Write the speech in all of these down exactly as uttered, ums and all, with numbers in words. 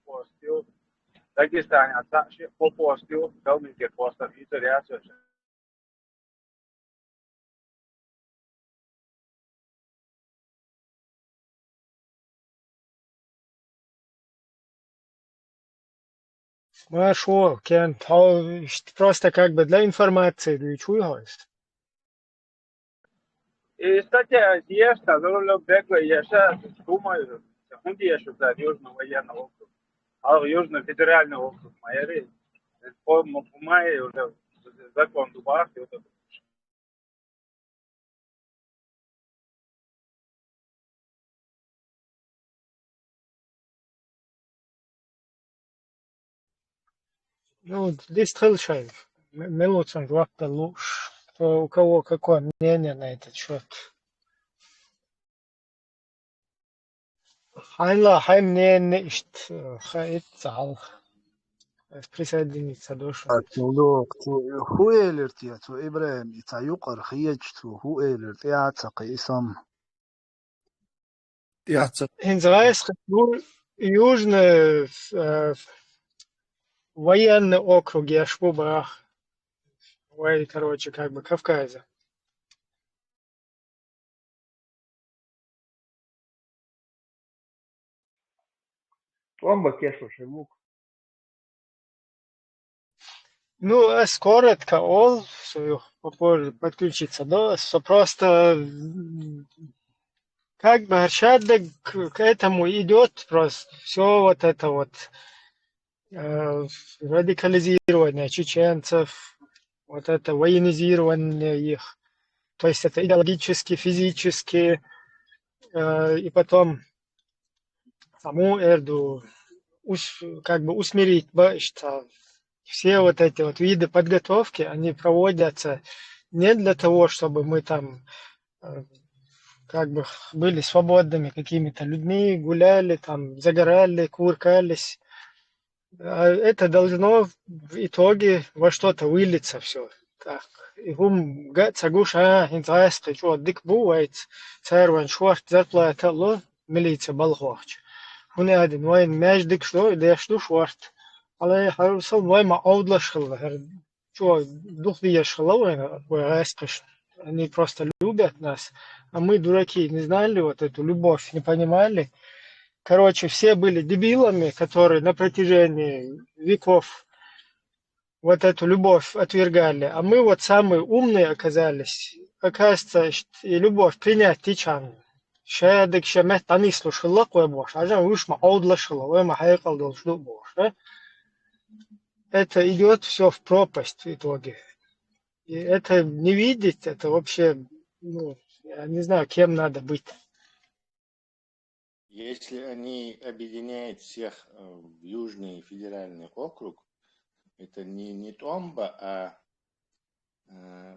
Попостил. Дагестане цхьаъ-шиъ попостил, Калмыкия постар, итар яц вешан. Машо, кен, тхьо, иштта просто как бы для информации дуьйцуй хьо иза. И статья еш, та зурло бегло еша, думаю, хӀунда еш за Южный военный округ. А Южный федеральный округ, ма яри, по, по моей уже закон дубах, и вот это. Ну, дистхил шайф. М-, мелоцун жоп далуш, то у кого какое мнение на этот счет? Хьайла, хьай мнение ишт, э, хаит цхьал. Присоединиться дош. А, цу лу-, цу хӀу элир те, цу Ибрахим, и ца юкъар хиеча, цу хӀу элир те, а ца кхи исам. ТӀехьа ца- ХӀинца гӀайсхи ю-, Южный, э, военный округ еш бу бах. Вай, короче, как бы Кавказа. Томба кешо шевук. Ну, ас коротко ол, всё, попозже подключиться, да, со просто, м, как бы, аршаддаг к, к этому идёт просто всё вот это вот, э, радикализирование чеченцев, вот это военизирование их, то есть это идеологически, физически, э, и потом саму эрду ус-, как бы усмирить, ба, что все вот эти вот виды подготовки, они проводятся не для того, чтобы мы там, э, как бы были свободными какими-то людьми, гуляли, там, загорали, кувыркались. А это должно в итоге во что-то вылиться всё. Так. И хӀума га ца гуш, а, хӀинца гӀайсхи чӀогӀа дика бу вайца, цара вайн шорта зарплата ло, милице балхоча. ХӀунда аьлла вайн маьждиг деш ду шорта. Хьала хьарусал вай ма Ӏовдалаш хилла, хӀара чӀогӀа дукха дезаш хилла вайна, вай гӀайсхаш. Они просто любят нас, а мы, дураки, не знали вот эту любовь, не понимали. Короче, все были дебилами, которые на протяжении веков вот эту любовь отвергали. А мы вот самые умные оказались. Оказывается, ш-, и любовь принять тичан. Шадыг шамет танислу шилла кой бош. А жан уж ма Ӏовдалаш хилла, вай ма хьекъал долуш ду бош, а? Это идёт всё в пропасть в итоге. И это не видеть, это вообще, ну, я не знаю, кем надо быть. Если они объединяют всех, э, в Южный федеральный округ, это не, не томба, а, э,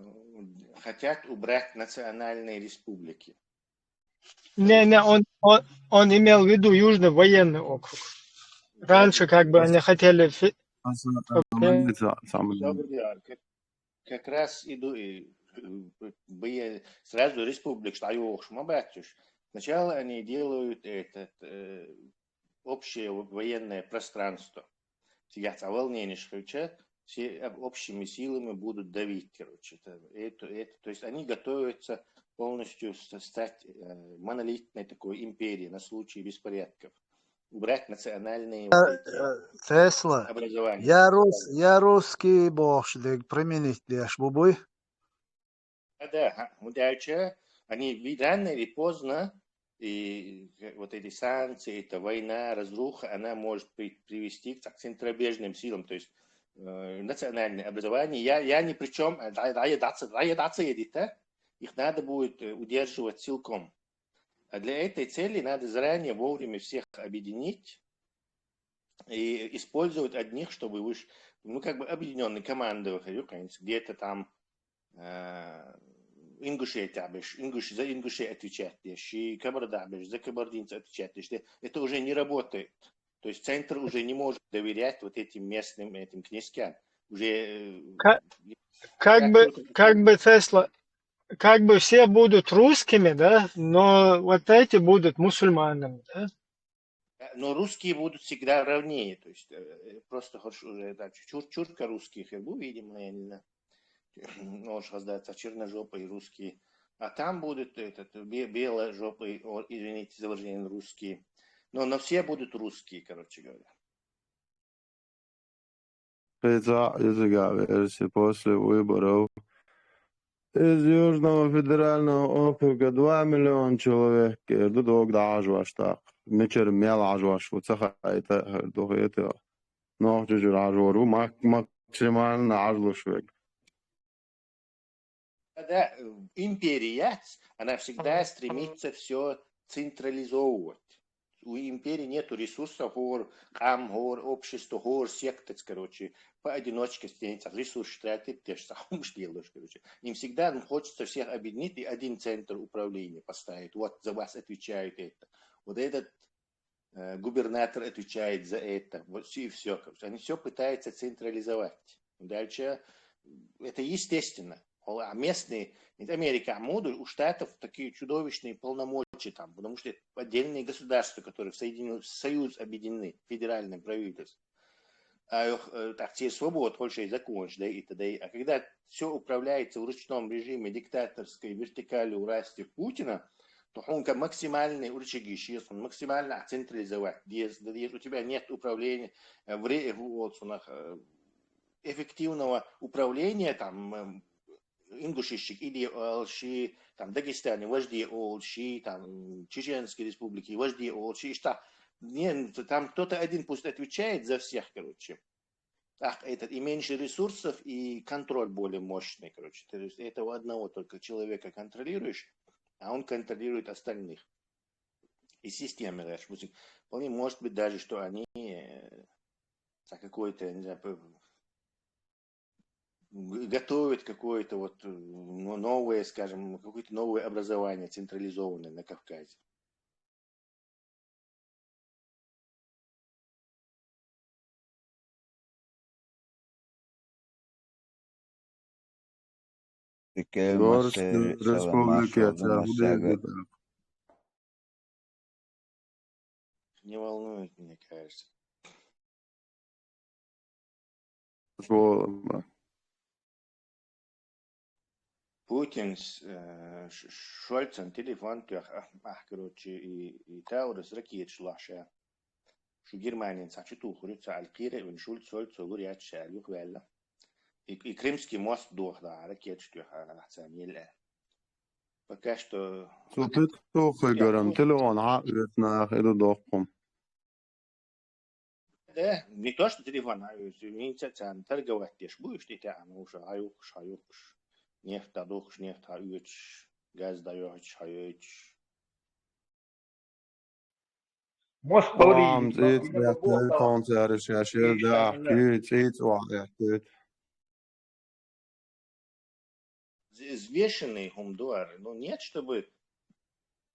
хотят убрать национальные республики. Не, не, он, он, он имел в виду Южный военный округ. Раньше как бы они хотели фе-, окей. Добрый день. Как, как раз иду, и, э, б-, сразу республикаш дӀайохуш ма бац уж. Сначала они делают этот, э, общее в-, военное пространство. Цигахь цхьа волненеш хилча, все об-, общими силами будут давить, короче. Это, это, это, то есть они готовятся полностью с-, стать, э, монолитной такой империей на случай беспорядков. Убрать национальные вот эти, э, Тесла, образования. Я рус-, я русский бохуш дерг применить деш бу буй? Да, да, ха, хӀунда аьлча, они ви-, рано или поздно, и, э, вот эти санкции, эта война, разруха, она может при-, привести к, к центробежным силам, то есть, э, национальное образование. Я, я ни при чём, э, да, да, я даца, да, я даца едита. Их надо будет, э, удерживать силком. А для этой цели надо заранее вовремя всех объединить и использовать одних, чтобы выш-, ну, как бы объединённый командовый, где-то там, э, ингушеть абеш, ингуш-, за ингушей отвечать деш, и кабарда абеш, за кабардинца отвечать деш. Это уже не работает. То есть центр уже не может доверять вот этим местным, этим князькам. Уже, э, Ка-, как бы, как бы Тесла, как бы все будут русскими, да, но вот эти будут мусульманами, да? Э, Но русские будут всегда ровнее, то есть э, просто хорошо уже, да, чур-, чурка русские, хер бы, видимо, я не знаю. Может раздаться черножопые русские. А там будут этот, бе-, беложопые, о, извините за выражение, русские. Но, но все будут русские, короче говоря. КхидӀа иззига версия: после выборов из Южного федерального округа два миллиона человек. Эр ду дог дӀахьажош тӀаккха. Мичара мел хьажош ву, ца хаийта, хӀара ду хетар. Нохчийчура хьажор ву мак-, максимально хьажалуш верг. Да, э, империя яц, она всегда стремится все централизовывать. У империи нету ресурсов, хӀора къам, хӀора общество, хӀора сектаца, короче, поодиночке стенца ресурс тратить, те же самые, что делаешь, короче. Им всегда, ну, хочется всех объединить и один центр управления поставить. Вот за вас отвечают это. Вот этот э, губернатор отвечает за это, вот и все. Они все пытаются централизовать. Дальше это естественно. А местные, ведь Америка Амуду, у штатов такие чудовищные полномочия там, потому что это отдельные государства, которые в Соединённый Союз объединены, федеральное правительство. А их, э, так, те свобод больше и закончишь, да, и т.д. А когда все управляется в ручном режиме диктаторской вертикали власти Путина, то он как максимальный урчигиши, он максимально централизовать. Дез, дез, у тебя нет управления, э, в ре-, в, вот, сунах, э, эффективного управления, там, эм, ингушистчиг иде олуш, там, Дагестане вожде олуш, там, Чеченской Республике вожде олуш, и что, не, там кто-то один пусть отвечает за всех, короче. Ах, этот, и меньше ресурсов, и контроль более мощный, короче. То есть этого одного только человека контролируешь, а он контролирует остальных. И системы, знаешь, допустим, вполне может быть даже, что они, э, за какое-то, я не знаю, п-, г-, готовят какое-то вот, э, но-, новое, скажем, какое-то новое образование централизованное на Кавказе. Дикая Горская массер-, республика, саламаш, это саламаш, Абу Даби, сагыт. Да. Не волнует, мне кажется. Шо, Путин с, э, Ш-, Ш-, Шольцан телефон тоьхна, а, а, короче, и, и Таурус ракеташ лохья. Шу Германин цхьа чу тухур ю, ца аль кхийра, вин Шульц, Шольц, лур яц ша, юха ваьлла. И, и Крымский мост дохна, ракеташ тоьхна, а, царна елла. Пока что. Цу ту-, тухуй я гарам, пу-, телефон хьа а оьцу наха, и ду доккхум. Да, не то, что телефон, а, э, винца царна торговать деш бу, ишта тӀа, а, ну, уж хьаюхкуш, хьаюхкуш, нефть дӀадухкуш, нефть хьаоьцуш, газ дӀайоьхуш, хьайоьцуш. Мост Ам, лорий, цӀийц лорий, бетта, лорий, концерт шаьш, лорий, да, шаьш, куьй, цӀийц вахьа, куьйт. Взвешенный хӀума ду ара. Ну, нет, чтобы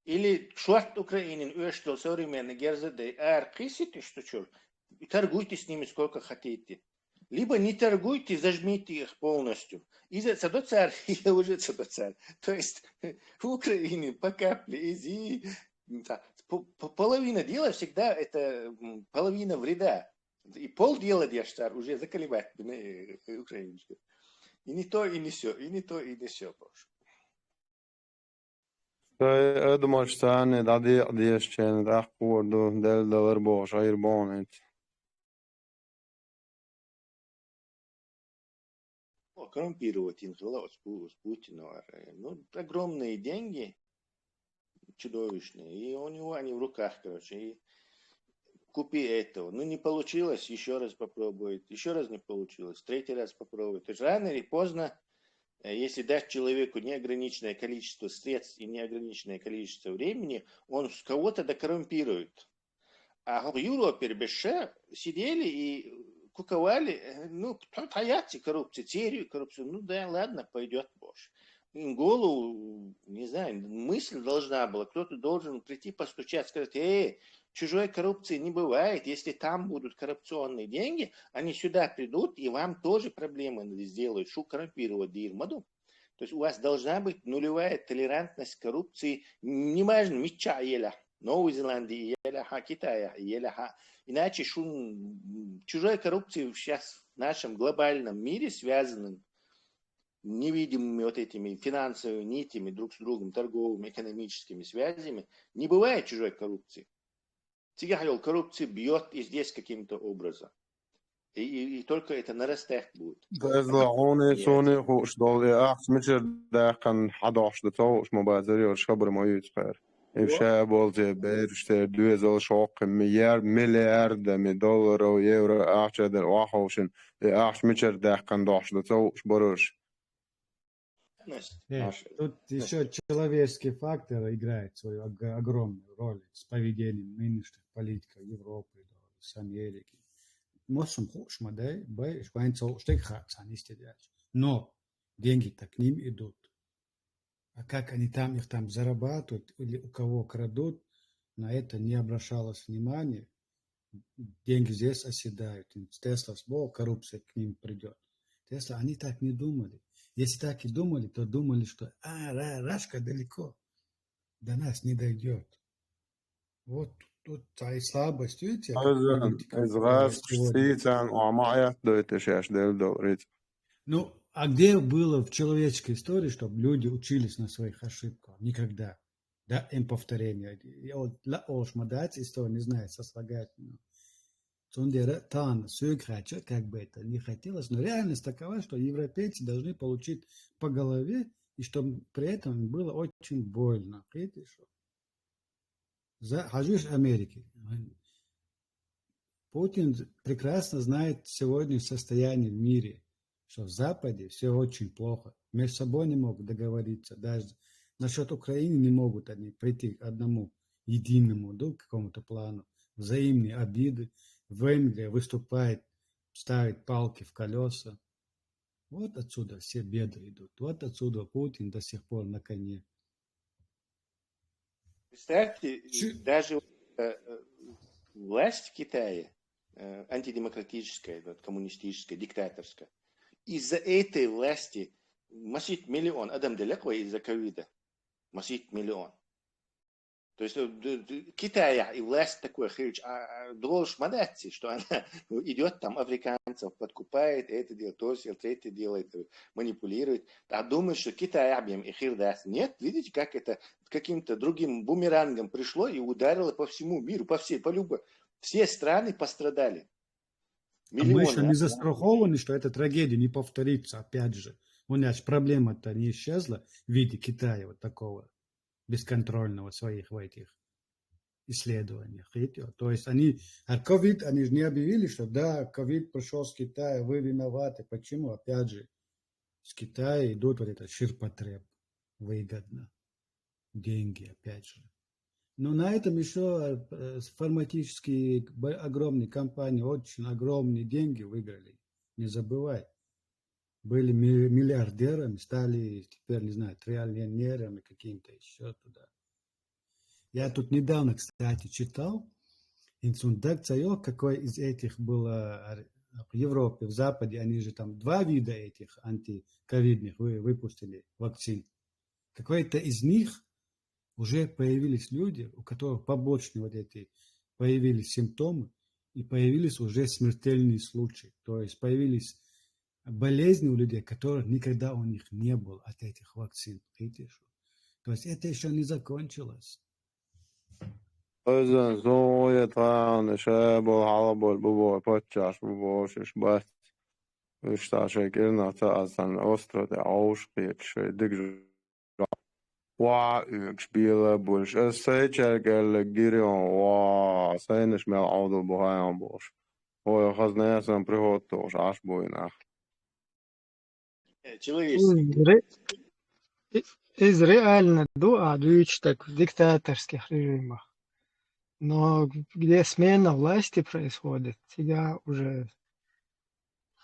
или шорт Украинин оьшуш долу современный герза дай ара кхиссийта ишта чуьра, и торгуйте с ними сколько хотите. Либо не торгуйте, зажмите их полностью. Иза ца до цара, иза уже ца до цара. То есть в Украине по капле изи, м, та, по-, по-, половина дела всегда это, м, половина вреда. И полдела деш цара уже заколебать, э, украинчка. И не то, и не сё, и не то, и не сё, боже. Шайн адамаш царна дӀадекъа дезачарна тӀаккха хӀора ду, Делла далар бохуш, гӀийр боху хӀинца. О, коррумпировать йина хилла оцу Пу-, оцу Путина вара. Ну, огромные деньги, чудовищные. И у него они в руках, короче. И купи этого. Ну, не получилось, ещё раз попробует. Ещё раз не получилось, третий раз попробует. То есть рано или поздно, э, если дать человеку неограниченное количество средств и неограниченное количество времени, он с кого-то докоррумпирует. А в Европе беша сидели и куковали, э, ну, кто-то яйца коррупции, серию коррупции, ну да, ладно, пойдёт, боже. Им голову, не знаю, мысль должна была, кто-то должен прийти, постучать, сказать: «Эй, чужой коррупции не бывает, если там будут коррупционные деньги, они сюда придут, и вам тоже проблемы сделают, шу коррумпировать дийр ма ду». То есть у вас должна быть нулевая толерантность к коррупции, неважно, мичча а еля. Новой Зеландии еле ха, Китая еле ха. Иначе шун, м, чужой коррупции сейчас в нашем глобальном мире, связанном невидимыми вот этими финансовыми нитями друг с другом, торговыми, экономическими связями, не бывает чужой коррупции. Цигахьёл коррупция бьёт и здесь каким-то образом. И, и, и только это нарастать будет. Дезла хьуна, суна хууш долу, и ахча мичара даьккхина хьадохуш ду ца хууш ма бацара йолуш хабар ма юьйцу кхара. И ша болче бераш церан доьзалш хӀокху миллиар-, миллиардами долларов, евро ахча дара охьаховшина, и ахча мичара даьккхина дохуш ду ца хууш бараш. Э, тут ещё человеческий фактор играет свою ог-, огромную роль с поведением нынешних политиков Европы, да, с Америки. Мосум хууш ма дай, бай, швайнца уштег хацан истедяч. Но деньги-то к ним идут. А как они там их там зарабатывают или у кого крадут, на это не обращалось внимания. Деньги здесь оседают. Им Тесла бо коррупция к ним придёт. Тесла, они так не думали. Если так и думали, то думали, что, а, Ра-, Рашка далеко, до нас не дойдёт. Вот тут та и слабость, видите, политика, которая сегодня. Ну, а где было в человеческой истории, чтобы люди учились на своих ошибках? Никогда. Да, им повторение. Я вот ла олуш ма дац, история не знает сослагательного. Цундела тан сюкхача, как бы это ни хотелось, но реальность такова, что европейцы должны получить по голове, и чтобы при этом было очень больно. Видите, что? За, хьажуьш Америки. Путин прекрасно знает сегодня состояние в мире, что в Западе всё очень плохо. Между собой не могут договориться, даже насчёт Украины не могут они прийти к одному единому, да, какому-то плану. Взаимные обиды. Венгрия выступает, ставит палки в колёса. Вот отсюда все беды идут. Вот отсюда Путин до сих пор на коне. Представьте, даже, э, э, власть в Китае, э, антидемократическая, вот, коммунистическая, диктаторская. Из-за этой власти масийтта миллион адам делла вай из-за ковида. Масийтта миллион. То есть, э, д-, д-, Китая и власть такой хилча, а, а, долуш ма дац, что она идёт там африканцев подкупает, это делает, то делает, третье делает, э, манипулирует. А думает, что Китая бен и хир дац. Нет, видите, как это каким-то другим бумерангом пришло и ударило по всему миру, по всей, по любой. Все страны пострадали. А мы ещё не застрахованы, что эта трагедия не повторится, опять же. У нас проблема-то не исчезла в виде Китая вот такого бесконтрольного своих в этих исследованиях. Видите? То есть они, а ковид, они же не объявили, что да, ковид пришёл с Китая, вы виноваты. Почему? Опять же, с Китая идут вот этот ширпотреб выгодно. Деньги, опять же. Но на этом ещё, э, фармацевтические б-, огромные компании очень огромные деньги выиграли. Не забывай. Были ми-, миллиардерами, стали теперь, не знаю, триллионерами какими-то ещё туда. Я тут недавно, кстати, читал, инсундакция, какой из этих было, а, в Европе, в Западе, они же там два вида этих антиковидных вы-, выпустили вакцин. Какой-то из них уже появились люди, у которых побочные вот эти, появились симптомы, и появились уже смертельные случаи. То есть появились болезни у людей, которых никогда у них не было от этих вакцин. Видите, что? То есть это ещё не закончилось. Оьзан зоя тхаана ша бо хьалаболу бу боху паччахьаш бу бохуш бац. Уьш цхьа шайн кӀирнах ца а санна, остров тӀе Ӏовшуш кхеташ, шайн дегаш охьа оьгуш бела а болуш. Аса сайчаьрга аьлла гирион, ва, сайнаш мел Ӏовдал бу хьайна бохуш. Ой, хаза несан приход тохуш Ӏаш буй нах. Э, человеческий. Иза ре-, и-, иза реально ду а дуьйцуш так в диктаторских режимах. Но где смена власти происходит, тебя уже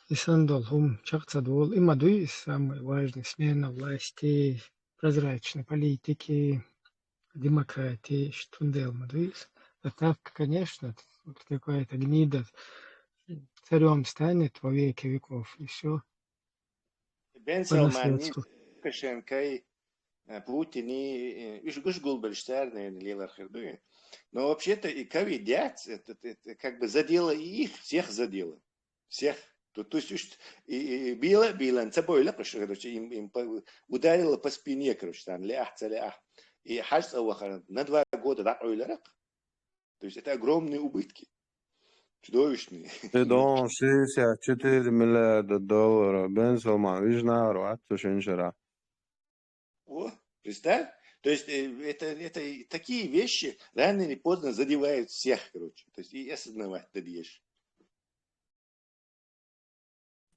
и сандал хум чакъ ца долу. И ма дуй, и самый важный смена власти, прозрачной политики, демократии, что дел ма дуй. А так, конечно, какая-то гнида царём станет во веки веков, и всё. Бен Салман, Лукашенко, э, Путин, э, уьш гуш гулбеллачу царна лелар хир ду. Но вообще-то и ковид девятнадцать, это, это как бы задело и их, всех задело. Всех. То, то есть, уж и, и, и билла, билла, ца бойла, короче, им, им по- ударило по спине, короче, там, лях, ца лях. И хаж цӀа вахара на два года, да, ойларах. То есть это огромные убытки. Чудовищные. Шестьдесят четыре миллиарда доллара. Бен Салман, вижна, рвать, то шиншара. О, представь. То есть э, это, это и такие вещи рано или поздно задевают всех, короче. То есть и осознавать надо ещё.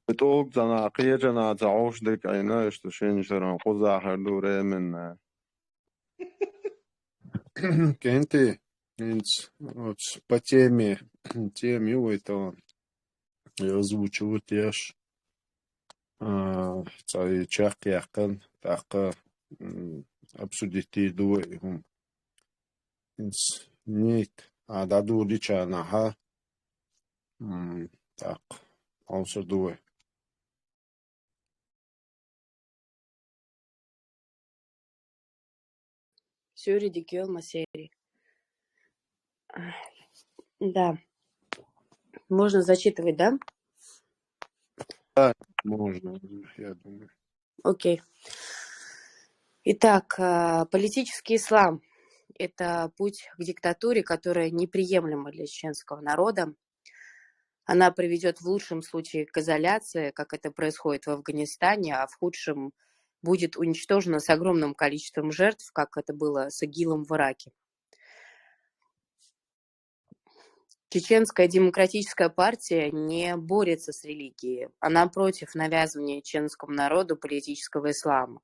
ТӀулг цӀана, кхечана цӀа гӀуш дика Ӏийна, что шиншаран кхузахар ду временно. Кенти, инц, вот, по теме, теми, ой, то, я озвучивать еш. А, цай чак якан, так, м, обсудить ду, и, м, инц, нет, а, да, ду, лича, наха. М, так, он сюда. Сюри дикёл масери. А, да. Можно зачитывать, да? Да, можно, я думаю. Окей. Итак, а, политический ислам — это путь к диктатуре, которая неприемлема для чеченского народа. Она приведёт в лучшем случае к изоляции, как это происходит в Афганистане, а в худшем будет уничтожена с огромным количеством жертв, как это было с ИГИЛом в Ираке. Чеченская демократическая партия не борется с религией. Она против навязывания чеченскому народу политического ислама,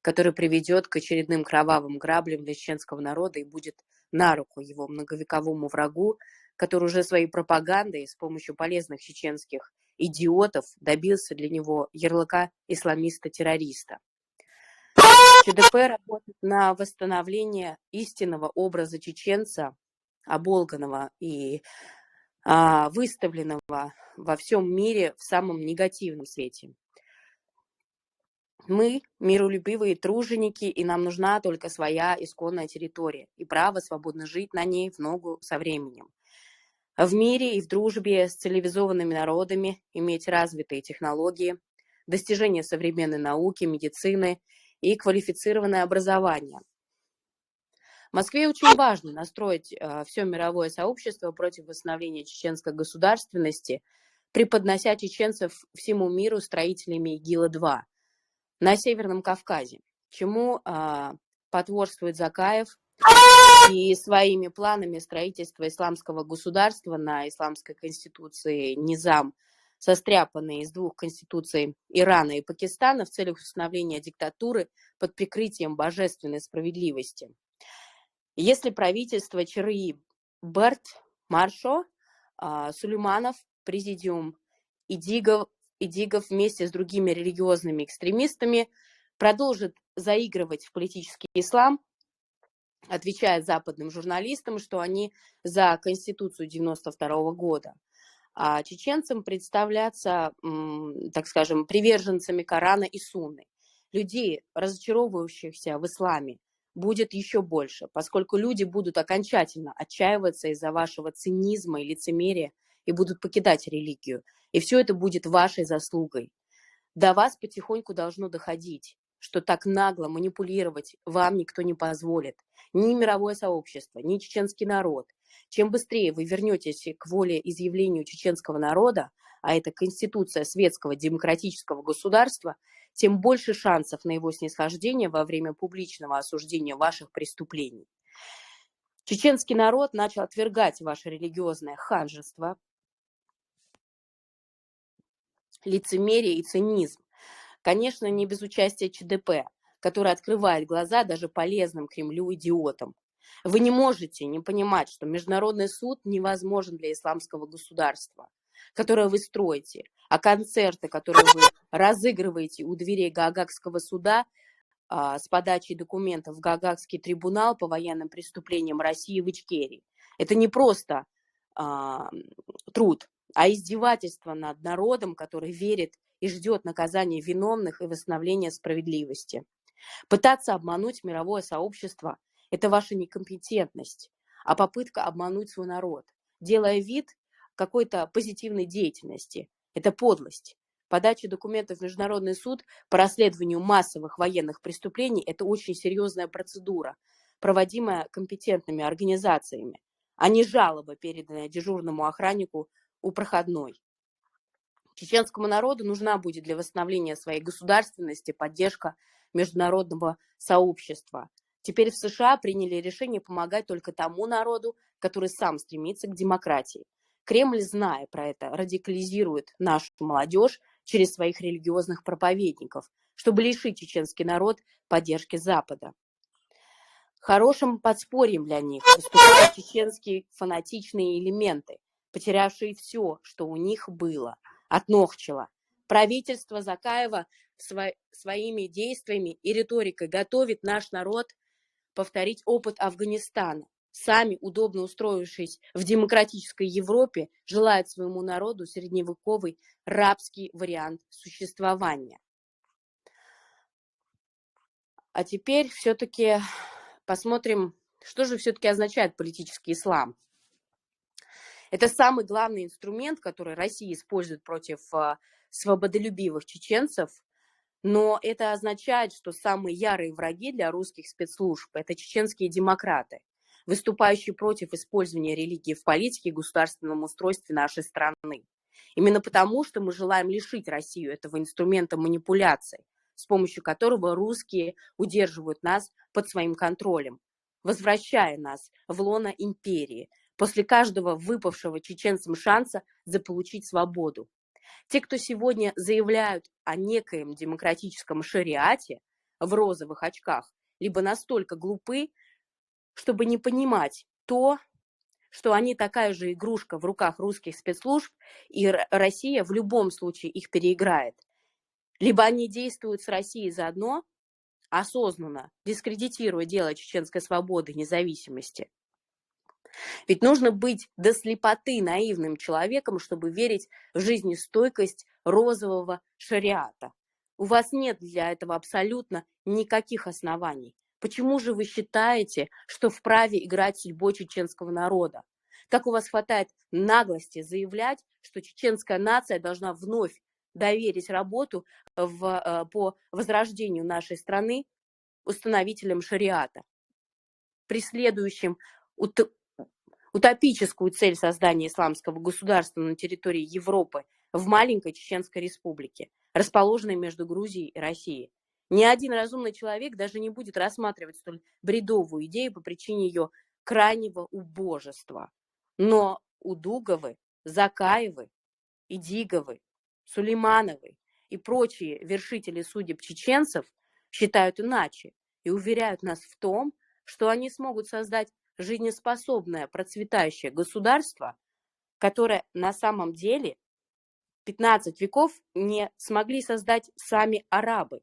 который приведёт к очередным кровавым граблям для чеченского народа и будет на руку его многовековому врагу, который уже своей пропагандой с помощью полезных чеченских идиотов добился для него ярлыка исламиста-террориста. ЧДП работает на восстановление истинного образа чеченца, оболганного и, а, выставленного во всём мире в самом негативном свете. Мы — миролюбивые труженики, и нам нужна только своя исконная территория и право свободно жить на ней в ногу со временем. В мире и в дружбе с цивилизованными народами, иметь развитые технологии, достижения современной науки, медицины и квалифицированное образование. Москве очень важно настроить, э, всё мировое сообщество против восстановления чеченской государственности, преподнося чеченцев всему миру строителями ИГИЛа-два на Северном Кавказе, чему, а, потворствует Закаев и своими планами строительства исламского государства на исламской конституции низам, состряпанной из двух конституций Ирана и Пакистана в целях установления диктатуры под прикрытием божественной справедливости. Если правительство ЧРИ Берт Маршо, а, Сулейманов, президиум Идигов, Идигов вместе с другими религиозными экстремистами продолжит заигрывать в политический ислам, отвечая западным журналистам, что они за Конституцию девяносто второго года, а чеченцам представляться, м, так скажем, приверженцами Корана и Сунны. Людей, разочаровывающихся в исламе, будет ещё больше, поскольку люди будут окончательно отчаиваться из-за вашего цинизма и лицемерия и будут покидать религию. И всё это будет вашей заслугой. До вас потихоньку должно доходить, что так нагло манипулировать вам никто не позволит. Ни мировое сообщество, ни чеченский народ. Чем быстрее вы вернётесь к волеизъявлению чеченского народа, а это конституция светского демократического государства, тем больше шансов на его снисхождение во время публичного осуждения ваших преступлений. Чеченский народ начал отвергать ваше религиозное ханжество, лицемерие и цинизм. Конечно, не без участия ЧДП, который открывает глаза даже полезным Кремлю идиотам. Вы не можете не понимать, что международный суд невозможен для исламского государства, которое вы строите, а концерты, которые вы разыгрываете у дверей Гаагского суда, а, с подачей документов в Гаагский трибунал по военным преступлениям России в Ичкерии. Это не просто, а, труд, а издевательство над народом, который верит и ждёт наказания виновных и восстановления справедливости. Пытаться обмануть мировое сообщество — это ваша некомпетентность. а попытка обмануть свой народ, делая вид какой-то позитивной деятельности. Это подлость. Подача документов в Международный суд по расследованию массовых военных преступлений — это очень серьезная процедура, проводимая компетентными организациями, а не жалоба, переданная дежурному охраннику у проходной. Чеченскому народу нужна будет для восстановления своей государственности поддержка международного сообщества. Теперь в США приняли решение помогать только тому народу, который сам стремится к демократии. Кремль, зная про это, радикализирует нашу молодежь через своих религиозных проповедников, чтобы лишить чеченский народ поддержки Запада. Хорошим подспорьем для них выступают чеченские фанатичные элементы, потерявшие все, что у них было от Нохчева. Правительство Закаева сво- своими действиями и риторикой готовит наш народ повторить опыт Афганистана. Сами, удобно устроившись в демократической Европе, желают своему народу средневековый рабский вариант существования. А теперь все-таки посмотрим, что же все-таки означает политический ислам. Это самый главный инструмент, который Россия использует против э, свободолюбивых чеченцев, но это означает, что самые ярые враги для русских спецслужб — это чеченские демократы, выступающие против использования религии в политике и государственном устройстве нашей страны. Именно потому, что мы желаем лишить Россию этого инструмента манипуляции, с помощью которого русские удерживают нас под своим контролем, возвращая нас в лоно империи после каждого выпавшего чеченцам шанса заполучить свободу. Те, кто сегодня заявляют о некоем демократическом шариате в розовых очках, либо настолько глупы, чтобы не понимать то, что они такая же игрушка в руках русских спецслужб, и Россия в любом случае их переиграет. Либо они действуют с Россией заодно, осознанно дискредитируя дело чеченской свободы и независимости. Ведь нужно быть до слепоты наивным человеком, чтобы верить в жизнестойкость розового шариата. У вас нет для этого абсолютно никаких оснований. Почему же вы считаете, что вправе играть судьбой чеченского народа? Как у вас хватает наглости заявлять, что чеченская нация должна вновь доверить работу в, э, по возрождению нашей страны установителям шариата, преследующим ут- утопическую цель создания исламского государства на территории Европы в маленькой Чеченской Республике, расположенной между Грузией и Россией? Ни один разумный человек даже не будет рассматривать столь бредовую идею по причине ее крайнего убожества. Но Удуговы, Закаевы, Идиговы, Сулеймановы и прочие вершители судеб чеченцев считают иначе и уверяют нас в том, что они смогут создать жизнеспособное, процветающее государство, которое на самом деле пятнадцать веков не смогли создать сами арабы.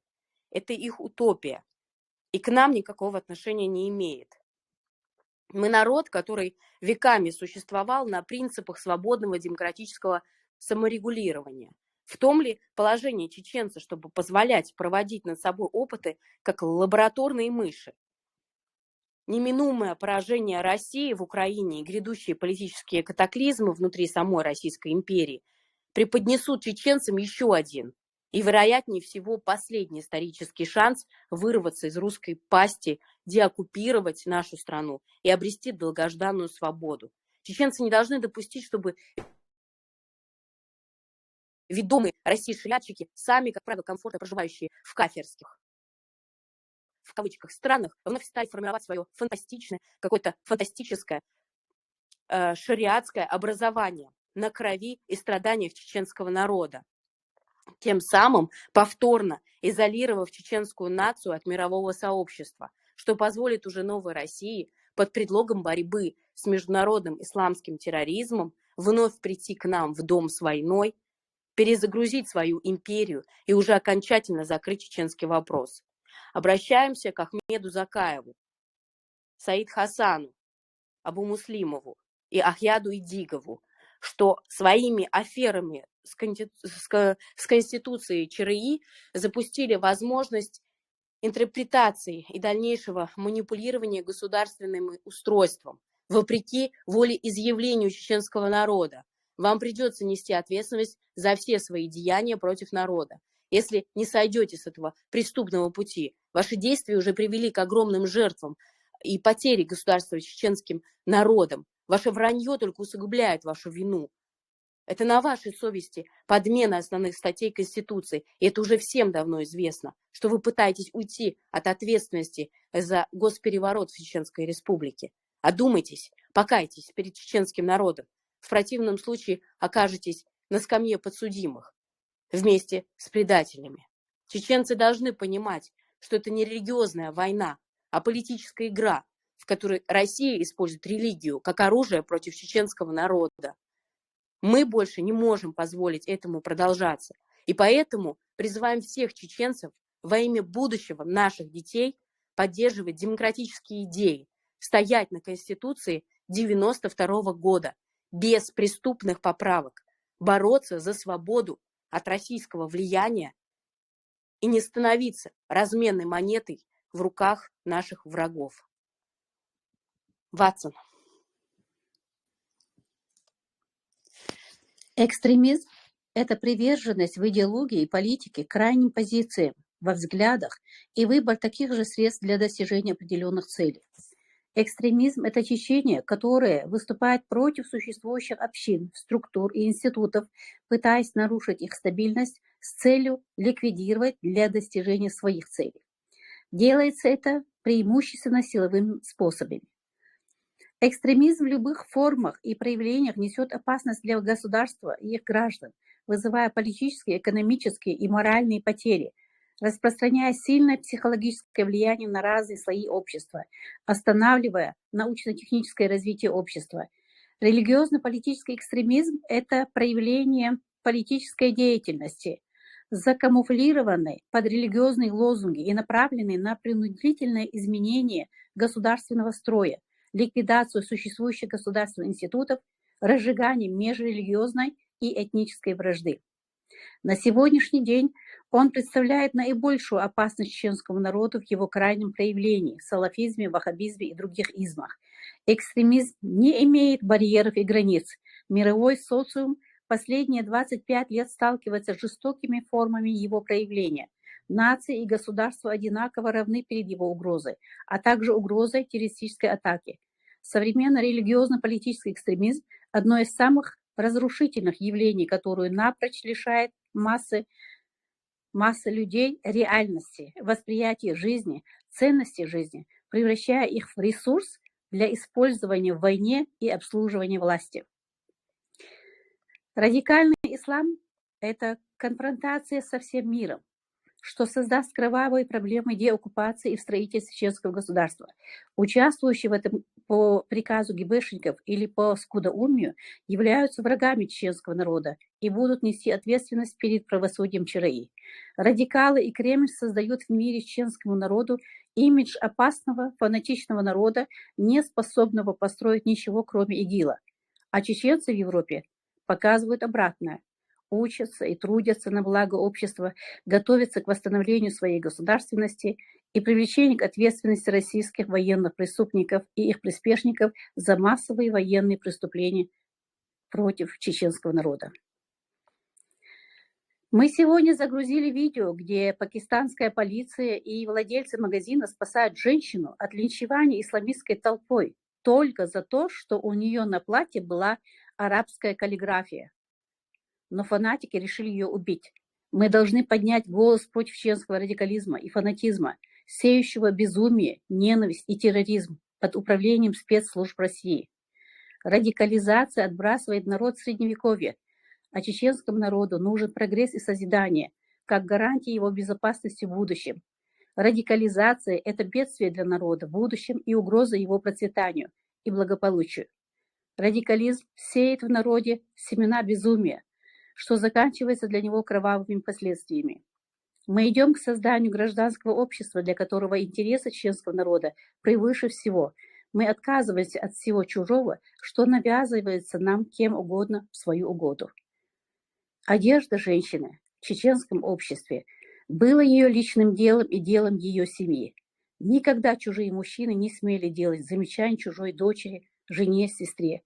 Это их утопия, и к нам никакого отношения не имеет. Мы народ, который веками существовал на принципах свободного демократического саморегулирования. В том ли положение чеченца, чтобы позволять проводить над собой опыты, как лабораторные мыши? Неминуемое поражение России в Украине и грядущие политические катаклизмы внутри самой Российской империи преподнесут чеченцам еще один и, вероятнее всего, последний исторический шанс вырваться из русской пасти, деоккупировать нашу страну и обрести долгожданную свободу. Чеченцы не должны допустить, чтобы ведомые России шариатчики, сами, как правило, комфортно проживающие в кафирских, в кавычках, странах, вновь стали формировать свое фантастичное, какое-то фантастическое э, шариатское образование на крови и страданиях чеченского народа, тем самым повторно изолировав чеченскую нацию от мирового сообщества, что позволит уже новой России под предлогом борьбы с международным исламским терроризмом вновь прийти к нам в дом с войной, перезагрузить свою империю и уже окончательно закрыть чеченский вопрос. Обращаемся к Ахмеду Закаеву, Саид Хасану, Абу Муслимову и Ахьяду Идигову, что своими аферами с, конти- с ко- с Конституцией ЧРИ запустили возможность интерпретации и дальнейшего манипулирования государственным устройством, вопреки волеизъявлению чеченского народа. Вам придется нести ответственность за все свои деяния против народа, если не сойдете с этого преступного пути. Ваши действия уже привели к огромным жертвам и потере государства чеченским народам. Ваше вранье только усугубляет вашу вину. Это на вашей совести подмена основных статей Конституции. И это уже всем давно известно, что вы пытаетесь уйти от ответственности за госпереворот в Чеченской Республике. Одумайтесь, покайтесь перед чеченским народом. В противном случае окажетесь на скамье подсудимых вместе с предателями. Чеченцы должны понимать, что это не религиозная война, а политическая игра, в которой Россия использует религию как оружие против чеченского народа. Мы больше не можем позволить этому продолжаться. И поэтому призываем всех чеченцев во имя будущего наших детей поддерживать демократические идеи, стоять на Конституции девяносто второго года без преступных поправок, бороться за свободу от российского влияния и не становиться разменной монетой в руках наших врагов. Ватсон. Экстремизм — это приверженность в идеологии и политике к крайним позициям, во взглядах и выбор таких же средств для достижения определенных целей. Экстремизм — это течение, которое выступает против существующих общин, структур и институтов, пытаясь нарушить их стабильность с целью ликвидировать для достижения своих целей. Делается это преимущественно силовыми способами. Экстремизм в любых формах и проявлениях несет опасность для государства и их граждан, вызывая политические, экономические и моральные потери, распространяя сильное психологическое влияние на разные слои общества, останавливая научно-техническое развитие общества. Религиозно-политический экстремизм — это проявление политической деятельности, закамуфлированной под религиозные лозунги и направленной на принудительное изменение государственного строя, ликвидацию существующих государственных институтов, разжигание межрелигиозной и этнической вражды. На сегодняшний день он представляет наибольшую опасность чеченскому народу в его крайнем проявлении, салафизме, ваххабизме и других измах. Экстремизм не имеет барьеров и границ. Мировой социум последние двадцать пять лет сталкивается с жестокими формами его проявления. Нации и государства одинаково равны перед его угрозой, а также угрозой террористической атаки. Современный религиозно-политический экстремизм — одно из самых разрушительных явлений, которое напрочь лишает массы, массы людей реальности, восприятия жизни, ценности жизни, превращая их в ресурс для использования в войне и обслуживания власти. Радикальный ислам — это конфронтация со всем миром, что создаст кровавые проблемы деоккупации и в строительстве чеченского государства. Участвующие в этом по приказу ГБшников или по скудоумию являются врагами чеченского народа и будут нести ответственность перед правосудием ЧРИ. Радикалы и Кремль создают в мире чеченскому народу имидж опасного, фанатичного народа, не способного построить ничего, кроме ИГИЛа. А чеченцы в Европе показывают обратное. Учатся и трудятся на благо общества, готовятся к восстановлению своей государственности и привлечению к ответственности российских военных преступников и их приспешников за массовые военные преступления против чеченского народа. Мы сегодня загрузили видео, где пакистанская полиция и владельцы магазина спасают женщину от линчевания исламистской толпой только за то, что у нее на платье была арабская каллиграфия. Но фанатики решили ее убить. Мы должны поднять голос против чеченского радикализма и фанатизма, сеющего безумие, ненависть и терроризм под управлением спецслужб России. Радикализация отбрасывает народ средневековья, а чеченскому народу нужен прогресс и созидание, как гарантия его безопасности в будущем. Радикализация — это бедствие для народа в будущем и угроза его процветанию и благополучию. Радикализм сеет в народе семена безумия, что заканчивается для него кровавыми последствиями. Мы идем к созданию гражданского общества, для которого интересы чеченского народа превыше всего. Мы отказываемся от всего чужого, что навязывается нам кем угодно в свою угоду. Одежда женщины в чеченском обществе была ее личным делом и делом ее семьи. Никогда чужие мужчины не смели делать замечаний чужой дочери, жене, сестре.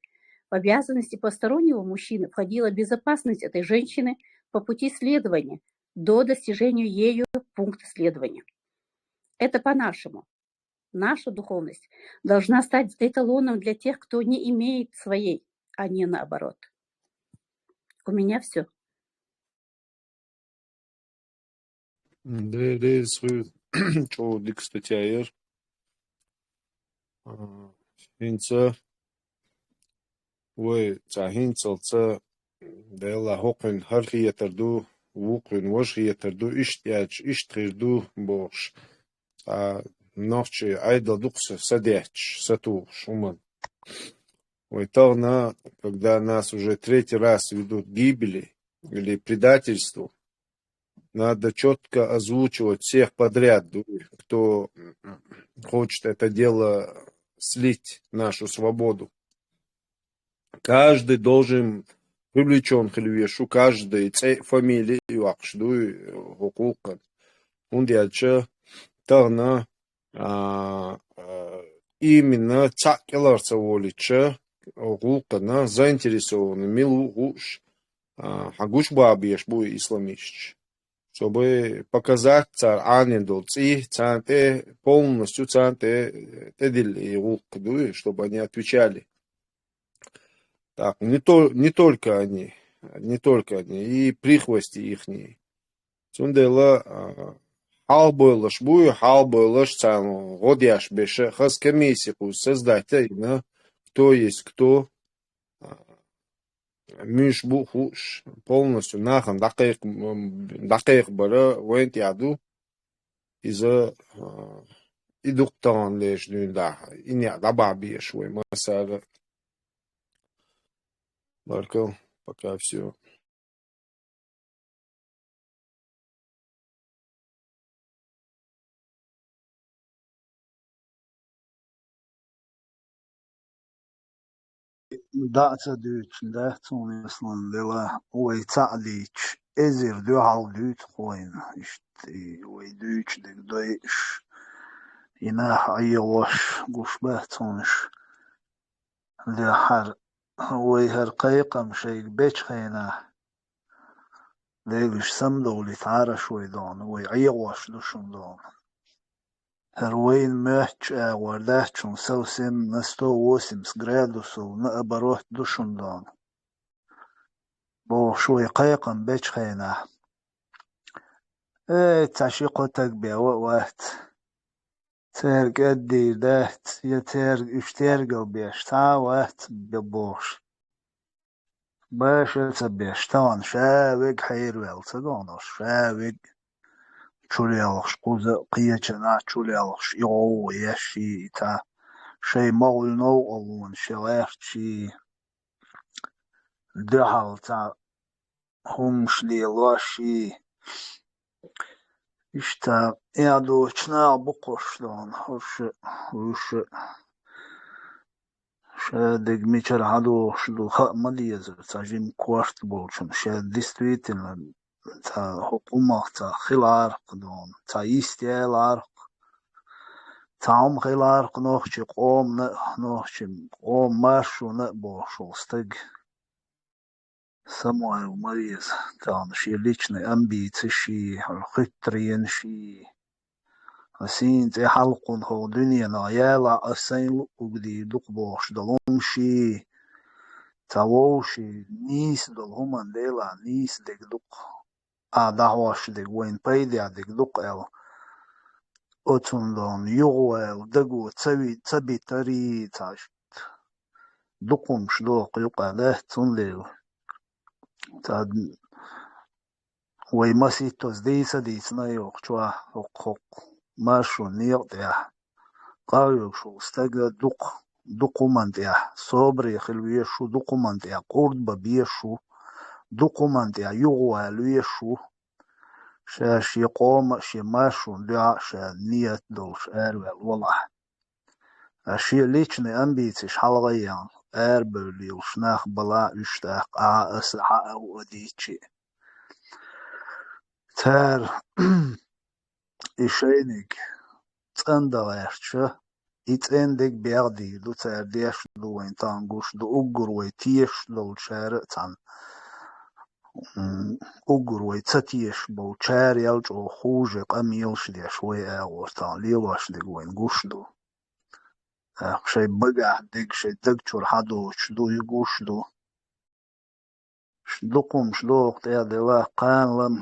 В обязанности постороннего мужчины входила безопасность этой женщины по пути следования до достижения ею пункта следования. Это по-нашему. Наша духовность должна стать эталоном для тех, кто не имеет своей, а не наоборот. У меня все. Деррис хуй чӀо дика статья яр. А, хӀинца вай цхьа хӀинцалца Дела хӀокхуьн хӀара хетар ду, вукхуьн важа хетар ду, иштта яьча, иштта хир ду бохуш. Цхьа нохчий Ӏедал дукха са, са детташ, са тухуш хӀуман. Вай тахана, когда нас уже третий раз ведут к гибели или предательству, надо четко озвучивать всех подряд, ду-, кто хочет это дело слить, нашу свободу. Каждый должен привлечён хила везаш ву, каждый цӀе, фамилия йоккхуш ду хӀокху гӀуллакхана. ХӀунда аьлча тахана, а, а, именно цхьаъ кӀелхьарца волуьйтуш, гӀуллакхана заинтересованный мила ву хууш, а, хьан гучубаха безаш бу и исламисташ. Чтобы показать цара Ӏанийна долу цӀий, царна тӀе полностью, царна тӀе, тӀедилла и гӀуллакх ду, чтобы они отвечали. Так, не то-, не только они, не только они, и прихвости ихние. Цундела, а, хьалхабевллаш буй, хьалхабевллаш царна гӀо деш беша, хаза комиссия кхуза создать а йина, кто есть кто, а, муьлш бу хууш, полностью нахана дӀакхайкх-, дӀакхайкхабар вайна тӀехь ду. Иза, а, и дукха тахана лерчу дуьйна дахьа, и некъ дӀабахьа безаш вай массара. Баркалла, пока всё. ДӀа а ца дуьйцуш дац хьуна, Аслан, дела, вай цхьаъ лийча, эзар дуьхьал дуьйцу хьуна, иштта и вай дуьйцуш дерг дойуш, и нах Ӏехош гуш бац хьуна уьш. Де хӀара, вай хӀара кхайкхам шайга бечу хенахь, Делаш самадовлийтахьара шуна вай дона, вай Ӏехош ду шуна дона. ХӀара вайна моьттуш агӀор дац шуна, совсем на сто восемьдесят градусов наоборот ду шуна дона. Бохуш вай кхайкхам бечу хенахь. Эй, цхьа ши-кхо таг бен а вац. Цаьрга кӀаддийр дац, я цаьрга уьш тергал беш цхьа а вац бе бохуш. Баша ца беш, тахана ша вега хьераваьлла ца догӀуш, ша вега чулелхаш кхуза а кхечанахь чулелхаш и гӀовгӀа еш и, и цхьа шайн могӀуьллу новкъарлонаш я гӀерташ и, дуьхьал цхьа хӀумаш лелош и. Иштта, эхь доцучу наха бу кхуш дона, хӀорш а, вуьш а. Ша дерг мичара хьадогӀуш ду, хаа ма дезара, цхьа жима корта болчун. Ша действительно цхьа хӀокху хӀумах цхьа хиларх дона, цхьа йист яьларх, цхьа хӀума хиларх нохчи къомана а, нохчи къоман маршонна а бохуш волу стаг. Самойлан ма веза, тахана шен личный амбицеш и, хӀара хуьттаренаш и. Ас хӀинца тӀе хьалкхунна хӀокху дуьненахь ялахь, ас сайн луъург дийр ду-кх бохуш долу хӀумаш и. Цхьа вовшийн нийса долу хӀуманна делахь нийса дерг ду-кх. Ахь дӀахьош дерг вайна пайдехь дерг ду-кх аьлла. Оцунна дона юхавала даго ца ви-, ца битарий цхьа иштта. Дукха хӀумаш доху юкъа дац, цундела. Цхьа вай маситтаза дийца а дийцина йоху чохь хӀокху-хӀокху маршонан некъа тӀехь. Къахьоьгуш волу стага дукха, дукха хӀуманна тӀехь собаре хила везаш ву, дукха хӀуманна тӀехь къурд бан безаш ву, дукха хӀуманна тӀехь юхавала везаш ву. Ша шен къоман а, шен маршонна дуьхьа а ша ният долуш араваьлла валахь. Ткъа шен личный амбицеш хьалха а яьлла, арабевлла йолуш нах балахь уьш тӀаккха, ахьа, аса, хьан а, хӀуъа дийцча а. Цара и шайниг цӀандан гӀерташ а, И цӀен дег бегӀ дийр ду, цара деш ду вайн тахана гуш ду, уггар вай тешаш долчара а цхьана. М, уггар вай ца тешаш болчара ял чӀогӀа хуже къамелаш деш вай агӀор тахана лелош дег вайн гуш ду. Э, шай багахь дег, шай даг чура хьадоцуш ду, и гуш ду. Ш-, дукхумаш доху тӀе а делла, кхана лам,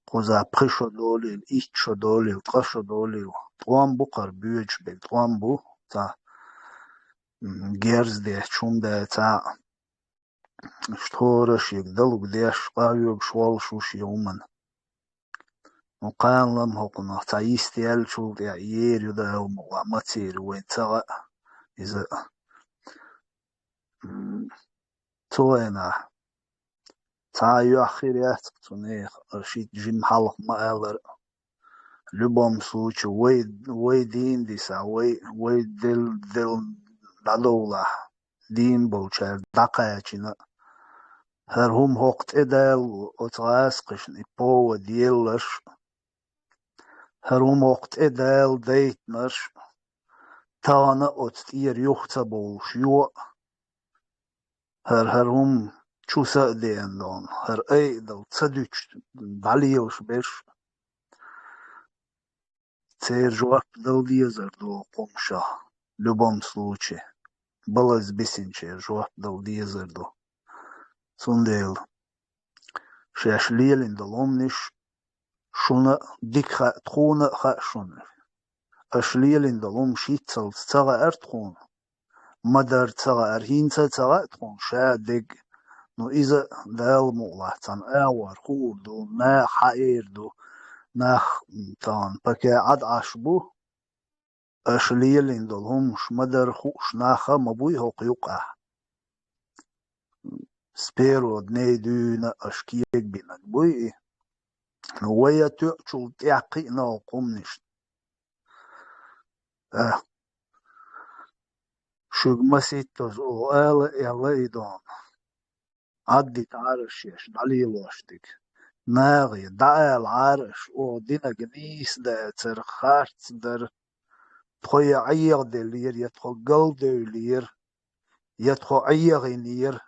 кхуза пхи шо долийла, итт шо долийла, ткъа шо долийла. ТӀом бу кхара боьдуш берг, тӀом бу, цхьа, м, герз детташ хӀума дацахь а. Иштта хӀора шега далуг деш, къахьоьгуш воллуш ву шен хӀуманна. Ну, кхана лам хӀокхунах цхьа йист яьллачул тӀехь ер ю Дала мукъ лахь, мацийра вайн ца гӀа иза. М, цу вайнахь цхьа а юьхь хир яц-кх цу нехан, ара шийтта жимма хьалха ма-аллара. В любом случае, вай, вай дийна дисахь, вай, вай дел, дел дӀадовлахь, дийна болчара дӀакхачийна. ХӀара хӀума хӀокху тӀе далло оцу гӀазкхашна и повод елларш, хӀара хӀума хӀокху тӀе дала дайтинарш, тахана оцу тӀера юха ца бовлуш йо а, хӀара, хӀара хӀума чу са а деана дона, хӀара айа дала ца дуьтуш дӀалелаш берш, церан жоп дала дезар ду кху хӀуманах, в любом случае. Балаза бисинчеран жоп дала дезар ду. Цундела шаьш лелийна долу хӀуманаш шуна а дика хаьа, тхуна а хаьа шуна. Аша лелийна долу хӀуманаш хӀинццалц ца хаьара тхуна? Ма-дарра ца хаьара, хӀинца а ца хаьа тхуна ша дерг? Ну, иза а Дала мукъ лахь цхьана агӀор хуур ду, наха хьаэр ду, нах, м, тахана пакеа Ӏад Ӏаш бу. Аша лелийна долу хӀуманаш ма-дарра хууш нах а ма буй хӀокху юкъахь. С первых дней дуьйна аша кегабинарг буй и. Ну, вай а тоьачул тӀаьхьа кхиъна хӀокху хӀуманашна. Э, шуьга масийттаза оха ала а аьлла и дона. Ӏаддитахьара шаьш дӀалелош дерг. Нахе дӀаалахьара аша, оха динарг нийса дацара, харц дара, тхо я Ӏехаделлера, я тхо галдевллера, я тхо Ӏехийнера,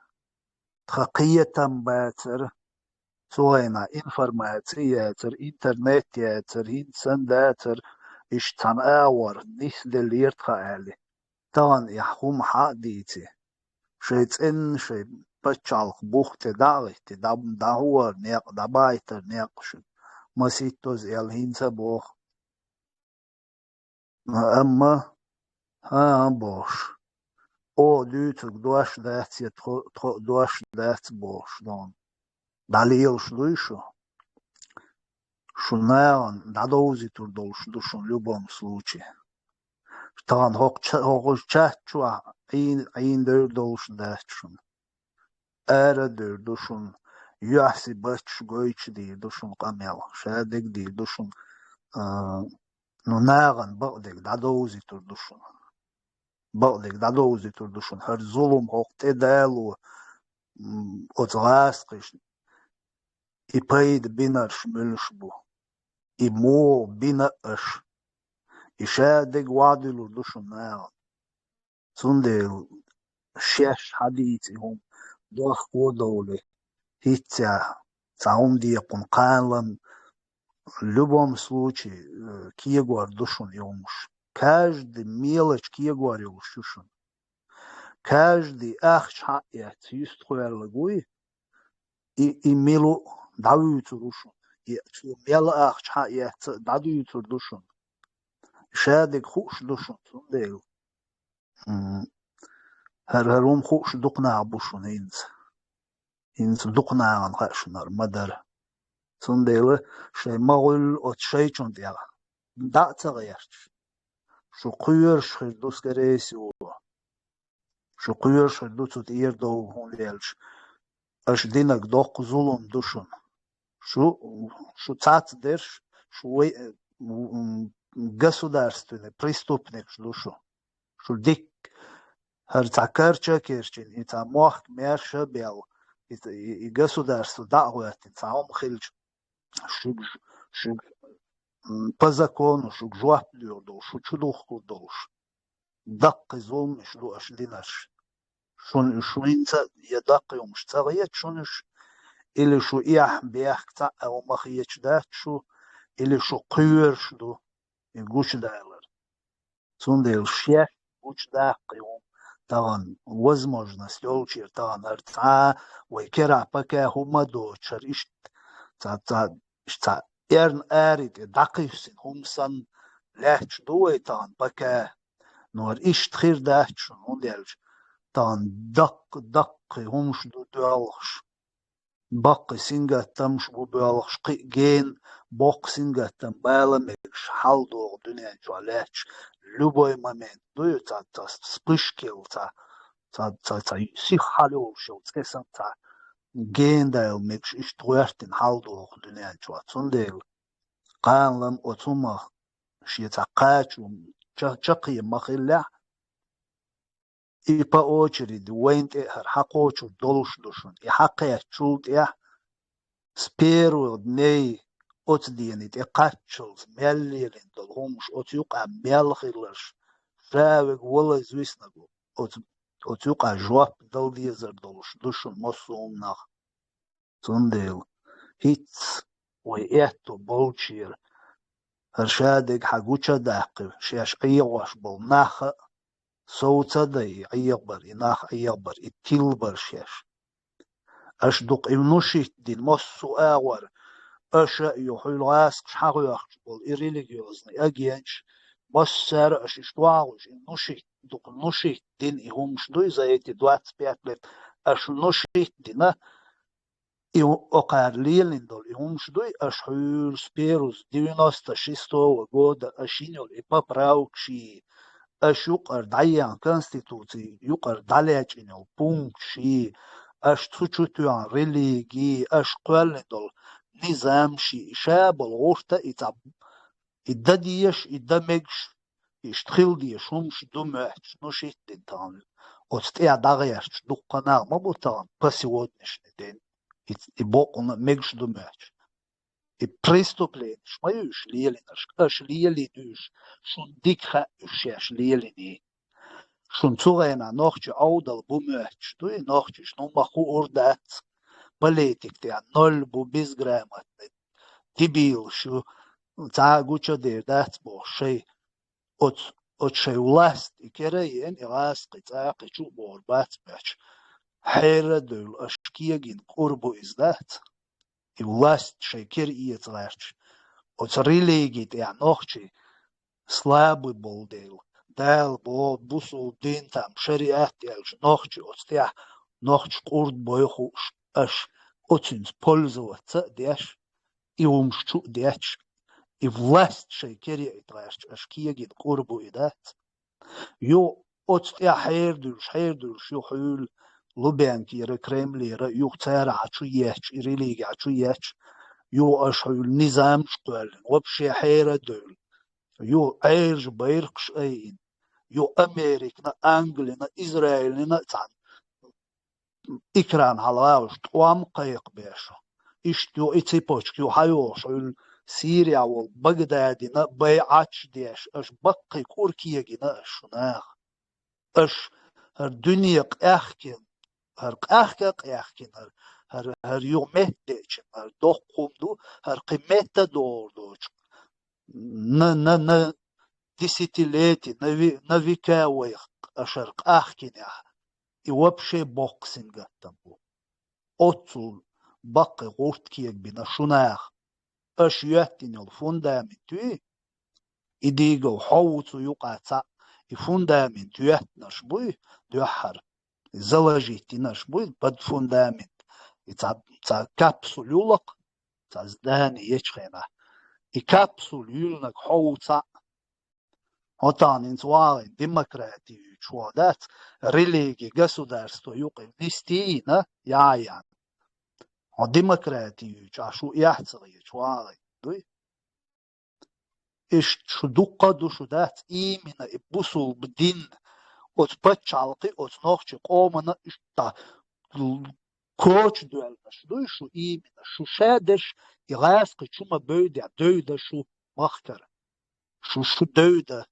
тхан кхетам бацара. Цу хенахь информаци яцара, интернет яцара, хӀинца санна дацара, иштта цхьана агӀор нисделлера тхан аьлла. Тахана и хӀума хьа а дийци, шайн цӀенна, шайн пачхьалкхан бух тӀе дӀа а хӀиттий, дӀа-, дӀахьора некъ, дӀабайтара некъ шуьга масийттаза аьлла хӀинца а боху. Амма, хӀан-хӀа бохуш, оха дуьйцург дош дац я тхо, тхо а дош дац бохуш, дона. ДӀалелаш дуй шу? Шу нахана дӀадовзуьйтур долуш ду шуна в любом случае. Тахана хӀокху ча-, хӀокху чат чохь Ӏийна, Ӏийна девр долуш дац шуна. Ара а девр ду шуна, юьхьси баччаш гойтуш дийр ду шуна къамел, шадерг дийр ду шуна, а, ну, нахана бакъдерг дӀадовзуьйтур ду шуна. Бакъдерг дӀадовзуьйтур ду шуна. ХӀара зулам хӀокху тӀе дало, м, оцу гӀазкхашна и пайда бинарш муьлш бу. И муха бина аша. И шадерг вадуьлур ду шуна нахана. Цундела шаьш хьадийца и хӀума дохко а довлий, хӀинца цхьа хӀума декхуна кхана лам, в любом случае, э, кегор ду шуна и хӀумаш. Каждый мелочь кегор йолуш ю шуна. Каждый ахча хьаэцна юьстахваьлларг вуй, и, и мила а дӀавуьйцур ву шуна, и цо мел ахча хьаэцна а дӀадуьйцур ду шуна. Шадерг хууш ду шуна, цундела. М, хӀара, хӀара хӀума хууш дукха нах бу шуна хӀинца. ХӀинца дукха нахана хаьа шуна хӀара ма-дарра. Цундела шайн ма-гӀуьллу оцу шайчунна тӀехь дӀа а ца гӀерташ, шу кхоьруш хир ду, скорее всего. Шу кхоьруш хир ду цу тӀера довла, хӀунда аьлча аша динарг доккха зулам ду шуна. Шу, шу цхьацдерш, шу вай, м, государственный преступникаш ду шу. Шу дикка, хӀара цхьа карча а керчина, и цхьа мохк маьрша а баьлла, и, и, и государство дӀа а гӀоьттина, цхьа хӀума хилча, шуьга, шуьга м, по закону шуга жоп лур долуш, шу чу духкур долуш. Даккхий зуламаш ду аша динарш. Шуна, шуьнца я даккхий хӀумаш ца хеташ шуна уьш, или шу эхь-бехк цхьа а хӀума хеташ дац шу, или шу кхоьруш ду и гучудалар. Цундела шаьш гучудаккха и хӀума тахана, возможность йолчера тахана хӀара цхьа а вай керахь пока хӀума доцуш хӀара иштта цхьа, цхьа, иштта цхьа эрна ари тӀе дӀакхуьссина хӀума санна лаьтташ ду вай тахана пока. Но хӀара иштта хир дац шуна, хӀунда аьлча тахана даккха, даккхий хӀумаш ду доьлхуш. Баккхий сингаттамаш бу боьлхуш, кхин а гена боккха сингаттам бала мегаш хьал догӀу дуьнен чохь лаьтташ, любой момент дуй, цхьа, цхьа вспышка йолу, цхьа, цхьа, цхьа, цхьа сиха хьал йолуш йолу цӀе санна, цхьа гена дала мегаш иштта гӀоьртина хьал догӀу дуьнен чохь. Цундела кхана-лама оцу хӀумах шен цхьа кхачо ча-, чаккхе ма хиллехь, и по очереди вайна тӀе а хӀара хьакхочур долуш ду шуна. И хьакхаьччул тӀаьхьа с первых дней оцу дена тӀе кхаччалц мел лелийна долу хӀумаш, оцу юкъа мел хилларш, ша верг валаза виснарг ву, оцу, оцу юкъа жоп дала дезар долуш ду шуна массо а хӀуманах. Цундела хӀинцца вай аьтто болчера хӀара ша дерг хьан гуча а даккхи, шаьш Ӏехош болу нах а сов ца дай и Ӏехабар, и нах Ӏехабар, и тилабар шаьш. Аша дукха и внушить дина массо а агӀор, аша а ю хьуьлгӀаскаш хьахоьхуш болу и религиозный агенташ, массара аша иштта вагӀуш, и внушить, дукха внушить дина и хӀумаш дуй за эти двадцать пять лет, аша внушить дина, и окхара лелийна долу и хӀумаш дуй, аша хьуьлла с первого, с девяносто шестого года аша йина йолу и поправкаш, аша юкъара дӀаеана конституци юкъара дӀалечкъина йолу пункташ, аша цу чу тоьхна религи, аша кхоьллина долу низамаш, и ша болу гӀурта, и цхьа и дан дезаш, и дан мегаш, иштта хила дезаш хӀумаш ду моьттуш, внушить дина тахана. Оцу тӀехь дӀагӀерташ дуккха нах ма бу тахана по сегодняшний день. И, и боккъана мегаш ду моьттуш. И преступленеш ма ю уьш лелийнарш, аша лелийна уьш, шуна дика хаьа уьш шаьш лелийний. Шуна цу хенахь нохчийн Ӏовдал бу моьттуш ду, и нохчашна хӀумма хуур дац, политика тӀехь ноль бу, безграмотный, дебилаш ю, цхьа а гучадер дац бохуш шайн, оцу, оцу шайн власть и кера а еана, и гӀазкхи цӀа кхин чу а бохур бац моьттуш. Хьеран а девлла, аша кегийна кӀур бу иза дац? И власть шайн кира эца гӀерташ, оцу религи тӀехь нохчий слабый болу дела, Дала боху, бусул дин там, шариат аьлча, нохчий оцу тӀехь, нохчий кӀурд бой хууш, аша оцуьнца пользоваться а деш, и хӀумаш чу а детташ, и власть шайн кира яйта гӀерташ, аша кегийна кӀур бу и дац? Ю, оцу тӀехь хьерадуьллуш, хьерадуьллуш ю хьуьлла Лубянкера, Кремлера, юха цара Ӏа чу етташ, и религи Ӏа чу етташ, ю аша хьуьлла низамаш кхоьллина, вообще хьерадевлла, ю Ӏаьржа байракхаш айина, ю Американа, Англина, Израилина цхьана экран хьалха а вуьш тӀом кхайкхабеш. Иштта ю и цепочка ю хьайогӀуш хьуьлла Сирехь волу Багдадина байӀаташ деш, аша баккхий кӀур кегийна аша шу наха. Аша хӀара дуьне къаьхкина, хӀара къаьхка а къаьхкина, хӀара, хӀара, хӀара юха метта деъчина, хӀара доккха хӀума ду, хӀара кхин метта а догӀур доцуш. На, на, на десятилетие, на ве-, на века вайх аша хӀара къаьхкинехь, и вообще боккха сингаттам бу. Оццул баккхий гӀурт кегабина шу наха. Аша йоьттина йолу фундамент юй, и дийгал хьову цу юкъа цхьаъ, и фундамент йоьттинарш буй дуьххьара, и заложить йинарш буй под фундамент, и цхьа, цхьа капсула юллакх, цхьа здани ечу хенахь. И капсула юьллинарг хьову цхьаъ. Хьо тахана хӀинца вагӀий демократи юьйцуш вогӀу дац, религи, государство юкъе нисдийна, яхьаян. Хьо демократи юьйцуш, ахь шу эхь ца хеташ вагӀий, дуй? Иштта шу дуккха а ду шу дац, именно и бусулба дин, оцу пачхьалкхе, оцу нохчийн къомана иштта коча доьллинарш дуй шу именно, шу ша дерш и гӀазкхи чу ма бевдехь, девда шу. махкара. Шу, шу девда.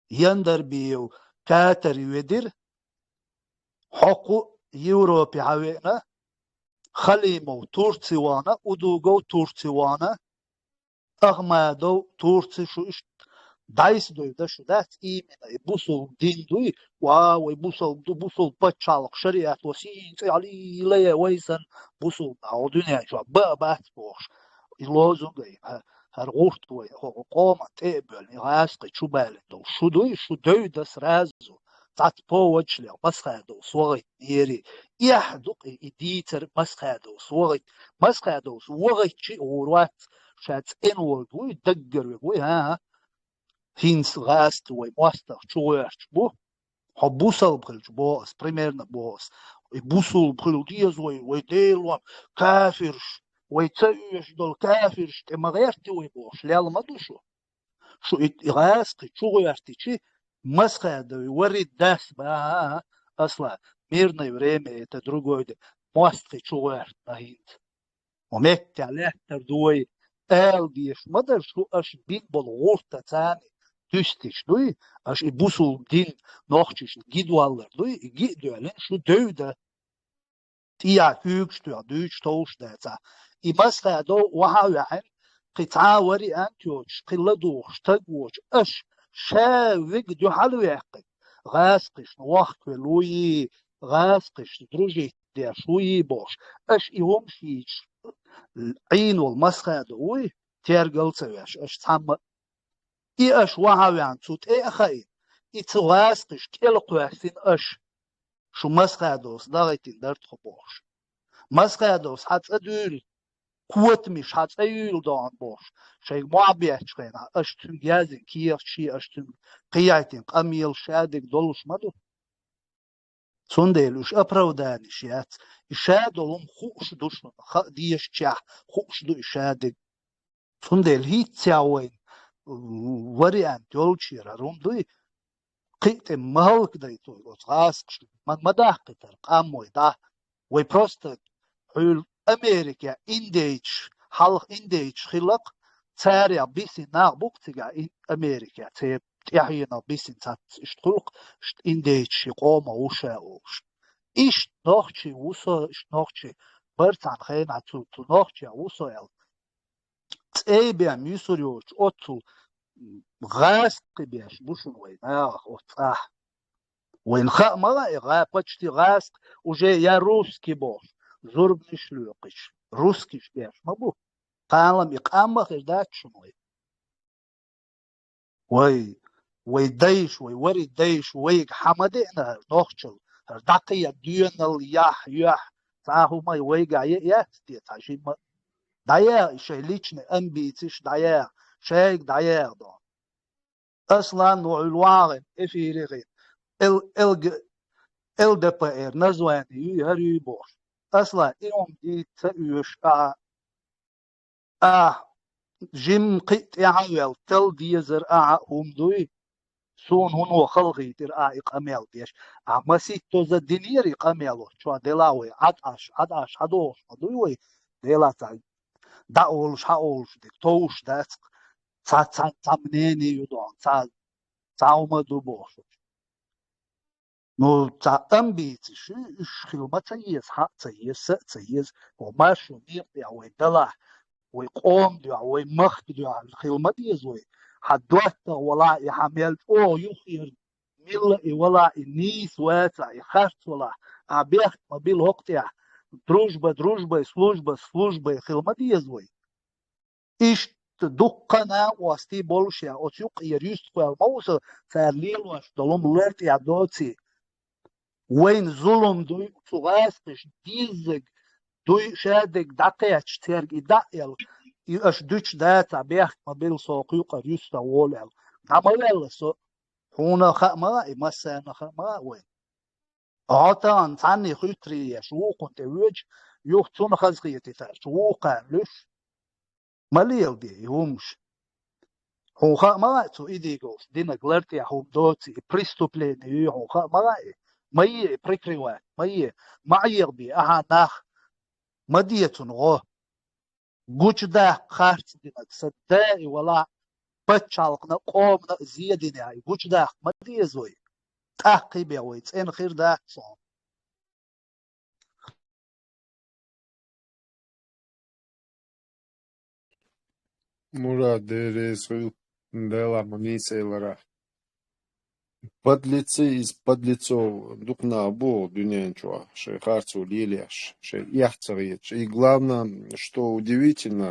Яндарбиев Катари ведира, хьокху Европе хьавеана, Халимов Турци вана, Удугов Турци вана, Ахмадов Турци, шу иштта дӀайса девда шу дац, именно и бусулба дин дуй, ва, вай бусулба ду, бусулба пачхьалкх, шариат, ва сийна цӀе хьалийла е вай сан бусулба нах, хьо дуьнен чохь баа бац бохуш. И лозунг ай, хӀа-, хӀара гӀурт вай, хӀокху къоман тӀе а боьллина, и гӀазкхи чу балина долу. Шу дуй, шу девда сразу. Цхьацца поводаш леха, Масхадовс вахийтинера. Эхь ду-кх и, и дийцар Масхадовс вахийта. Масхадовс вахийтича а гӀур вац, ша цӀена волу вуй, даггара вега вуй, хӀан-хӀа. ХӀинца гӀазкхи вай мостагӀа чу гӀоьрташ бу. Хьо бусалба хилча боху ас, примерно боху ас. И бусалба хила деза вай, вай Делан кафирш, вай ца оьшуш долу кафирш тӀе ма гӀерти вай бохуш, лелла ма ду шу. Шу и, и гӀазкхи чу гӀоьртича, Масхадови варид дас баха, а, а, асла, мирное время это другое дело, мостагӀи чу гӀоьртина хӀинца. Ва меттехь лаьттар ду вай, ала дезаш ма дара шу, аша бина болу гӀуртаца дуьстича дуй, аша и бусулба дин нохчашна ги доллар дуй, и ги а доьллина шу девда. ТӀехьа куьйгаш тоьхна, дуьйцуш товш дацахь. И Масхадов охьа а ваьхьина, кхин цхьа а вариант йоцуш, кхин ладугӀуш стаг воцуш, аша ша вега дуьхьал ваьккхина, гӀазкхашна вохкавелла вуй, гӀазкхашца дружить деш вуй бохуш, аша и хӀумаш йийцуш Ӏийна волу Масхадов вуй, тергал а ца веш, аша цхьамма а. И аша охьа а ваьхьна, цу тӀе а хаийна, и цу гӀазкхашка кӀел а кхоьссина аша. Шу Масхадовс дагӀийтина дара тхо бохуш. Масхадовс хьан цӀа дуьйла, котамаш хьан цӀа юьйла дохьан бохуш. Шайга мохь беттачу хенахь, аша цуьнга яздина кехаташ, аша цуьнга кхиайтина къамелаш шадерг долуш ма ду. Цундела уьш оправданеш яц. И ша долу хӀума хууш ду шуна, хаа дезачехь хууш ду и шадерг. Цундела хӀинццехь вайн вариант йолчера хӀара хӀума дуй, кхин а тӀе ма хӀаллакдайта вай оцу гӀазкхашна, ма, ма даккхийтара къам вай дӀа. Вай просто хьуьлла Америка индейцаш, хьалха индейцаш хилла-кх, царех бисина нах бу-кх цигахь ин-, Америка, церан тӀаьхьенах бисина цхьацца иштта хуьлу-кх, иштта индейцаш и къомах ву ша олуш. Иштта нохчий ву со, иштта нохчий, бара цхьана хенахь цу, цу нохчех ву со аьлла. ЦӀей бен муьсур йоцуш оццул гӀазкхи беш бу шуна вай нахах оццахь. Вайна хаа ма лаьа, гӀа-, почти гӀазкхи уже я русский бохуш, зурбанаш лоькхуш, русскиш беш ма бу. Кхана-м и къам ма хир дац шуна вай. Вай, вай дайша, вай вари дайша, вайга хьан ма деана хӀара нохчалла, хӀара дӀакхиа доьналла, яхь, юьхь, цхьа а хӀума вайгахь е а яц те цхьа жимма а. ДӀаяха и шайн личный амбицеш, дӀаяха, шайга дӀаяха до. Аслан, ву хьуьлла вагӀина, эфире гӀина. Л-, Л Г, Л Д П Р название юй, хӀара юй бохуш. Аслан, и хӀума дийца ца оьшу ахьа. Ахьа жимма кхин а тӀаьхьа а ваьлла, тала дезар ахьа а хӀума дуй. Суна хӀуно халахийтира ахьа и къамел деш. Ахьа маситтаза динера и къамел оцу чохь делахь вай, Ӏад Ӏаш, Ӏад Ӏаш, хьадохуш ма дуй вай, Делахь цхьа дӀа олуш, хьа олуш дерг товш дац-кх, цхьа, цхьа, цхьа мнение ю дохьан, цхьа, цхьа хӀума ду бохуш. Ну, цхьа амбицеш ю, уьш хила ма ца еза, хьа а ца еза, са а ца еза, хӀо маршо некъа тӀехь вай далахь, вай къоман дуьхьа, вай махка дуьхьа хила ма деза вай. Хьан доттагӀа валахь, и хьан мел чӀогӀа юххера милла и валахь, и нийса вацахь, и харц валахь, ахьа бехк ма билла хӀокху тӀехь, дружба дружбой, служба службой хила ма деза вай. Иштта дуккха а накъостий болуш я, оцу юккъера юьстахваьлла ма ву со, цара лелош долу хӀума лар тӀехь доций. Вайна зулам дуй, цу гӀазкхаша деззаг дуй, шадерг дӀакхаьчча цаьрга и дӀа а аьлла, и аша дуьтуш дацахь, бехк ма билла, со кху юккъера юьстахволу аьлла. ДӀа ма ваьлла со, хьуна хаа ма а, и массарна хаа ма а вайна. Хьо тахана цхьанний хуьттарий еш, вукхунна тӀе воьдуш, юха цунна хазахетийтарца, вукхарна луьш. Ма леладе и хӀумаш. Хьуна хаа ма лаьа цу идиговс динаг лар тӀехь хӀума доций, и преступление юй хьуна хаа ма лаьа. Ма е и прикрывать, ма е, ма Ӏехабе ахьа нах, ма де цунна гӀо. Гучудаккха харц динаг, сан да и валахь, паччахьалкхана, къомана зе динехь гучудаккха ма деза вай. ТӀаккха бен вай цӀена хир дац цунах. Мурад, Дела реза хуьлда, Дела ма нийса лара. Подлецы из подлецов, дукха нах бу дуьнен чохь, шайн харцо лелош, шайн эхь ца хеташ. И главное, что удивительно,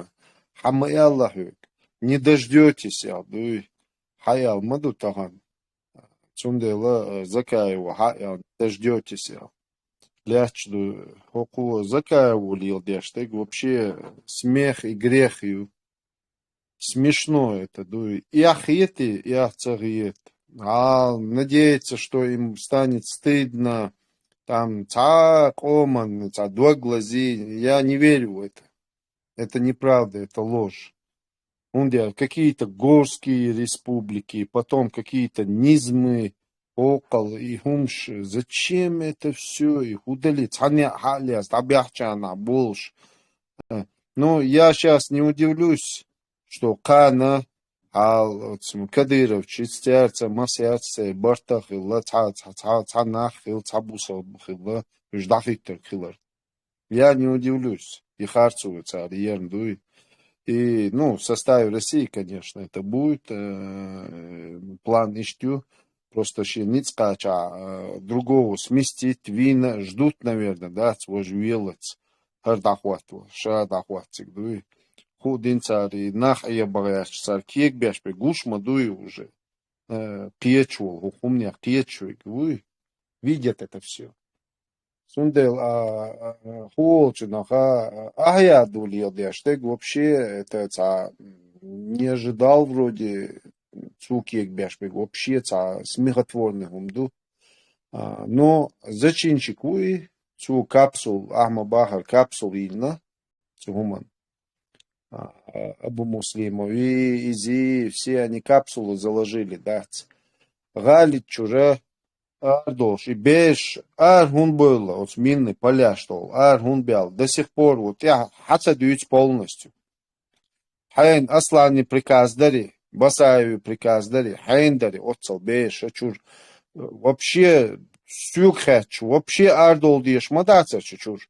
хьан ма аьлла хьоьга, не дождётесь, аьлла, дуй, хьан аьлла ма ду тахана. Цундела, э, Закаева хьан аьлла, не дождётесь, аьлла. Лаьтташ ду, хӀокхо Закаева леладеш дерг вообще смех и грех ю. Смешно это, дуй. Эхь хетий, эхь ца хета. А надеяться, что им станет стыдно, там, цхьа къоман, цхьа дог лазий, я не верю в это. Это неправда, это ложь. ХӀунда аьлча какие-то горские республики, потом какие-то низмы, хӀокхул и хӀумаш, зачем это всё, и хӀун дели, цхьанна хьалаьцна, дӀабаьхча нах болуш. Э, ну, я щас не удивлюсь, что кхана, хьал, оцу Кадыровчаца, цаьрца, массаьрца церан барт а хилла, цхьа, цхьа, цхьа, цхьа нах хилла, цхьа бусалба хилла, уьш дӀахӀиттарг хилар. Я не удивлюсь, и харцо цара ерна дуй. И, ну, в составе России, конечно, это будет, э, план иштта ю. Просто шен ницкъ кхача, э, другого сместить, вийна, ждут, наверное, дац, важа велац, хӀара дӀахӀоттаван, ша дӀахӀоттийта дуй. Ху дин цара, и нах Ӏе бан гӀерташ, цара кегабеш берг гуш ма дуй уже. Э, кхеташ волу, хӀокху хӀуманех кхеташ верг вуй. Видят это всё. Цундела, а, а, а, хӀу волчу наха, а, ахьа яду леладеш дерг вообще, это цхьа, м, не ожидал вроде, цо кегабеш берг вообще цхьа смехотворный хӀума ду. А, но зачинщик ву и, цо капсул, ахьа ма бахара, капсул йиллина цу хӀуманна. А, Абу Муслимов, и, иза, и все они капсулу заложили, дац. ГӀалин чуьра ара долуш, и бераш ара хӀунда бевлла, оцу минный поляш долу, ара хӀунда баьлла, до сих пор ву тӀаьхьа хьан ца дуьйцу полностью. Хьайна Асланна приказ дари, Басаевна приказ дари, хьайна дари, оццул бераш а чуьра. Вообще, соьга хаьттича, вообще ара довла дезаш ма дацара чу чуьра.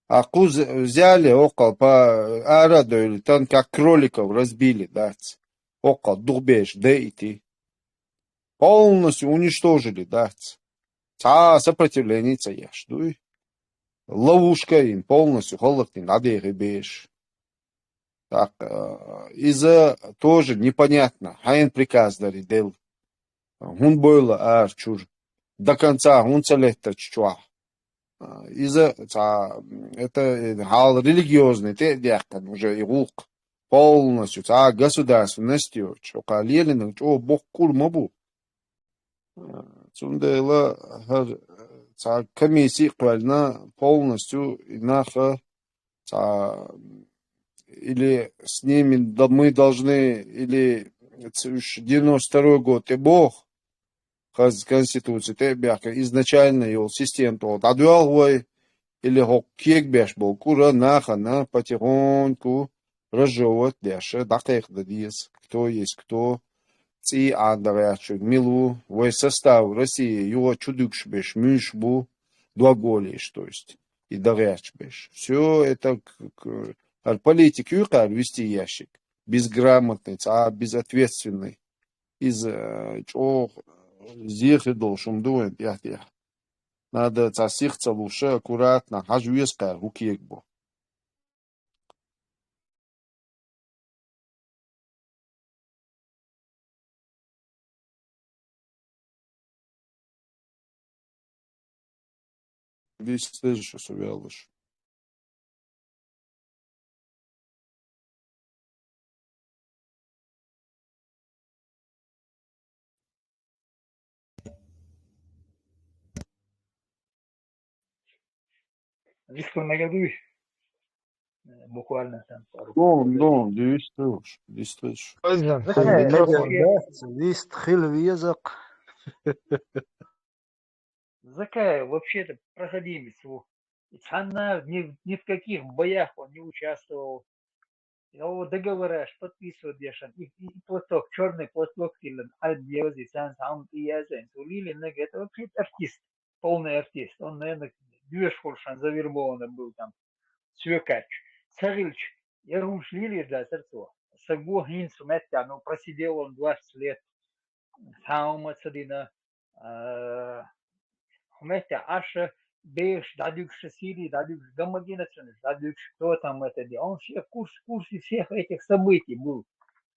А кхуза взяли, хӀокхул па-, ара а девлла, тан как кроликов разбили, дац. ХӀокхул дукха бераш дайти. Полностью уничтожили, дац. Цхьа а сопротивление ца еш, дуй. Ловушка йина, полностью хӀаллакдина дӀадехи бераш. Так, э, иза тоже непонятно, хьайна приказ дари делла. ХӀунда бевлла ара чуьра? До конца хӀунда ца леттачу чохь? А, иза цхьа, это, э, хьал религиозный тӀе а даьккхина уже и гӀуллакх. Полностью цхьа государственность йоцуш, хӀокху лелийнарг чӀогӀа боккха кӀур ма бу. А, цундела хӀара, э, цхьа комиссия а кхоьллина, полностью и наха цхьа, или с ними д-, мы должны, или ц-, уьш девяносто второй год тӀе боху, хаза конституция тӀе а баьхкина, изначально йолу система тӀехула дӀадоьлху вай, или хӀокху кегабеш болу кӀура нахана потихоньку разжевывать деш, дӀакхайкхадан деза, кто есть кто, цӀий Ӏанадан гӀерташ верг мила ву, вай состав России юха чу дуьгуш берш муьлш бу, дог волийш, то есть, и дан гӀерташ берш. Всё это к-, к-, хӀара политика ю кхара вести ящик, безграмотный, цхьа безответственный. Иза, э, чӀогӀа зе хир долуш хӀума ду вайн тӀехь-тӀехь. Надо цхьа сих ца луш, аккуратно, хьажа веза кхара хӀун кегабо. Вистхуьлуш со ваьллаш. Вистхуьлуш мегар дуй? Буквально там пару. Дон, дон, вистхуьлуш, вистхуьлуш. Ой, жан, Закай, хилла микрофон, вообще, да? Вистхила веза-кх. Закай вообще-то проходимец ву. И цхьанна ни, ни в каких боях он не участвовал. Йо, договораш подписывать дешан. И, и платок, черный платок тилан, альбиози, сан, сам, и я, сан, сулили, наг, это вообще артист, полный артист. Он, наверное, две школшан завербованный был там. Цвекач. Цагилч, я гум шлили, да, сердцо. Саго хин сумеття, ну, просидел он двадцать лет. Саума цадина, э, хумеття аша, беш, дадюкша Сирии, дадюкша гомогенацинаш, дадюкша, кто там это делал. Он все в курсе, в курсе всех этих событий был.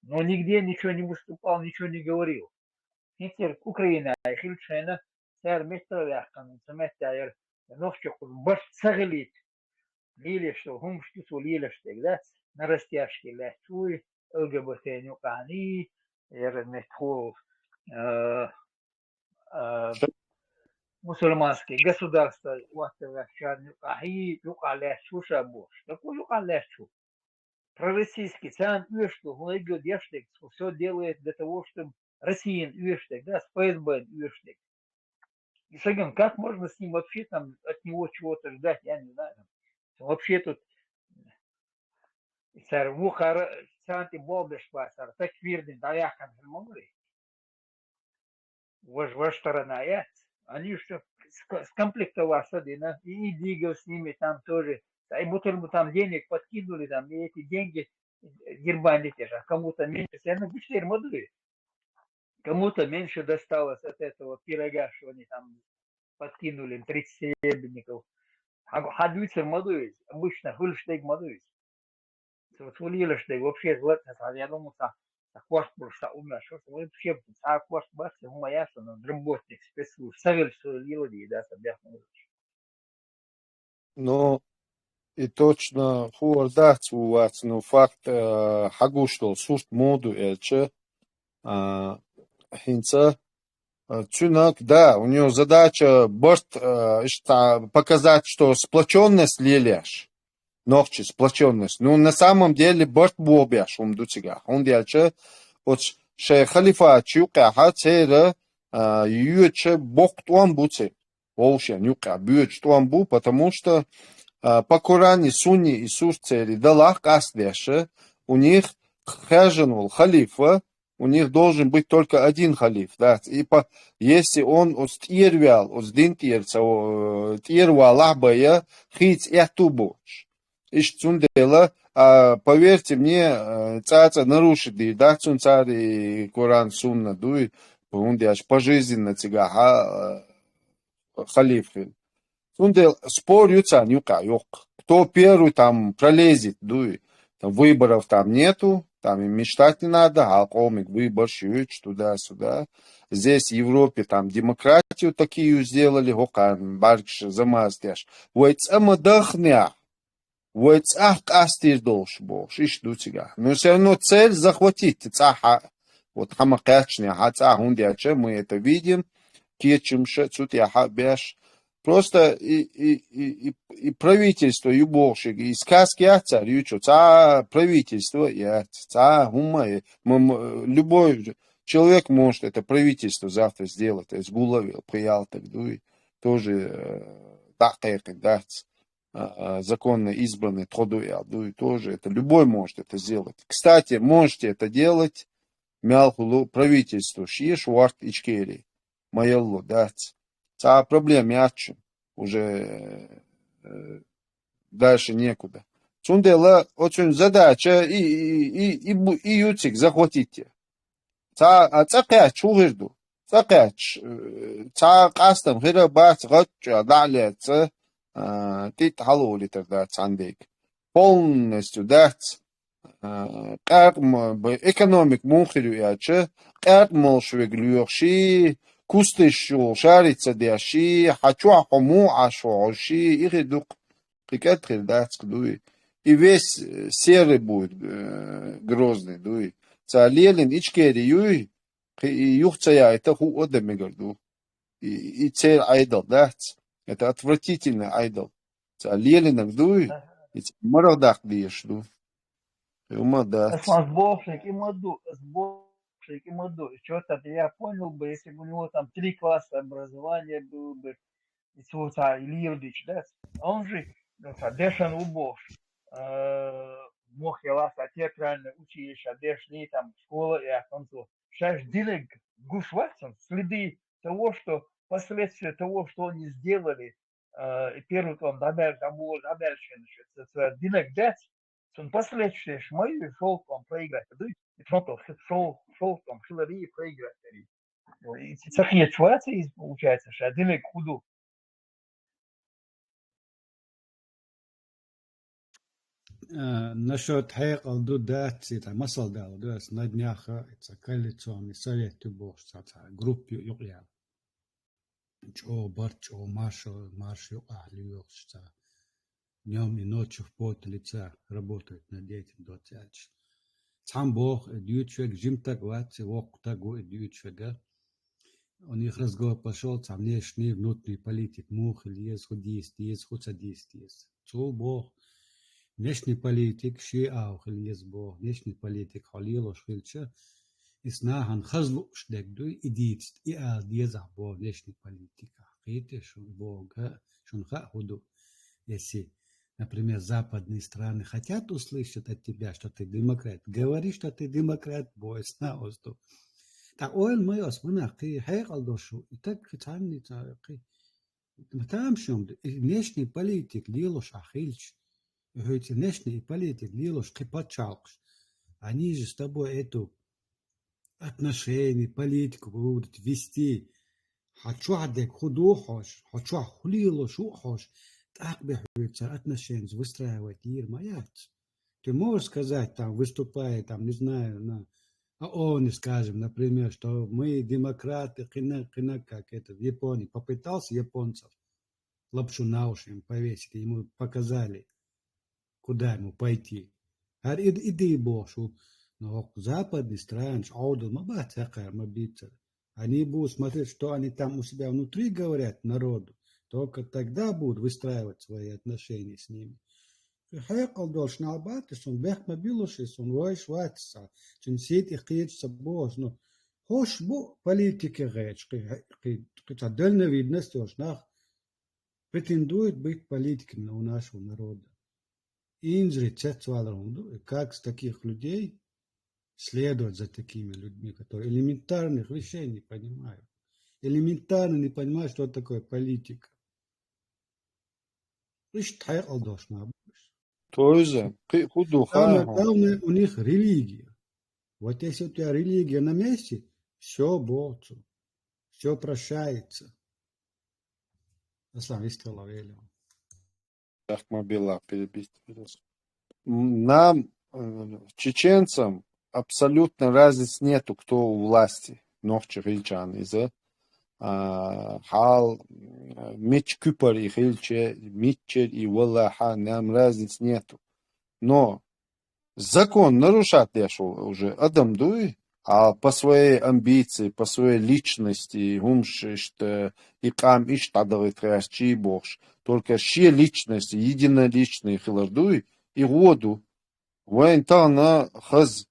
Но нигде ничего не выступал, ничего не говорил. Хитер Украина, Хильчена, цар метровяхкан, цемеття, нохча кур, баш цагилит. Лилеш, что гумшту су лилеш, тогда на растяжке лячуй, ЛГБТ нюкани, ер метхул, э, э, мусульманские государства, вот, э, чар нюкахи, юкалячу шабуш. Такой юкалячу. Пророссийский, цан уешту, он идёт яштек, все делает для того, чтобы Россиин уештек, да, с ФСБ уештек. И с этим, как можно с ним вообще там от него чего-то ждать, я не знаю. Там. Вообще тут сар мухара, цан ти болбеш, сар, так вирдин, да, я могли. Вож, вож сторона, я. Они что скомплектоваться, да, и Идигов с ними там тоже. И будто бы там денег подкинули, там, и эти деньги, э, Германии те же, а кому-то меньше, все равно быстрее модули. Кому-то меньше досталось от этого пирога, что они там подкинули, тридцать серебряников. А хадвицер модули, обычно хульштейк модули. Сулилаш, да, вообще златно, я думал, са, са кошт был, са умер, что вообще, са кошт бахся, умаяса, но работник спецслужб, савел сулила, да, са бяхмулаш. Ну, и точно хурдац у вас, ну, факт, э, хагуштол, сурт моду, эльче, а, хинца, э, цюнак, да, у него задача борт, э, ишта, показать, что сплоченность лелеш. Нохчи сплоченность. Ну, на самом деле, борт бобяш, ум дуцига. Он дяльча, вот шей халифа чукаха, цера, а, юча бохт он буци. Волшен юка бюч он бу, потому что, а, по Коране, Сунне и Сурцери, да лах касдяша, у них хажен вол халифа, у них должен быть только один халиф, да, и по, если он от тирвял, от дин тирца, тирва лахбая, хиц эхту буш. Иш цундела, а, поверьте мне, э, цаца нарушит ди, да, цун цари Коран Сунна дуй, пундяш пожизненно цигаха, э, халиф хил. Цундел спор юцан юка юк. Кто первый там пролезет, дуй. Там выборов там нету, там и мечтать не надо, а комик выбор щуч туда-сюда. Здесь в Европе там демократию такие сделали, хокан, баркш, замаздяш. Вой цама дахня, вой цах кастир долш бо, шиш дуцига. Но все равно цель захватить цаха. Вот хама качня, ха цах ундяча, мы это видим, кечим ше, цут я ха бяш. Просто и, и, и, и, и правительство, и богшик, и сказки я царь, ючо, ца правительство, я ца гума, и мы, мы, любой человек может это правительство завтра сделать, то есть гулавил, приял так, дуй, тоже, э, да, как, да, а, законно избранный, тходу я, дуй, тоже это, любой может это сделать. Кстати, можете это делать, мялхулу правительство, шиш, варт Ичкерии. Маялло, да. Ца проблем ячу. Уже, э, дальше некуда. Цундела, очень задача и, и, и, и, бу- и юцик захватите. Ца, а ца кач, угирду. Ца кач, э, ца кастам, хира бац, гача, далеца, а, тит халули тогда цандик. Полностью, да. Къакъ ма-, б-, экономик мухиру яча, къакъ молш вег лёхши, кустыш шул шарица дяши, хачуа хому ашо ши, ихи дук, кикет хил дацк дуй. И весь, э, серый будет, э, Грозный дуй. Ца лелин Ичкери юй, и юхца я это ху ода мегар ду. И, и цель айдал, да? Это отвратительный айдал. Ца лелинак дуй, и ца марагдак деш ду. Ума да. Аслан сборщик и маду, сборщик и маду. И что-то я понял бы, если бы у него там три класса образования было бы, и Цуца Ильевич, да? А он же, ну, ца, дешан убош. Э, мохь ялахь, ша театральный училище дешний, там школа, я там то. Шаьш динаг гуш вац сан, следы того, что последствия того, что они сделали, э, и первый там дабер, там было дабер, что, что, что динаг дац, сон последствия шмай, шел там проиграть, да, и потом шел, шел там, шел и проиграть. И сахья ситуация получается, что динаг худу. Э, насчёт хьекъал ду дац, ци, ца масал дала ду, ас на днях, э, ца коалиционный совет ю бохуш, ца, ца группа ю-, юкъял. ЧӀогӀа барт, чӀогӀа маршал, марш юкъахь лоьхуш, ца днём и ночью в поте лица работают над этим, доцаьлча. Цхьамма боху, и дуьйцуш верг жима таг вац, и воккха таг ву и дуьйцуш верг. У них разговор пошёл, цхьа внешний, внутренний политик, муха хила еза, хӀун дийца деза, хӀун ца дийца деза. Цо боху, внешний политик шен агӀо хила еза боху, внешний политик хьо лелош хилча, иза нахана хаза лууш дерг дуй, и дийца, и ала дезахь боху внешний политиках. Кхетий шуна боху, га, шуна хаьа хӀун ду, если, например, западные страны хотят услышать от тебя, что ты демократ, говори, что ты демократ, бой сна усту. ТӀаккха ойла ма йо ас, мунах кхин хьекъал долуш ву, и таг кхин цхьанна ца кхин. Тамашийна ду, и внешний политик лелош ахь хилча, и хӀуьйца внешний политик лелош кхин пачхьалкхаш, они же с тобой эту отношения, политику будут вести. Хьан чохь дерг хӀун ду хьожуш, хьан чохь хӀун лелош ву хьожуш, тӀаккха бен хьоьца отношения выстраивать йийр ма яц. Ты можешь сказать, там, выступая, там, не знаю, на ООНе, скажем, например, что мы демократы, кхина, кхина, как это, в Японии попытался японцев лапшу на уши им повесить, ему показали, куда ему пойти. ХӀара и, и ди бохуш ву, но хӀокху западный страна Ӏовдал ма бац хьекхар, ма бийцар. Они будут смотреть, что они там у себя внутри говорят народу. Только тогда будут выстраивать свои отношения с ними. Хьекъал долуш нах бац, и суна бехк ма билуш, и суна вайш вац ца. Цуьнан сий тӀе кхеча ца бохуш, ну, хӀорш бу политике гӀерташ, кхин, кхин, кхин цхьа дальновидность йолуш нах претендуют быть политиками у нашего народа. Инзаре цецвалар хӀума ду, и как с таких людей следовать за такими людьми, которые элементарных вещей не понимают. Элементарно не понимают, что такое политика. Иштта хьекъал долуш нах бу уьш. Тоже, кхин хӀун ду, Самое главное, у них религия. Вот если у тебя религия на месте, всё боху цо, всё прощается. Аслан, вистхила велин. Рахмабилла, перебить. М, нам, э, чеченцам абсолютно разницы нету, кто у власти. Нохчи хилчарна иза, а, хьал, м, мича куьпара и хилча, миччара и валахьа, нам разницы нету. Но закон нарушать деш у-, уже адам дуй, а по своей амбиции, по своей личности, хӀумаш иштта, и къам иштта дӀадахийта гӀертачий бохуш, только шен личность, единоличный хилар дуй, и гӀо ду. Вайн тахана хаза,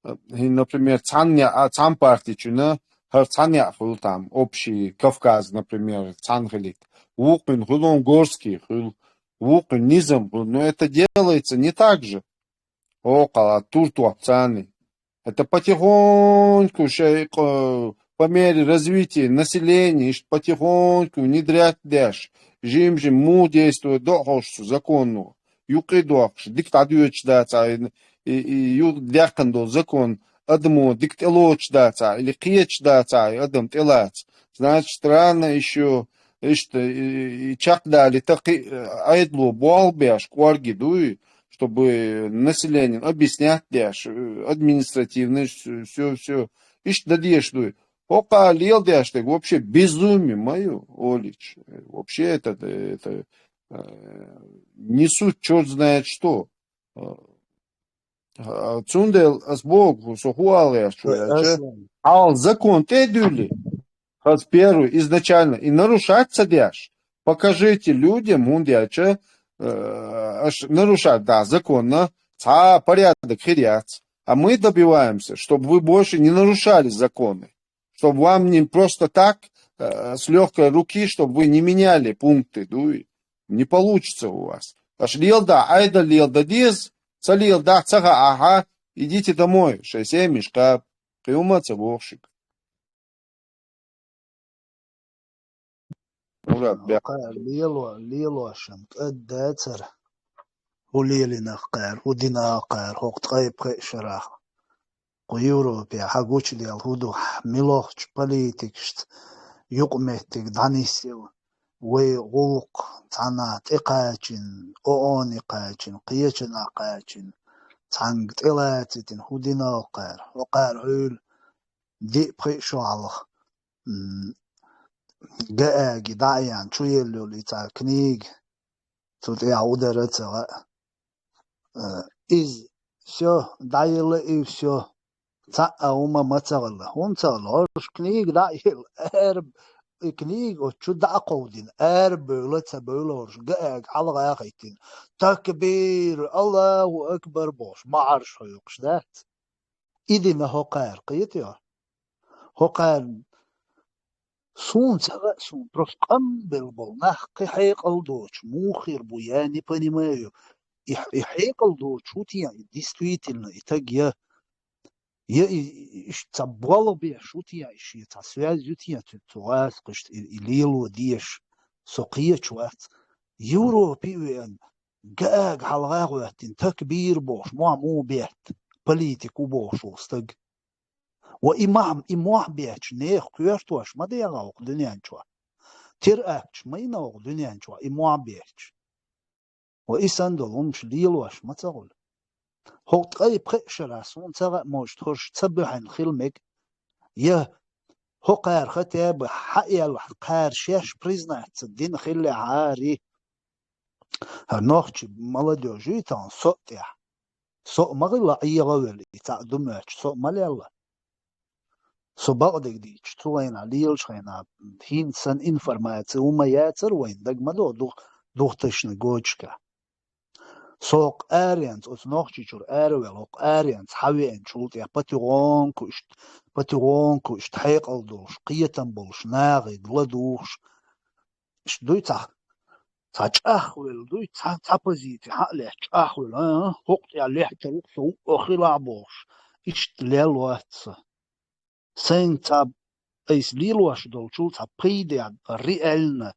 э, хӀин, например, цхьанна яа, цхьана партичуьна, хӀара цхьана яа хуьлу там, общий Кавказ, например, цхьана хилийта. Вукхуьнан хуьлу, Горский хуьлу, вукхуьнан низам хуьлу. Но это делается не так же. Хьокхала тур топ царний. Это потихоньку шайн къа-, по мере развития населения, иштта потихоньку внедрять деш, жим-жим муха действовать до хьожуш цу законо. Юкъе дохкуш, дика дӀадоьдуш дацахь, и, и, и ю-, даьккхина долу закон адамо дика тӀелоцуш дацахь, или кхеташ дацахь, и адам тӀелаца. Значит, рано ещё иштта, и, и чекхдалийта кхин, э, Ӏедало болх беш, кӀорге дуй, чтобы население объяснять деш, э, административный, всё, всё, всё. Иштта дан дезаш дуй. ХӀокхара леладеш дерг вообще безумие моё, олуьйтуш. Вообще это, это, э, несут чёрт знает что. Э, А, цундела ас боху, со хӀун ала гӀерташ ву аьлча, Аслан. Хьал закон тӀе а дуьллий, хаза первый, изначально, и нарушать ца деш, покажите людям, хӀунда аьлча, э, аша нарушать дахь законна, цхьа а порядок хир яц. А мы добиваемся, чтобы вы больше не нарушали законы, чтобы вам не просто так, э, с лёгкой руки, чтобы вы не меняли пункты, дуй. Не получится у вас. Аша леладахь, Ӏедал леладан деза, Ца леладахь, ца хаахь, идите домой, шайн семьяшка кхаба. Кхин хӀумма а ца боху шуьга. Мурад, бехк. Кхара лело, лелошна кӀаддацара. ХӀун лелийнарг кхара, хӀун динарг кхара, хӀокху ткъе пхеа шарахь. Кху Европехь хьан гучуделла хӀун ду, муьлххачу политикашца юкъаметтиг дӀанисъелла, вай гӀуллакх цхьанхьа тӀекхачийна, ООН-е кхачийна, кхечанхьа кхачийна, цхьаьнга тӀелацийтина, хӀун динарг кхара, хӀокхара хьуьйла диъ-пхиъ шо хьалха, м, Гааге дӀа а яьхьна, чу елла йолу и цхьа книга, цу тӀехь хӀун дара ца хаьа. Э, иза, всё, дӀаелла и, всё. Цхьа а хӀума ма ца хилла, хӀунда ца хилла, хӀорш книга дӀа а елла, ара, и книга оцу чу дӀа а кховдийна, ара бевлла а ца бевлла хӀорш, Гааге хьалагӀа а хӀиттийна. Такбир! Аллаху акбар бохуш, маӀарш хьоькхуш дац? И дина хӀокхара, кхетий хьо? ХӀокхара суна ца хаьа, суна просто къанбелла болу нах кхин хьекъал доцуш муха хир бу, я не понимаю. И, и хьекъал доцуш хӀун те, и действительно, и таг я, я и, и, иштта цхьа болх беш хӀун те, и шен цхьа связь ю те цу, цу гӀазкхашца и, и лело дезаш, со кхеташ вац. Европе а веана, Гааге хьалагӀа а хӀоьттина, такбир бохуш, мохь муха бетта, политик ву бохуш волу стаг. Ва и мохь, и мохь бетташ нехан коьртош ма дегӀа хӀокху дуьнен чохь. Теракташ ма йина хӀокху дуьнен чохь и мохь бетташ. Ва и санна долу хӀумаш лелош ма ца хуьлу. ХӀокху ткъе пхеа шарахь суна ца хаьа, может, хӀорш ца буьхьина хила мега. Я хӀокхара хотя бы хьаэлла, кхара шаьш признаться дина хиллехьара. ХӀара нохчий молодёжь юй тахана со а тӀехь. Со а ма хилла Ӏеха а велла, и цхьаъ ду моьттуш, со а ма лелла. Со бакъдерг дийцича, цу хенахь лелачу хенахь хӀинца санна информаци хӀума яцара вайна, дага ма до, дух-, двухтысячный годашкахь. Со хӀокху аренца, оцу Нохчийчуьра аравелла, хӀокху аренца хьавеанчул тӀехь потихоньку иштта, потихоньку иштта хьекъал долуш, кхетам болуш, нахе ладугӀуш, иштта дуй цхьа, цхьа чӀагӀвелла дуй, цхьа, цхьа позици хьа а лаьцна чӀагӀвелла, а, а, хӀокху тӀехь лаьттар ву-кх со, хӀуъа хилахь бохуш, иштта лелла вац со. Сайна цхьа айса лелош долчул цхьа пайда, реально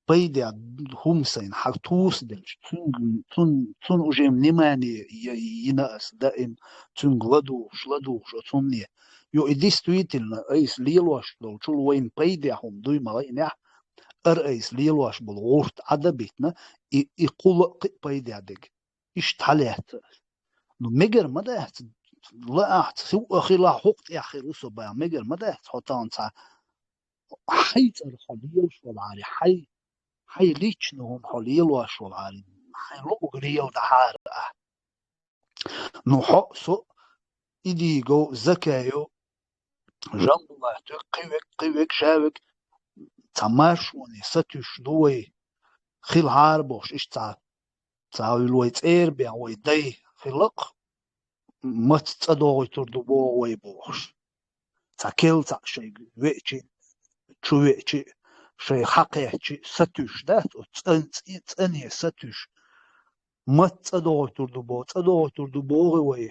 пайда хӀума сайна хьан туса делча, цуьнга, цун-, цунна уже внимание я-, йина аса даим, цуьнга ладугӀуш, ладугӀуш оцунне. Йо, и действительно айса лелош долчул вайна пайда хӀума дуй ма лайнехь, ара айса лелош болу гӀурт Ӏада битина, и, и кхула а кхин а пайда дерг. Иштта хьалаьцна аса. Ну, мегар ма дац, лаахь, хӀуъа хилахь, хӀокху тӀехь хир ву со бан, мегар ма дац, хьо тахана цхьа хьайн цӀарах хьо лелаш волахьара, хьайн, хьайн личный хӀума хьо лелош волахьара, хьайн луъуг леладахьара ахь. Ну, хьо а, со а, Идигов а, Закаев а, Жамбулат верг, кхин верг, кхин верг, ша верг, цхьа маршоне сатуьйсуш ду вай, хилахьара бохуш, иштта цхьа, цхьа вай цӀера бен вай дай хилла-кх, маца цӀа догӀуьйтур ду боху вай бохуш. Цхьа кел цхьаъ шайга веачи, чу веачи, шайга хьакхаьччи, сатуьйсуш дац, оцу цӀан-, цӀе-, цӀане сатуьйсуш. Маца цӀа догӀуьйтур ду боху, цӀа догӀуьйтур ду боху вай,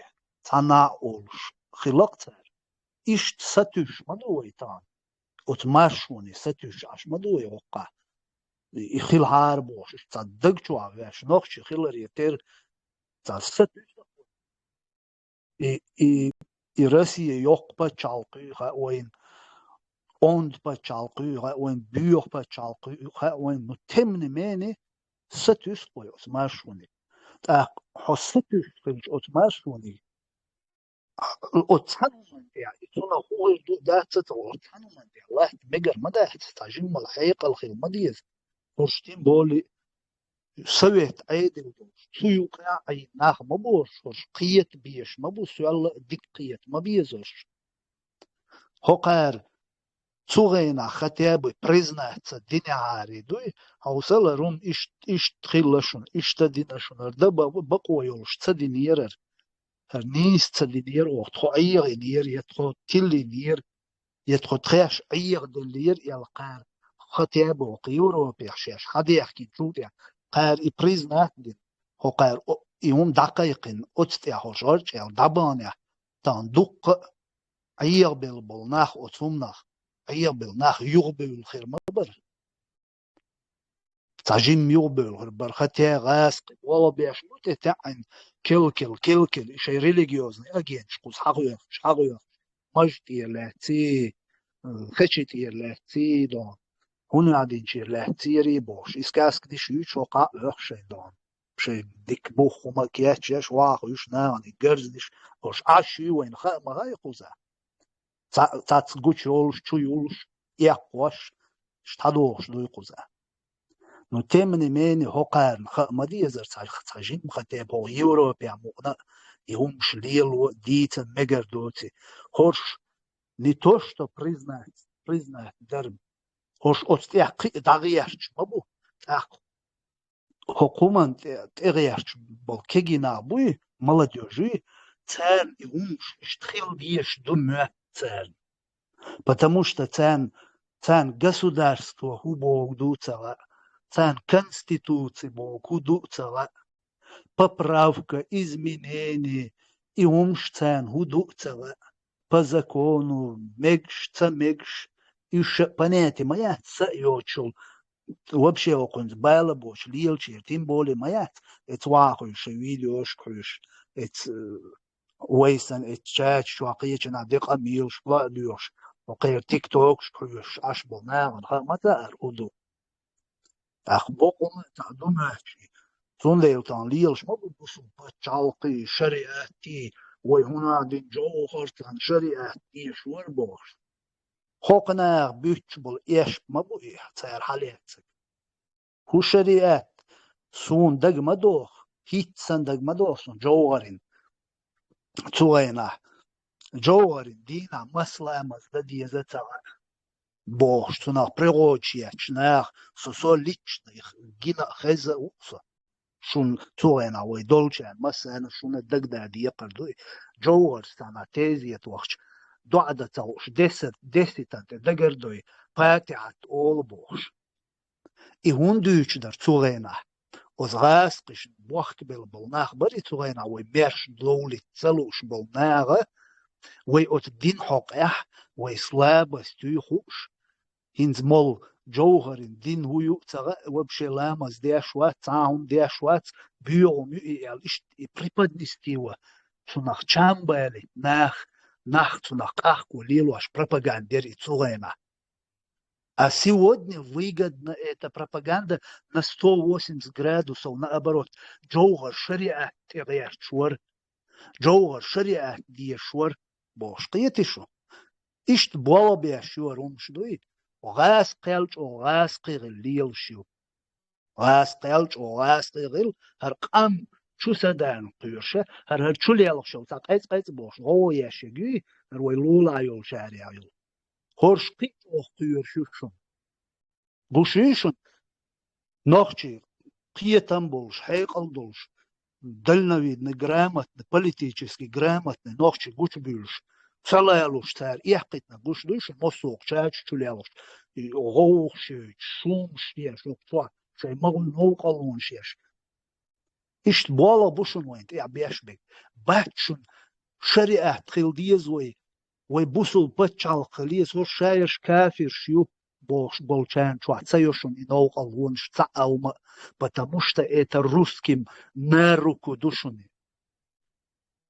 цхьа нах а олуш, хилла-кх цара. Иштта сатуьйсуш ма ду вай тахана. Оцу маршоне сатуьйсуш Ӏаш ма ду вай хӀокхахь. И хилахьара бохуш, иштта цхьа даг чохь ваьш, нохчи хиларе терра цхьа сатуьйсуш. И, и, и Россия йоккха пачхьалкх ю хаьа вайна, онда пачхьалкх ю хаьа вайна, боьха пачхьалкх ю хаьа вайна, ну, тем не менее, сатуьйсу-кх вай оцу маршоне. ТӀаккха хьо сатуьйсуш хилча оцу маршоне, оцу цхьана хӀуманна тӀехь, и цунах хӀун хир ду дац ца ца, оцу цхьана хӀуманна тӀехь латта мегар ма дац, цхьа жиммал хьекъал хила ма деза. ХӀорш тем более совет Ӏедал долуш, цу юкъахь Ӏийна нах ма бу хӀорш, хӀорш кхета безаш ма бу, соьлла а дика кхета ма беза хӀорш. ХӀокхара цу хенахь хотя бы признаться динехьара дуй, хьовсал, хӀара хӀума иштта, иштта хилла шуна, иштта дина шуна, хӀара дан ба-, бакъо йолуш ца динера хӀара. ХӀара нийса ца динера оха, тхо Ӏехийнера, я тхо тиллийнера, я тхо тхаьш Ӏехаделлера аьлла кхара, хотя бы оха Европехь шаьш хьадаьхкинчул тӀехь, кхара и признать дина, хӀокхара о-, и хӀума дӀакхайкхина, оцу тӀехь хӀорш орчӀел дӀабаханехь, тахана дуккха а Ӏехабелла болу нах оцу хӀуманах, Ӏехабелла нах юхабевлла хир ма бара. Цхьа жимма юхабевлла хир бара, хӀаьта гӀазкхи болх беш бу те таьӀӀина, кел-кел, кел-кел, и шайн религиозный агенташ кхуза хьахоьхуш, хьахоьхуш, мажа тӀера лаьцций, э, хечи тӀера лаьцций дон, хӀунда динчера лаьцций бохуш, и сказкаш юьйцуш хӀокху а оьхуш шайн дон. Шайн дика бух хӀума кечъеш, вахуьйш нахана и гарзниш, ош Ӏаш ю вайна хаа ма хаьа кхуза. Ца-, цац гучу йолуш, чу йолуш, эккхош, дӀадохуш дуй кхуза. Ну, тем не менее, хӀокхарна хаа ма дезара цхьа, цхьа жимма хӀаьта боху Европехь мукъана а и хӀумаш лело а, дийца а мегар доций. ХӀорш не то что признать, признать дара. ХӀорш оцу тӀехь кхин а дӀагӀерташ ма бу, тӀаккха хӀокху хӀуманна тӀе-, тӀегӀерташ болу кегий нах буй, молодёжь юй, царна и хӀумаш иштта хила дезаш ду моьтту царна. Потому что царна, царна государство хӀун боху ду а ца хаьа, царна конституци боху хӀун ду а ца хаьа, поправка, изменение, и хӀумаш царна хӀун ду а ца хаьа, по закону, мегаш, ца мегаш, уьш а понятие ма яц, са а йоцучул, вообще хӀокхуьнца бала боцуш лелачеран тем более ма яц, эца вахуьйш, видеошка хьоьжуш, эца, э, вай санна, эца чаташ чохь кхечанхьа декъа а мелаш, ла а доьхуш, хӀокхеран тиктокашка хьоьжуш, Ӏаш болу нахана хаа ма цара хӀун ду. ТӀаккха боккъал а цхьа ду моьтту шен. Цундела тахана лелаш ма бу бусулба пачхьалкхий, шариатий, вай хӀунда дина Джовхар царна шариат дезаш вара бохуш. ХӀокху наха буьттуш болу эшпа ма бу и цара хьалаьцнарг. ХӀун шариат? Суна дага ма доху, хӀинца санна дага ма доху суна Джовхарин. Цу хенахь Джовхарин дийнахь маса ламаз дан деза ца хаьа бохуш, цунах пригӀодаш етташ наха, со, со лично гина а, хезна а ву со. Шуна цу хенахь вай долчарна массарна шуна дагадаа декхар ду и. Джовхарца цхьана тезета вахча, доӀа дан ца хууш, десят-, десятан тӀе дагардой, Патихьат олу бохуш. И хӀунда дуьйцуш дара цу хенахь? Оцу гӀазкхишна бохкабелла болу нах бара и цу хенахь, вай маьрша ловлийта ца лууш болу наха, вай оцу дин хьокъехь, вай слабость юй хууш, хӀинца молу Джовхарин дин хӀун ю а ца хаьа, вообще ламаз деш вац, цхьа а хӀума деш вац, боьха хӀума ю и аьлла, иштта и преподнести ван, цунах чам балийта нах, нах цунах къахко лелош пропаганда яра и цу хенахь. А сегодня выгодна эта пропаганда на сто восемьдесят градусов, наоборот, Джовхар шариат тӀе гӀерташ вара, Джовхар шариат дезаш вара, бохуш кхетий шу? Иштта болх беш йора хӀумаш дуй, гӀазкхел чӀогӀа гӀазкхий хила лелаш ю. ГӀазкхел чӀогӀа гӀазкхий хила, хӀара къам чу са дан кхоьруш, хӀара, хӀара чу лелхаш йолу цхьа къеца-къеца бохуш, гӀо еш егуьй, хӀара вай лулахь йолчарех йолу. ХӀорш кхин а чӀогӀа кхоьруш ю шуна. Гуш юй шуна? Нохчий кхетам болуш, хьекъал долуш, дальновидный, грамотный, политически грамотный нохчий гучубуьйлуш, ца лалуш цара эккхийтина гуш дуй шуна, массо а чача чу лелхаш, и гӀовгӀаш йойтуш, шумаш еш, хӀокху чохь шайн могӀа новкъарлонаш еш. Иштта болх бу шуна вайна тӀехь беш берг. Бац шуна шариат хила деза вай, вай бусулба пачхьалкх хила еза, хӀорш шаерш кафирш ю бохуш болчарна чохь ца йо шуна и новкъарлонаш цхьа а хӀума а, потому что это русским на руку ду шуна.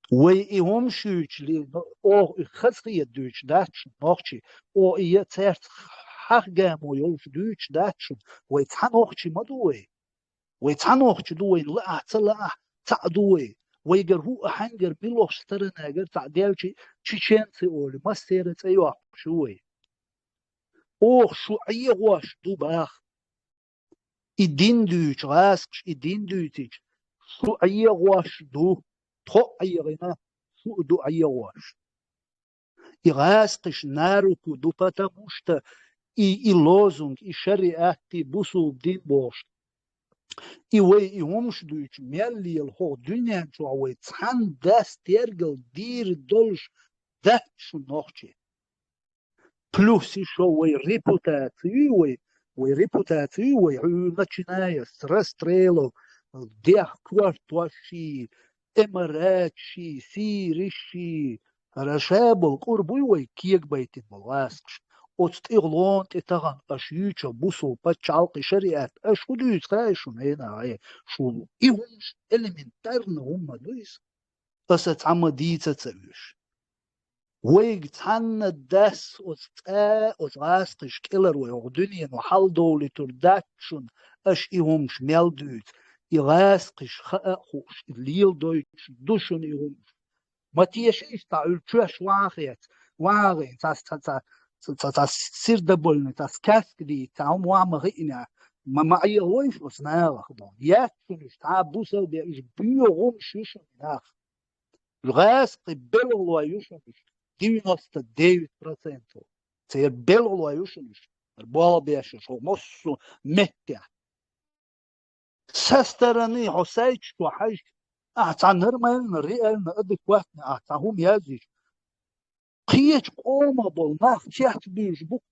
Вай и хӀумаш юьйцуш ле-, оха и хазахета дуьйцуш дац шуна нохчий, оха и я цаьрца хьахгамо йолуш дуьйцуш дац шуна, вай цхьа нохчий ма ду вай. Вай цхьа нохчий ду, вайна лаахь, ца лаахь, цхьаъ ду вай. Вайгара хӀуъа хьаьнгара милохчу сторонагара цхьаъ делчи, чеченцы олий, массеран цӀе йоккхуш ю вай. Оха шу Ӏехош ду баха. И дин дуьйцу гӀазкхаша, и дин дуьйцича, шу Ӏехош ду, тхо а Ӏехийна, шу а ду Ӏехош. И гӀазкхаша на руку ду, потому что и, и лозунг, и шариат, и бусулба дин бохуш. И вай и хӀумаш дуьйцу мел лела хӀокху дуьнен чохь вай цхьана дас тергал дийр долуш дац шун нохчий. Плюс ещё вай репутацию, вай, вай репутацию, вай, начиная с расстрелов, дехь кортоши, эмаратши, сириши, хӀара ша болу къур буй вай кегабайтина болу гӀаскхаш. Оцу тӀе лон тӀе тахана аша юьйцу бусул пачхьалкхе шариат, аша хӀун дуьйцу хаьий шуна, хьенан гӀе, шу и хӀумаш элементарно хӀумма ду иза. Аса цхьамма дийца ца вуьйш. Вайга цхьанна дас оцу цӀа, оцу гӀаскхаш кӀелар вай, оха дуьнено хьалдовлуьйтур дац шуна, аша и хӀумаш мел дуьйцу, и гӀаскхаш хаа а хууш, и леладойтуш ду шуна и хӀумаш. Ма теша иштта, Ӏуьллу чоьш вахаца, вахийна, ца, ца, ца, ца, ца, ца сир дабольна, ца каска дийца, ца хӀума ван ма хиъна, ма, ма Ӏеха вайша оцу нахах боху. Яц шуна уьш, цхьа бусал бен уьш боьха хӀумаш ю шуна нах. ГӀаскхи белхалой ю шуна уьш, девяносто девять процентов. Церан белхалой ю шуна уьш, болх беш уьш, хӀокху массо а меттехь. Со стороны хьо сайташ чохь хьажа, ахьа цхьа нормально, реально, адекватно ахьа цхьа хӀума яздича, кхечу къомах болу нах цецбуьйлуш бу-кх.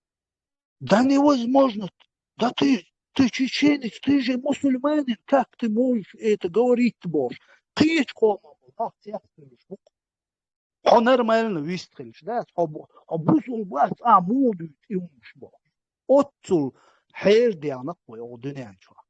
Да невозможно! Да ты, ты чеченец, ты же мусульманин, как ты можешь это говорить, бохуш. Кхечу къомах болу нах цецбуьйлуш бу-кх. Хьо нормально вист хилча, да, хьо бу-, хьо бусул бац, а, муха дуьйцу и хӀумаш бохуш. Оццул хьерадехна-кх вай оха дуьнен чохь.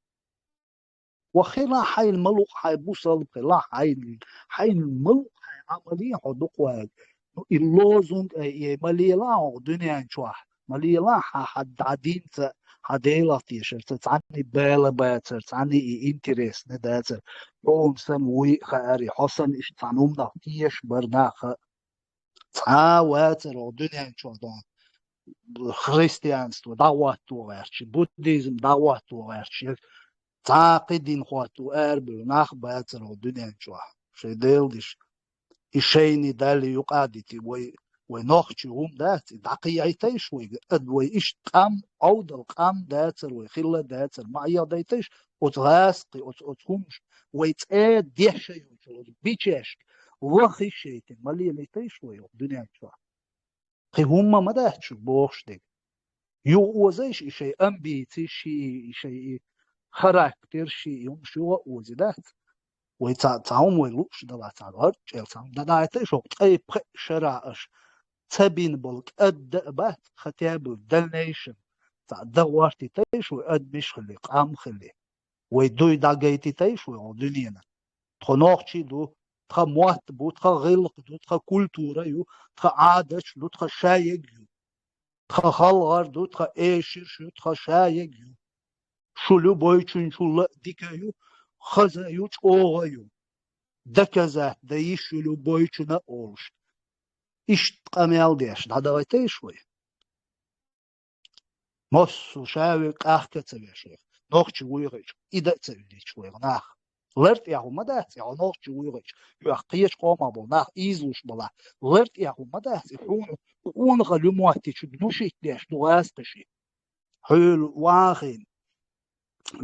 Ва хила хьайна ма лукъ хьайн бусалба хила хьайна, хьайна ма лукъ хьайн Ӏамале хьо дукха ваьлла. Ну, и лозунг, ай, и ма лела хьо дуьнен чохь, ма лела хьан, хьан динца, хьан Делах тешарца, цхьанна и бала бацар, цхьанна и интересно дацар. Хьуна санна вуй а хаарий, хьо санна иштта цхьана хӀуманах тешаш бара нах а. Цхьа а вацара оха дуьнен чохь дон христианство дӀахӀотто гӀерташ, буддизм дӀахӀотто гӀерташ, я цхьа а кхин дин хӀотто арабевлла нах а бацара оха дуьнен чохь. Шайн Дела диш, и шайна далли юкъа а дити, вай, вай нохчий хӀума дац, и дӀакхайкхийтайша вайга, ад вай иштта къам, Ӏовдал къам дацара вай, хилла дацара, ма Ӏеха дайтайша, оцу гӀаскхи, оцу, оцу хӀумаш, вай цӀа деш а йолчу, оцу бичешка, ваха йиш яйтина, ма лелийтайша вай оха дуьнен чохь. Кхин хӀумма ма дац шу бохуш дерг. Юха озайша и шайн амбици ши, и шайн и характер ши, и хӀумаш юха а ози дац. Вай цхьа, цхьа хӀума вай лууш далахь, цхьа гӀорчӀел цхьа хӀума дӀадайтайша, хӀокху ткъе пхеа шарахь аша ца бина болу кӀадда а бац, хотя бы в дальнейшем. Цхьа дан гӀортийтайша вай адамаш хили, къам хили. Вай дуй дӀагайтийтайша вай хӀокху дуьненан. Тхо нохчий ду, тхан мотт бу, тхан гӀиллакх ду, тхан культура ю, тхан Ӏадаташ ду, тхан шаерг ю. Тхан халхар ду, тхан эшарш ю, тхан шаерг ю. Шу любойчунчул а дика ю, хаза ю, чӀогӀа ю. Доказать дан йиш ю любойчунна а олуш. Иштта къамел деш, дӀадахийтайша вай. Массо а ша вуьйга къахка а ца веш вайх, нохчий вуй хилча, и дан а ца уьдуьйтуш вайх нах. Лар тӀехь хӀума дац, хьо нохчий вуй хилча, хьох кхечу къомах болу нах ийзалуш балахь. Лар тӀехь хӀума дац, и хьуна къонахалла ю моттичу нушитта деш ду гӀаскхи ши. Хьуьлла вахийна,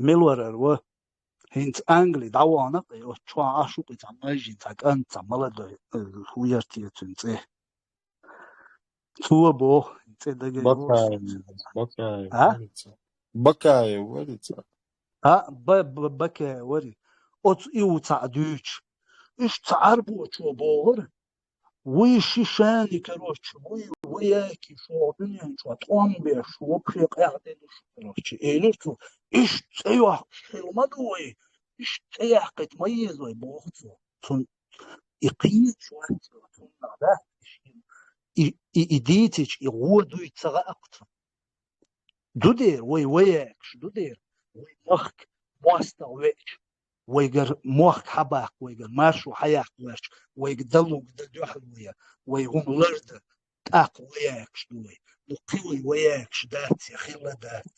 мила варар ва, хӀинца Англи дӀавахана-кх, и оцу чохь Ӏаш ву-кх и цхьа майжин, цхьа кӀант, цхьа молодой, э, хӀун яра те цуьнан цӀе? Цо боху, цӀе дагайо. Бакаев, Бакаев А? вари цхьа. Бакаев вари цхьа. А, Ба-, Ба-, Бакаев вари. Оцу и ву цхьа дуьйцуш. Иштта цхьа Ӏарбочо бохура. Вуй ши шани, короче, вуй, ваяки, шу дуьнен чохь тӀом беш, вообще къаьхьа де ду шу, короче. Элира цо, иштта цӀе йоккхуш хила ма ду вай, иштта цӀе яккхийта ма еза вай, боху цо. Цунна и кхечу вац цунна, да? И, и, и дийцича, и гӀо дуй ца гӀааккху цунна. Ду дера, вай ваяькаш ду дера, вай махка мостагӀа веача, вайгара мохк хьабаккха, вайгара маршо хьаяккха гӀерташ, вайга далуг дан дуьхьал вая, вай хӀума лардан, тӀаккха ваяькаш ду вай. Ну, кхин вай ваяькаш дац я хилла дац.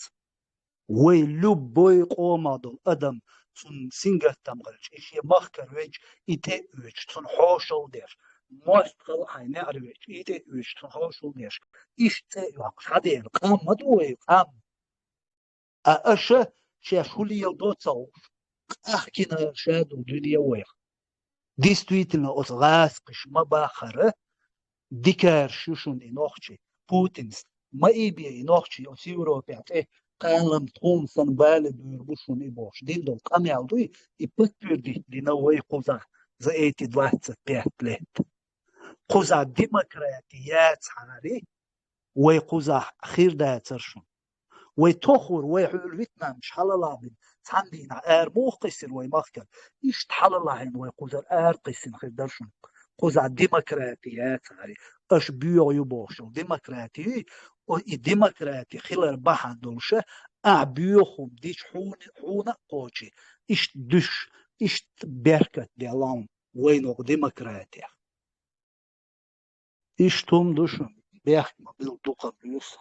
Вай любой къомах долу адам, цунна сингаттам хилча, и шен махкара веача, и тӀе а оьцуш, цунна хьошалла деш, мостагӀа хьайн неӀара веача, и тӀе а оьцуш, цунна хьошалла деш, иштта цӀе а йоккхуш, хьан дера, къам ма ду вай, къам. А аша шаьш хӀун леладо ца хууш, къахкина ша долу дуьне вайх. Действительно, оцу гӀаскхаша ма бахара, дикараш ю шуна и нохчий. Путинс ма ийбе и нохчий оцу Европехь тӀе, кхалам тхуна сан бале дуьйр бу шуна и бохуш. Дин долу къамел дуй, и подтвердить дина вай кхузахь за эти двадцать пять лет. Кхузахь демократи яцахьари, вай кхузахь хир дацар шуна. Вай тохур, вай хьуьлу витнамаш хьалалабина, цхьана дийнахь ара муха кхисира вай махкара? Иштта хьалалахьина вай кхузара ара кхиссина хир дара шуна. Кхузахь демократи яцахьари. Аша боьха ю бохуш йолу демократи ю, о, и демократи хилар бахьана долуша, ахь боьха хӀума дича хьуна, хьуна а кхочий, иштта дуьш, иштта беркат делла хьуна вайна оха демократия. Иштта хӀума ду шуна, бехк ма билла дукха буьйса.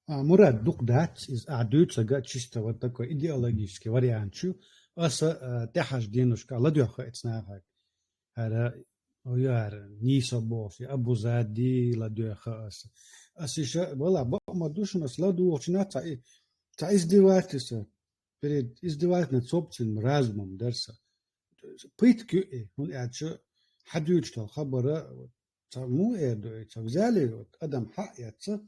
А, Мурад, дукха дац, иза ахь дуьйцург чисто вот такой идеологический вариант ю. Аса, а, тӀаьхьарчу деношкахь ладоьгӀна иза нахага. ХӀара, ой, хӀара, нийса бохуш, я Абу Зади ладоьгӀна аса. Аса иша, вала, бакъ ма ду шуна, аса ладугӀучу нах цхьа и-, цхьа издевательство, перед издевательством над собственным разумом дара сан. Пытка ю и, хӀунда аьлча хьан дуьйцуш долу хабара, ца муха эр ду и, ца взяли, вот, адам хьаъ эцна,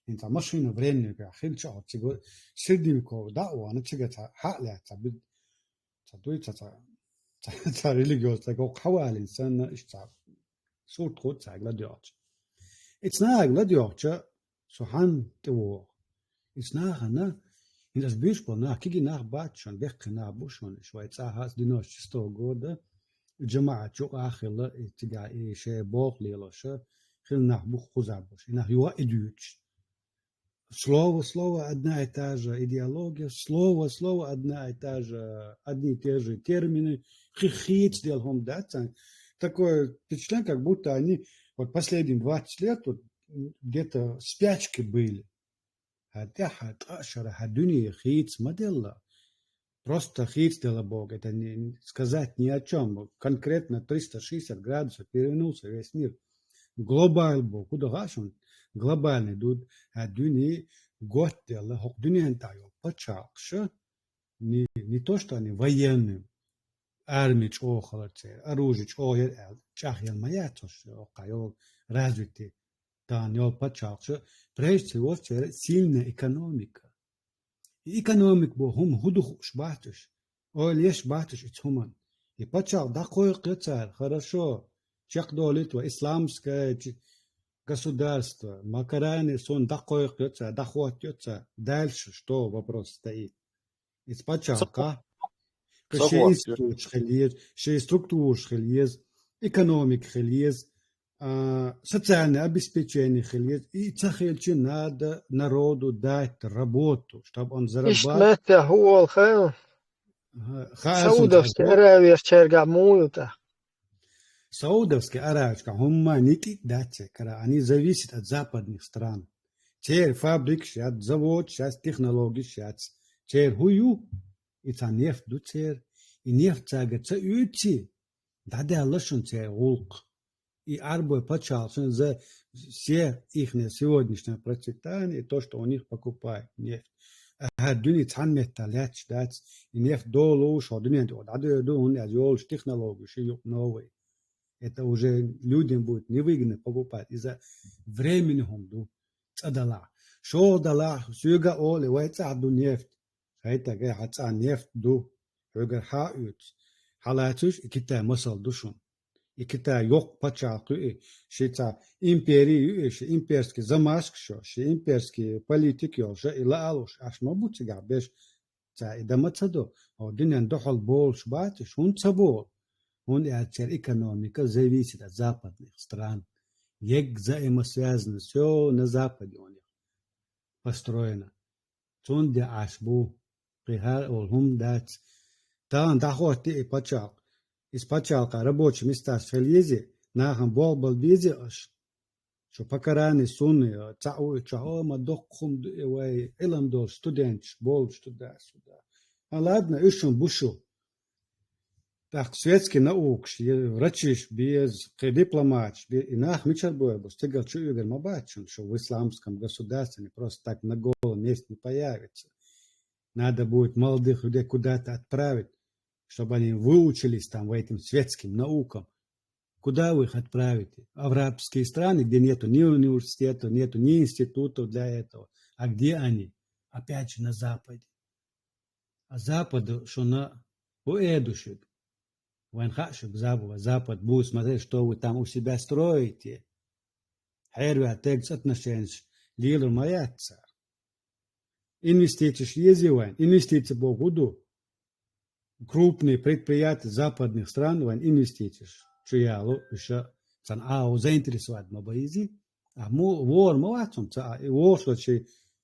хӀинца машина времени хилча а, цига средневековье дӀа а вахана, цига ца хьаъ лаьцна, ца бид-, ца дуй, ца, ца, ца, ца религиоза, ца гӀуллакх хьавалийна санна, иштта ца сурт хуьлу цаьрга ладоьгӀча. Иза нахага ладоьгӀча, со хьанна тӀевогӀу? Иза нахана, хӀинца аса буьйцуш болу нах, кегий нах бац шуна, бехке нах бу шуна, иша вай цӀахь аса девяносто шестого года, и жамаӀат юкъахь а хилла, и цигахь и шайн болх лелоша, хилла нах бу кхузахь болуш. И нах юха а и дуьйцуш. Слово, слово, одна и та же идеология, слово, слово, одна и та же, одни и те же термины, хи-, хийцаделла хӀума дац. Такое впечатление, как будто они вот последние двадцать лет вот где-то в спячке были. ХӀара тӀаьхьа ткъа шарахь дуьне хийца ма делла. Просто хийцаделла боху, это не, сказать ни о чём. Конкретно триста шестьдесят градусов перевернулся весь мир. Глобал боху, хӀун ду хаьа шуна? Глобальный ду, хӀара дуьне готделла, хӀокху дуьнен тӀехь йолу пачхьалкхаша, не, не то, что они военные, арми чӀогӀа хилар церан, оружие чӀогӀа яра аьлла, чӀагӀъелла ма яц уьш, хӀокху йолу развитый тахана йолу пачхьалкхаша, прежде всего, церан сильная экономика. И экономика боху хӀума хӀун ду хууш бац уьш. Ойла еш бац уьш иза хӀуманна. И пачхьалкх дӀакхойкху цара, хорошо, чекхдолуьйту вай исламское чи-, государство, макарани сунна дӀакхойкху цара, дӀахӀоттайо цара. Дальше что вопрос стоит? Иза пачхьалкхехь, кхин шен институташ хила еза, шен структураш хила еза, экономика хила еза, а, социальное обеспечение хила еза. И ца хилча, надо народу дать работу, чтобы он зарабатывал. Иштта меттехь хӀун волу хаьа? Аха, хаьа сан Саудовский цхьа. Аравиях чергахь муха ю тӀаккха? Саудовский Аравиячкахь хӀумма никъ а дац церан кара. Они зависят от западных стран. Церан фабрикаш яц, заводаш яц, технологиш яц. Церан хӀун ю? И цхьа нефть ду церан. И нефть цаьрга ца оьций, дӀадаьлла шуна церан гӀуллакх. И Ӏарбой пачхьалкхаш шуна за все ихнее сегодняшнее процветание, то, что у них покупают нефть. А хӀара дуьне цхьана меттехь лаьтташ дац, и нефть долуш хӀокху дуьнен тӀе дӀадоьду, хӀунда аьлча йолуш технологиш ю новые. Это уже людям будет невыгодно покупать. Иза времени хӀума ду, цӀа далахь. ШолгӀа далахь, соьга а олу, вай цӀахь ду нефть. Хай тӀаккха хьан цӀахь нефть ду, хьоьгара хьан а оьцу. Хьан лацуш, и Китай масал ду шуна. И Китай йоккха пачхьалкх ю и, ши цхьа импери ю и, ши имперский замашкаш йолуш, ши имперский политик йолуш, и лаалуш, аш ма бу цигахь берш. Ца и дан ма ца до, хӀокху дуьнен дуьхьал болуш бац уьш, хӀунда ца болу? ХӀунда аьлча церан экономика зависит от западных стран. Ерриг взаимосвязано, всё на Западе у них построено. Цундела Ӏаш бу, кхин хӀара а волу хӀума дац. Тахана дӀахӀотти и пачхьалкх. Иза пачхьалкхехь рабочий месташ хила езий, нахана болх бала безий аша? Шу покарание сунна, цхьаъ ву и чохь, о, ма доккха хӀума ду и вай, Ӏилма долуш студенташ болуш туда-сюда. А ладно, уьш шуна бу шу. ТӀаккха светский наукаш, е врачиш беза, кхин дипломаташ беза, и нах мичара бу, бу стигала чу оьгур ма бац шуна, шу в исламском государстве, они просто так на голом месте не появятся. Надо будет молодых людей куда-то отправить, чтобы они выучились там в этим светским наукам. Куда вы их отправите? В арабские страны, где нету ни университета, нету ни институтов для этого. А где они? Опять же, на Западе. А Запад шуна хӀу эр ду шуга? Вайн хаьа шуга Запад, Запад бу, смотри, что вы там у себя строите. Хьерваь тегас отношенеш лелар ма яц цар. Инвестицеш езий вайн? Инвестици боху хӀу ду? Крупные предприятия западных стран вайн инвестицеш чу ялу, уьш цхьана агӀо заинтересовать ма баизи. А му вора ма вац хьуна ца а, и вошла чи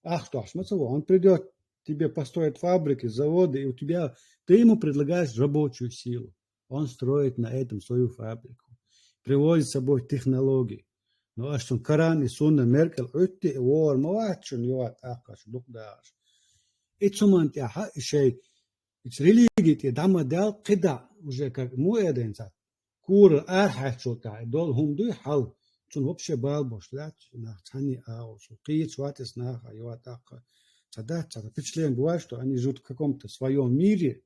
ахча тохьаш ма ца во. Он придёт, тебе построит фабрики, заводы, и у тебя, ты ему предлагаешь рабочую силу. Он строит на этом свою фабрику. Привозит с собой технологии. Но аш цун Коран и Сунна Меркел Ӏуьтти, и вора ма вац шуна, йоӀ, тӀаккха шу дукха дахаш. И цу ман тӀехьа и шай, и религи тӀе дӀа ма даьл, кхидӀа уже как му эден цхьа. Кура арахьаьчул тӀехьа, и долу хӀума дуй хьал, цунна вообще бала бош лаьцна, нах цхьанний агӀо, шу кхечу вац эс наха, йоӀ, тӀаккха. Ца дац, ца впечатление бывает, что они живут в каком-то своём мире,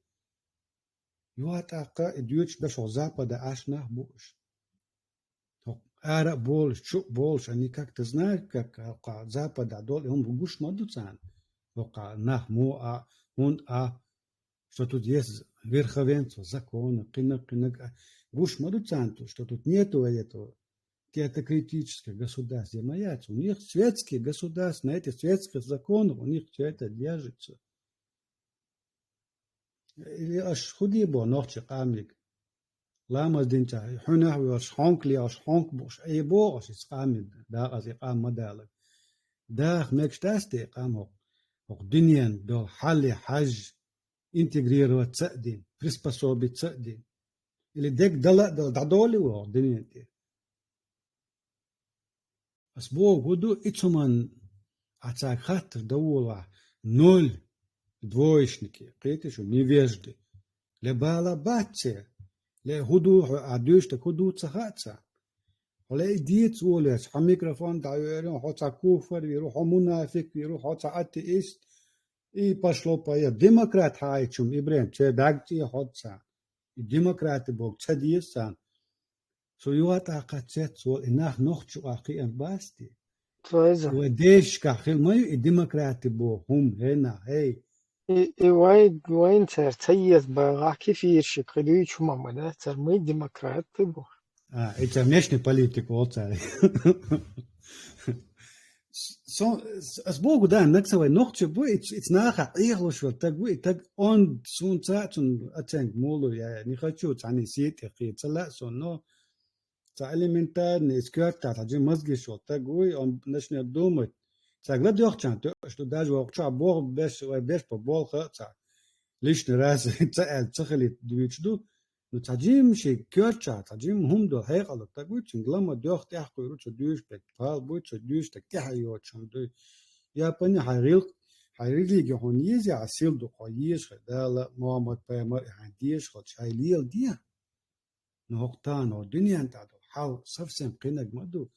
йоӀ, тӀаккха и дуьйцуш беш хьо Запада Ӏаш нах бу уьш. ХӀокху ара а болуш, чу а болуш, они как-то знают, как хӀокху Запада долу и хӀума гуш ма ду царна. ХӀокху нах мо а, хӀунда а, что тут есть верховенство закона, кхинаг, кхинаг, а гуш ма ду царна, что тут нету этого теократических государств, где ма яц. У них светские государства, на этих светских законах у них всё это держится. Или аш хӀу де боху нохчийн къамелиг? Ламаз динча, хьуьнах а воьлуш, хьонка лехаш, хьонка бууш, ай боху аш иза къамелиг, дакъаза и къам ма далар. Даха мегаш дац те и къам хӀокху, хӀокху дуьненан долу хьале хьаьжжа, интегрироваться а дина, приспособиться а дина? Или дег дала а дала, дӀадолий вай хӀокху дуьнен тӀе? Ас боху хӀу ду, и цу ман а цаьрга хаттар дан волавахь, ноль двоечники, кхетий шу, невежды. Ле бала бац церан, ле хӀу ду хьо, а дуьйцуш дерг хӀу ду ца хаьа царна. Хьо ле и дийца волавелча, хьан микрофон дӀайоьру, хьо цхьа куффар вийр ву, хьо мунафикъ вийр ву, хьо цхьа атеист, и пошло поехало. Демократ хьан а чу-м, ИбрахӀим, церан даг цӀе хьо ду царна. И демократи боху ца деза царна. Цу юха тӀаккха цец волу и нах нохчу а кхиам басти. Цо иза. Вай дешашкахь хила ма ю и демократи боху хӀума, хӀенах, хӀей. И, и вай, вайн цара ца еза багӀахь кефирщик хила ю чу ма ма да, цара май демократы бу. А, и цара внешний политик волу цара. Со, ас боху, да, нагса вай нохча бу, и ц-, и ц-, наха Ӏехалуш вара таг ву, и таг он сунца цун оценка мулу, я не хочу, цани сети хи, ца ла сон, но ца элементарный, из кёрта, та джи мозги шо, таг ву, он начнёт думать. Ца гла дёхчан, то, что даже вокх ча бог беш, вай беш по болха, ца лишний раз, ца эл, ца хилит, двич ду, Ну, цхьа жимма шен коьртачохь, цхьа жимма хӀума долу хьекъалуш стаг вуй, цуьнга ламма доьху тӀаьхкхуьйру, цо дуьйцуш берг пал буй, цо дуьйцуш дерг тӀаьхьа йоцуш хӀума дуй. Я пани хьайн гӀиллакх, хьайн религи хьуна еза, хьан сил ду кхо еза хир Дала, Мухаммад пайхамар а хьайн дезаш хилча, хьайн леладе. Ну, хӀокху тахана, хӀокху дуьнен тӀехь ду, хьал совсем кхинаг ма ду.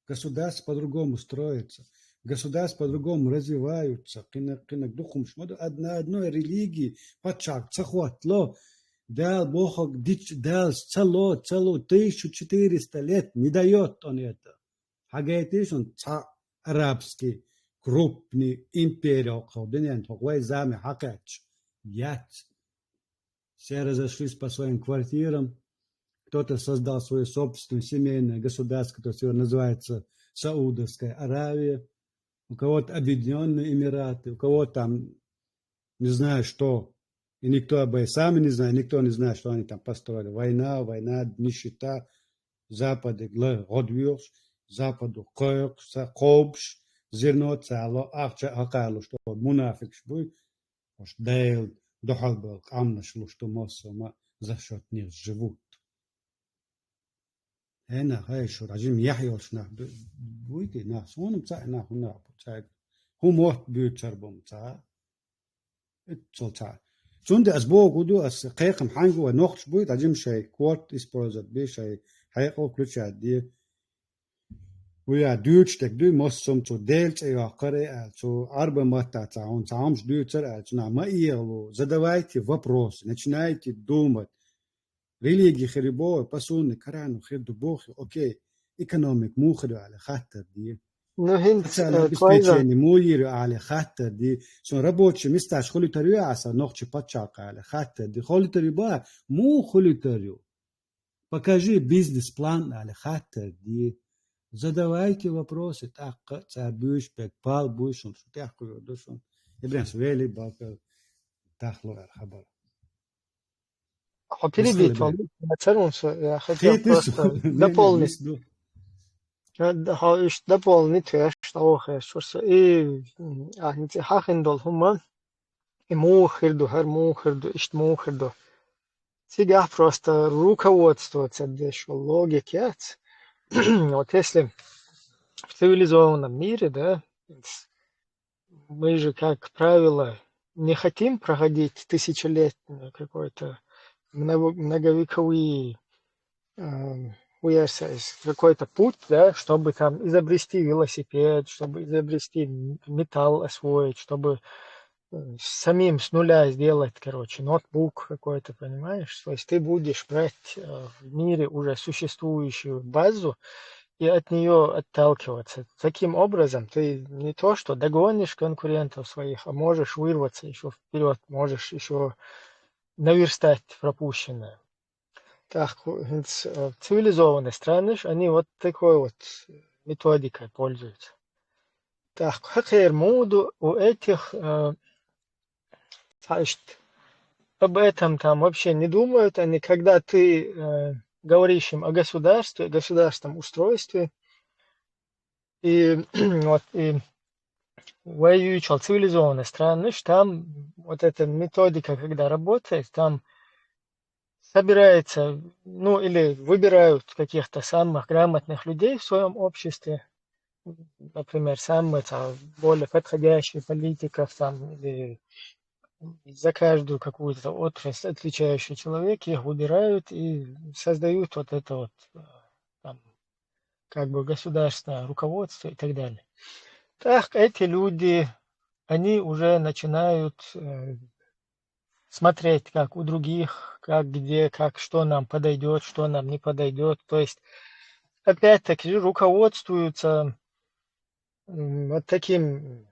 Государства по-другому строятся. Государства по-другому развиваются. Кхинаг, кхинаг дукха хӀумаш ма ду. Од-, на одной религии паччахьалкх ца хӀоттало. Дала бохург дич-, Дала ца ло, ца ло, тысячу четыреста лет не даёт он это. Хьагайтий шуна цхьа арабский крупный импери хӀокху дуьнен тӀехь вай зама хьакхаьчча? Яц. Все разошлись по своим квартирам. Кто-то создал свое собственное семейное государство, которое сегодня называется Саудовская Аравия. У кого-то Объединённые Эмираты, у кого-то там, не знаю что. И никто об этом, сами не знаю, никто не знает, что они там построили. Война, война, нищета, Западе гла гӀодвоьхуш, Западу кхойкхуш, ца кхобуш, зерно ца ло, ахча хьакхалуш, что мунафикаш буй. Уьш Делан дуьхьал болу къаьмнаш луш ду массо а ма за счёт них живут. ХӀенах, хӀай, шу ражим яхь йолуш нах ду-, буй те нах, суна-м цхьаъ нах хӀун нах бу цаьрга? ХӀун мотт буьйцур бу-м цхьа? Иццал цхьа. Цундела ас боху ду, ас кхайкхам хьаьнга вай нохчаш буй, ражим шайн корта использовать бе, шайн хьекъал включать де. Вуя дуьйцуш дерг дуй, массо а цо Делан цӀе йоккхура аьлла, цо Ӏарбойн маттахь цхьа хӀума, цхьа хӀумаш дуьйцура аьлла, цунах ма эгӀало, задавайте вопросы, начинайте думать. Религи хир ю боху, по сунне Корану хир ду боху, окей, экономика муха хир ю аьлла, хаттар де. Ну, хӀинца, социальное э, обеспечение, муйир али хаттар ди, сон рабочий месташ хулитар ю аса, нохчи пачалка али хаттар ди, хулитар ю ба, му хулитар ю. Покажи бизнес-план али хаттар ди. Задавайте вопросы, так, ца буш, пек пал буш, сон, шу тяхку ю, ду сон. Ибрахим Савели, бака, тахло ар хабар. Хо перебить, Мисали, бе. Валу, я царун со, я хотел Хитис, просто не, не, дополнить. Мисду. Я д-, хо, иш дополнить, я что, ох, я что, что. И, м, а, не те, хахин дол, хума. И мухирду, хар мухирду, ишт мухирду. Цигах просто руководствоваться дешо логикец. Вот если в цивилизованном мире, да, с-, мы же, как правило, не хотим проходить тысячелетние какой-то много-, многовековые, эм, уяса-, с-, какой-то путь, да, чтобы там изобрести велосипед, чтобы изобрести м-, металл освоить, чтобы э, самим с нуля сделать, короче, ноутбук какой-то, понимаешь? То есть ты будешь брать э, в мире уже существующую базу и от нее отталкиваться. Таким образом, ты не то что догонишь конкурентов своих, а можешь вырваться еще вперед, можешь еще наверстать пропущенное. Так, ху-, хинц-, э, цивилизованные страны, ж, они вот такой вот методикой пользуются. Так, хакер моду у этих, э, значит, об этом там вообще не думают. Они, когда ты э, говоришь им о государстве, государственном устройстве, и вот и воюющие цивилизованные страны, ж, там вот эта методика, когда работает, там собирается, ну, или выбирают каких-то самых грамотных людей в своем обществе, например, самых там, более подходящих политиков там, или за каждую какую-то отрасль отличающий человек, их выбирают и создают вот это вот э, там, как бы государственное руководство и так далее. Так эти люди, они уже начинают э, смотреть, как у других, как где, как что нам подойдет, что нам не подойдет. То есть, опять-таки, руководствуются м, вот таким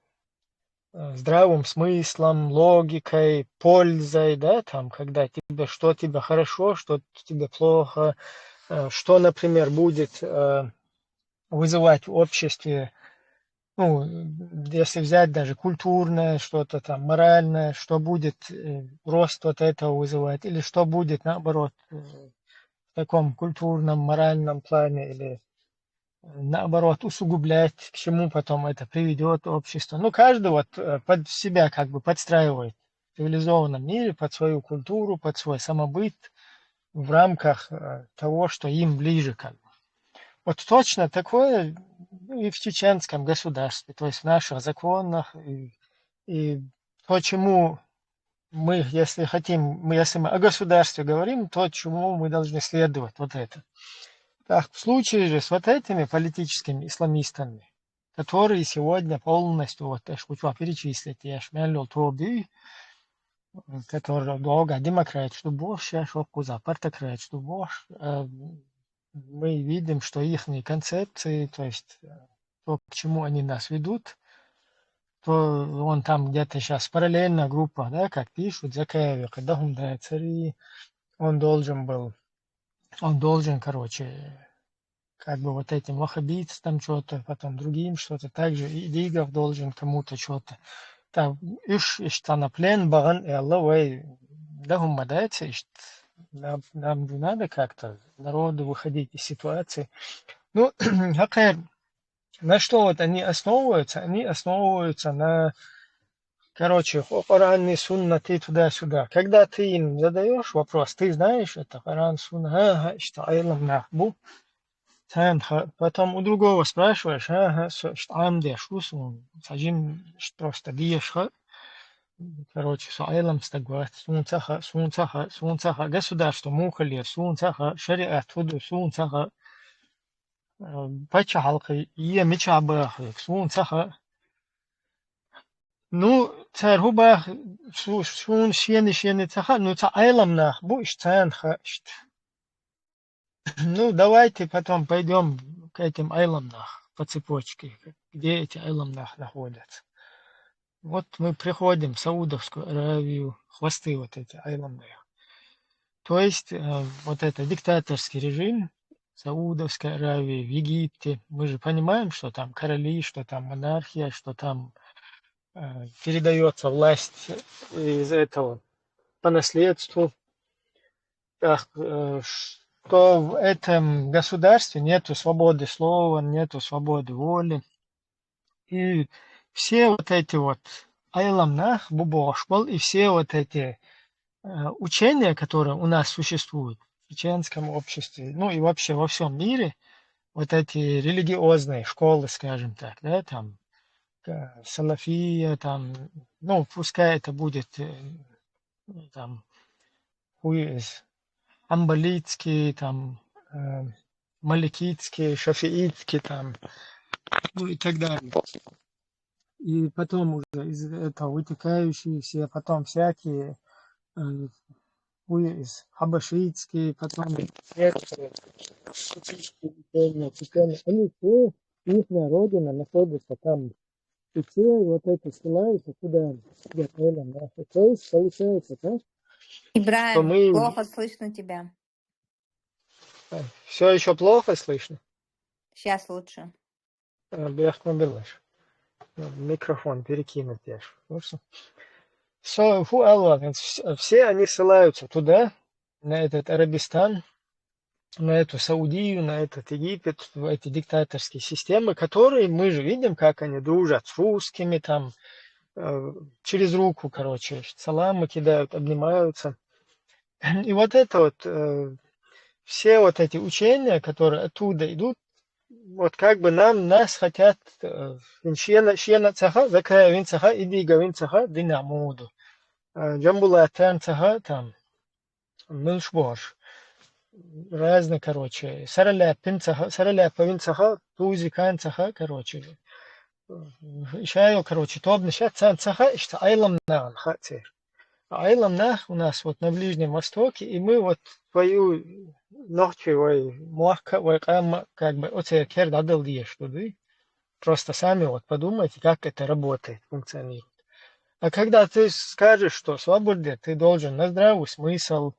э, здравым смыслом, логикой, пользой, да, там, когда тебе, что тебе хорошо, что тебе плохо, э, что, например, будет э, вызывать в обществе, ну, если взять даже культурное, что-то там, моральное, что будет э, рост вот этого вызывать, или что будет, наоборот, э, в таком культурном, моральном плане, или наоборот, усугублять, к чему потом это приведет общество. Ну, каждый вот э, под себя как бы подстраивает в цивилизованном мире, под свою культуру, под свой самобыт в рамках э, того, что им ближе как бы. Вот точно такое и в чеченском государстве, то есть в наших законах, и, и то, чему мы, если хотим, мы, если мы о государстве говорим, то чему мы должны следовать, вот это. Так, в случае же с вот этими политическими исламистами, которые сегодня полностью, вот, я ж хочу перечислить, я ж мялил Тоби, который долго демократ, что больше, я ж Окуза, партократ, что больше, э, мы видим, что их концепции, то есть э, то, к чему они нас ведут, то он там где-то сейчас параллельно группа, да, как пишут, Закаеве, когда Хумдая Цари, он должен был, он должен, короче, как бы вот этим ваххабитцам что-то, потом другим что-то, также и Дигов должен кому-то что-то. Там, иш, иш, плен баган, и Аллах, вай, да, Хумдая Цари, иш, нам, нам же надо как-то народу выходить из ситуации. Ну, хакер, на что вот они основываются? Они основываются на, короче, хо-, Коран и Сунна, ты туда-сюда. Когда ты им задаешь вопрос, ты знаешь, это Коран, Сунна, ага, что айлам нах бу. Цан ха-, потом у другого спрашиваешь, ага, со-, что ам деш, ус, м, сажим, что просто деш ха. Короче, со айлам стагват, сунца ха, сунца ха, сунца ха, государство мухали, сунца ха, шариат худу, сунца ха. Э, паччахьалкхе е мичахь баха век, суна ца хаьа. Ну, цара хӀун баха, су-, суна шена-шена ца хаьа, ну, цхьа Ӏелам нах бу, иштта царна хаьа иштта. Ну, давайте потом пойдём к этим Ӏелам нах. по цепочке, где эти Айлам Нах находятся. Вот мы приходим в Саудовскую Аравию, хвосты вот эти Айлам Нах. То есть э, вот это диктаторский режим в Саудовской Аравии, в Египте, мы же понимаем, что там короли, что там монархия, что там э, передается власть из этого по наследству. Так, э, что в этом государстве нету свободы слова, нету свободы воли. И все вот эти вот Айлам Нах, Бубош был, и все вот эти э, учения, которые у нас существуют в чеченском обществе, ну и вообще во всем мире, вот эти религиозные школы, скажем так, да, там, э, салафия, там, ну, пускай это будет, э, там, хуиз, амбалитский, там, э, маликитский, шафиитский, там, ну и так далее. И потом уже из этого вытекающие все, потом всякие э, хуиз, хабашитские, потом некоторые, кутийские учения, учения, они все, их родина находится там. И все вот эти ссылаются куда? К Айлам Наху. То есть получается так, что Ибраим, мы... плохо слышно тебя. Все еще плохо слышно? Сейчас лучше. Э, Бехмобилаш. Микрофон перекинуть, я ж. Ну что? Со, фу, Алла, ведь вс- все они ссылаются туда, на этот Арабистан, на эту Саудию, на этот Египет, в эти диктаторские системы, которые мы же видим, как они дружат с русскими, там, э, через руку, короче, саламы кидают, обнимаются. И вот это вот, э, все вот эти учения, которые оттуда идут, вот как бы нам, нас хотят, э, шена, шена цаха, закая вин цаха, идига вин цаха, дина муду. Э, Джамбулатан цаха, там, милшбош. Разные, короче, сараляпин цаха, сараляпа вин цаха, тузикан цаха, короче. Ишайо, короче, тобны шат цан цаха, ишта Айлам Наган хацер. Айлам Нах у нас вот на Ближнем Востоке, и мы вот свою ногчи, вай, муахка, вай, кама, как бы, оце керда дал диеш, да? Просто сами вот подумайте, как это работает, функционирует. А когда ты скажешь, что свободе, ты должен на здравый смысл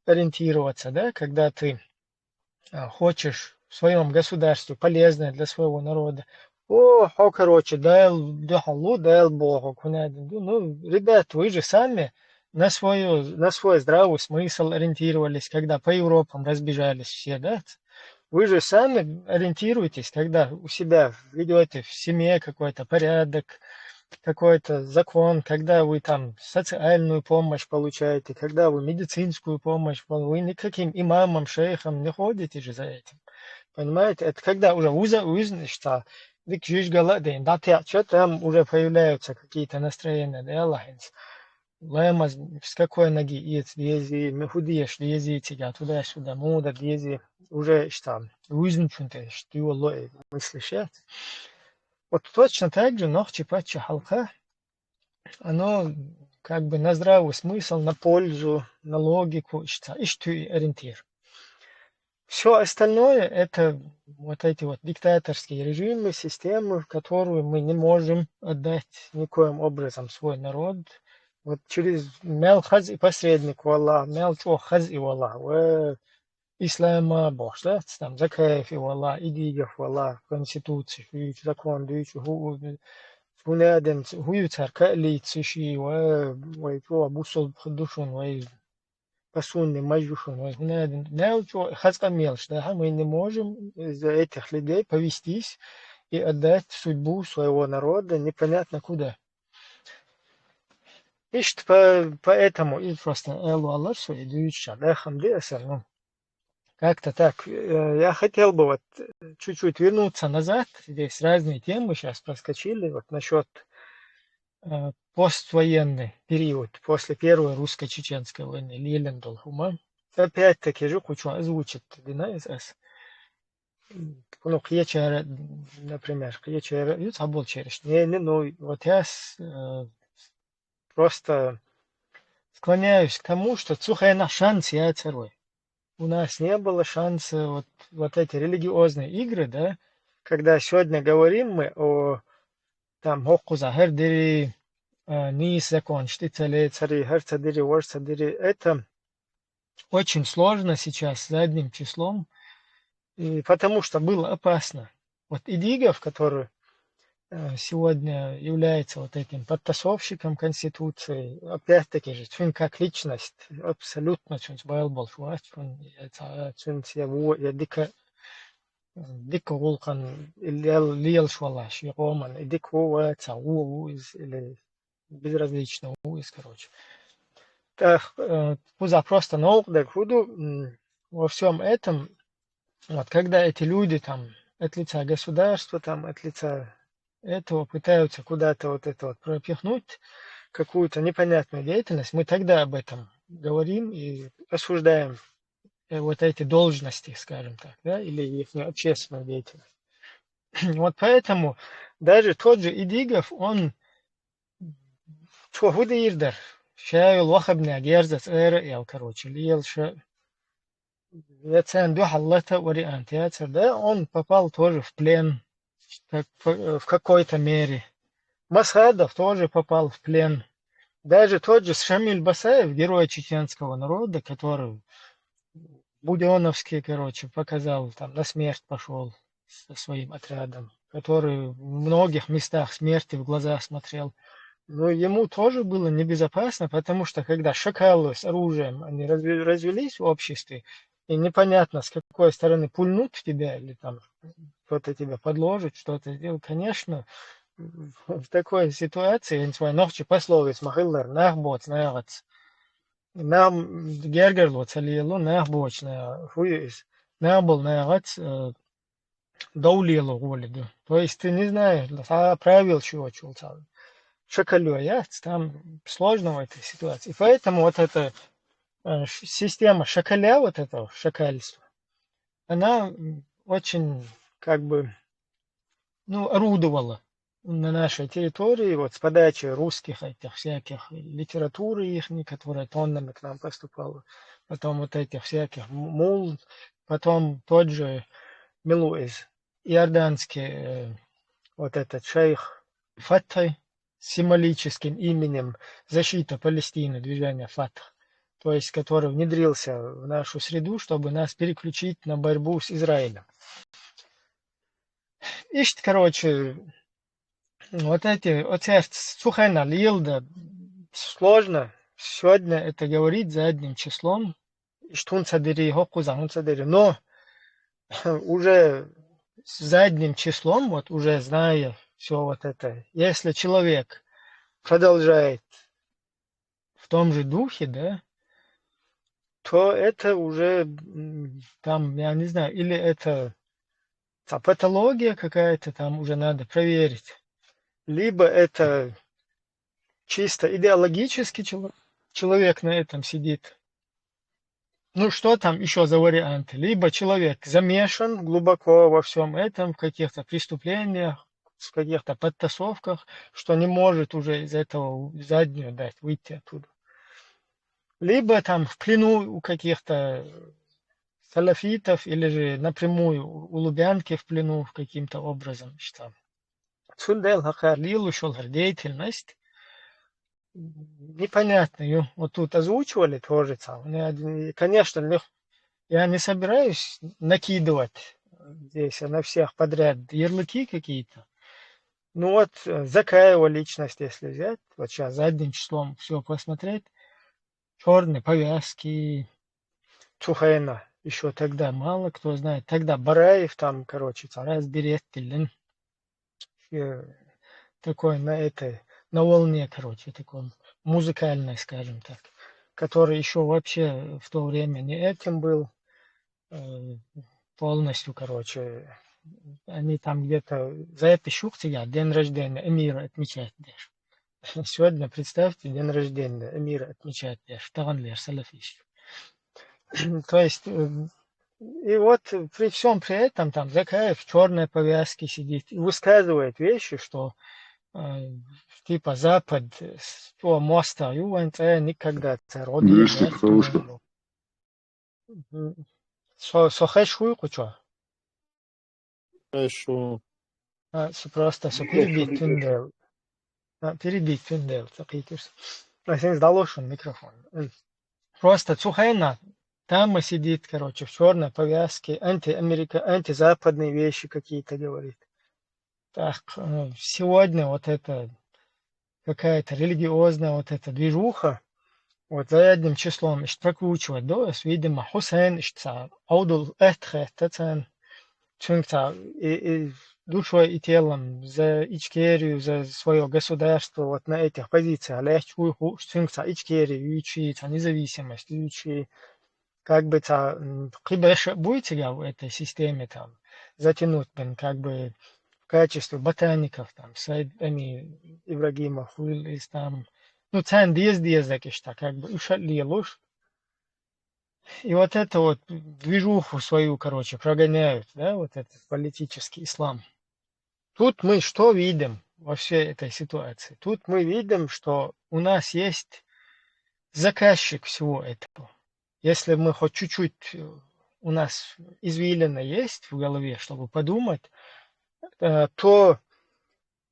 ориентироваться, да, когда ты а, хочешь в своем государстве полезное для своего народа. О, хо, короче, дайл духалу, дайл богу, кунадин. Ну, ребят, вы же сами на свою, на свой здравый смысл ориентировались, когда по Европам разбежались все, да? Вы же сами ориентируйтесь, когда у себя ведете в семье какой-то порядок, какой-то закон, когда вы там социальную помощь получаете, когда вы медицинскую помощь, пол- вы никаким имамом, шейхом не ходите же за этим. Понимаете? Это когда уже уза узнишь, что дик жижгала день, да, ты отчет, там уже появляются какие-то настроения, да, Аллахинс. Лэмаз с какой ноги иец лези, мехудиеш лези, тебя туда-сюда, муда лези, уже что, узничун ты, что его лой мыслишь, вот точно так же ногчи пача халха, оно как бы на здравый смысл, на пользу, на логику, ишта, ишту ориентир. Все остальное — это вот эти вот диктаторские режимы, системы, в которую мы не можем отдать никоим образом свой народ. Вот через мел хаз и посредник вала, мел чо хаз и вала, в ислама бошла, там Закаев и вала, Идигов вала, конституция, хуюч закон, дуюч, ху, хунаден, хую царка лици ши, ва, вай, чо, бусул, худушун, вай, пасунни, мажушун, вай, хунаден. Мел чо, хаз камелш, да, мы не можем за этих людей повестись и отдать судьбу своего народа непонятно куда. Ишт по, поэтому и просто элу Аллах, что и дуюча, да, хамди асар, ну. Как-то так. Э, Я хотел бы вот чуть-чуть вернуться назад. Здесь разные темы сейчас проскочили. Вот насчет э, поствоенный период, после Первой русско-чеченской войны, Лилин Долхума. Опять-таки же, кучу озвучит Дина из С. Ну, Кьячара, например, Кьячара, ют абол череш. Не, не, ну, вот я с- э, просто склоняюсь к тому, что цухена шанс я царой. У нас не было шанса вот, вот эти религиозные игры, да, когда сегодня говорим мы о там хӀокхуза хӀара дири, а, нийса закон, штицале цари, хӀара ца дири, вара ца дири, это очень сложно сейчас задним числом, и потому что было опасно. Вот Идигов, который э, сегодня является вот этим подтасовщиком Конституции, опять-таки же, цун как личность абсолютно цунца бала болуш вац, цун я ца-, цунца я во-, я дика, дика гӀулакхан лел-, лелаш валаш, я къоман, и дика ву вац, а ву ву из, или безразлично ву из, короче. Так, э, кхуза просто новкъа дерг хӀу ду, м, во всем этом, вот когда эти люди там от лица государства, там от лица этого пытаются куда-то вот это вот пропихнуть, какую-то непонятную деятельность, мы тогда об этом говорим и осуждаем э, вот эти должности, скажем так, да, или их общественную деятельность. Вот поэтому даже тот же Идигов, он цо хӀу дийр дара, ша йолу вахабнега ерзац ара а ел, короче, лела ша, я царна дуьхьал лата вариант яцара, да, он попал тоже в плен, как, в какой-то мере. Масхадов тоже попал в плен. Даже тот же Шамиль Басаев, герой чеченского народа, который Будённовский, короче, показал, там, на смерть пошёл со своим отрядом, который в многих местах смерти в глаза смотрел. Но ему тоже было небезопасно, потому что когда шакалы с оружием, они разве-, развелись в обществе, и непонятно, с какой стороны пульнут в тебя или там кто-то тебя подложит, что-то сделает, конечно, в такой ситуации, я не знаю, нохчий пословица ма-хиллара, нах боцу нагӀаца. Нах гергарло ца лело, нах боцу нагӀа, хӀу ю иза? Нах болу нагӀаца, э, дов лело гӀоли ду. То есть ты не знаешь, цхьа правилаш йоцуш волу цхьа шакалё яц, там сложно в этой ситуации. И поэтому вот эта, э, ш-, система шакаля, вот этого шакальства, она, м, очень, как бы, ну, орудовала на нашей территории, вот с подачи русских этих всяких литературы ихней, которая тоннами к нам поступала, потом вот этих всяких м-, мул, потом тот же Милуиз, иорданский, э, вот этот шейх Фатхи с символическим именем «Защита Палестины», движение Фатх, то есть который внедрился в нашу среду, чтобы нас переключить на борьбу с Израилем. Иштта, короче, вот эти, оцерц, цу хенал лелда сложно сегодня это говорить задним числом, иштта хӀунда ца дери, хӀокхуза хӀунда ца дери, но уже задним числом, вот уже зная всё вот это, если человек продолжает в том же духе, да, то это уже, м, там, я не знаю, или это та патология какая-то, там уже надо проверить, либо это чисто идеологически чело-, человек на этом сидит. Ну, что там ещё за варианты? Либо человек замешан глубоко во всём этом, в каких-то преступлениях, в каких-то подтасовках, что не может уже из этого заднюю дать, выйти оттуда. Либо там в плену у каких-то салафитов, или же напрямую у, у Лубянки в плену каким-то образом, что. Цундела хӀокхара лелош йолу хӀара деятельность непонятно ю. Вот тут озвучивали тоже цхьа. Ну, я, конечно, лег-, я не собираюсь накидывать здесь на всех подряд ярлыки какие-то. Ну вот, э, Закаева личность, если взять, вот щас задним числом всё посмотреть, чёрные повязки, цу хенал, ещё тогда мало кто знает, тогда Бараев там, короче, цхьа раз берет тиллина. Э, такой на этой, на волне, короче, такой музыкальной, скажем так, который ещё вообще в то время не этим был, э, полностью, короче, они там где-то за это щух цигахь день рождения эмира отмечать деш. Сегодня, представьте, день рождения эмира отмечать деш, таханлера салафисташ. То есть, э, и вот при всём при этом там Закаев в чёрной повязке сидит и высказывает вещи, что, э, типа Запад с того моста ю вайн цӀе никогда цара гӀо дийр дац. Мгм. Со, со хезаш вуй кху чохь? Хорошо. А, с- просто с- перебить тюндел. А, перебить тюндел, такие курсы. А, сен сдалошен микрофон. М. Просто Цухена там сидит, короче, в черной повязке, антиамерика, антизападные вещи какие-то говорит. Так, э, сегодня вот это какая-то религиозная вот эта движуха, вот задним числом ишт прокручивать, да, с, видимо, Хусейн ишт са, Аудул Эхтхе, тацан, цунг са, и, и душой и телом за Ичкерию, за свое государство, вот на этих позициях, легче уйху, цунг са Ичкерию, ючи, са независимость, ючи, как бы та, м, кибеша буйцега в этой системе там затянуть, блин, как бы в качестве ботаников там, Сайд, они, Ибрагимов, Хуил из там, ну, цан диез диез так ишта, как бы уша лелуш. И вот это вот движуху свою, короче, прогоняют, да, вот этот политический ислам. Тут мы что видим во всей этой ситуации? Тут мы видим, что у нас есть заказчик всего этого. Если мы хоть чуть-чуть, э, у нас извилина есть в голове, чтобы подумать, э, то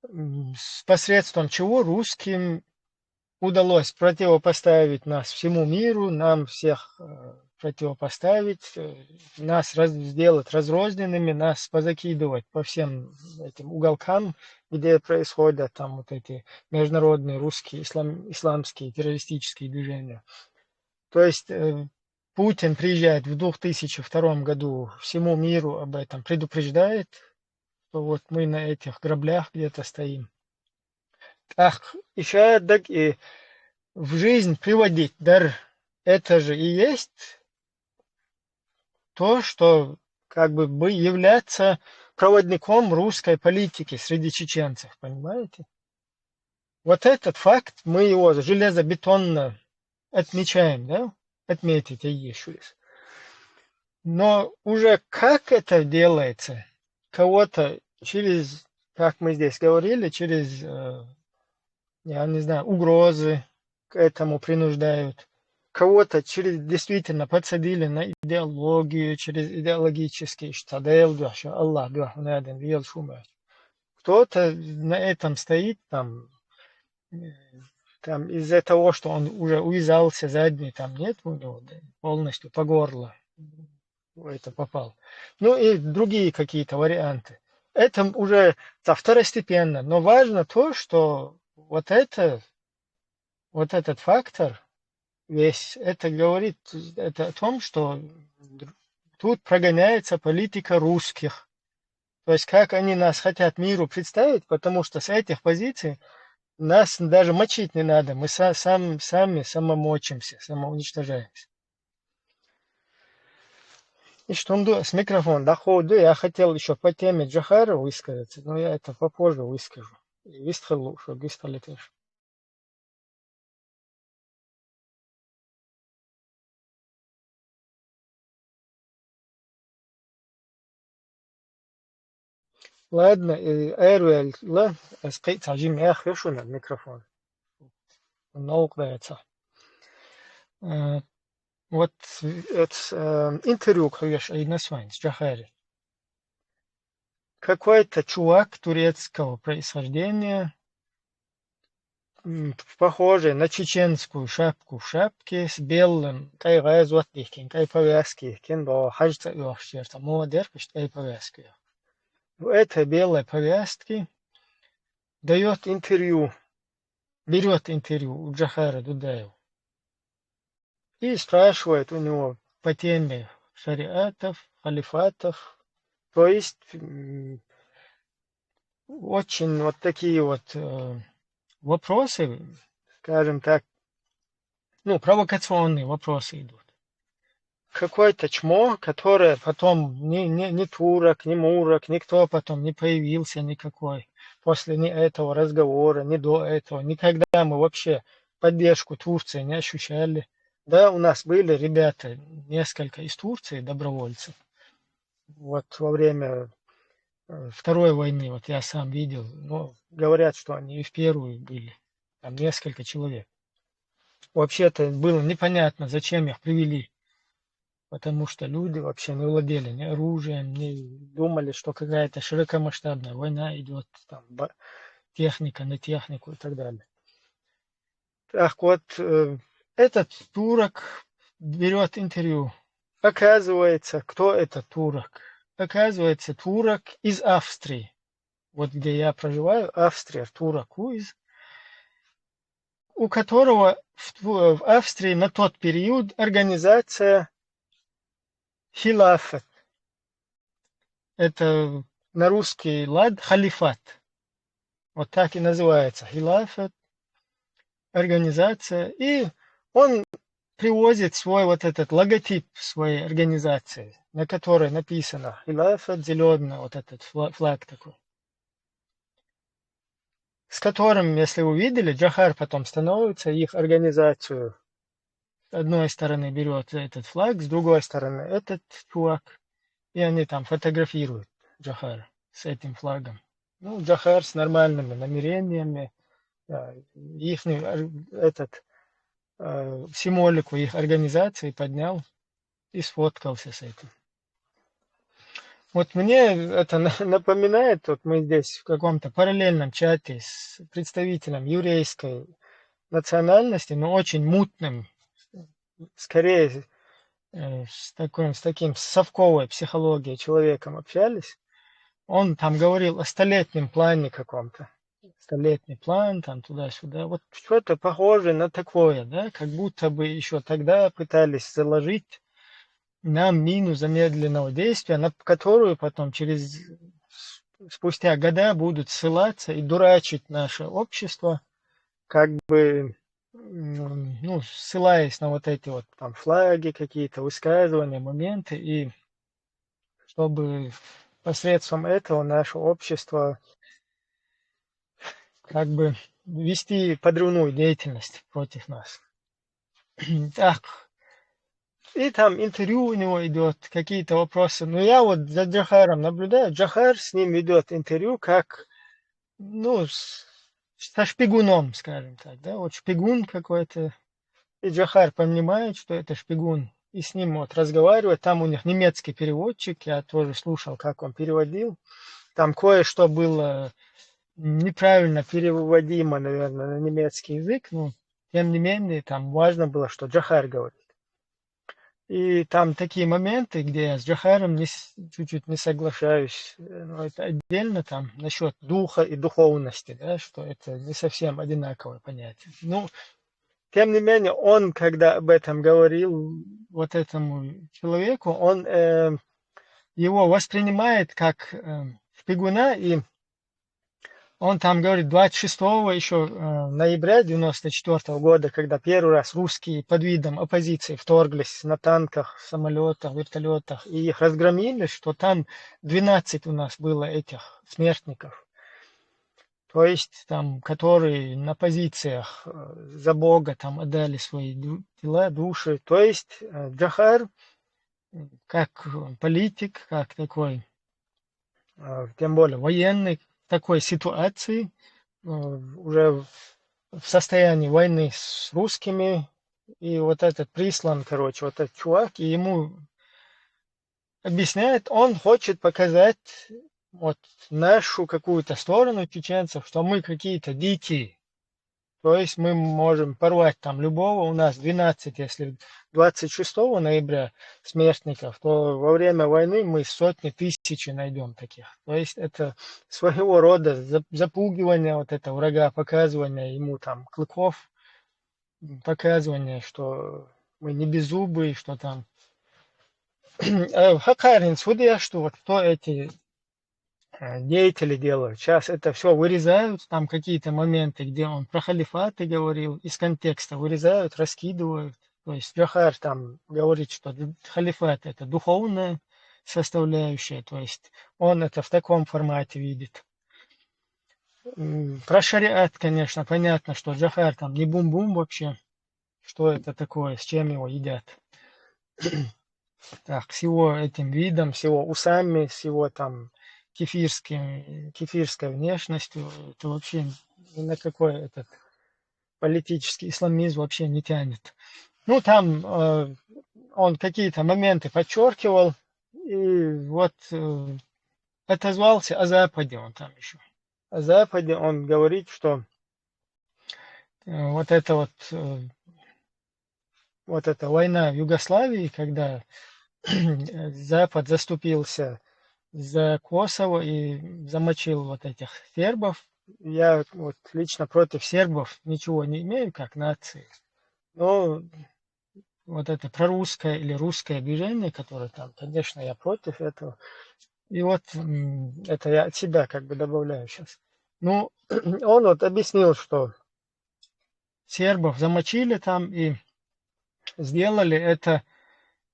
м, с посредством чего русским удалось противопоставить нас всему миру, нам всех э, противопоставить, э, нас раз- сделать разрозненными, нас позакидывать по всем этим уголкам, где происходят там вот эти международные русские ислам, исламские террористические движения. То есть э, Путин приезжает в две тысячи втором году, всему миру об этом предупреждает, что вот мы на этих граблях где-то стоим. Так, еще так и в жизнь приводить дар, это же и есть то, что как бы бы являться проводником русской политики среди чеченцев, понимаете? Вот этот факт, мы его железобетонно отмечаем, да? Отметить, а ещё раз. Но уже как это делается, кого-то через, как мы здесь говорили, через, э, я не знаю, угрозы к этому принуждают, кого-то через действительно подсадили на идеологию, через идеологический штадел, душа Аллах, душа наден, вел шумать. Кто-то на этом стоит, там, э, там из-за того, что он уже увязался задний, там нет у него, да, полностью по горло в это попал. Ну и другие какие-то варианты. Это уже та второстепенно, но важно то, что вот это, вот этот фактор весь, это говорит это о том, что тут прогоняется политика русских. То есть как они нас хотят миру представить, потому что с этих позиций нас даже мочить не надо, мы са- сам, сами самомочимся, самоуничтожаемся. И что он с микрофон доходу, я хотел еще по теме Джохара высказаться, но я это попозже выскажу. И выстхалу, что выстхали тоже. Ладно, э, Эрвел, ла, скажи, мягко шуна микрофон. Наук дается. Э, Вот это э, интервью, конечно, и на с Джохари. Какой-то чувак турецкого происхождения, м, похожий на чеченскую шапку в шапке с белым, кай газ вот дихкин, кай повязки, кин до хажца ёхшерта, молодер, кай повязки. В этой белой повязке дает интервью, берет интервью у Джохара Дудаева и спрашивает у него по теме шариатов, халифатов. То есть м, очень вот такие вот э, вопросы, скажем так, ну, провокационные вопросы идут. Какое-то чмо, которое потом ни, ни, ни турок, ни мурок, никто потом не появился никакой после ни этого разговора, ни до этого. Никогда мы вообще поддержку Турции не ощущали. Да, у нас были ребята, несколько из Турции, добровольцев. Вот во время э, Второй войны, вот я сам видел, но говорят, что они и в первую были. Там несколько человек. Вообще-то было непонятно, зачем их привели. потому что люди вообще не владели ни оружием, не думали, что какая-то широкомасштабная война идет, там, техника на технику и так далее. Так вот, э, этот турок берет интервью. Оказывается, кто этот турок? Оказывается, турок из Австрии. Вот где я проживаю, Австрия, турок из, у которого в, в Австрии на тот период организация хилафат. Это на русский лад халифат. Вот так и называется. Хилафат, организация. И он привозит свой вот этот логотип своей организации, на которой написано хилафат, зеленый вот этот флаг такой, с которым, если вы видели, Джохар потом становится их организацию. С одной стороны берет этот флаг, с другой стороны этот чувак, и они там фотографируют Джохар с этим флагом. Ну, Джохар с нормальными намерениями, их этот, э, символику их организации поднял и сфоткался с этим. Вот мне это напоминает, вот мы здесь в каком-то параллельном чате с представителем еврейской национальности, но очень мутным, скорее э, с таким, с таким совковой психологией человеком общались. Он там говорил о столетнем плане каком-то. Столетний план, там туда-сюда. Вот что-то похожее на такое, да, как будто бы еще тогда пытались заложить нам мину замедленного действия, на которую потом через спустя года будут ссылаться и дурачить наше общество, как бы ну, ссылаясь на вот эти вот там флаги, какие-то высказывания, моменты, и чтобы посредством этого наше общество как бы вести подрывную деятельность против нас. Так, и там интервью у него идет, какие-то вопросы. Но я вот за Джохаром наблюдаю. Джохар с ним ведет интервью как, ну, с, со шпигуном, скажем так, да, вот шпигун какой-то. И Джохар понимает, что это шпигун, и с ним вот разговаривает. Там у них немецкий переводчик, я тоже слушал, как он переводил. Там кое-что было неправильно переводимо, наверное, на немецкий язык, но тем не менее там важно было, что Джохар говорит. И там такие моменты, где я с Джохаром не, чуть-чуть не соглашаюсь. Но это отдельно там насчет духа и духовности, да, что это не совсем одинаковое понятие. Ну, тем не менее, он, когда об этом говорил вот этому человеку, он э, его воспринимает как э, шпигуна, и он там говорит, двадцать шестого еще э, ноября девяносто четвёртого года, когда первый раз русские под видом оппозиции вторглись на танках, самолетах, вертолетах, и их разгромили, что там двенадцать у нас было этих смертников. То есть там, которые на позициях э, за Бога там отдали свои тела, души. То есть э, Джохар как политик, как такой, э, тем более военный, в такой ситуации, э, уже в состоянии войны с русскими, и вот этот прислан, короче, вот этот чувак, и ему объясняет, он хочет показать вот нашу какую-то сторону чеченцев, что мы какие-то дикие. То есть мы можем порвать там любого, у нас двенадцать, если двадцать шестого ноября смертников, то во время войны мы сотни тысяч найдем таких. То есть это своего рода запугивание вот этого врага, показывание ему там клыков, показывание, что мы не беззубые, что там. Э, Хакарин судья, что вот кто эти э, деятели делают. Сейчас это все вырезают, там какие-то моменты, где он про халифаты говорил, из контекста вырезают, раскидывают. То есть Джохар там говорит, что халифат — это духовная составляющая, то есть он это в таком формате видит. Про шариат, конечно, понятно, что Джохар там не бум-бум вообще, что это такое, с чем его едят. Так, с его этим видом, с его усами, с его там кефирским, кефирской внешностью, это вообще ни на какой этот политический исламизм вообще не тянет. Ну, там э, он какие-то моменты подчеркивал, и вот э, отозвался о Западе он там еще. О Западе он говорит, что э, вот это вот э, вот эта война в Югославии, когда Запад заступился за Косово и замочил вот этих сербов. Я вот лично против сербов ничего не имею как нации, но вот это прорусское или русское движение, которое там, конечно, я против этого. И вот это я от себя как бы добавляю сейчас. Ну, он вот объяснил, что сербов замочили там и сделали это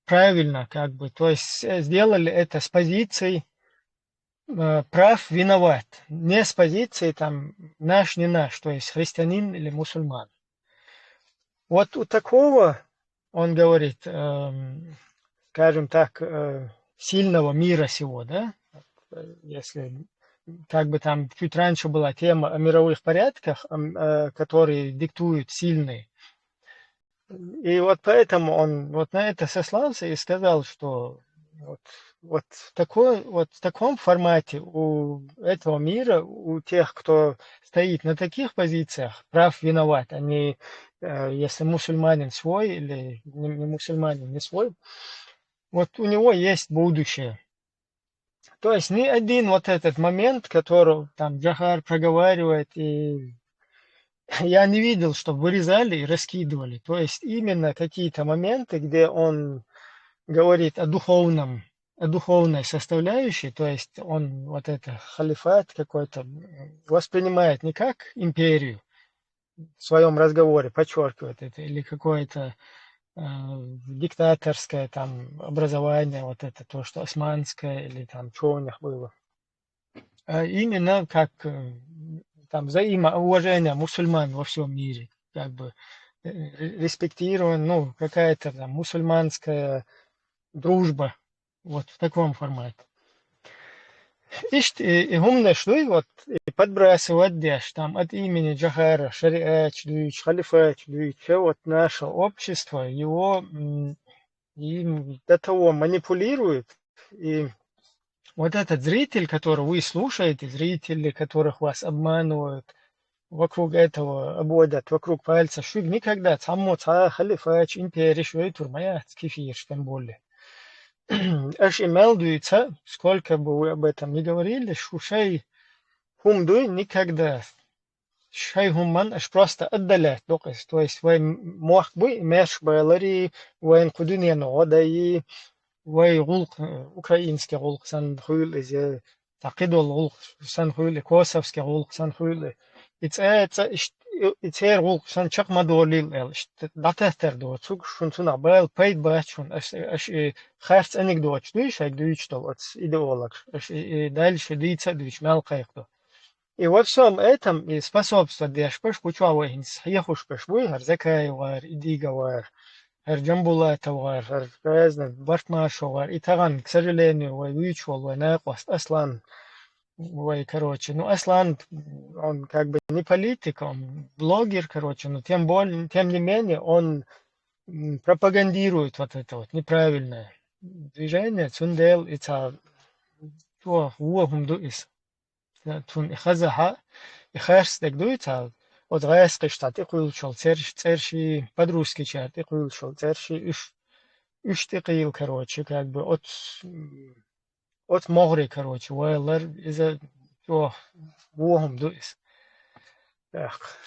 правильно, как бы, то есть э, сделали это с позицией э, прав виноват, не с позицией там наш, не наш, то есть христианин или мусульман. Вот у такого, он говорит, э, скажем так, э, сильного мира сего, да, если как бы там чуть раньше была тема о мировых порядках, э, которые диктуют сильные. И вот поэтому он вот на это сослался и сказал, что вот, вот, в такой, вот в таком формате у этого мира, у тех, кто стоит на таких позициях, прав виноват, а не э, если мусульманин свой или не, не мусульманин не свой, вот у него есть будущее. То есть ни один вот этот момент, который там Джохар проговаривает, и я не видел, что вырезали и раскидывали. То есть именно какие-то моменты, где он говорит о духовном, о духовной составляющей, то есть он вот это халифат какой-то воспринимает не как империю, в своем разговоре подчеркивает это, или какое-то э, диктаторское там образование, вот это то, что османское или там что у них было. А именно как э, там взаимоуважение мусульман во всем мире, как бы э, респектирован, ну, какая-то там мусульманская дружба, вот в таком формате. Ишт и, и гумнаш дуй, вот, и подбрасывать деш, там, от имени Джохара, шариатч дуйч, халифатч дуйч, вот наше общество, его, м, им до того манипулирует, и вот этот зритель, который вы слушаете, зрители, которых вас обманывают, вокруг этого обводят, вокруг пальца, шуг никогда, цхьаммо цхьа халифатч, империш вейтур маяц кефирш, тем более. Аш имел дуйца, сколько бы вы об этом ни говорили, шушай хум дуй никогда. Шай хумман аш просто отдалять докъис. То есть вай мохк буй, мерш байлари, вайн кудунен одаи, вай гулк, украинский гулк сан хуйл изе, такидол гулк сан хуйлы, косовский гулк сан хуйлы. И цӀе, цӀе, иш-, и цер гулк сан чакъ ма долил эл, иш-, датехтер доцуг, шун цунах бал пайд бац шун, аш, аш, и харц анекдот дуй, шайг дуйч дол, ац идеолог, аш, и, и дальше дийца дуйч, мал кайх до. И во всем этом и способствовать деш паш, куча вайхин схьехуш паш буй, хар Закаевар, Идиговар, хар Джамбулатовар, хар разный Бартмашовар, и таган, к сожалению, вай вичвол, вай накъост Аслан, вай, короче, ну, Аслан, он как бы не политик, он блогер, короче, но тем более, тем не менее, он м, пропагандирует вот это вот неправильное движение, цундел и ца, то, вуахум ду ис. Цун и хазаха, и херс дег дуй ца, от гайс кыштат и куйлчол церш, церши, подрузки чарт и куйлчол церши, уш, уш ты кыйл, короче, как бы от, м, от могри, короче, вайлар, из-за чё, вуахум ду ис. Так,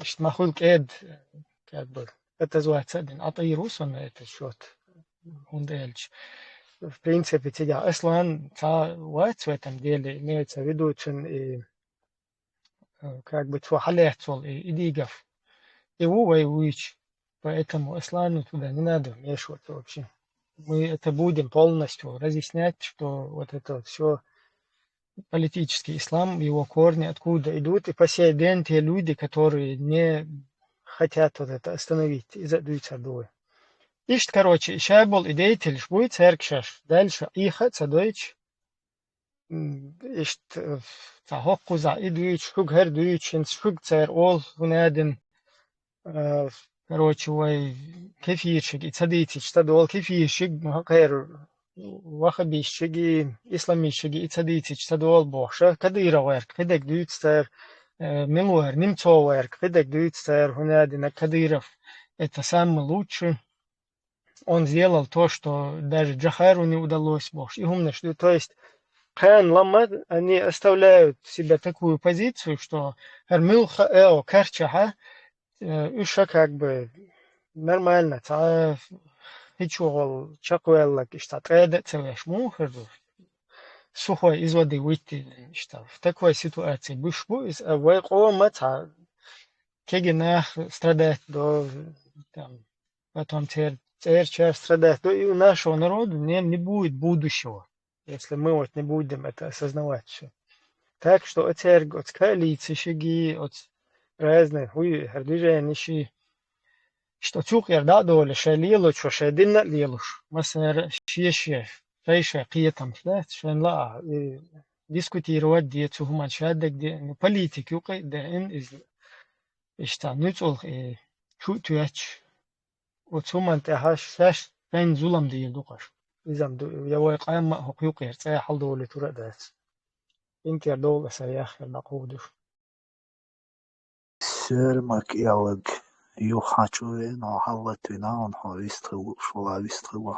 ишт махул кед, как бы, это звать один, а то и рус он это счет, он дельч. В принципе, тебя Аслан, та вац в этом деле, имеется в виду, чин и, э, как бы, цо халехцол и, и дигов. И ву вай вуич. Поэтому Аслану туда не надо вмешиваться вообще. Мы это будем полностью разъяснять, что вот это вот все политический ислам, его корни откуда идут, и по сей день те люди, которые не хотят вот это остановить из-за дуйца дуэ. Ишт, короче, ишабол и деятель шбуй церкшаш. Дальше иха цадойч, м, ишт, э, ца хоккуза и дуйч, шуг хер дуйч, инс шуг цер ол хунадин, э, короче, вай кефиршиг и ца дийцича ца дола, кефиршиг, ну, хӀара ваххабистшиг и исламистшиг и ца дийцича ца дола бохуша, Кадыров ваьрг кхидерг дуьйцу цара, э, мила вара, Немцов ваьрг кхидерг дуьйцу цара, хӀунда аьлла Кадыров это самый лучший. Он сделал то, что даже Джохару не удалось, бохуш, и хӀуманаш ду. То есть, кхана лама, они оставляют себе такую позицию, что хӀара муьлхха а, о, карчахьа, э, уьш ша как бы нормально, цхьа хи чу гӀолла чекхваьлларг, иштта ткъеда а ца веш, муха хир ду? Сухой из воды выйти, иштта, в такой ситуации буьш бу иза, а вай къома цхьа кегий нах страдать до, там, потом цер-, церачара страдать до, и у нашего народа не, не будет будущего, если мы вот не будем это осознавать всё. Так что оцерг, оц коалицешиги, оц разные хуй, хӀара движенеши, что цу юкъера дӀа а долуш, шайн лелочо, шайн динна а лелош, массара шен-шен, шайн-шайн кхетамаш дац, шайн лаа, и дискутировать де цу хӀуманна шадерг де, ну, политика юкъа а деана иза. Иштта нуьцкъала, э, чу а тоьттуш, оцу хӀуманна тӀехь шаьш шайна зулам дийр ду-кх аша. Иза-м ду, я вай къам а хӀокху юкъера цӀа хьалдолуьйтур а дац. ХӀинца а довла аса яххьар дӀакховдуш. Сермак ялаг юха хьачу веана, хьо хьаллатвина, хьо вистхила, шула вистхила.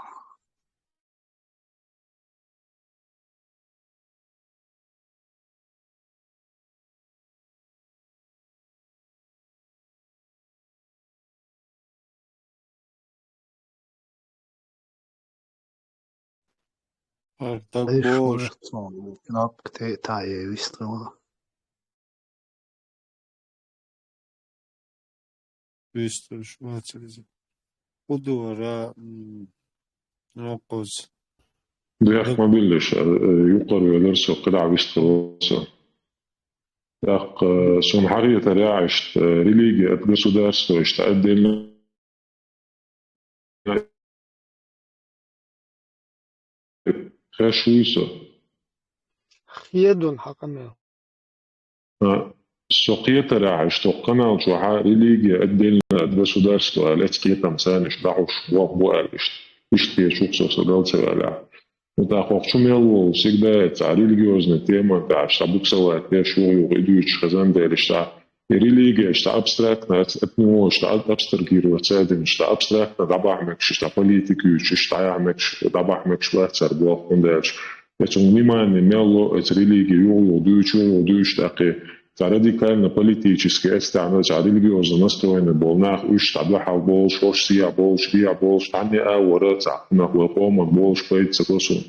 Ай, так Ай, боже. Шо цунна кнопка те-, тае вистхила. Вистхуьлуш вацар иза. Удура, м, нокъоз. Дехк ма биллиш, э, юкъара велар со, кхидӀа вистхуьлура со. ТӀаккха, э, суна хьахетарехь иштта, э, религия от государства иштта отдельно хеш вуй со? Хедун хьан къамел. А, со кхетарехь, иштта канал чохь религия отдельно от государства аьлла, эцу кхетам царна иштта дӀахьуш, боху бу аьлла иштта. Иштта кхечух со, со дал ца ваьллехь. Ну, тӀаккха хӀокху чу мел волу, всегда цхьа религиозный тема тӀехь, цхьа буксовать деш, юха-юха и дуьйцуш хезна дела, иштта и религия иштта абстрактно, от, от него иштта аб-, абстрагироваться а дина, иштта абстрактно дӀабахьа мегаш, иштта политика юьйцуш, иштта дӀаяхьа мегаш, дӀабахьа мегаш бац цара боху, хӀунда аьлча эцунга внимание мел ло, эца религия юха-юха дуьйцуш, юха-юха дуьйцуш, тӀаккха цхьа радикально-политически эцна, цхьа религиозно настроенный болу нах, уьш цхьа дуьхьал болуш, хӀорш сехьа болуш, дехьа болуш, цхьанне а вара, цхьа хӀуманах вай къоман болуш пайда ца го суна.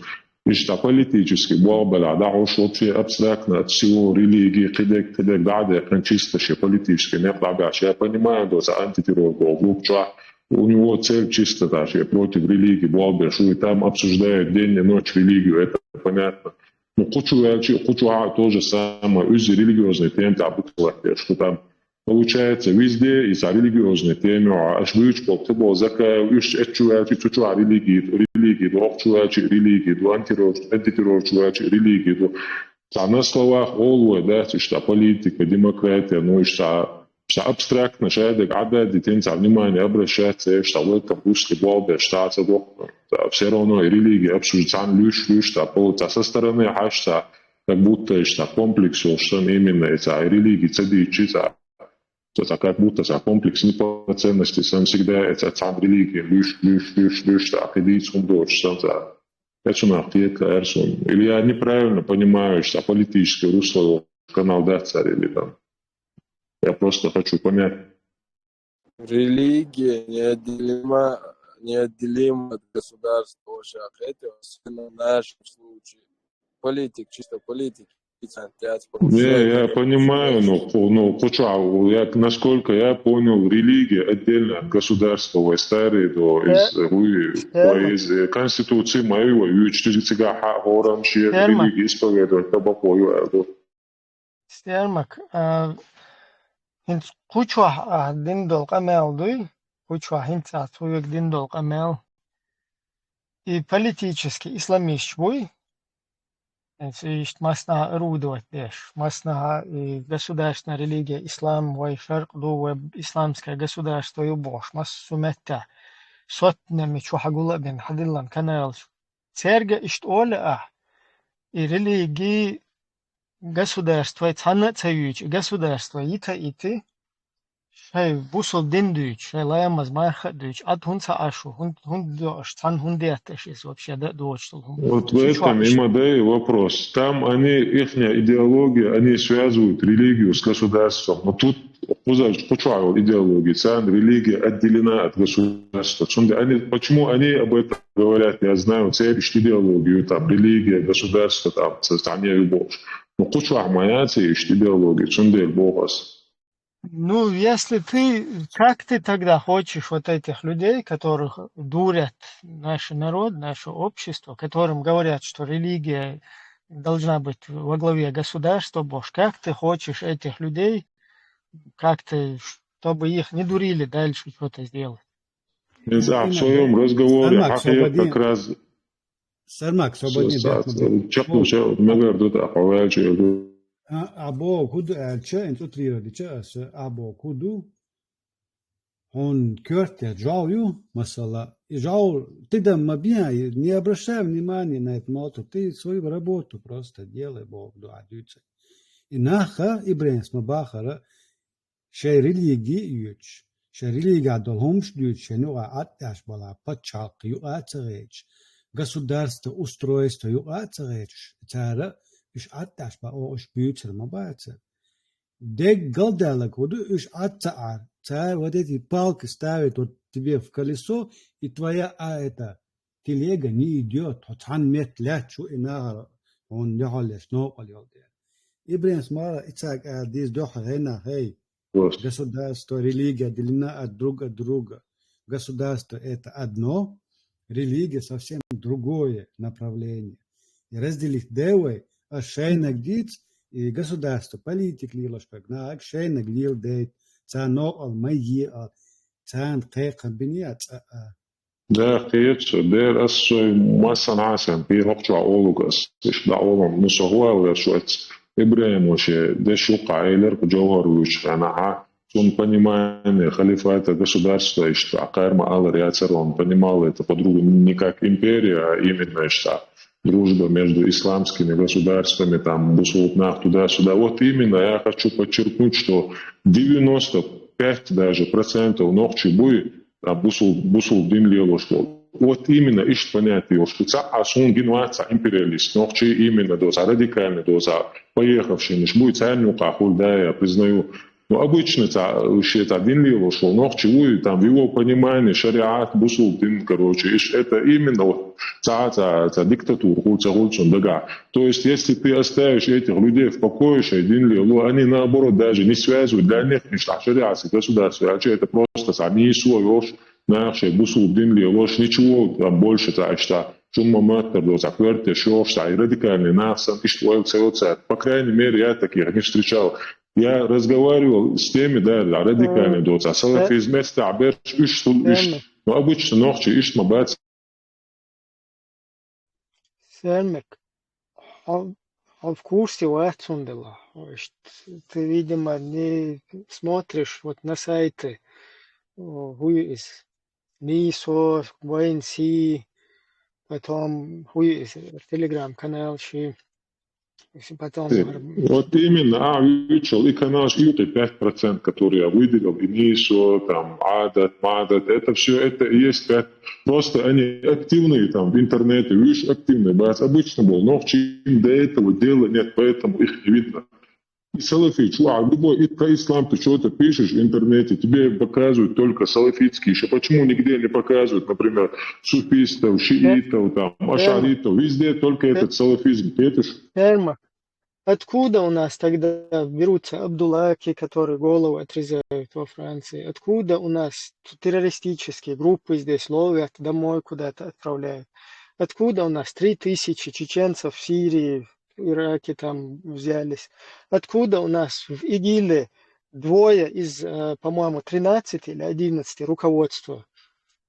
Иштта политически болх белахь дӀахьуш, вообще абстрактно от всего религии, кхидерг, кхидерг дӀа а даьккхина, чисто шен политически некъ дӀабаьхьа, я понимаю, до цхьа антитеррор боху группа чохь, у него цель чисто даже против религии болх беш ву, и там обсуждают день и ночь религию, это понятно. Ну, кху чу ваьлча, кху чохь а то же самое, уьзза религиозный тема тӀехь буксовать деш, шу там. Получается, везде и цхьа религиозный тема, аша буьйцуш болу, кхин болу Закаев, уьш эцу чу ваьлча, цу чохь религия ду, религия ду, хӀокху чу ваьлча религия ду, антитеррор, антитеррор чу ваьлча религия ду. Цхьа на словах олу вай дац, иштта политика, демократия, ну, иштта, иштта абстрактно, шадерг Ӏададитина, цхьа внимание обращать ца еш, цхьа в этом русле болх беш, цхьа ца доккху. Цхьа всё равно и религия обсуждать, цхьаьна луьйш, луьйш, цхьа пол-, цхьа со стороны хьаьжча, цхьа как будто иштта комплекс йолуш санна, именно и цхьа и религия ца дийцича, цхьа, цхьа, цхьа как будто цхьа комплекс неполноценности санна, всегда и цхьа цхьана религия луьйш, луьйш, луьйш, луьйш, цхьа кхин дийца хӀума доцуш санна, цхьа. Эцунах кхета аьлла суна. Или я неправильно понимаю, что политическое русло канал дац цара или там. Я просто хочу понять. Религия неотделима, неотделима от государства, вообще, особенно в нашем случае. Политик, чисто политик. Не, я понимаю, но, ку-, но куча, я, насколько я понял, религия отдельно от государства, вай старые до из, Э, уй, Стерма. Вай из, э, конституции моей, вай, уй, чтизи цига ха-, хорам, ши, Стерма. Религия исповедовать, табако, ю, э, до. Стермак, а, хӀинца кху чохь ахь дина долу къамел дуй, кху чохь хӀинца ахь цуьнга дина долу къамел. И политически исламисташ буй, Иштта массанхьа орудовать деш, массанхьа и государственная религия ислам, вай шаркъ ду, вай исламское государство ю бохуш, массо а метта. Соцсетьми чу хьагула а бина, хьадиллина каналаш. Цаьрга иштта олу ахь, и религи государствой цхьаьна а ца юьйцу, и государство йита а йити, шайн бусул дин дуьйцу, шайн ламаз марха а дуьйцу, Ӏад хӀунда ца Ӏаш ву, хӀунда, хӀунда до аша, цхьаьна хӀунда детта аша иза вообще дан а доцуш долу хӀума? Вот в Шу чохь этом и иштта. Мадей вопрос. Там они, ихняя идеология, они связывают религию с государством. Но тут кхуза кху чохь йолу идеология, царна религия отделена от государства. Цундела они, почему они об этом говорят, я знаю, церан иштта идеология, там, религия, государство, там, ца-, цхьаьна ю бохуш. Но кху чохь ма яц и иштта идеология, цундела боху ас. Ну, если ты, как ты тогда хочешь вот этих людей, которых дурят наш народ, наше общество, которым говорят, что религия должна быть во главе государства, бохуш, как ты хочешь этих людей, как ты, чтобы их не дурили, дальше что-то сделать? Хьинца ахь в своём разговоре Сармак, хьан хьехна как раз Сармак, Всё, свободнее, Саат, бехна бе. Чекхуша, магар ду тӀаккха, ваьлча ду. А, а бо, хӀун ду аьлча, ин цу трира дича аса, а бо, хӀун ду? Хьуна коьрте жов ю, масала. И жов, ты там ма бен, и не обращай внимания на это молоток. Ты свою работу просто делай, Бог дуьа дуьйцу. И наха, Ибрахимс ма бахара, шайн религи а юьйцуш, шайн религехь долу хӀумаш а дуьйцуш, шайн юкъахь Ӏад а Ӏаш бала пачхьалкх юкъа а ца гӀерташ, государство устройство юкъа а ца гӀерташ, цара уьш Ӏад а Ӏаш бала, оха уьш буьйцур ма бацара. Дегга галдаьлларг хӀун ду, уьш Ӏад ца Ӏар, цара вот эти палки ставят вот тебе в колесо, и твоя, а, это, телега не идёт, хьо цхьана метта лаьтташ ву и нахара хьуна дуьхьал еш новкъа йолу дела. Ибрахимс ма бахара, и цаьрга аьлла деза дуьххьара хенахь, хей, государство, религия отделена от друг от друга. Государство — это одно, религия — совсем другое направление. И разделить де вай, ас шайниг дийца, и государство, политика лелош берг нах шайниг леладайта, царна новкъа ма е а, царна кхайкхам бина а цкъа а. Да, кхеташ, дера ас сой массанхьа а сан, кхин хӀокху чохь олуг ас, иштта дӀаолам, ну, со хӀун аьлла верш вац, Ибрахимо шен деш юккъахь элира кху Джовхар вуьйчу хенахьа, цунна понимание халифата, государства иштта кхара ма аллара яцара, он понимал это по-другому, не как империя, а именно иштта дружба между исламскими государствами, там, бусулба нах туда-сюда. Вот именно я хочу подчеркнуть, что девяносто пять даже процентов нохчий буй, а, бусул-, бусулба дин лелош волу. Вот именно иштта понятие йолуш. Цхьа а суна гина вац цхьа империалист, нохчий именно доцу, цхьа радикальный доцу, цхьа поехавший ниш буй, царна юкъахь хуьлу, да, я признаю. Ну, обычно цхьа, шен цхьа дин лелош волу нохчий вуй, там, в его понимании, шариат, бусулба дин, короче, иш, это именно вот цхьа, цхьа, цхьа диктатура хуьлу, ца хуьлу цунна дагахь. То есть, если ты оставишь этих людей в покое, шайн дин лело, они, наоборот, даже не связывают, для них, конечно, шариатский государство, а чё, это просто цхьа нийсо йолуш, нах шайн бусулба дин лелош, ничего там больше, цхьа иштта, чу ма моттар доцу, цхьа коьртеш йолуш, цхьа и радикальный нах санна, иштта ойла ца йо цаьрга. По крайней мере, я таких не встречал. Я разговаривал с теми, да, да, радикальный доцу, цхьа салафизм эцна берш, уьш, уьш, ну, обычно нохчий иштта ма бац. Сармик, хьо, хьо в курсе вац цундела. Иштта, ты, видимо, не смотришь вот на сайты, о, хӀун ю иза, Нийсо, Вайн Си, потом хӀун ю иза, Telegram-канал ши, потом... Вот именно, а, вычел и канал, и вот и пять процентов, которые я выделил, и Нийсо, там, Адат, Мадат, это всё, это и есть пять. Просто они активные там в интернете, видишь, активные, бац, обычно был, но в Чили до этого дела нет, поэтому их не видно. И салафи, чувак, любой, и про ислам ты что-то пишешь в интернете, тебе показывают только салафитские ещё. Почему нигде не показывают, например, суфистов, шиитов, там, ашаритов? Везде только этот салафизм. Ты это ж... Эрма, откуда у нас тогда берутся абдуллахи, которые голову отрезают во Франции? Откуда у нас т-, террористические группы здесь ловят, домой куда-то отправляют? Откуда у нас три тысячи чеченцев в Сирии, в Ираке там взялись? Откуда у нас в ИГИЛе двое из, э, по-моему, тринадцати или одиннадцати руководства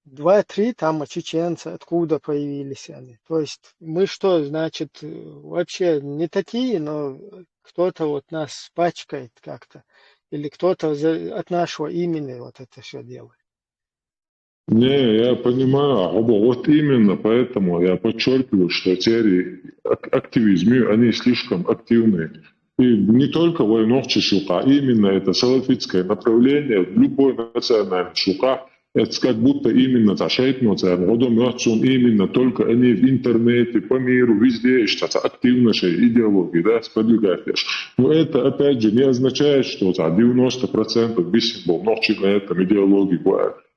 два-три там чеченца, откуда появились они. То есть мы что, значит, э, вообще не такие, но кто-то вот нас пачкает как-то, или кто-то за- от нашего имени вот это все делает. Не, я понимаю, а вот именно поэтому я подчеркиваю, что терри активизмы, они слишком активные. И не только вайнохчи шука, именно это салафитское направление в любой национальной шука, это как будто именно та шайтно, та родом именно только они в интернете, по миру, везде, что это активно шей идеологии, да, сподвигает. Но это, опять же, не означает, что та девяносто процентов бисин был нохчи на этом идеологии,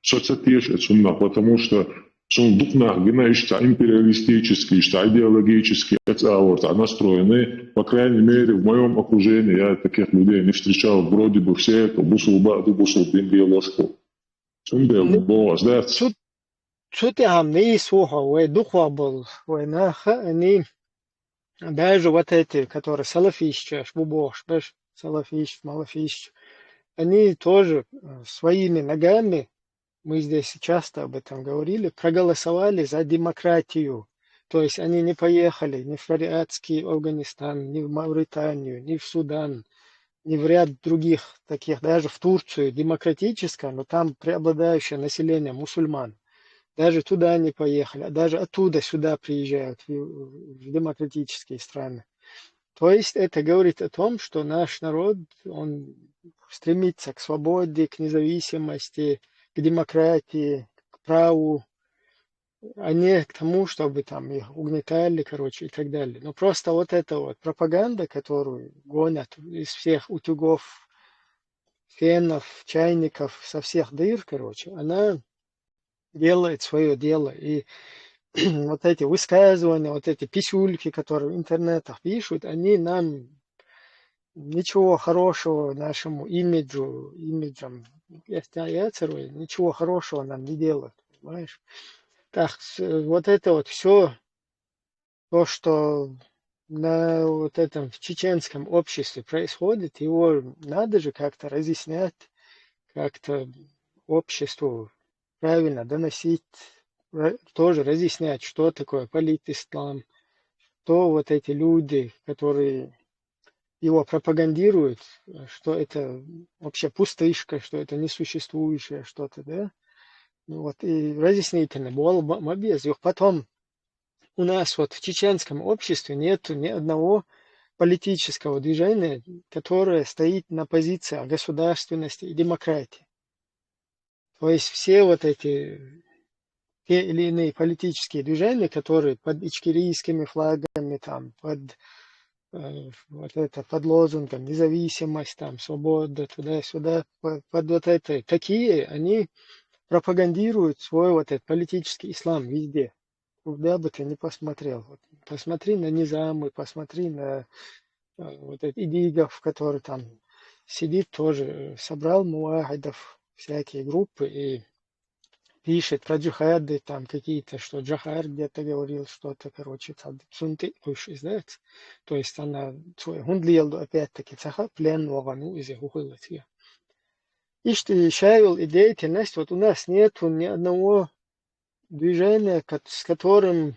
соцсеть это сунна, потому что сунна дукнах гина ишта империалистический, ишта идеологический, это а вот настроены. По крайней мере, в моем окружении я таких людей не встречал. Вроде бы все это бусулба, бусулбин ложку. Сунде Ну, бос, да? Цу цу тӀехьа нийса ву хьо, вай дукхагӀа болу, вай наха, они, даже вот эти, которые салафистчаш бу бохуш, беш, салафист, малафист, они тоже э, своими ногами, мы здесь часто об этом говорили, проголосовали за демократию. То есть они не поехали ни в шариатский Афганистан, ни в Мавританию, ни в Судан, ни в ряд других таких, даже в Турцию, демократическое, но там преобладающее население мусульман. Даже туда они поехали, а даже оттуда сюда приезжают, в, в демократические страны. То есть это говорит о том, что наш народ, он стремится к свободе, к независимости, к демократии, к праву, а не к тому, чтобы там их угнетали, короче, и так далее. Но просто вот эта вот пропаганда, которую гонят из всех утюгов, фенов, чайников, со всех дыр, короче, она делает свое дело. И вот эти высказывания, вот эти писюльки, которые в интернетах пишут, они нам ничего хорошего нашему имиджу, имиджам, я, я, я церкви, ничего хорошего нам не делают, понимаешь? Так, с- вот это вот все, то, что на вот этом в чеченском обществе происходит, его надо же как-то разъяснять, как-то обществу правильно доносить, ра- тоже разъяснять, что такое политислам, что вот эти люди, которые его пропагандируют, что это вообще пустышка, что это несуществующее что-то, да? Ну вот, и разъяснительно было, м- м- без их. Потом у нас вот в чеченском обществе нету ни одного политического движения, которое стоит на позициях государственности и демократии. То есть все вот эти те или иные политические движения, которые под ичкерийскими флагами, там, под э, вот это под лозунгом независимость, там, свобода, туда-сюда, по- под вот это, такие, они пропагандируют свой вот этот политический ислам везде, куда бы ты ни посмотрел. Вот посмотри на Низамы, посмотри на э, вот этот Идигов, который там сидит тоже, э, собрал мувахидов, всякие группы, и пишет про джихады, там какие-то, что Джахар где-то говорил что-то, короче, там сунты куш издается. То есть она свой хундлиелду опять-таки цаха плен вагану из их ухылатия. Ишти шайвел и деятельность, вот у нас нету ни одного движения, кот- с которым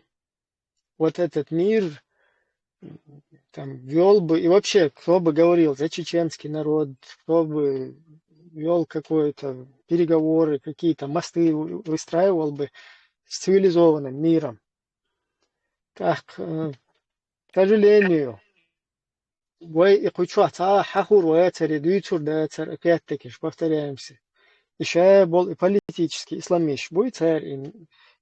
вот этот мир там вел бы, и вообще, кто бы говорил за чеченский народ, кто бы вел какие-то переговоры, какие-то мосты у- выстраивал бы с цивилизованным миром. Так, э, к сожалению, вай и кучу ца хахур вай цари дуйцур да цар, опять-таки ж повторяемся. И ша бол и политический исламиш буй цар, и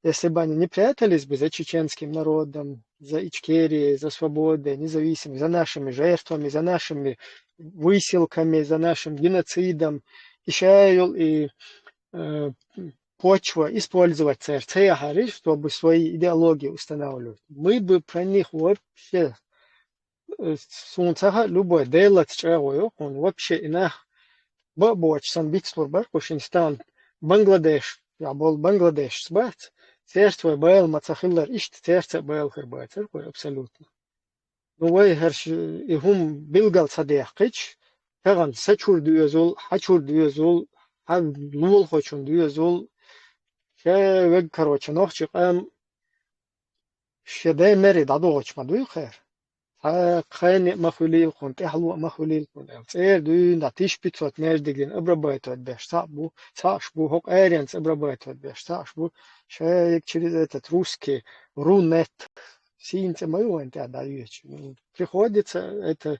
если бы они не прятались бы за чеченским народом, за Ичкерией, за свободой, независимость, за нашими жертвами, за нашими выселками, за нашим геноцидом, и шайол и э, почва использовать цар цеяхари, чтобы свои идеологии устанавливать. Мы бы про них вообще э, сунцаха любой делать чего, он вообще инах бабоч сан битслур бар, Кушинстан, Бангладеш, я бол Бангладеш сбац, церцвой байл мацахиллар ишт церца байл хер байцер, абсолютно. Ну, вай херш и хум билгал садех кич, каган сачур дуезул, хачур дуезул, хав лул хочун дуезул, Ке вег, короче, нохчи къам шедай мери дӀадугӀучу ма дуй кхер. Цхьа кхайне а ма хуьлийла кхунна, тӀаьхьало а ма хуьлийла кхунна аьлла. ЦӀера дуьйна дӀа тысяча пятьсот междигин обрабатывать беш цхьаъ бу, цхьаъш бу, хӀокху аренца обрабатывать беш цхьаъш бу. Шайга через этот русский рунет. Сийна цӀе ма ю вайн тӀехь дӀайоьдуш. Приходится это,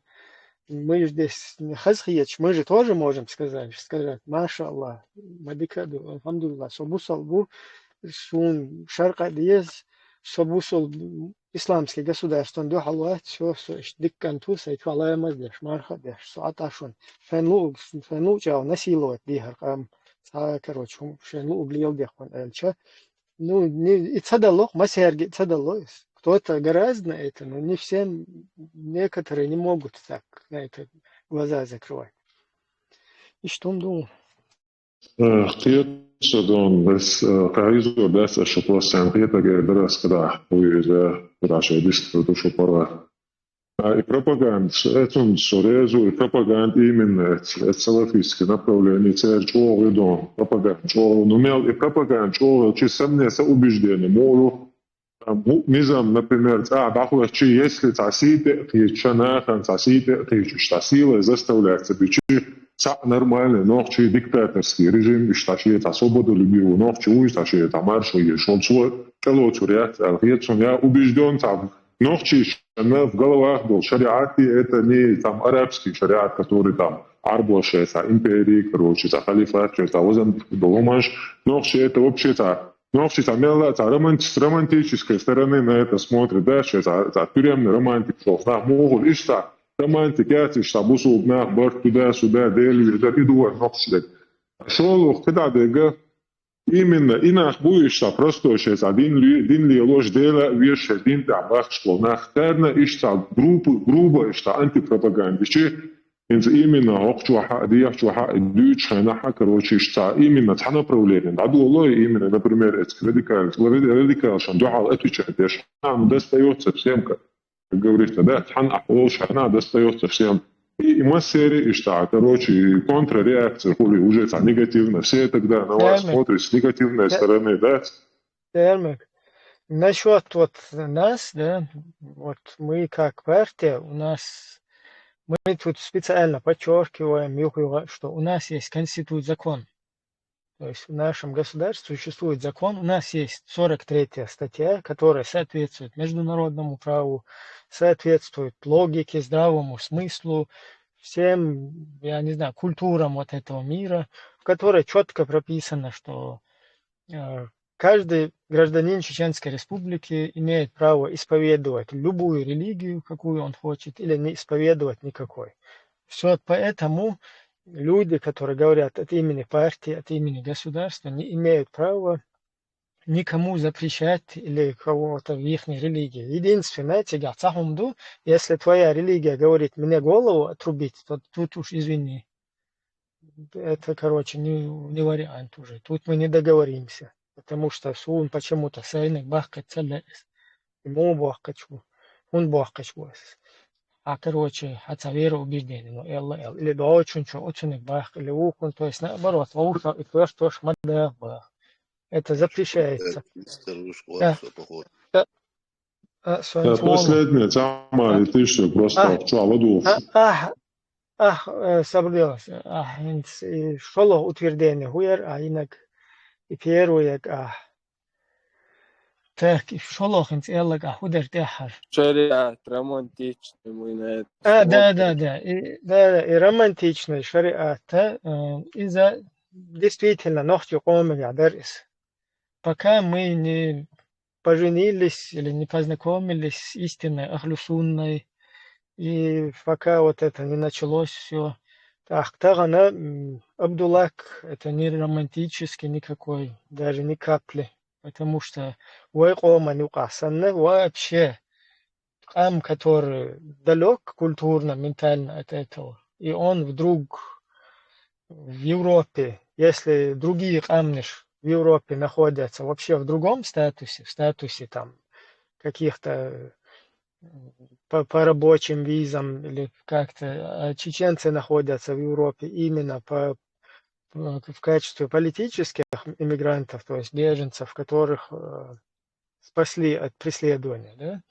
мы же здесь не хазахеташ, мы же тоже можем сказать, сказать, машаллах, ма дика а ду, алхьамдулиллах, со бусал бу, суна шаркъа а деза, со бусал исламский государстван дуьхьал вац, всё, со иштта дика кӀант ву, сайца ламаз а деш, марха а деш, со Ӏа тӀа шуна. Шайн луъу, шайн луъу чӀагӀо насиловать дехар къам, цхьа, короче, хӀума шайн луъу леладехкъон аьлча. Ну, не, и ца далло, массаьрга и ца далло иза. Кто-то гораздо на это, но не всем, некоторые не могут так на это глаза закрывать. Иштта хӀума ду. Э, кхета со дон, ас, э, кхайзор дац аша просто сан кхетаг эр дара ас кхидӀа, вуй иза, кхидӀа шай дистхуьлу шу паргӀат. А, и пропаганда, э, цунна со реза ву, и пропаганда именно эц, эц салафистский направление, церан чӀогӀа ю дон, пропаганда чӀогӀа ю. Ну, мел и пропаганда чӀогӀа ю, чи самне са убеждение, муха ю, там, му-, низам, например, цӀа дӀахоьхчи, если цхьа сий тӀе а кхийча, нахана цхьа сий тӀе а кхийча, иштта силой заставлять ца бичи, цхьаъ нормальный нохчий диктаторский режим, иштта шен цхьа свободолюбивый нохчи вуй, цхьа шен цхьа маршо еш, шен цо кӀелоцур яц аьлла хета суна, я убежден цхьа нохчийчунна в головах долу шариат, и это не там арабский шариат, который там Ӏарбоша цхьа империя, короче, цхьа халифат, цхьа вазан долу хӀуманаш, нохчий это вообще цхьа Нохчий цхьа мелла а цхьа романти-, с романтической стороны на это смотрит, да, что цхьа, цхьа тюремный романтик шолгӀа нах муха хуьлу, иштта цхьа романтик яц, иштта цхьа бусулба нах барт туда-сюда, Дела вижар, и ду вайн нохчий дерг. ШолгӀа кхидӀа дерг, именно и нах бу иштта простой шайн цхьа дин ле-, дин лелош, Дела а везаш шайн дин тӀехь бахкаш болу нах, царна иштта цхьа грубо, грубо иштта антипропагандичи, ХӀинца именно хӀокху чохь а, дехьа чохь а, и дуьйцучу хенахь а, короче, иштта цхьа именно цхьа направление дӀадоло, именно, например, эцу радикал-, радикалшна дуьхьал отвечать деш, хьан достаётся всем, как говорится, да, цхьана ахь волуш хьан достаётся всем. И, и массерий иштта, короче, и контрреакция хуьлу уже цхьа негативная. Все тогда на вас Реально. смотрят с негативной Ре- стороны, да? Термик. Насчёт вот нас, да, вот мы как партия, у нас, мы тут специально подчеркиваем, юха-юха, что у нас есть конститут-, закон. То есть в нашем государстве существует закон, у нас есть сорок третья статья, которая соответствует международному праву, соответствует логике, здравому смыслу, всем, я не знаю, культурам вот этого мира, в которой чётко прописано, что э, каждый гражданин Чеченской Республики имеет право исповедовать любую религию, какую он хочет, или не исповедовать никакой. Всё, поэтому люди, которые говорят от имени партии, от имени государства, не имеют права никому запрещать или кого-то в ихней религии. Единственное, цигахь ца хӀума ду, если твоя религия говорит мне голову отрубить, то тут уж извини. Это, короче, не, не вариант уже. Тут мы не договоримся, потому что суна почему-то сайниг баккхийта ца лаьа иза. И муха боккхуьйтуш бу? ХӀунда боккхуьйтуш бу иза? А, короче, хьан цхьа вероубеждение, ну, элла, элла. Или дочун чу оцуниг баккха, или вукхун, то есть, наоборот, вовшах и тош, тош ма даха баха. Это запрещается. Э, мистер Рушков, Да. всё, походу. Да. А, Да, Соня, последнее, самое, А, ты что, просто а, чё, Аладу? а, а, а, э, сабрделась, а, хӀинца, и шолгӀа утверждение хӀу яра, а, инаг, и первое, а. Так, и шолгӀа хӀинца эллаг, а, хӀу дара тӀаьххьара? Шариат, романтичный, мы на это А, да, да, смотрим. да, и, да, да, и романтичный шариат, а, э, иза действительно нохчий къоман я дара иза. Пока мы не поженились или не познакомились с истинной ахлюсунной, и пока вот это не началось всё. Так, тахана, м, Абдуллак, это не романтический никакой, даже ни капли, потому что вай къоман юкъахь санна вообще къам, который далёк культурно, ментально от этого, и он вдруг в Европе, если другие къамнаш в Европе находятся вообще в другом статусе, в статусе там каких-то, м, по, по рабочим визам или как-то, а чеченцы находятся в Европе именно по, в качестве политических иммигрантов, то есть беженцев, которых э, спасли от преследования, да?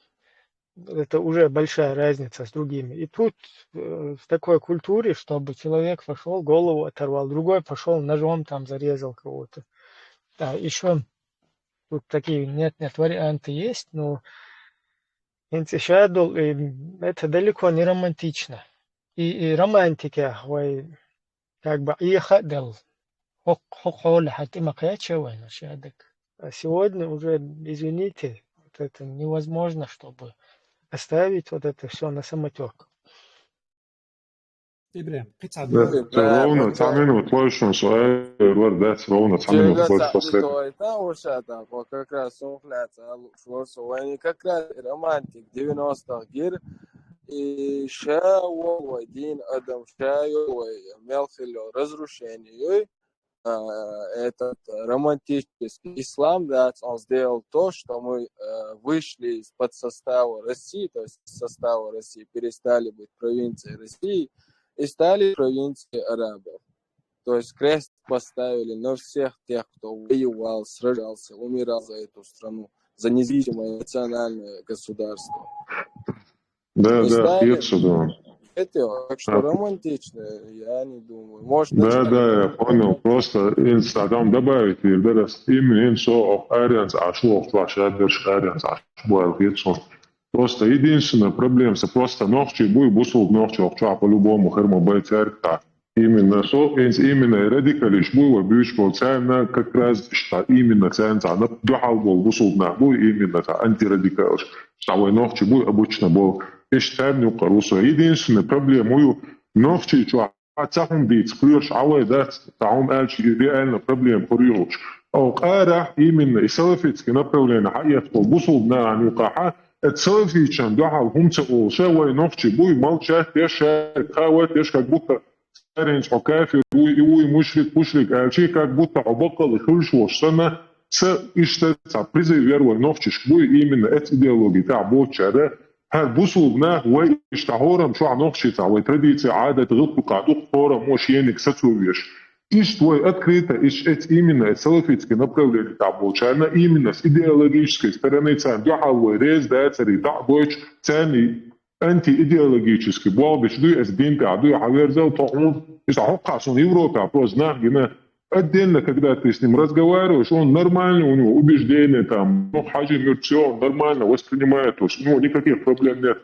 Это уже большая разница с другими. И тут э, в такой культуре, чтобы человек пошел, голову оторвал, другой пошел, ножом там зарезал кого-то. Да, еще тут такие нет-нет варианты есть, но это далеко не романтично. И, и романтика, вай, как бы, и хадал. Хок, хок, хола, хати, макаяча, вай, на шадак. А сегодня уже, извините, вот это невозможно, чтобы оставить вот это все на самотек. Ибрагим, кхы цхьа Да, дуьйцу. всё, ровно цхьа минута лойшун, со, э, вар, да, ровно цхьа минута лойшун, последний. Та уша там, вот как раз сунхляца, флорсо, они как раз романтик девяностых гир, и ша вой дин адам, ша вой мелхило разрушение, а, этот романтический ислам, да, он сделал то, что мы э, вышли из-под состава России, то есть из состава России перестали быть провинцией России и стали провинцией арабов. То есть крест поставили на всех тех, кто воевал, сражался, умирал за эту страну, за независимое национальное государство. Да, И да, стали пьет сюда. Это, так что А. Романтично, я не думаю. Может, Да, начнём. Да, я понял. Просто инстаграм добавить, да, раз именно инсо ох арианс ашу ох тваш адреш арианс аш буал гетсон. Просто единственная проблема, что просто нохчи буй, бусул нохчи ох чуа по-любому хермо бай церква. Именно со, инс именно радикалиш буй, ва бюч бол цена как раз что именно цена, она духал бол бусул на буй, именно та антирадикалиш. Что вай нохчи буй обычно бол. Иш цена юкарусо. Единственная проблема уй, нохчи чуа цахум диц, хурш, авай дац, цахум алчи реально проблема хурюш. Ау къара именно и салафитский направление ха ят бол бусул на юкаха, эт салафичан духал хумца ол, ша вай нохчи буй, молчать, я ша, хавать, я как будто старенч о кафир, уй, и уй, мушрик, мушрик, алчи как будто о бакал и хурш вош сана, с ишта ца призыв вер вай нохчиш буй, именно эт идеология та бочара, Хар бусулба нах вай ишта хорам шо нохчица, вай традиция, адат, гъилпу къадух хорам, мош еник сацувеш. Ишт вай открыто, иш эц именно эц салафитский направление та болчарна, именно с идеологической стороны цан духал вай рез да цари да бойч, цани антиидеологический болбиш дуй, эс дин та дуй, хаверзал тохун, иш хоккасон Европа, просто нах гина, Отдельно, когда ты с ним разговариваешь, он нормально, у него убеждения там, ну, Хаджи Мир, все, он нормально воспринимает, то есть у него никаких проблем нет.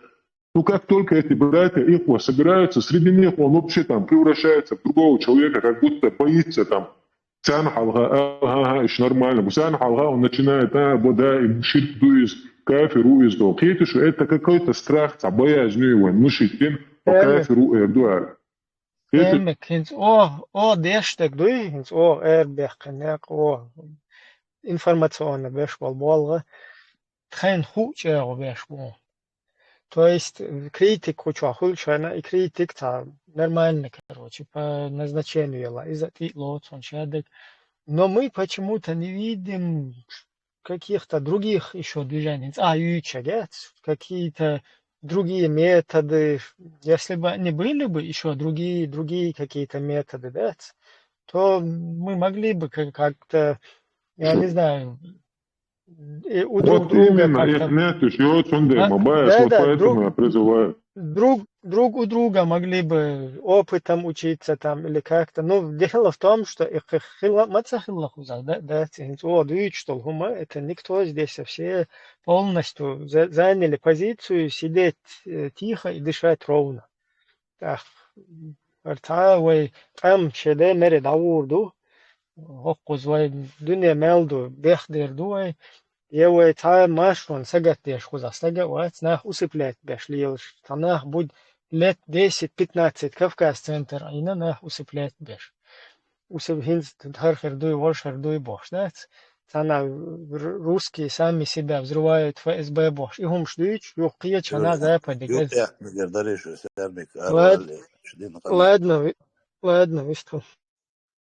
Ну, как только эти братья, их вот собираются, среди них он вообще там превращается в другого человека, как будто боится там. Цан халга, ага, ага, иш нормально. Бу цан халга он начинает, а, бода, и ширк дуиз, кафир уиз, то. Хитиш, это какой-то страх, ца боязнь у него, ну, шитин, по Реально. Кафиру эрдуар. Хитиш, Эмик, хинц о, о, дештек дуй, хинц о, эр бехкенек, о, информационно беш бол болга, тхен ху чего беш бол. То есть, э, критик хуча хулчана, и критик та нормально, короче, по назначению ела, из атитло, цон шадек. Но мы почему-то не видим каких-то других еще движений. А, ючагец, какие-то другие методы. Если бы они были бы еще другие, другие какие-то методы, да, то мы могли бы как- как-то, я не знаю, и у друг Вот друга именно, как-то их нету, и вот он А, дай мобайл, да, вот да, поэтому друг- я призываю. друг, друг у друга могли бы опытом учиться там или как-то. Ну, дело в том, что их хила, маца хила хуза, да, да, цин, о, дуй, что хума, это никто здесь, а все полностью за- заняли позицию сидеть э, тихо и дышать ровно. Так, арта вай, там, шеде, мере, давурду, хоккуз вай, дуне мелду, бехдерду вай, е вай, та машон, сагат деш, хуза, сага, вай, нах усыплять беш, лилш, та нах будь лет десять-пятнадцать Кавказ центр, а ина нах усыплять беш. Усып хинз, тхар хердуй, вор хердуй бош, да? Цана р- русские сами себя взрывают, ФСБ бош. И хумш дуйч, юх кия чана Юрий, западе, Юрий, газ. я говорю, что Сермик, Лад- Арвали, Шдин, Хамид. Ладно, ви- ладно, висту.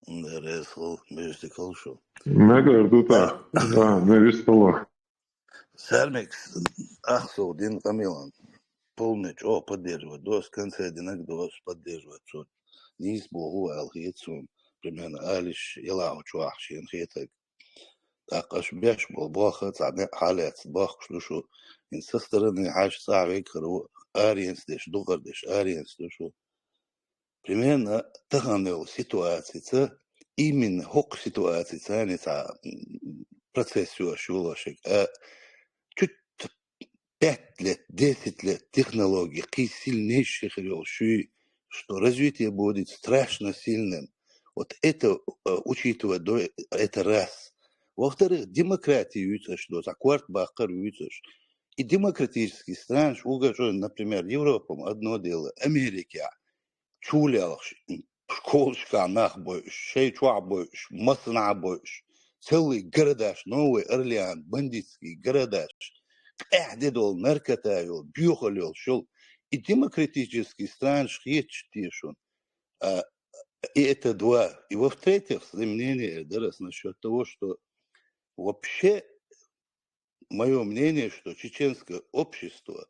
Да, резал, между колшу. Мегар дута. Да, не вистала. Сермик, ах, со, Дин Камилан. Полный, о, поддерживать, дос, конце динак, дос, поддерживать, что. Нис богу, алхицун. примерно, алиш, яла чу ахь шен хетаг. ТӀаккха аш беш бол бохха, цхьа некъ хьалаьцна бохкуш ду шу. Ин со стороны хьаьжча цӀа вегхар ву, аренц деш, дукхар деш, аренц ду шу. Примерно тахан йолу ситуацица, именно хӀокху ситуацица царна цхьа, м, процесс ю аш йолу шег. А, чуть пять лет, десять лет технологии, кхин сильнейший хир йолу шуй, что развитие будет страшно сильным. Вот это, э, учитывать до, это раз. Во-вторых, демократия юьйцуш до, цхьа корта баккхар юьйцуш. И демократический странаш, угар, например, Европа, одно дело, Америка, чулелхаш, школашкахь нах бойуш, шайн чохь бойуш, массанхьа бойуш, целый городаш, Новый Орлеан, бандитский городаш, къаьхьа де долу, наркота йолу, боьхалла йолуш йолу. И демократический странаш хеташ те шуна. А, и это два. И во-вторых, мнение эр дара ас насчёт того, что вообще моё мнение, что чеченское общество,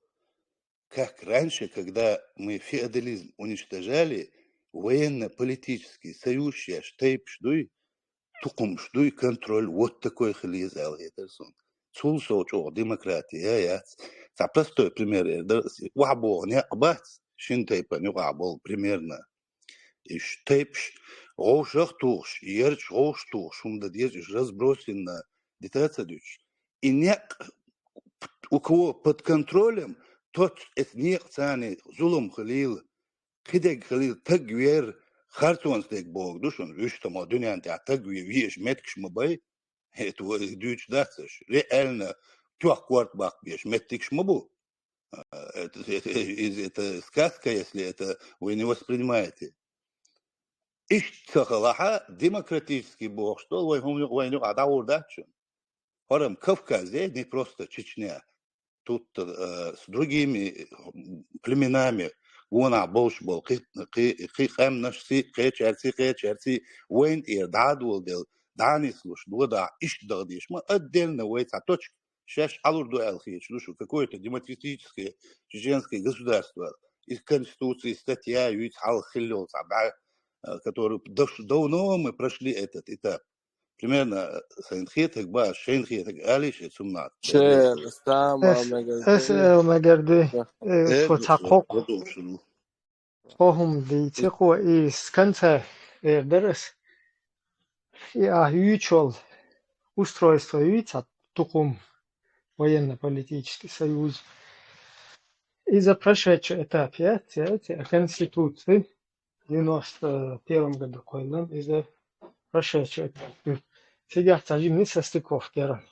как раньше, когда мы феодализм уничтожали, военно-политический союз шеш тайпаш дуй, тукхумаш дуй, контроль вот такой хилла еза аьлла хетар суна. Цул сов чӀогӀа демократия яц. Цхьа простой пример эр дара, охьабоху некъ бац, шина тайпана юкъахь болу примерно. Иш тайпаш гӀовшах а тухуш, ярча гӀовш тухуш, хӀума дан деза, иш разбросанно дита ца дуьтуш. И некъ у кого под контролем, тот эс некъ царна зулам хилийла, кхидерг хилийла, таг вер, харцонца дерг богу ду шуна, вуьш тамо дуьнен тӀехь таг ве везаш меттигаш ма бай. Это вай дуьйцуш дац аш. Реально, тоьхна корта баккха безаш меттигаш ма бу. А, это, это, из- это сказка, если это вы не воспринимаете. Иштта ца халахьа, демократический бохуш долу вай хӀума юкъа, вайна юкъа дӀагӀур дац шуна. ХӀорам Кавказе, не просто Чечня. Тут, э, с другими, м, племенами гонахь болуш болу кхи, кхи, кхи къаьмнашций, кхечаьрций, кхечаьрций, вайна тӀера дӀа а доладелла, дӀа а нислуш, додахь, иштта даха дезаш ма, отдельно вай цхьа точка шаьш хьалур ду аьлла хеташ ду шу, какое-то демократическое чеченское государство, из Конституции статья юьйцу хьалха хилла йолу цхьа бӀаь, э, который даш-, давно мы прошли этот этап. Примерно, э, сайн хетаг бац, шайн хетаг алий шен цунна. Шер, стама, Эс, мега эс, дерди. Э, мегарди. Да. Э, Э, фу ду, цхьа хокху. Ду, ду, ду. Кхо хӀума дийци кхо, и с конца эр дара ас. И ахь юьйцуш йолу устройство юьйцу, тукхум, военно-политический союз. Иза прошедший этап яц, яц, а конституция девяносто первом году кхоьллина, иза прошедший этап ю. Цигахь цхьа жимма состыковка яра.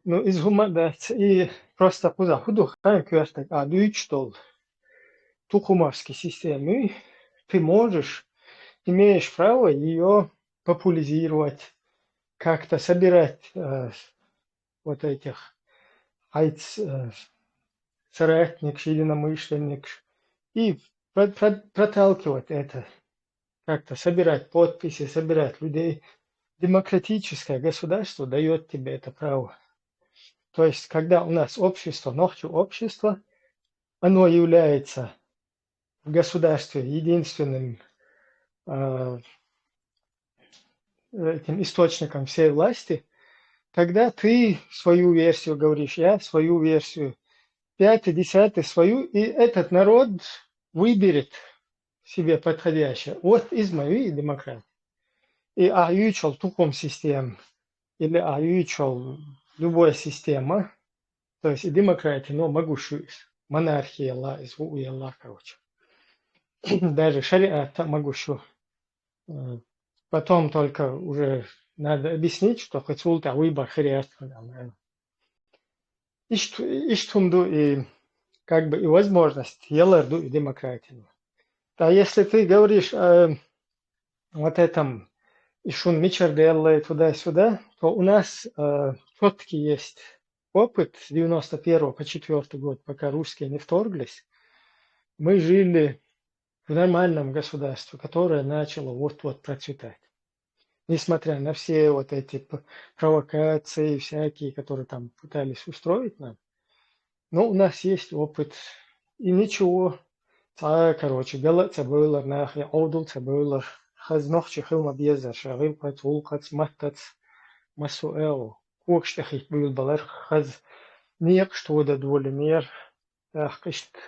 Ну, иза хӀума а дац, и просто кхузахь хӀун ду, хьайн коьртаг а дуьйцуш долу тукхумовский система, ты можешь, имеешь право её популяризировать, как-то собирать, э, вот этих хьайц, э, соратникаш, единомышленникаш, и про- про- проталкивать это, как-то собирать подписи, собирать людей. Демократическое государство даёт тебе это право. То есть, когда у нас общество, нохчи общество, оно является в государстве единственным, э, этим источником всей власти, тогда ты свою версию говоришь, я свою версию, пятый, десятый свою, и этот народ выберет себе подходящее. Вот иза ма ю и демократия. И ахь юьйцуш йолу тукхум система, или ахь юьйцуш йолу любой система, то есть и демократия, но могуш ю иза. Монархия ла иза, хӀу ла, короче. Даже шариат а могуш ю. Э, потом только уже надо объяснить, что кхин цул тӀаьхьа выбор хир яц хьуна, наверное. Иштта, иштта хӀума ду и, как бы, и возможность, ялар ду и демократия. Да, если ты говоришь о вот этом, и шун мичара делла, и туда-сюда, то у нас, э, чёткий есть опыт с девяносто первого по четвёртый год, пока русские не вторглись. Мы жили в нормальном государстве, которое начало вот-вот процветать. Несмотря на все вот эти п- провокации всякие, которые там пытались устроить нам, но у нас есть опыт. И ничего. Цхьа, короче, гала ца бевлар нах, я Ӏовдал ца бевлар, хаза нохчий хила ма безара, ша гӀиллакхаца, гӀулакхаца, маттаца, массо а агӀо. Когаш тӀехӀитта буьйлабалар, хаза некъаш тодан долийта мера, тӀаккха иштта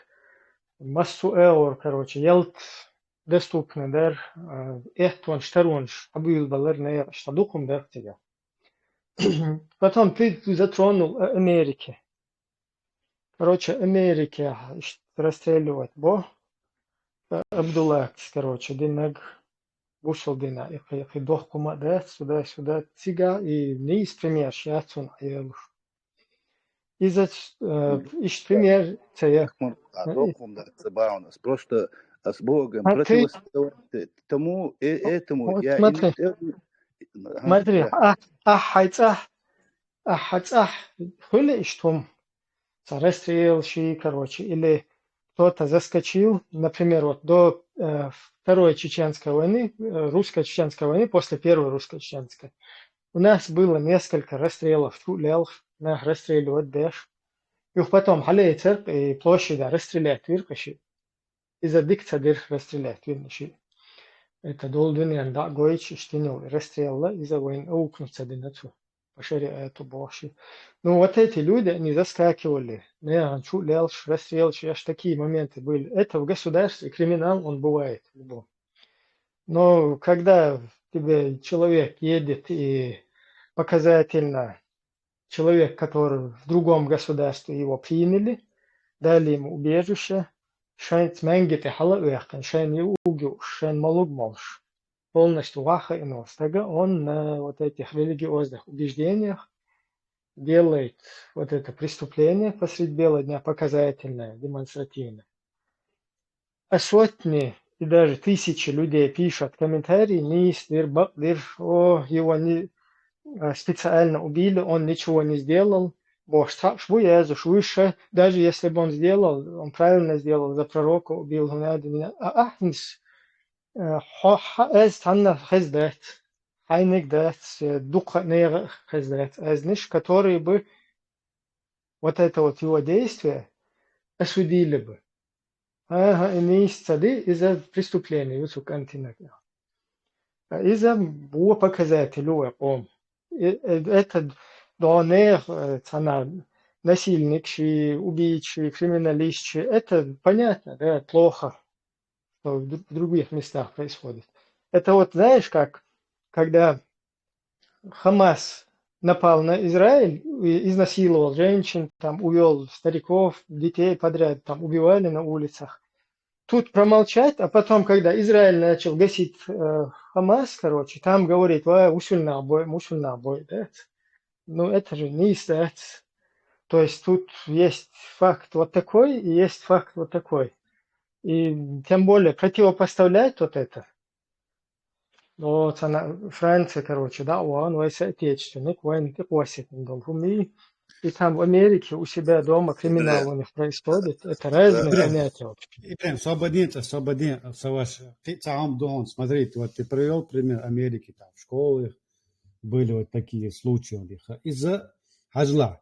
массо а агӀор, короче, ялат доступно дар, а, эттонаш, таронаш хьабуьйлабалар наькъаш, цхьа дукха хӀума дар цигахь. Потом ты затронул о Америке. Короче, Америке иштта расстреливать бо. Абдуллахс, короче, динаг гушал дина, и кхы, и кхы дохкума дац, сюда, сюда, цига, и нийса примерш яц цунна Ӏелуш. Иза, э, иштта пример ца я. Хмур, а, дохкум да, ца баунас. Просто, а, с Богом А ты противостоять тому, э, этому, Вот я смотри. имею в виду, ага, Смотри, да. а, а, хьай цӀахь, а, хьай цӀахь хуьлу иштта хӀума. Цхьа расстрел ши, короче, или кто-то заскочил, например, вот до, э, Второй Чеченской войны, э, Русско-Чеченской войны, после Первой Русско-Чеченской, у нас было несколько расстрелов, чу лелх, нах расстреливать деш. Юх потом хьалейцар, и площадь расстрелять вир кхы ши. Иза дика ца дира, расстрелять вирна ши. Это долу дуьненна дӀа а гойтуш, иштта йина расстрелла, иза вайна аукхна ца дина цу. По шариату боху ши. Ну, вот эти люди, они заскакивали, наверное, чу лелш, расстрелш, аж такие моменты были. Это в государстве криминал, он бывает в любом. Но когда тебе человек едет и показательно человек, который в другом государстве, его приняли, дали ему убежище, шайца маьнги тӀе хьала а ваьккхина, шайна юург юуш, шайна малуг молуш, полностью ваха ино стага, он на вот этих религиозных убеждениях делает вот это преступление посредь бела дня, показательное, демонстративное. А сотни и даже тысячи людей пишут комментарии: «Нийса дира, бакъ дира, о, его не, а, специально убили, он ничего не сделал». Бохуш, цхьаъ уьш бу яздеш, уьш, даже если бы он сделал, он правильно сделал, за пророка убил, хӀунда аьлча, а ахьнис, э, хьо-, хьа-, аз цхьанна хеза дац, хьайниг дац, э, дукха нега хеза дац, азниш, которые бы вот это вот его действие осудили бы. Ага, и нийса ца ди, иза преступление ю цу кӀантинаг. А иза бу показатель ю вай къом. И, э, это донех, э, цхьана насильник ши, убийца ши, криминалист ши, это понятно, да, плохо, что в дру-, в других местах происходит. Это вот, знаешь, как, когда Хамас напал на Израиль, и изнасиловал женщин, там увёл стариков, детей подряд, там убивали на улицах. Тут промолчать, а потом, когда Израиль начал гасить, э, Хамас, короче, там говорит: «Ва, усюльна бой, усюльна бой», да? Ну, это же не издать. То есть тут есть факт вот такой, и есть факт вот такой. И тем более противопоставлять вот это. О, цхьана Франция, короче, да, ван, вай соотечественник, вайна тӀекхоссийна долу хӀума. И там в Америке у себя дома криминал у них происходит. Это разные Ибрахим, понятия вообще. Ибрахим, свободнее, свободнее, Саваш, ты сам дон, смотри, вот ты привёл пример Америки, там в школах были вот такие случаи у них. Из-за хьажла.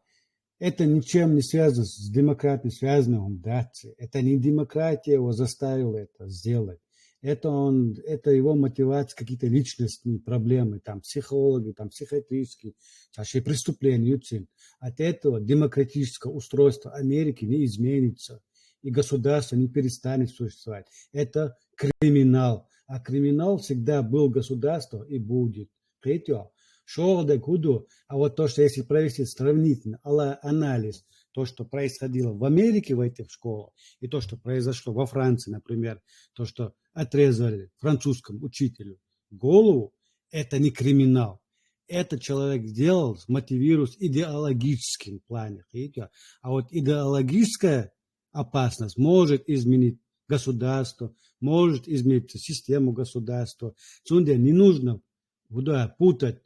Это ничем не связано с демократией, связано он дальше. Это не демократия его заставила это сделать. Это он, это его мотивация, какие-то личностные проблемы, там психологи, там психиатрические, вообще преступления, юцин. От этого демократическое устройство Америки не изменится, и государство не перестанет существовать. Это криминал. А криминал всегда был государство и будет. Кхетё, шолгӀа дерг хӀун ду, а вот то, что если провести сравнительно ала-, анализ, то, что происходило в Америке в этих школах, и то, что произошло во Франции, например, то, что отрезали французскому учителю голову, это не криминал. Этот человек сделал, мотивируясь идеологическим плане, видите? А вот идеологическая опасность может изменить государство, может изменить систему государства. Цундела не нужно, да, путать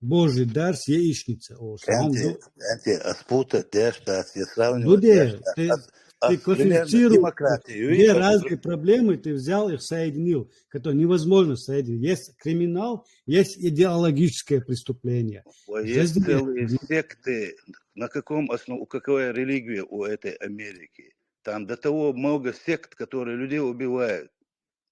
Божий дар с яичницей. О, слава Богу. Энти, а спутать деш дац, я сравнивать Ну, деш да, дац. ты, А с-, а ты с-, примерно классифицируй, демократию, две видишь, разные проблемы, ты взял их, соединил, которые невозможно соединить. Есть криминал, есть идеологическое преступление. Ой, есть Раздели. целые секты. На каком основ-, у какая религия у этой Америки? Там до того много сект, которые людей убивают,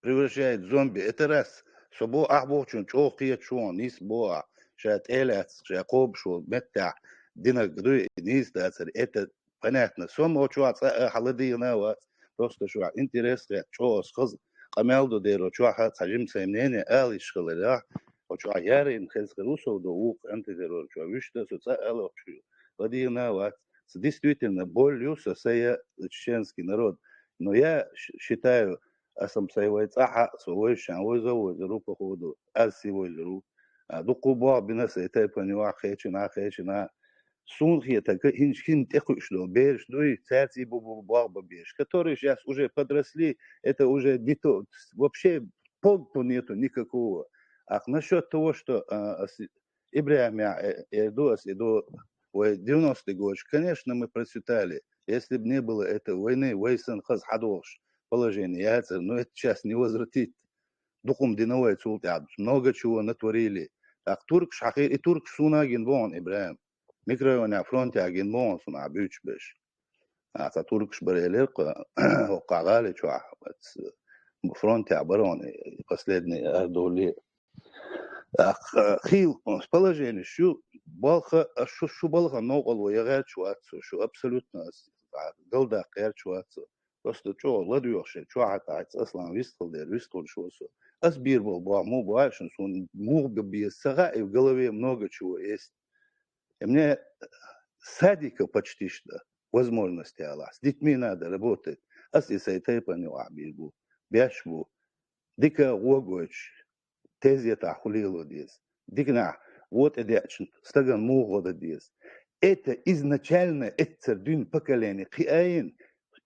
превращают в зомби. Это раз. Со бо ахь бохучун чӀогӀа кхеташ ву хьуна, нийса бо ахь, ша тӀе а лаьцна, ша кхобуш волу меттехь динарг дуй, и нийса дацара. Это понятно. Со ма чохь цкъа а хьаладийгӀина а вац, просто шуьга интерес хетта, чӀогӀа аса хаза къамел до дера чохь а цхьа жима сайн мнение ала йиш хиларехь, оцу чохь ярийна хеза хир ву со до вукху МТТ-террор чохь вуьшта, со цкъа а ала шу ладийгӀина а вац. Со действительно боль ю со сая за чеченский народ. Но я щ-, считаю, аса-м сайн вай цӀахь а, со вайшан вайза, вайза ру, походу, аз си вайза ру. А, дуккха болх бина сайн тайпана юкъахь кхечина, кхечина. Суна хетарг, хӀинца хӀинца тӀекхуьуш долу бераш дуй, цаьрца и бу-, бу-, болх бан бераш, которые щас уже подросли, это уже не то, вообще толку нету никакого. Ах, насчёт того, что, а, ас ИбрахӀиме, э, эр ду ас, и ду вай девяностые годы, конечно, мы процветали. Если б не было этой войны, вай санна хаза хьадогӀуш положение яцара, но это щас не возвратить. Дукха-м дина вай цул тӀаьхьа, много чего натворили. ТӀаккха туркаш хьахийра, и туркаш суна а гина бохьуна, ИбрахӀим. Микрорайонехь, фронтехь гина бохьуна суна, ахь буьйцуш берш. А, цхьа туркаш бара элира кху, хӀокху гӀали чохь, оцу фронтехь бара хьуна, и последний ардули. А, х-, хийла положение шу, балха, а, шу, шу балха новкъарло ян гӀерташ вац со, шу абсолютно ас, а, галдаккха гӀерташ вац со. Просто чӀогӀа ладоьгӀуш, чохь а тӀаьхьа Аслан вистхила дера, вистхуьлуш ву со. Ас бийр болу болх муха бу аьлла шуна, суна муха бан беза ца хаьа, и в голове много чего есть. И мне с садика почти что возможности алахь. С детьми надо работать. Ас и сайн тайпана юкъахь бийр бу. Беш бу. Дика гӀо гойтуш, тезетахь хӀун лело деза. Диканахь гӀо тӀедеъча стагана муха гӀо дан деза. Это изначально эццара дуьйна поколение кхиайна,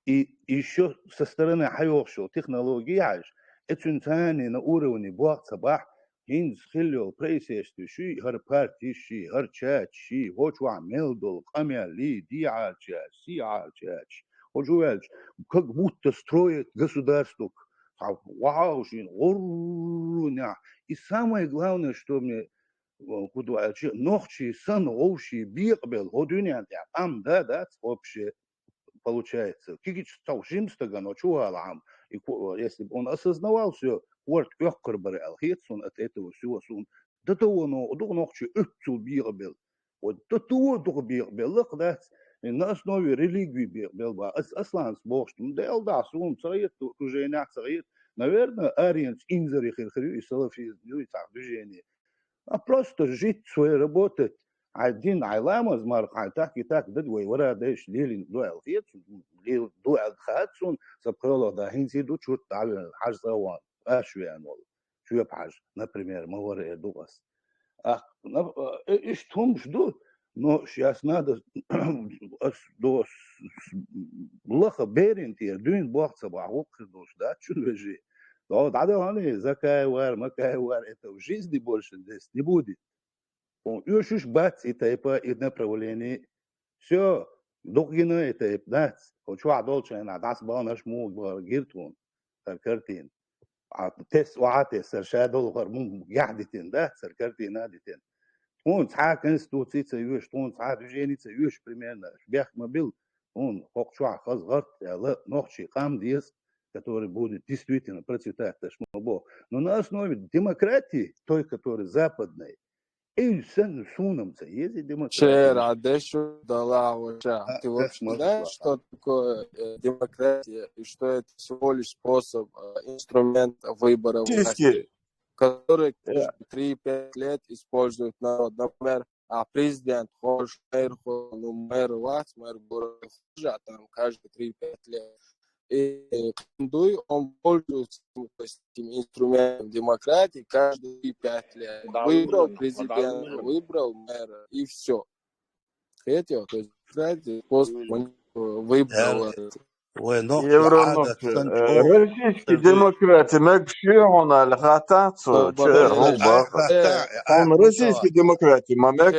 и ещё со стороны хьайогӀуш йолу технологии хьаьжча, эцуьнан царна на уровне болх ца бахь, хӀинца хилла йолу происшествие шуй, хӀара партий ший, хӀара чача ший, хӀокху чохь мел долу къамел, дехьарчаьрча, сехьарчаьрча, хӀокху чу ваьлча, как будто строят государство, цхьа вахьа шина гӀуррунехь. И самое главное, что мне, э, куда аьлча, нохчий санна вовший бекъабелла, хӀо дуьнен тӀехь къам да, дац вообще, получается. Кигича цхьа жима стагана чу валахьама, и ко-, если бы он осознавал всё, корта оьккхур бара аьлла хета суна, от этого всего суна. До того но-, дукха нохчий оццул бекъабелла. Вот до того дукха бекъабелла-кх дац. И на основе религии бекъабелла бах. Ас-, Асланца бохуш, ну, Дела дахь суна ца хета, окружениехь ца хета. Наверное, аренца инзаре хир хир ю и салафизм, ю и цхьа движение. А просто жить свое, работать. Хьайн дин, хьайн ламаз, марха, хьайн так и так, даг вай вара дайша лелийна ду аьлла хета суна, лел-, ду аьлла хета суна, сан пхоьалгӀа да хӀинца ду чурт дӀавеана, хьажа цӀа а вахана, аш веана волу, чоьпа хьажа, например, ма вара эр ду ас. Ах, на-, э, иштта хӀумаш ду, но сейчас надо, ас до с-, с-, лаха берийн тӀера дуьйна болх ца бахь, гӀуллакх хир долуш дац шуна, вежарий. О, дӀадахана, закай вар, макай вар, это в жизни больше здесь не будет. Оьшуш бац и тайпа, и направление. Всё, дукха гина и тайпа дац. Хьо чохь долчу хенахь дӀасабаханаш муха бара гира тхуна, хӀара картина. А тес-, охьа тесара ша долу хӀара муха гехь дитина дац, хӀара картина а дитина. Тхуна цхьа конституций ца оьшу, тхуна цхьа движение ца оьшу, примерно, бехк ма билла. Хьуна хӀокху чохь хаза гӀарт аьлла, нохчий къам деза, который будет действительно процветать, таш ма боху. Но на основе демократии, той, которая западная, и сан-, суна-м ца еза демократия. Чер, а деш далахь вообще. А, ты вообще знаешь, что такое, э, демократия, и что это всего лишь способ, э, инструмент выбора власти, который каждые три-пять лет использует народ. Например, а президент хож, мэр хо-, ну, мэр вац, мэр города хож, а там каждые три-пять лет. И, э, дуй, он пользуется, ну, то есть, этим инструментом демократии каждые три-пять лет. Выбрал президента, выбрал мэра, и всё. Хетё, то есть демократия, способ, он, э, выбрал, э, Евронур, э, российский демократия мегаш ю хьуна аьлла хаттац цо, чер, хӀун баха. Хьуна российский демократия ма мегаш.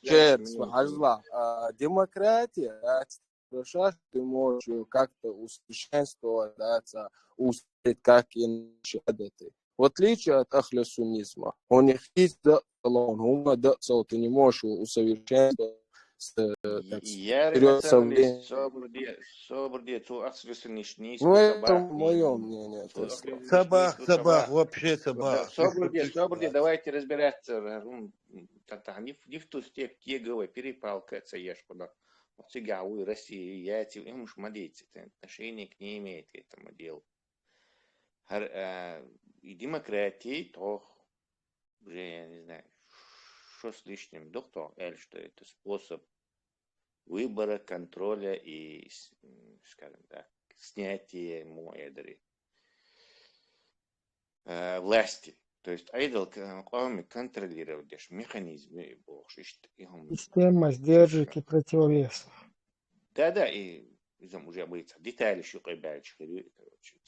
Чер, хьажла, а, демократия, а, хорошо, ты можешь её как-то усовершенствовать, да, ца-, усилить, как и наши адаты. В отличие от ахлю суннизма, у них есть да, салон, хӀума да, цал, ты не можешь его усовершенствовать, Яра, серьёзно, собрди, собрди, цо ахсвисинишни. Ну, это моё мнение. Цо ахсвисинишни, цо бах, вообще цо бах. Собрди, собрди, давайте разбираться. Та, та, не в, не в ту степь кеговая перепалка, цо еш куда. Вот цигаву Россия, я эти, им уж мадейцы, это отношение к ней имеет, к этому делу. И демократия, то уже, я не знаю, что с лишним, доктор, или что это способ выбора, контроля и, скажем так, снятия моедри власти. То есть айдал квами контролировать механизмы, бохшишт. Система сдержек и противовесов. Да, да, и изам уже боится детали шукъай бяльчкъи, короче,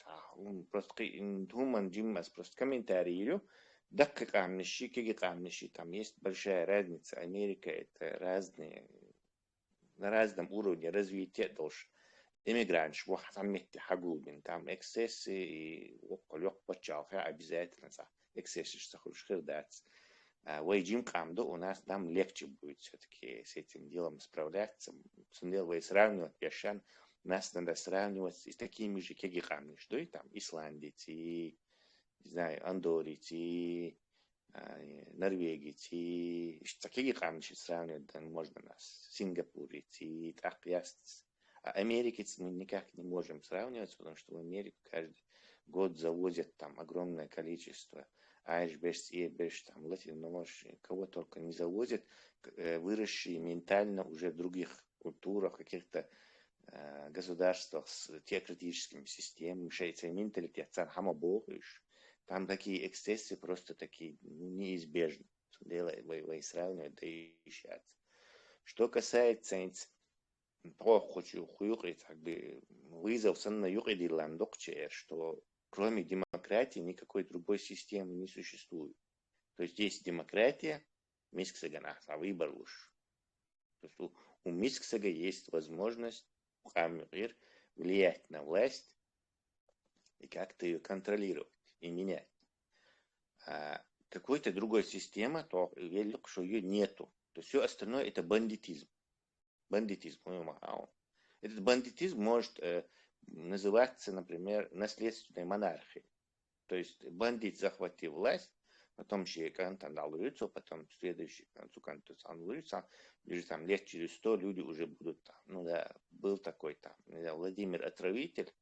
просто думан жиммас просто комментарий. Даккъи къамниши, кеги къамниши, там есть большая разница. Америка — это разные, на разном уровне развития долш. Иммигрантш вахтамметти хагулбин, там эксцессы и оккол ёкъ пачалхе обязательно са эксцессиш сахуш хирдац. Вай жим къамда, у нас нам легче будет всё-таки с этим делом справляться. Сунел вай сравнивать яшан, нас надо сравнивать с такими же кеги къамниш, да, и там исландец и, не знаю, андорец и норвегец и, ишта кеги къамниш сравнивать, да, можно нас, сингапурец и так ясц. А америкец мы никак не можем сравнивать, потому что в Америку каждый год завозят там огромное количество айшберш, иеберш, там латиноморш, кого только не завозят, выросшие ментально уже в других культурах, каких-то государствах с теократическими системами, шейца менталитет сан хама бохуш. Там такие эксцессы просто такие, ну, неизбежны. Дело вай, вай сравнивать да и сейчас. Что касается инц-, по хочу хуюкъи, как бы, вызов санна юкъи дилан докче, что кроме демократии никакой другой системы не существует. То есть есть демократия, мисксаган ахса выбор луш. То есть у, у мисксага есть возможность, у къаммир, влиять на власть и как-то её контролировать и менять. А какой-то другой системы, то велик, что её нету. То есть всё остальное — это бандитизм. Бандитизм, по-моему, а он. Этот бандитизм может называться, например, наследственной монархией. То есть бандит захватил власть, потом шейкан там дал лицо, потом следующий, там, цукан, то есть он лицо, ближе там лет через сто люди уже будут там. Ну да, был такой там, не знаю, Владимир Отравитель,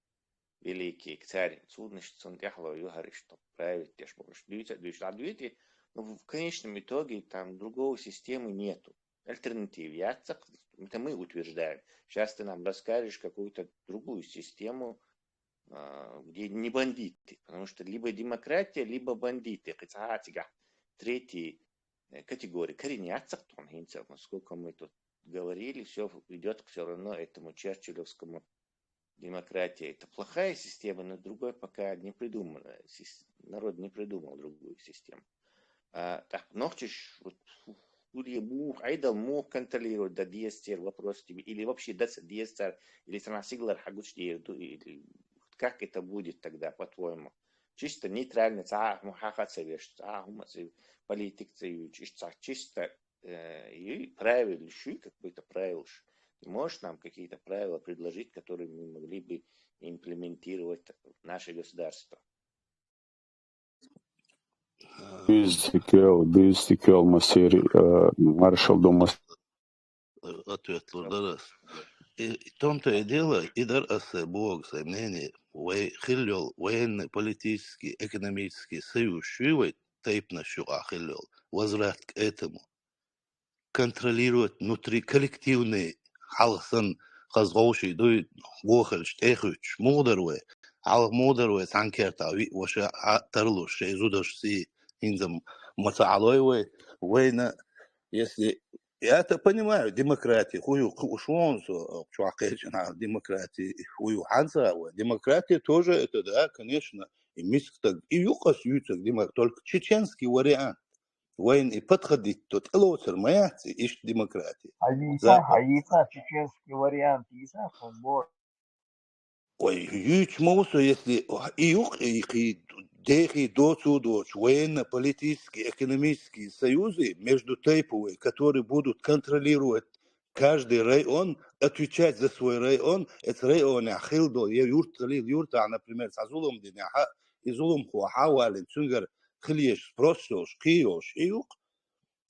великий царь, судный, что он тяхло юхариш, что править, тяж помощь. Дивите, дивите, а дивите, но в конечном итоге там другой системы нету. Альтернатив яцак, это мы утверждаем. Сейчас ты нам расскажешь какую-то другую систему, где не бандиты, потому что либо демократия, либо бандиты. Хотя третьей категории коренятся, кто он, насколько мы тут говорили, всё идёт всё равно этому черчиллевскому: демократия — это плохая система, но другой пока не придумана. Народ не придумал другую систему. А так, нохчиш, вот, хули мух, айдал мух контролировать да диестер вопрос тебе, или вообще да диестер, или страна сиглар хагуч дерду, или как это будет тогда, по-твоему? Чисто нейтрально, ца мухаха цевеш, ца хума цев-, политик цевеш, чисто, чисто и правил, ещё какой-то правил. Ты можешь нам какие-то правила предложить, которые мы могли бы имплементировать в наше государство? Биздикел, биздикел масери, маршал думас. Ответ лурдарас. И в том-то и дело, и дар ас бог, сай мнение, вай хиллёл военный, политический, экономический союз шуй вай тайпна шуй а хиллёл. Возврат к этому. Контролировать внутри коллективный халкъ сан хазгъовший дуй, гохалш, тӀехуьтуш, мугъдар вай, халкъ мугъдар вай, цхьан керта виъ ваша а тарлуш, шей зудаш си, хӀинца маца гӀалой вай, вайна, если, я это понимаю, демократия, хую, ху-, шуон со, чуахъечана демократия, хую хьанца вай. Демократия тоже это, да, конечно, и мискдаг, и юкъас юцаг демок-, только чеченский вариант. Вайн и подходить то тӀелоцар ма яц, ишт демократия. Хьайиса, хьайиса, чеченский вариант йиса, футбол. Ой, юч мовсо, если и юкъ, и хи-, дехи доцу доч, военно-политические, экономические союзы между тейповые, которые будут контролировать каждый район отвечать за свой район, эцу районехь хилла долу, я юрт хилийла, юртахь, например, цхьа зулам динехь, и зуламхо хьаваллина, цуьнгара хила езаш спрос йолуш, кхин йолуш хӀун ю-кх?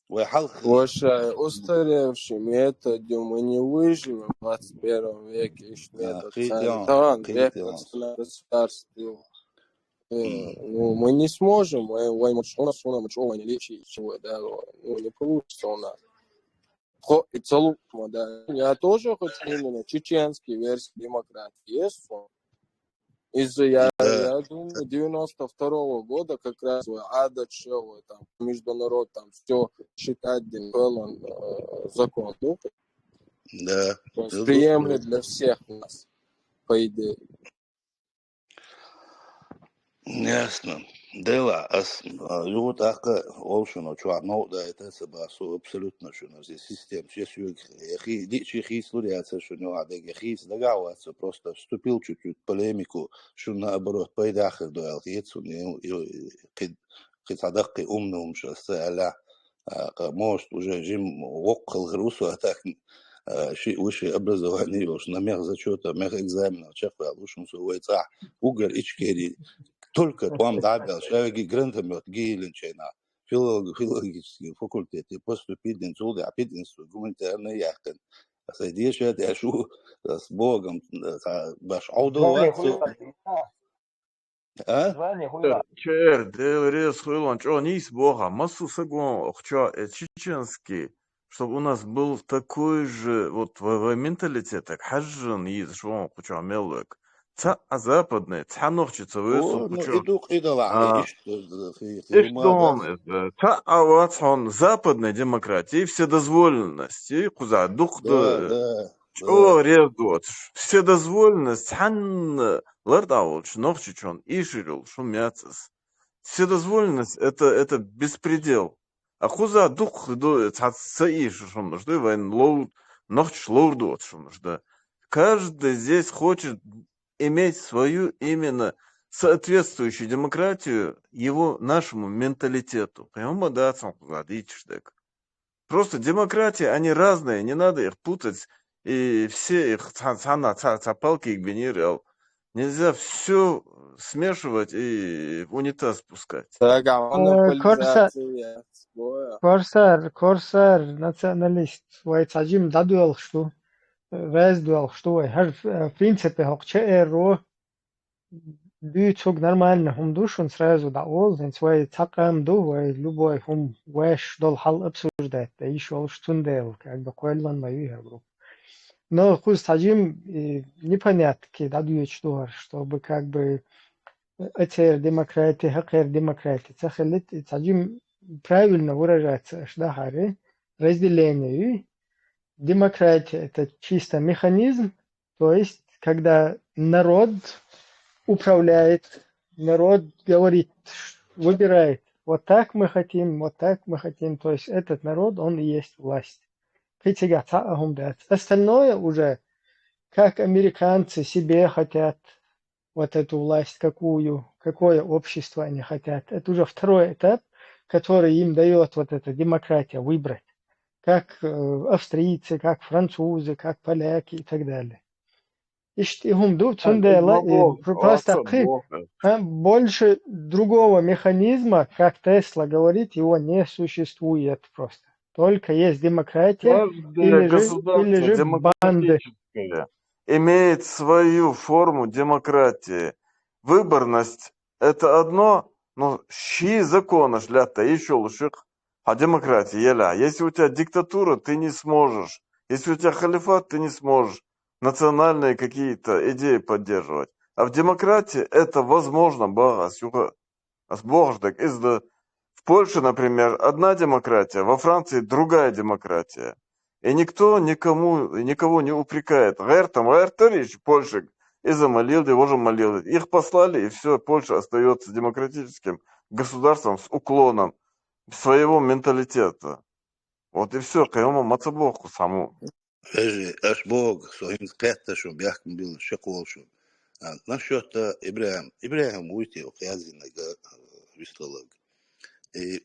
Вай хьалха Ваша устаревший метод ю, мы не выживем в двадцать первом веке, ишта А, метод кхин цхьаьна тӀе, тахана кхин бехк тӀе. Государство. Э, М. ну, мы не сможем, мы, вай, мы чё, у нас, у нас, мы чё, вай, не лечи, чего, да, ну, не получится у нас. Хо, и целу, да. Я тоже хочу именно чеченские версии демократии. Есть он? Из-за, я, Да. я думаю, девяносто второго года как раз вот адача, вот там, международ, там, все считать, дин, полон, э, закон. Ну, Да. то есть Да, приемлем да. для всех нас, по идее. Ясно. Дела, ас, а, юха тӀаккха олу шуна чохь новкъа дайта ца бахьа, со абсолютно шуна, здесь система, сейчас юга, я хи-, диъ ши хийцалур яцара шуна юкъахь дерг, я хийца дагахь вац, со просто вступил чуть-чуть в полемику, шуна наоборот, пайда хир ду аьлла хета суна, и, и, и, кхин, кхин цхьа даккхий умна хӀумнаш ас ца аьллехь, а, кха, может, уже жим воккха хилла хир ву со, а так, а, ши высшее образование йолуш, на мех зачётах, мех экзаменах чекхваьлла ву шуна со вай цӀахь, уггар Ичкери, только тӀом дӀа а баьлла, шаверги гранатомёт гийлинчу хенахь, филолог-, филологический факультете поступить дина, цул тӀаьхьа пединститут гуманитарный яьккхина. Аса деша а деш ву, ас богам, цхьа баш Ӏовдал Звание вац со. хуьлу, а? Звание хуьлу. Чер, Дела реза хуьлу, чӀогӀа нийса боху, массо а сагон охчо, э, чеченский, чтобы у нас был такой же, вот, в, в менталитетах, хьажжан йийзаш вон кхучо мел век. Цхьа а западный, цхьа нохчи ца вевза О, ну, кхучо. И ду къидалахь, А, иштта, э, хи-, хи-, Иштта хӀума вон дац. Иза. Цхьа а вац хьуна западная демократия, вседозволенность, и кхуза дукха Да, да, да, да. чӀогӀа реза доцуш. Вседозволенность цхьанна лар дӀа волчу нохчичунна ийшир йолуш хӀума яц иза. Вседозволенность это, это беспредел. А кхуза дукха ду, цхьа ца ийшира хӀуманаш ду, вайн лов-, нохчаш ловр доцу хӀуманаш ду. Каждый здесь хочет иметь свою именно соответствующую демократию его, нашему менталитету. Кхин хӀума дац хьуна кхуза дийцуш дерг. Просто демократии, они разные, не надо их путать, и все их цхьа-, цхьана-, цхьа-, цхьа палки их бинийр эл. Нельзя всё смешивать и в унитаз пускать. Так, а Э, монополизация Корса-, сбоя. Корсар, Корсар, националист, вай цхьа жим дӀадоьлхуш ду, э, ваьза доьлхуш ду вай. ХӀара, э, в принципе, хӀокху чеэро дуьйцург нормально хӀума ду, шуна сразу дӀаолу, хӀинца вай цхьа къам ду, вай любой хӀума ваьш долу хьал обсуждать дан йиш йолуш, цундела как бы кхоьллан ма ю хӀара группа. Но кхуза цхьа жим, и, непонятки дӀадоьдуш ду хӀара, чтобы как бы, э, оцеран демократия, хӀокхеран демократия ца хилийта, и цхьа жим правильно выражаться аш дахьаре, разделение ю. Демократия — это чисто механизм, то есть, когда народ управляет, народ говорит, выбирает, вот так мы хотим, вот так мы хотим, то есть этот народ, он и есть власть. Кхин цигахь цхьа а хӀума дац. Остальное уже, как американцы себе хотят вот эту власть, какую, какое общество они хотят. Это уже второй этап, который им даёт вот эта демократия выбрать. Как, э, австрийцы, как французы, как поляки и так далее. Иштта и хӀума ду, цундела и Бог, просто Васа кхин, Бог. А, больше другого механизма, как Тесла говорит, его не существует просто. Только есть демократия Каждое или же, государство или же банды. демократическое имеет свою форму демократии. Выборность — это одно, но чьи законы ж лятта ещё лучше? А демократия, еля. Если у тебя диктатура, ты не сможешь. Если у тебя халифат, ты не сможешь национальные какие-то идеи поддерживать. А в демократии это возможно, бага, сюха. Ас бохуш дерг иза ду. В Польше, например, одна демократия, во Франции другая демократия. И никто никому, никого не упрекает. ГӀертам гӀертарий Польшиг, иза ма леладе, важа ма леладе. Их послали, и всё, Польша остаётся демократическим государством с уклоном своего менталитета. Вот и всё, кхин хӀума ма ца боху цхьаммо. Вежарий, аш боху, со хӀинца кхетта шун, бехк ма билла, шекъолу шун. А, насчёт, а, ИбрахӀим. ИбрахӀим вуй те, кху яздинарг, а, вистхиларг. И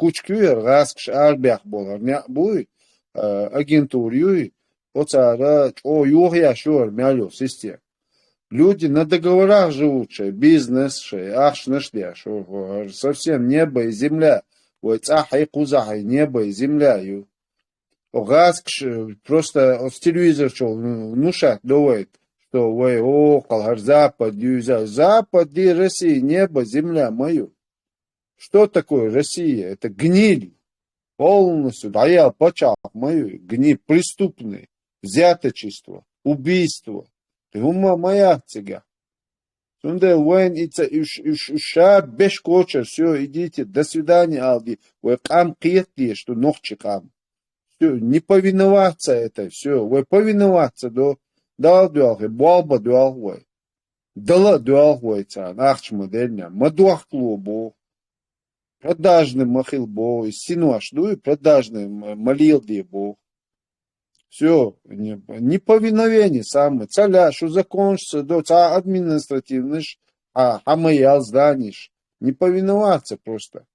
кучка ю хӀара, гӀазкхаша арабаьхка бола хӀара некъ буй, а, агентура юй, оцара чӀогӀа йохаяьш ю хӀара мел йола система. Люди на договорах живут шоай, бизнес шоай, ахчанаш деш, о, о, совсем небо и земля, вай цӀахьи кхузахьи небо и земля ю. О, гӀазкхаша, э, просто оцу телевизора чу внушать до вай, что вай, о, кхал хӀара Запад ю иза. Запад и Россия небо, земля ма ю. Что такое Россия? Это гниль. Полностью дӀаяла паччахьалкхе ма ю, гниль, преступный, взяточество, убийство. Кхы хӀумма ма яц цигахь. Цундела вайна и ца, уьш, уьш, уьш ша беш кочар, всё, идите, до свидания, ала де, вай къам кхетадеш ду, нохчи къам. Всё, не повиноваться это, всё, вай повиноваться до, Далла доьлхе, болх бан доьлху вай. Дала а доьлху вай царна, ахча ма деллинехь, ма дохкало боху. Продажный ма хила боху, и синош ду, и продажный ма, ма леладе боху. Всё, не, неповиновение самое. Ца лаьа, шу законаш ца до, ца административнаш, а, хьан ма ял зданеш. Не повиноваться просто.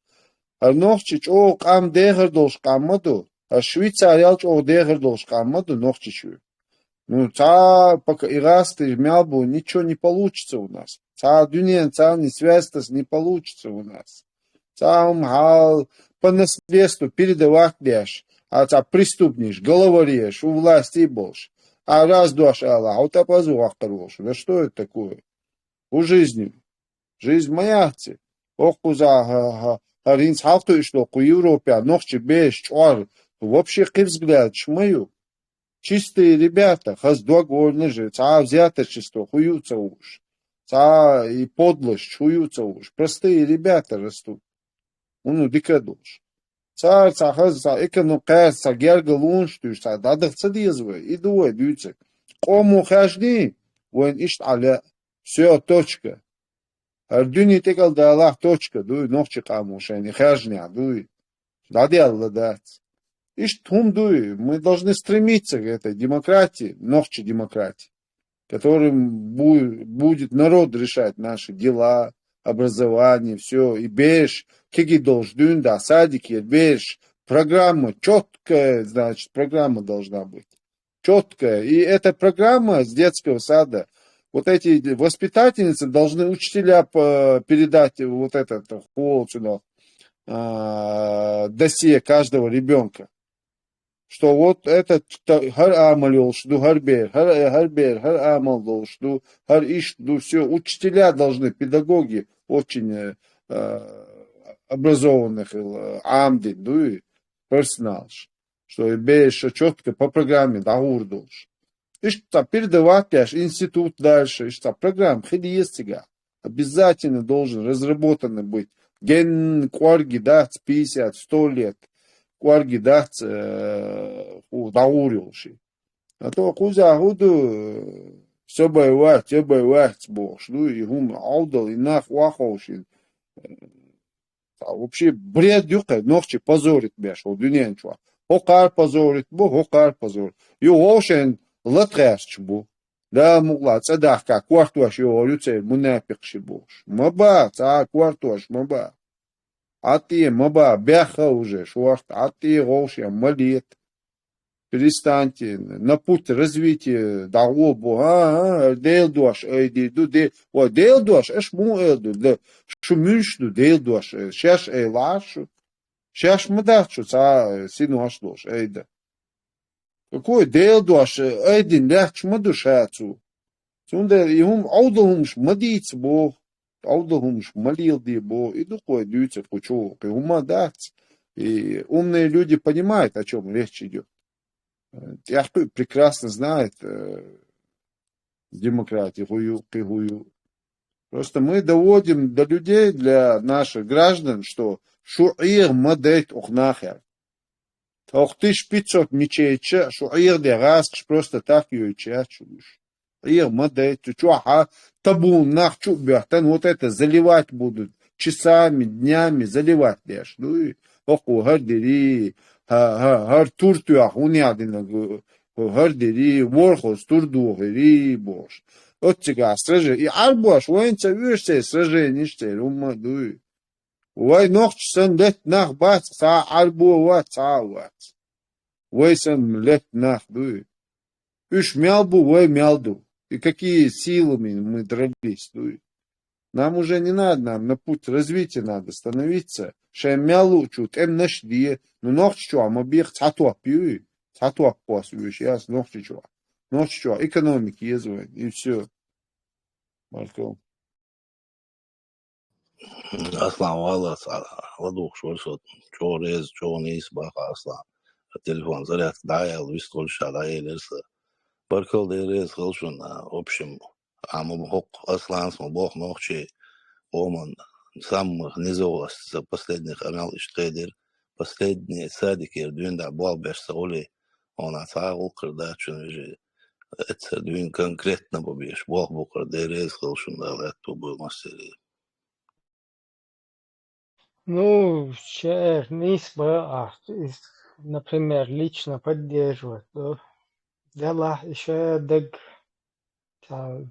ХӀара нохчи чӀогӀа къам дехар долуш къам ма ду. ХӀара Швейцариял чӀогӀа дехар долуш къам ма ду Нохчийчоь. Ну, цхьа пока и гӀазкхий мел бу, ничего не получится у нас. Цхьа дуьненан царний связь таса не получится у нас. Цхьа хӀума хьал по наследству передавать деш, а цхьа преступникаш, главареш, у власти болуш. А раз дош ала, хьо тӀапаза ваккхар волуш. Да что это такое? У жизни. Жизнь ма яц и. Оккхуза, хӀара хӀинца хьалкхуьуш долу кху Европехь нохчий беш чӀор, вообще кхин взглядаш ма ю. Чистые ребята, хаза дог орнаш, цхьа а взяточество хӀу ю а ца хууш, цхьа а и подлость хӀу ю а ца хууш. Простые ребята растут. ХӀуна дика а долуш. Цара цхьа хаза, цхьа эконом кхаьрца, цхьа гергарлонаш дуьйш, цхьа дӀадаха ца деза вай? И ду вай дуьйцург. Къомо хаьжний, вайна иштта Ӏа лаьа. Всё, точка. ХӀара дуьне тӀекӀалдалахь, точка, дуй, нохчи къамо шайна и хаьржинехь, дуй. ДӀаделла дац. Иштта хӀума дуй, мы должны стремиться к этой демократии, нохчи демократии, которым бу-, будет народ решать наши дела, образование, всё. И бераш кегий долуш дуьйна, да, садике бераш, программа чёткая, значит, программа должна быть. Чёткая. И эта программа с детского сада, вот эти воспитательницы должны учителя по-, передать вот этот, холцу, а, досье каждого ребёнка. Что вот этот, та-, хӀара амал йолуш ду, хӀара бер, хӀара, хӀара бер, хӀара амал долуш ду, хӀара иштта ду, всё. Учителя должны, педагоги очень, э, э, образованных, э, Ӏамадина ду и персоналаш. Что и бераш чётко по программе дӀагӀур долуш. Иштта цхьа передавать деш, институт дальше, иштта цхьа программа хила еза цигахь. Обязательно должен разработанный быть. Ген кӀорги дац, пятьдесят, сто лет. КӀорги дац, э, хӀу дӀагӀур йолуш и. А то кхузахь хӀу ду, э, собай вац, собай вац бохуш ду, и хӀума Ӏовдал, и нах охьаховшийна. Цхьа вообще бред ю кхе, нохчий позорить беш ву дуьнен чохь. ХӀокхара позорить бу, хӀокхара позорить. Ю вовшен латгӀерчаш бу. Дала мукъалахь цӀа дахка кортош йогӀур ю церан мунапикъ ши бохуш. Ма ба, цхьа а кортош ма ба. Ӏаттие ма ба, бехха уже шорта, Ӏаттие вовшен ма лета. Перестаньте, на путь развития дӀагӀо бу. ХӀан, хӀан, хӀара Делан дош айдийр ду, де-, ой, Делан дош, аша муха эр ду, да, шу муьлш ду Делан дош, э, шаьш айлахьа шу? Шаьш ма дац шу цхьа, э, синош долуш айда. Какой Делан дош, э, айдина лаьтташ ма ду ша цо. Цундела и хӀума Ӏовдал хӀумаш ма дийца боху, Ӏовдал хӀумаш ма леладе боху, и ду кхой дуьйцург кху чу, кхин хӀума дац. И умные люди понимают, о чём речь идёт. Э, тӀехь кхуьу прекрасно знает, э, демократия хӀу ю, кхин хӀу ю. Просто мы доводим до людей, для наших граждан, что шу Ӏеха ма дайта оха нахера. Ткъа тысяча пятьсот мечетьша шу Ӏеха де гӀазкхаш просто так йойтуш яц шу уьш. Ӏеха ма дайта, цу чохь а табун нах чу а боьттан, вот это заливать будут, часами, днями заливать деш. Ну и хӀокхо хӀара дирий, хӀа-, хӀа-, хӀара тур тоьхна, хӀунда динарг, хӀара дирий, ворхӀазза тур дохийрий, бохуш. Оццигахь сражени, и Ӏарбош вайна ца оьшу церан сраженеш, церан хӀумма а дуй. Вай нохчий санна летта нах бац, цхьа а Ӏарбо вац, цхьа а вац. Вай санна летта нах дуй. Уьш мел бу, вай мел ду. И какие силами мы дрались, дуй. Нам уже не надо, нам на путь развития надо становиться. Шайн мел луучу тӀемнаш а де, ну, Нохчийчохь ма беха цхьа топ юй, цхьа топ кхосса вуьйш яц Нохчийчохь. Нохчийчохь экономика еза вайн, и всё. Марко. Аслан валлахӀи, ладувгӀуш вара со, чӀогӀа реза, чӀогӀа нийса баха Аслан. Телефон зарядка дӀаяьлла, вист хуьлуш дӀаелира сан. Баркалла, Дела реза хуьлда шуна, в общем, а ма хӀокху Асланас ма боху нохчийн къоман самых низовых за последних амал иштта хедира. Последний садикера дуьйна дӀа болх беш ца гӀули, хьуна цхьа а гӀуллакх дац шуна вежарий. Эццара дуьйна конкретно бан безаш болх бу кхара, Дела реза хуьлда шуна, Дала аьтто бойла массеран. Ну, шаьш нийса бан ахь, например, лично поддерживать ду. Делахь и ша даг цхьа,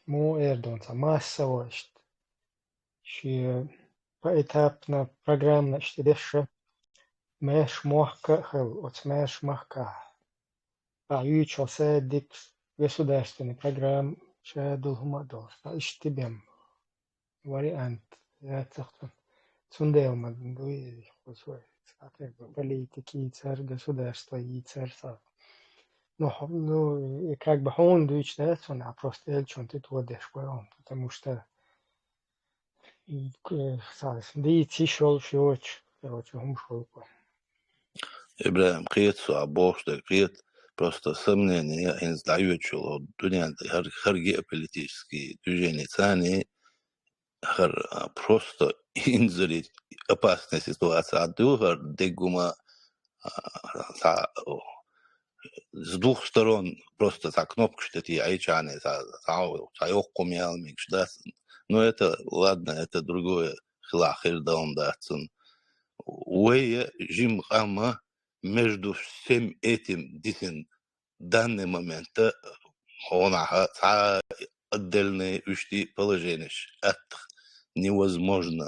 муха эр ду, цхьа массово иштта. Шен поэтапно программа иштта деш ша, маьрша мохк а хила, оцу маьрша махкахь. Ахь юьйцуш йолу садик, государственный программа, ша долу хӀума а долуш. Ткъа иштта бен вариант яцахь цунна. Цундела ма дуй, политика йийцар, государство йийцар схьа. Ну, хьо-, ну, и как бы хьуна дуьйцуш дац цунна, а просто элчун тӀе тодеш вай хьуна, потому что, э, схьа, дийца йиш йолуш йоцуш, короче, хӀумаш хуьлу-кх. ИбрахӀим, кхета со, ахь бохуш дерг кхета, просто сомнение, хӀинца дӀайоьдуш йолу дуьненан хӀара, хӀара геополитический движение царний, хӀара, а, просто инзаре опасная ситуация ду, хӀара деггума, а, цхьа, о, с двух сторон просто цхьа кнопкаш тӀе тӀе Ӏийча, цхьа, цхьа, цхьа йоккхум ял мегаш дац. Но это, ладно, это другое, хилахь хир дан дац цунна. Вай жима къам а между всем этим дисина данный момент а хьуна хьа цхьа отдельный уьш тӀе положенеш аттах невозможно.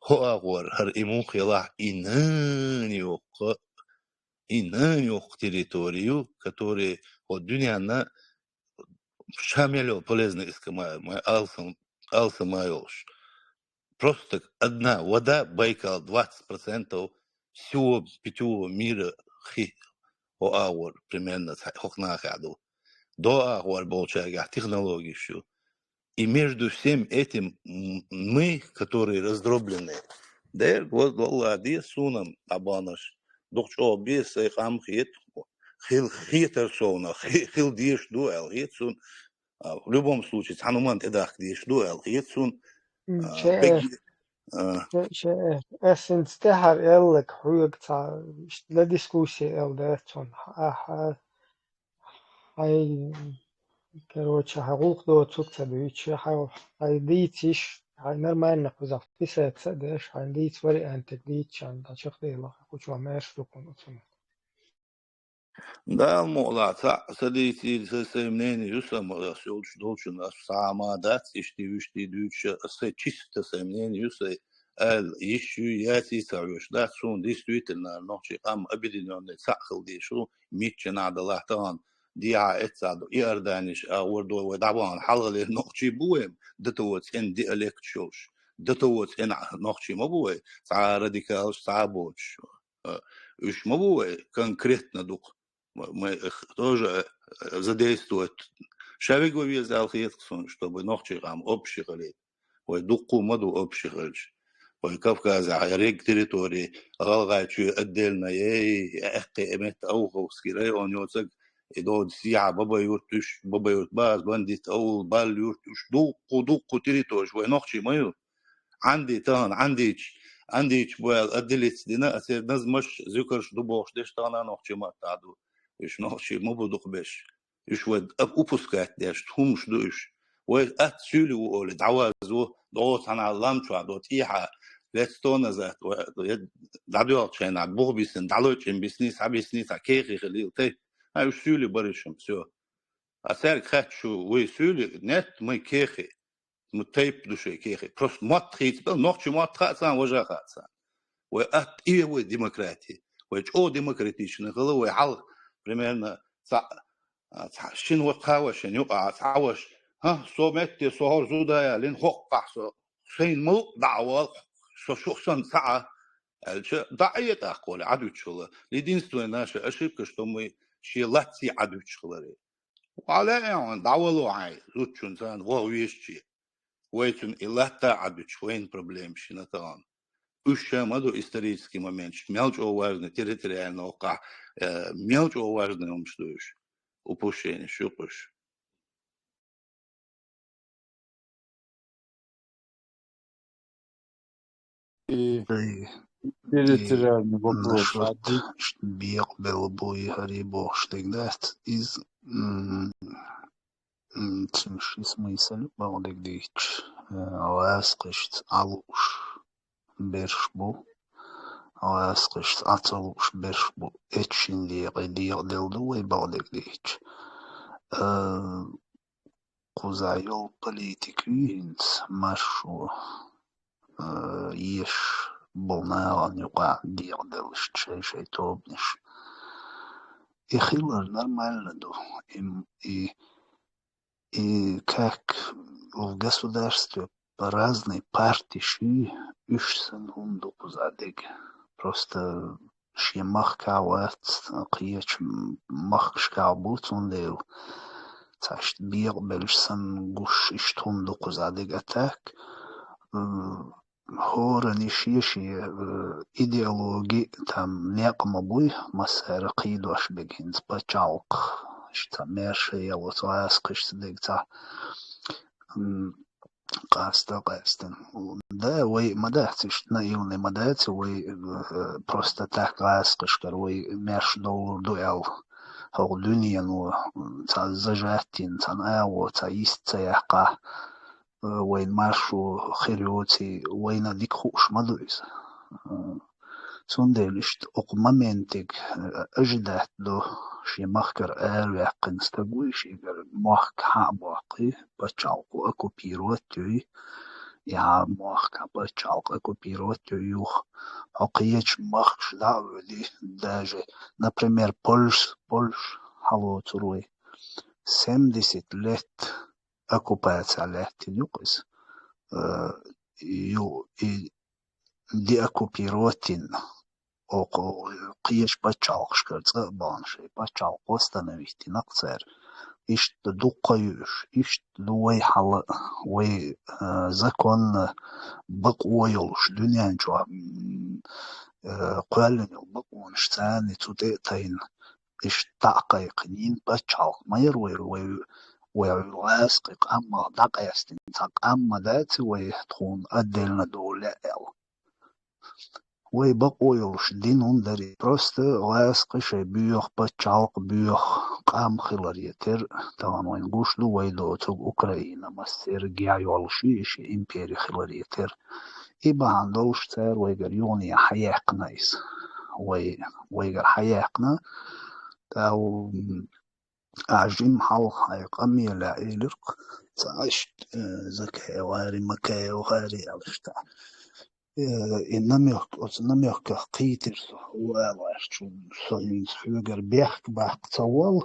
ХӀо агӀор хӀара и муха елахь, и нана йоккха, и нана йоккха территорию, которые хӀо дуьненна ша мел йолу полезный иск ма, ма алсам, алсам ма йолуш. Просто одна вода, Байкал, двадцать процентов всего питьевого мира хи хӀо агӀор примерно цхьа хӀокху нахехь ду. ДоагӀор болчаьргахь технологиш ю. И между всем этим м-, мы, которые раздроблены, дерг валла де суна, Абанаш, дукха чӀогӀа бе сайн къам хета, хил-, хетар совна, хи-, хила дезаш ду аьлла хета суна. А, в любом случае, цхьана хӀуманна тӀедахка дезаш ду аьлла хета суна. М, а, ше бег-, а. Ше, ше, ас хӀинца тӀаьхьара аьлларг хьоьга цхьа, иштта дан дискуссия аьлла дац цунна. Ахьа, хьайн, короче, хьан гӀуллакх доцург ца дуьйцуш, хьан, хьайн дийца йиш, хьайн нормально кхузахь писать ца а деш, хьайн дийца вариантиг дийцча, дӀачекхдела, кху чохь маьрша ду кхунна оцунах. Дала мукъалахь, цхьаъ сан дийцийла, сан, сайн мнение ю сан, ас йолчу долчун, ас схьа а ма дац, иштта, вуьшта дуьйцуш, ас сайн чисто сайн мнение ю сайн, аьлла, йиш ю, яций ца хьоьжуш дац, суна действительно нохчий къам объединённый цхьаъ хила дезаш ву, миччанахь далахь тахана, дехьа эццахь ду, Иорданиш а, вара до вай дӀабахана хьалхалера нохчий бу вайн, ДТО цӀена диалекташ йолуш, ДТО цӀена нохчий ма бу вай, цхьа а радикалаш, цхьа а боцуш. А, уьш ма бу вай конкретно дукха. М-, мы их тоже, э, задействовать. Ша вега веза аьлла хета суна, чтобы нохчий къам общий хилийта. Вай дуккха ма ду общий хилча. Вай Кавказехь, рег территори, ГӀалгӀайчоь отдельно, эй, аьккхи э метта Ауховский район йоцург, и доцу сехьа Бабаюрт, уьш Бабаюрт база, Бандит аул, Балла-Юрт, уьш дуккха, дуккха территориш вай нохчий ма ю. Ӏанди тахана, Ӏандийча, Ӏандийча бу аьлла, отделиться дина, а церан назмаш, зуькарш ду бохуш деш тахана нохчий ма-, ма ду. Уьш нохчий ма бу дукха беш. Уьш вай а-, упускать деш, хӀумаш ду уьш. Вай атта суьйле ву олий, дӀавазво, дӀо цхьана лам чохь до, тӀехьа, лет сто назад, вай, я дӀадоьлхучу хенахь, бух бисина, дӀалойчӀина бисний, схьабисний, цхьа кехий хилийла тайпа. Хьан уьш суьйле бара уьш-м, всё. А цаьрга хаьтташ ву, вай суьйле, нет, мы кехи. Ну, тайп душой кехи. Просто мотт хийцабелла, нохчий мотт хаьа царна, важа хаьа царна. Вай атта и вай демократи. Вай чӀогӀа демократичный хила, вай хьалха, примерно, цхьа, а, цхьа шина ваша, кхаа ваша шина юкъахь, цхьа ваша, хӀа, со метте, со хӀора зуда ялийна, хӀоккхахь со, сайна мукъа дӀа а вала, со шух санна ца Ӏа, аьлча, дӀа а этӀаккха волий, Ӏадуьтуш хила. Единственная наша ошибка, что мы шен лаций Ӏадуьтуш хиларе. Вале а, дӀавало хьайн, зудчун царна ваха везаче. Вай цуьнан и латта а Ӏадуьтуш, вайна проблемаш йина тахана. Уьш ша ма ду исторический моменташ, мел чӀогӀа важный территориально оккхахь, э, мел чӀогӀа важный хӀумаш ду уьш, упущенеш ю-кх уьш. И Ай, территориальный вопрос насчёт, аш бекъабелла буй, хӀара бохуш дерг дац. Иза, м, м, цуьнан ши смысл бакъдерг дийцча, э, гӀазкхашца Ӏа лууш берш бу, гӀазкхашца Ӏа ца лууш берш бу. Эццахь шина декъе декъаделла ду вай бакъдерг дийцча. Э, кхузахь йолу политика ю хӀинца маршо, э, еш болу нахана юкъахь декъаделлаш шай-шай тобанаш. И хилар нормально ду. И, и, и как в государстве разные партии ши, уьш санна хӀума ду кхузахь дерг. Просто шен махкахь вац, кхечу махкашка бу, цундела цхьа иштта бекъабеллаш санна гуш иштта хӀума ду кхузахь дерг. А так, м, хӀоранна шен-шен, э, идеологи там некъ ма буй, массара кхийдош берг хӀинца пачхьалкх, иштта маьрша яло цу гӀазкхашца дерг цхьа, м, къаста-къаьстина. Да, вай ма дац, иштта наивный ма дац, вай, э, просто так гӀазкхашкара вай маьрша довлур ду аьлла. ХӀокху дуьнено цхьа зажатина, цхьана агӀо, цхьа йист ца яьккхахь, э, вайн маршо хир йоций, вайна дика хууш ма ду иза. Э, Цундела иштта окху моментиг, э, ожидать до, шен махкара араваьккхина стаг вуй, шегара мохк хьа а боккхий, пачхьалкхо оккупировать йой, я мохк пачхьалкх оккупировать йой юха. Хьо кхечу махкаш дӀа а воьдий, даже, например, Польш-, Польш хьалоцур вай. Семьдесят лет оккупация лаьттина ю-кх иза. Э, ю-, и деоккупировать йина, окху кхечу пачхьалкхашкара цӀа а бахана, шайн пачхьалкх восстановить йина-кх цара. Иштта дуккха а ю уьш, иштта ду вай хьала, вай, э, законна бакъо йолуш дуьнен чохь, м, э, кхоьллина йолу бакъонаш царна цу тӀе а тайна, иштта дӀа а кхайкхина, йина пачхьалкх ма яра вай, вай, вай гӀазкхи къаммах дӀакъаьстина, цхьа къам ма дац вай тхуна отдельно довла лаьа аьлла. Вай бакъо йолуш дин хӀунда дарий? Просто гӀазкхи шайн боьха пачхьалкх, боьха къам хиларе терра, тахана вайна гуш ду, вай доцург Украина, массеран а йолуш ю и ши импери хиларе терра. И бахьана долуш цара вайгара юхане хьаяьккхина иза. Вай, вайгара хьаяьккхина, тӀаккха, м, а жима хьалха хьайн къамелехь элира-кх, цхьа иштта, э, Закаев гӀари, Макаев гӀари аьлла иштта. Э, и намёк, оцу намёках кхийтира со, ву аьлла аьлча, со хӀинца хьоьгара бехк баккха ца волу,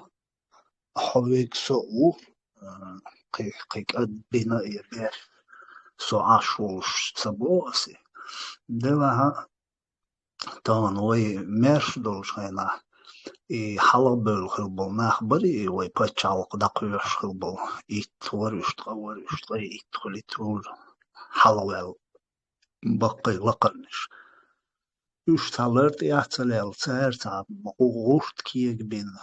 хьо вега со а ву, э, кхин, кхин кӀад бина а я беш, со Ӏаш волуш ца боху аса. Делахь а, тахана вай маьрша долчу хенахь, и хьалхабевлла хилла болу нах барий, и вай пачхьалкх дӀакхоьхьуш хилла болу, итт вара уьш ткъа, вара уьш ткъе итт, хуьлу итт вуьр хьалхаваьлла баккхий лакхарнаш. Уьш цхьа лар тӀехь а ца лелла, цара цхьа гӀу-, гӀурт кегабина,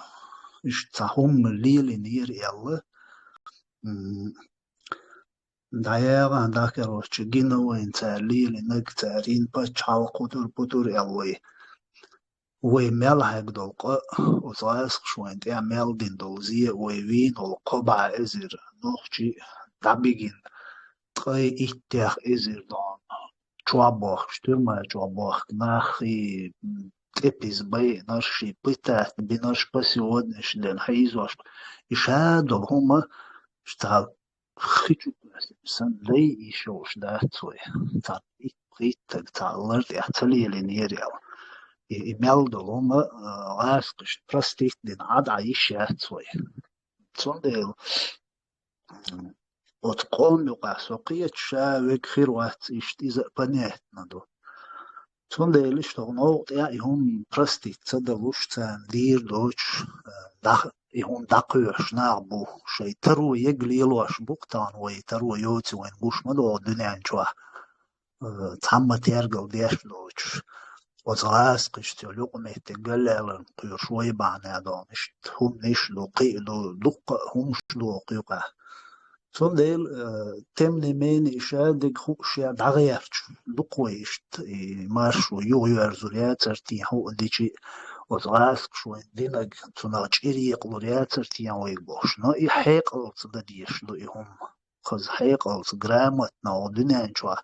уьш цхьа хӀумма лелийнера аьлла. М, дӀаяхьа, дӀа, короче, гина вайна цара лелийнарг, цара йина пачхьалкх, хӀутур-путур аьлла вай. Вай мел хьегна долу къа, оцу гӀазкхаша вайна тӀехь мел дина долу зе, вай вийна волу кхо бӀе эзар нохчий дӀабигина, ткъе иттех эзар дона чохь бохкуш, туьрма чохь бохку нах и, м, тӀепиз байинарш и, пытать бинарш по сегодняшний день хьийзош. И ша долу хӀума, ша цхьа хи чу кхоьссина санна, лай йиш йолуш дац вай. Цхьа итт-пхийтта стаг цхьа лар тӀехь ца лелийнера аьлла. И, и мел долу хӀума, а, гӀазкхаша простить дина, Ӏад Ӏан йиш яц вай. Цундела, м, оцу къоман юкъахь со кхеташ ша вега хир вац, иштта иза а понятно ду. Цундела иштта хӀокху новкъа тӀехь а и хӀума простить ца далуш, царна дийр доцуш, а, дӀа-, и хӀума дӀакхоьхьуш нах бу, шайн таро ега лелош бу-кх тахана вай, таро йоций вайна гуш ма догӀу дуьнен чохь, э, цхьамма тергал деш доцуш. Оцу гӀазкхашца йолу юкъаметтиг галъяьлларна кхоьруш вай бахьана догӀу, иштта хӀуманаш а ду, кхин а ду, дуккха а хӀуманаш ду кху юкъахь. Цундела, э, тем не менее, шадерг хууш я дӀагӀерташ ду-кх вай иштта, и маршо юхайоьрзур яцара те, хӀуъа дичи а, оцу гӀазкхаша вайна динарг цунах чӀир екъалур яцара те вайга бохуш. Но и хьекъалца дан дезаш ду и хӀума. Хаза хьекъалца, грамотно, оха дуьнен чохь,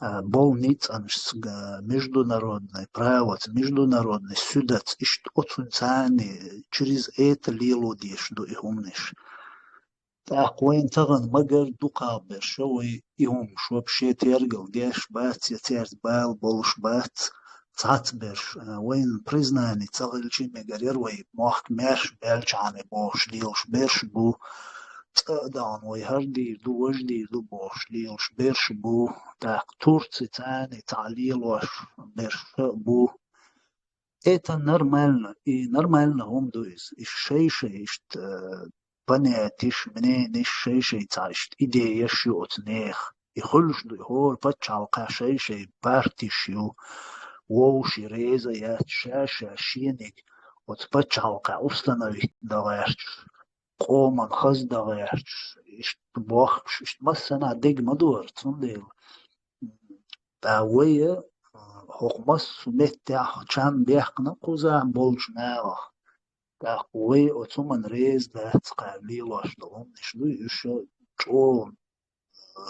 а, болу ницкъанашца, га-, международный правоца, международный судаца, иштта оцунца царна через это лело дезаш ду и хӀуманаш. ТӀаккха вайна тахана магар дукхахберш а вай и хӀуманаш вообще тергал деш бац, я цаьрца бала болуш бац, цхьацберш, а, вайна признание ца хилча а мегар яра вай мохк маьрша баьлчхьана бохуш лелаш берш а бу, цкъа а дахана вай хӀара дийр ду, важа дийр ду бохуш лелаш берш а бу, тӀаккха Турци царна цхьаъ лелош берш а бу. Это нормально, и нормально хӀума ду иза. Иштта шай-шай, иштта, э, понятеш, мненеш, шай-шай цхьа иштта идеяш ю оцу нехан. И хуьлуш ду, и хӀора пачхьалкхехь шай-шай партиш ю, вовшийн реза яц, ша-ша шениг оцу пачхьалкхехь установить дан гӀерташ, къоман хаза дан гӀерташ, иштта бохкуш, иштта массанхьа дерг ма ду хӀара, цундела. ТӀаккха вай, а, хӀокху массо а меттехь чам бехкана кхузахь болчу нахах. ТӀаккха вай оцу хӀуманна реза дац, кхара лелош долу хӀуманаш ду, уьш чӀогӀа, а,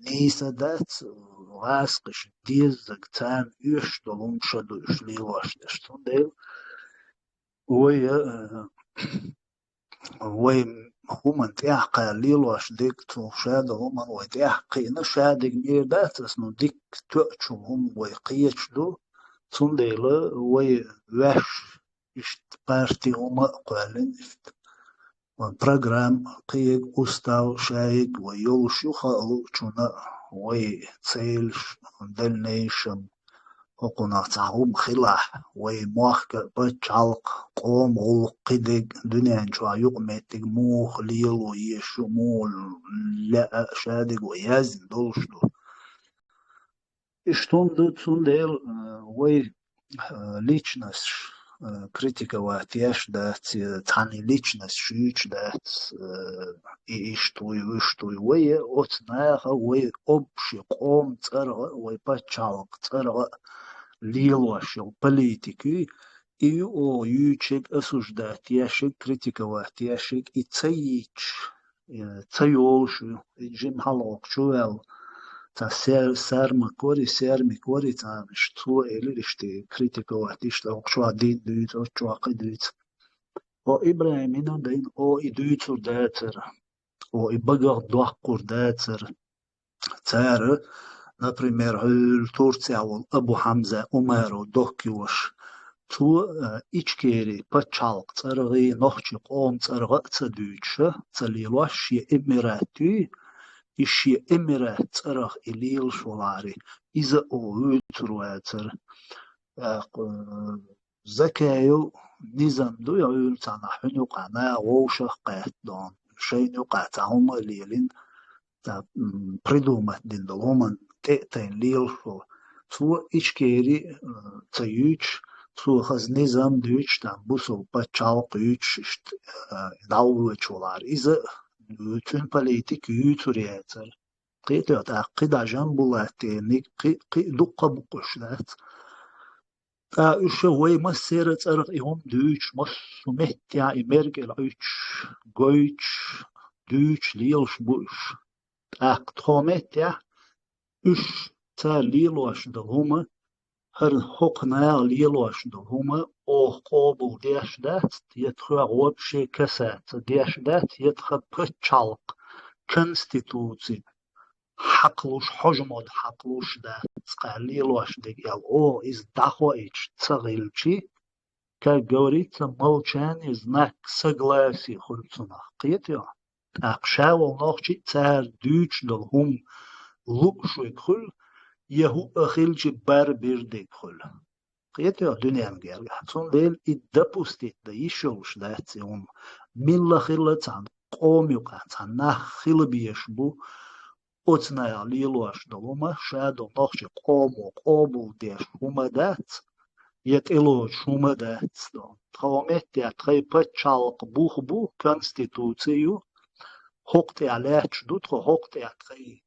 нийса дац, гӀазкхаша деззарг царна оьшуш долу хӀума ша ду уьш лелош дерш. Цундела вай, а, вай хӀуманна тӀехь кхара лелош дерг, цу шадолу хӀуманна вай тӀехь кхиъна, шадерг эр дац ас, ну, дикка тоьучу хӀума вай кхеташ ду, цундела вай ваьш иштта парти хӀума а кхоьллина, иштта вайн программа, кхиъниг, устав, шайиг вай йолуш ю хаалучунна, вай целаш, дальнейшем, хӀокхунах цхьа хӀума хилахь, вай мохк а, пачхьалкх а, къоман гӀуллакх, кхидерг, дуьнен чохь юкъаметтиг муха лело езаш ю, муха лаьа а, шадерг вай яздина долуш ду. Иштта хӀума ду, цундела, а, вай, а, личносташ, а, критиковать еш дац, я цхьана личносташ юьйцуш дац, а, и иштта вуй, вуьшта вуй. Вай оцу наха, вай общий къоман цӀарах а, вай пачхьалкхан цӀарах а лелош йолу политика юй, и ю оха юьйцург, осуждать ешерг, критиковать ешерг, и ца йийцуш, э, ца йолуш ю. И жима хьалхокху чу ваьлла, цхьа сер-, сармак вара и, сермик вара и цхьа, цо элира иштта, критиковать иштта, оха чохь дин дуьйцу, оцу чохь кхин дуьйцу. О, ИбрахӀимна дайна, о, и дуьйцур дацара, о, и багах доккхур дацара. Цара, например, хьуьлла Турцехь волу Абу Хьамза Умаров дохкош, цо, э, Ичкери пачхьалкх цӀаргӀий, нохчи къоман цӀаргӀа а ца дуьйцуша, ца лелош, шен эмират юй, и шен эмират цӀарах и лелаш валари, иза а оха вуьйцур вацара. ТӀаккха, э, Закаев Низам дуй, хьуьлла цхьанхьа хьуьна юкъахь наха вовшах а кхетта дона, шайна юкъахь цхьа хӀума а лелийна, цхьа, м, придумать дина долу хӀуманна тӀе а тайна лелаш волу. Цо Ичкери, э, ца юьйцуш, цо хаза низам дуьйцуш, там бусалба пачхьалкх юьйцуш, иштта, э, дӀавоьдуш валара. Иза, э, цуьнан политика юьйцур яцара. Кхетий, тӀаккха кхидӀа Жамбулатдиниг, кхин, кхин дуккха а бу-кх уьш, дац. Ткъа уьш вай массеран а цӀарах и хӀума дуьйцуш, массо а меттехь и мергел Ӏуьттуш, гойтуш, дуьйцуш лелаш бу уьш. ТӀаккха тхо меттехь уьш, цара лелош долу хӀума, хӀара хӀокху наха лелош долу хӀума оха къобал деш дац, я тхох вообще касаться деш дац, я тхан пачхьалкх, конституци хьакхалуш, хьожа-мода хьакхалуш дац, кхара лелош дерг аьлла, оха иза дӀахоуьйтуш ца хилчи, как говорится, молчание — знак согласия хуьлу цунах. Кхетий хьо? ТӀаккха ша волу нохчи а цара дуьйцуш долу хӀума лууш верг хуьлу, я хӀуъа хилчи барбир дерг хуьлу. Кхетий хьо, дуьненна гергахь. Цундела и допустить дан йиш йолуш дац и хӀума. Милла хилла цхьана къома юкъахь цхьана нах хила безаш бу, оцу наха лелош долу хӀума, ша долу нохчийн къомо къобалдеш хӀума дац, я тӀелоцуш хӀума дац. Тхо метта тхайн пачхьалкх бух бу, конституци ю, хӀокху тӀехь лаьтташ ду тхо, хӀокху тӀехь тхайн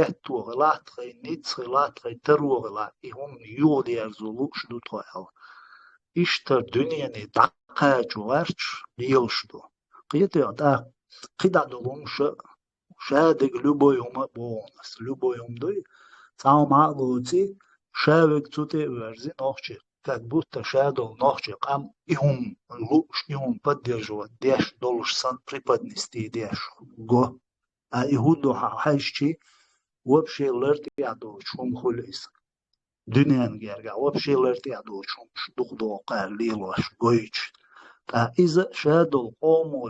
аьтто хилахь, тхайн ницкъ хилахь, тхайн таро хилахь, и хӀума юхадерзо лууш ду тхо аьлла. Иштта дуьнене дӀакхачо гӀерташ лелаш ду. Кхетий хьо, тӀаккха кхидӀа долу хӀума ша, ша дерг любой хӀума а боху ас, любой хӀума дуй, цхьа хӀума а лоций, ша верг цу тӀе а верзий, нохчий, как будто ша долу нохчийн къам и хӀума лууш, и хӀума поддерживать деш долуш санна, преподнести деш го. А и хӀун ду хьажчи, вообще лартӀехь доцуш хӀума хуьлу иза. Дуьненна гергахь вообще лартӀехь доцуш хӀумнаш дукха догӀу кхара лелош гойтуш. Ткъа иза ша долу къомо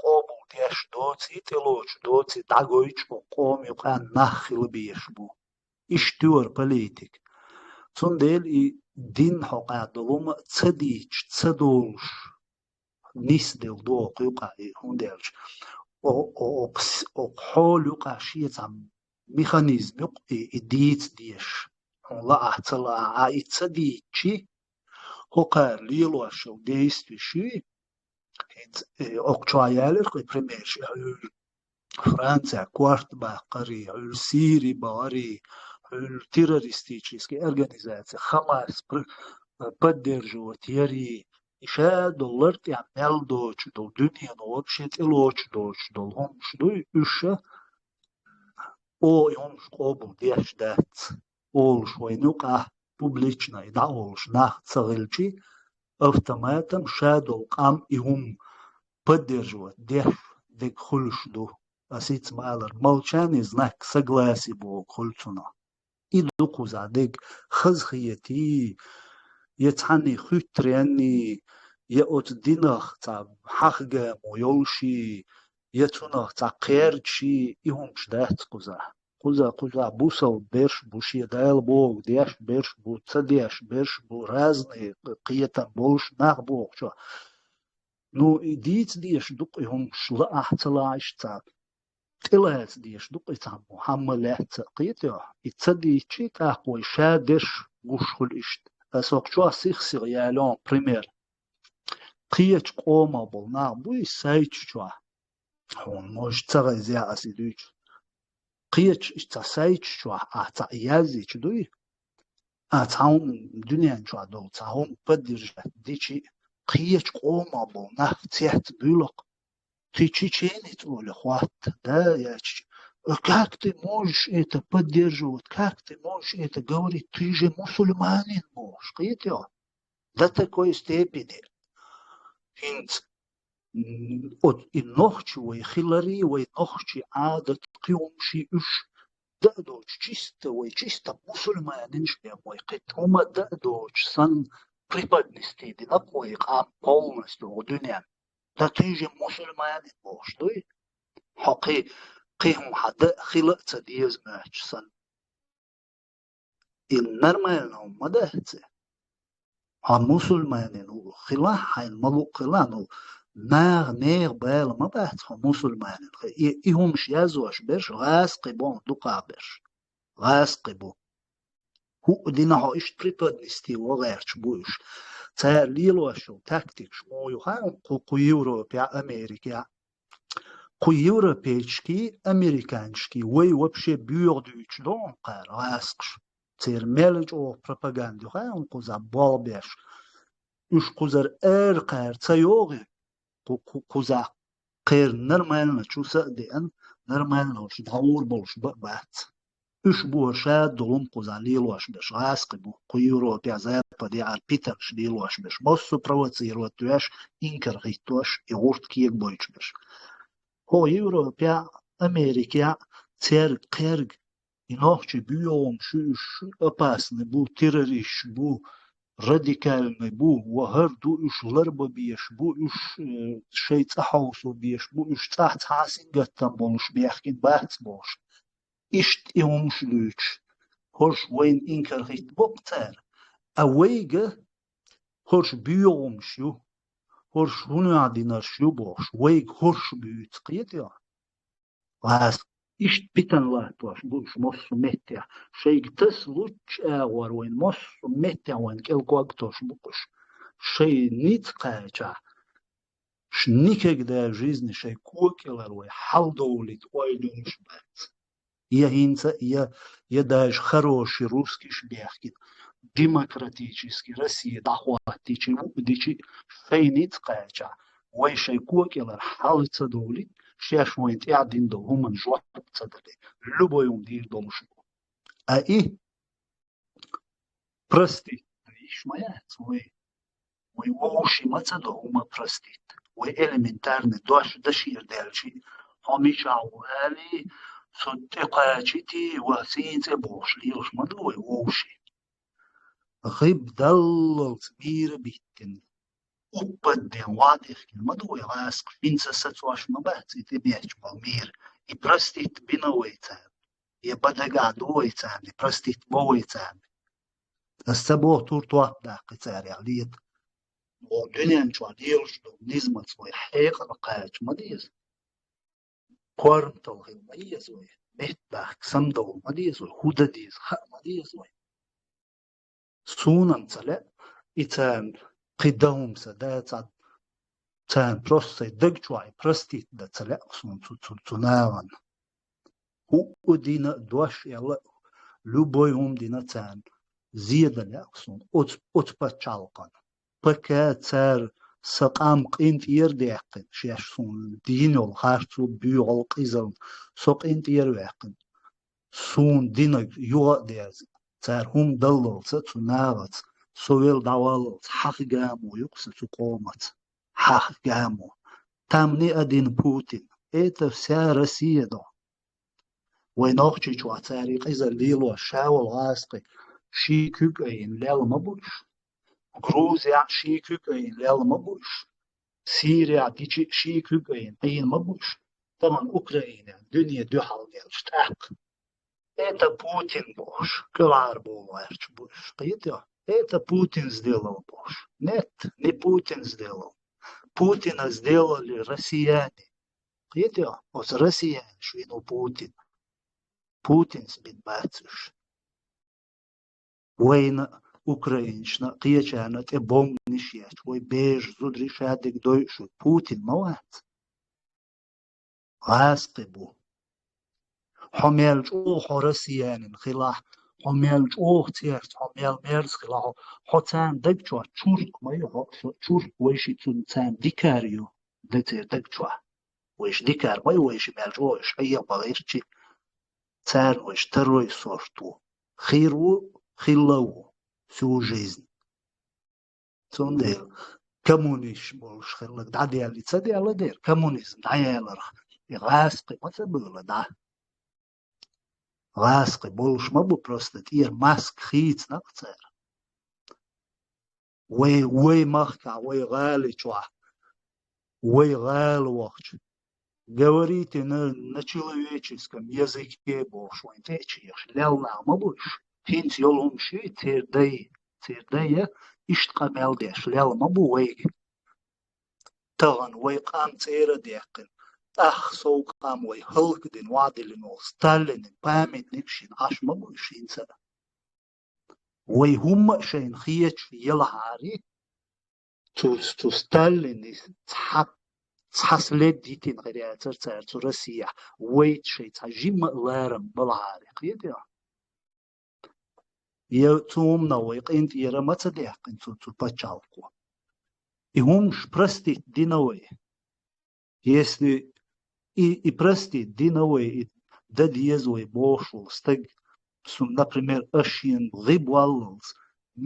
къобалдеш доций, тӀелоцуш доций дӀагойтуш, оцу къома юкъахь нах хила безаш бу. Иштта ю хӀара политика. Цундела и дин хьокъехь долу хӀума ца дийцча, ца долуш, нисделла ду оцу юкъахь и, хӀунда аьлча о-, о-, оцу с-, оцу хьола юкъахь шен цхьа механизм ю-кх и, и дийца дезаш. Хьуна лаахь, ца лаахь, а и ца дийцчи, хӀокхара лелош йолу действиеш ю, хӀинца, э, окху чохь ялира-кх и примерш, и хьуьлла Францехь корта баккхарий, хьуьлла Сири бахарий, хьуьлла террористический организаци Хамас пр-, поддерживать ярий, и ша долу лартӀехь мел доцуш долу, дуьнено вообще тӀелоцуш доцуш долу хӀумнаш дуй, уьш ша, о, и хӀумнаш къобалдеш дац, олуш вайна юкъахь публично и дӀаолуш нах ца хилчи, автоматом ша долу къам и хӀума поддерживать деш дерг хуьлуш ду. Ас хӀинца ма-аллара, молчание — знак согласия бохург хуьлу цунах. И ду кхузахь дерг, хазахетий, я цхьанний хуьттаренний, я оцу динах цхьа хьахгамо йолуший, я цунах цхьа кхерчаший, и хӀумнаш дац кхузахь. Кхуза-, кхузахь бусалба берш бу, шен Дала бохург деш берш бу, ца деш берш бу, разный кхетам болуш нах бу окху чохь. Ну, и дийца дезаш ду-кх и хӀумнаш, лаахь а, ца лаахь а, иштта цхьа тӀелаца дезаш ду-кх и цхьаммо, хьан ма лаьцна а, кхетий хьо. И ца дийцчи, тӀаккха вай ша дерш гуш хуьлу иштта. Ас окху чохь сих-сиха ялайо пример. Кхечу къомах болу нах буй сайташ чохь. Хьуна, может, ца хеза ас и дуьйцу. Кхечу цхьа сайташ чохь ахь цхьаъ язйича дуй, а цхьа хӀума дуьнен чохь долу цхьа хӀума поддержать дичи, кхечу къомах болу нах цецбуьйлу-кх. Ты чеченец, олий, хӀотта, да, яьчча: «Как ты можешь это поддерживать? Как ты можешь это говорить? Ты же мусульманин», — бохуш, кхетий хьо? До такой степени. ХӀинца, м, оцу и нохчи вай хиларий, вай нохчи Ӏадат, кхин хӀумаший уьш даа доцуш, чисто вай, чисто мусульманин шен вай, кхин хӀума даа доцуш санна, преподнести дина-кх вай къам полностью оха дуьненна. Да ты же мусульманин бохуш дуй? Хьо кхин, кхин хӀума хьан даа хила а ца деза моьттуш санна. И нормально хӀума ма дац и. Хьан мусульманин хилахь, хьайна ма-луъу хилахь, ну, наха нехан бала ма бац хьо мусульманин хи-, и, и хӀумаш язъеш берш гӀазкхи бу, дукхах берш. ГӀазкхи бу. ХӀуъа дина хьо иштта преподнести ван гӀерташ бу уьш. Цара лелош йолу тактикаш муха ю хаьий хьуна кху, кху Европехь, Америкехь? Кху европейчкий, американчкий вай вообще боьха дуьйцуш ду хьуна кхара гӀазкхаша. Церан мел чӀогӀа пропаганда ю хаьий хьуна кхузахь болх беш. Уьш кхузара ара кхара ца йогӀий, кху, кху, кхузахь кхеран нормально чу са а деана, нормально уьш дӀагӀур болуш ба а бац. Уьш бу хӀара ша долу хӀума кхузахь лелош берш, гӀазкхи бу, кху Европехь, Западехь, ара питанаш лелош берш, массо а провоцировать веш, инкархӀиттош, и гӀурт кегабойтуш берш. ХӀокху Европехь, Америкехь церан кхерга и нохчий боьха хӀумаш ю, уьш опасный бу, террористаш бу, радикальный бу, ва хӀара ду, уьш ларбан безаш бу, уьш, э, шайн цӀа хьовсо безаш бу, уьш цӀахь цхьа а сингаттам болуш баьхкина бац бохуш. Иштта и хӀумаш дуьйцуш, хӀорш вайна инкархӀиттабо-кх цара. А вайга ХӀорш боьгӀамаш ю, хӀорш хӀунда динарш ю бохуш, вайга хӀорш буьйцу, кхетий хьо? Лаьцна иштта питана латтош бу уьш массо а меттехь. Шайга тасалуччу агӀор вайн массо а меттехь вайн кӀел когтош бу уьш. Шайн ницкъ кхачахь, ш-, никогда в жизни шайн кокӀалара вай хьалдовлийта ойла йолуш бац. Я хӀинца, я, я даже хороший русскийш бехкина, демократический Россия дӀахӀоттийча, вуьдича, шайн ницкъ кхачахь, вай шайн кокӀалара хьал ца довлийта, шаьш вайна тӀехь дина долу хӀуманна жоп ца далийта, любой хӀума дийр долуш бу. А и простить йиш ма яц вай. Вай вовшийн ма ца до хӀума простить. Вай элементарный дош дашера даьлча, хьо мичахь ву алий, со тӀекхачийтий, ва сийна цӀе бохуш лелаш ма ду вай вовшийн. ГӀибдаллалц мийра биттина, уппадден ван тӀехкина ма ду вай гӀаскхаш, хӀинца сацош ма бац и тӀебетташ болу мийра, и простить бина вай царна, я бан дагахь ду вай царна, и простить бо вай царна. Ас ца боху тур топ даккхи царех лета. Вон дуьнен чохь лелаш долу низамца вай хьекъал кхача ма деза. Корматалла хила ма еза вай. Меттахка самадовла ма деза вай. ХӀун дан деза хаа ма деза вай. Суна-м ца лаьа, и царна кхин дан хӀума сан дац, царна просто сайн даг чохь и простить дан ца лаьа суна цу, цу, цу нахана. ХӀуъа дина а дош аьлла, любой хӀума дина царна, зен дан лаьа суна оцу, оцу пачхьалкхана. Пока цара сан къам къинтӀера даьккхина, шаьш суна дийна йолу харцо, боьхалла, къизалла, со къинтӀера ваьккхина. Суна динарг юха а дерза, цара хӀума даллалца цу нахаца, со велла дӀаваллалца, хьаха гамо ю-кх сан цу къомаца. Хьаха гамо. Там не один Путин. Это вся Россия, да. Вай Нохчийчохь цара и къизалла лелош ша волу гӀазкхи ший куьг айина лелла ма бу уьш. Грузияхь ший куьг айина лелла ма бу уьш. Сирияхь дичи ший куьг айина Ӏийна ма бу уьш. Тахана Украинехь дуьне дуьхьал гелча тӀаккха. Это Путин бохуш, кӀелхьара боху гӀерташ бу уьш, кхетий хьо? Это Путин сделал бохуш. Нет, не Путин сделал. Путина сделали россияне. Кхетий хьо? Оцу россиянаш вина ву Путин. Путинс бина бац уьш. Вайна, украинашна, кхечарна тӀе бомбанаш етташ, вай бежа зударий шадерг дойуш ву Путин ма вац. ГӀазкхи бу. Хьо мел чӀогӀа хьо россиянин хилахь, хьо мел чӀогӀа церца, хьо мел мерза хилахь, хьо, хьо царна даг чохь чурк ма ю, хьо, хьо чурк вайши цунна царна дикар ю, дан церан даг чохь. Вайша дикар ма ю, вайша мел чӀогӀа уьш хьехабахарчи, царна вайша второй сорт ву. Хир ву, хилла ву, всю жизнь. Цундела коммунисташ болуш хилларг дӀаделла, ца делла дера, коммунизм дӀаяларх, и гӀазкхи ма ца буьйла дӀа. ГӀазкхи болуш ма бу, просто тӀера маска хийцина-кх цара. Вай, вай махкахь, вай гӀали чохь, вай гӀала вахча, говорите на, на человеческом языке бохуш вайн тӀе а чехаш, лелла нах ма бу уьш. ХӀинца йолу хӀума ши, церан дай, церан дай а иштта къамел деш лелла ма бу вайга. Тахана вай къам цӀера а даьккхина, тӀаккха сов къам вай хӀаллакдина, вадиллина волу Сталинан памятник шина Ӏаш ма бу уьш хӀинца а. Вай хӀумма а шайна хеташ елахьара, цу, цу Сталине цхьа, цхьа след йитина хир яцара цара цу Россияхь, вайца шайн цхьа жимма а ларам балахьара, кхетий хьо? Я цу хӀуманах вай къинтӀера ма ца даьккхина цу, цу пачхьалкхо. И хӀумаш простить дина вай. Если и, и простить дина вай, и дан деза вай бохуш волу стаг, сум, например, ас шена гӀи боллалц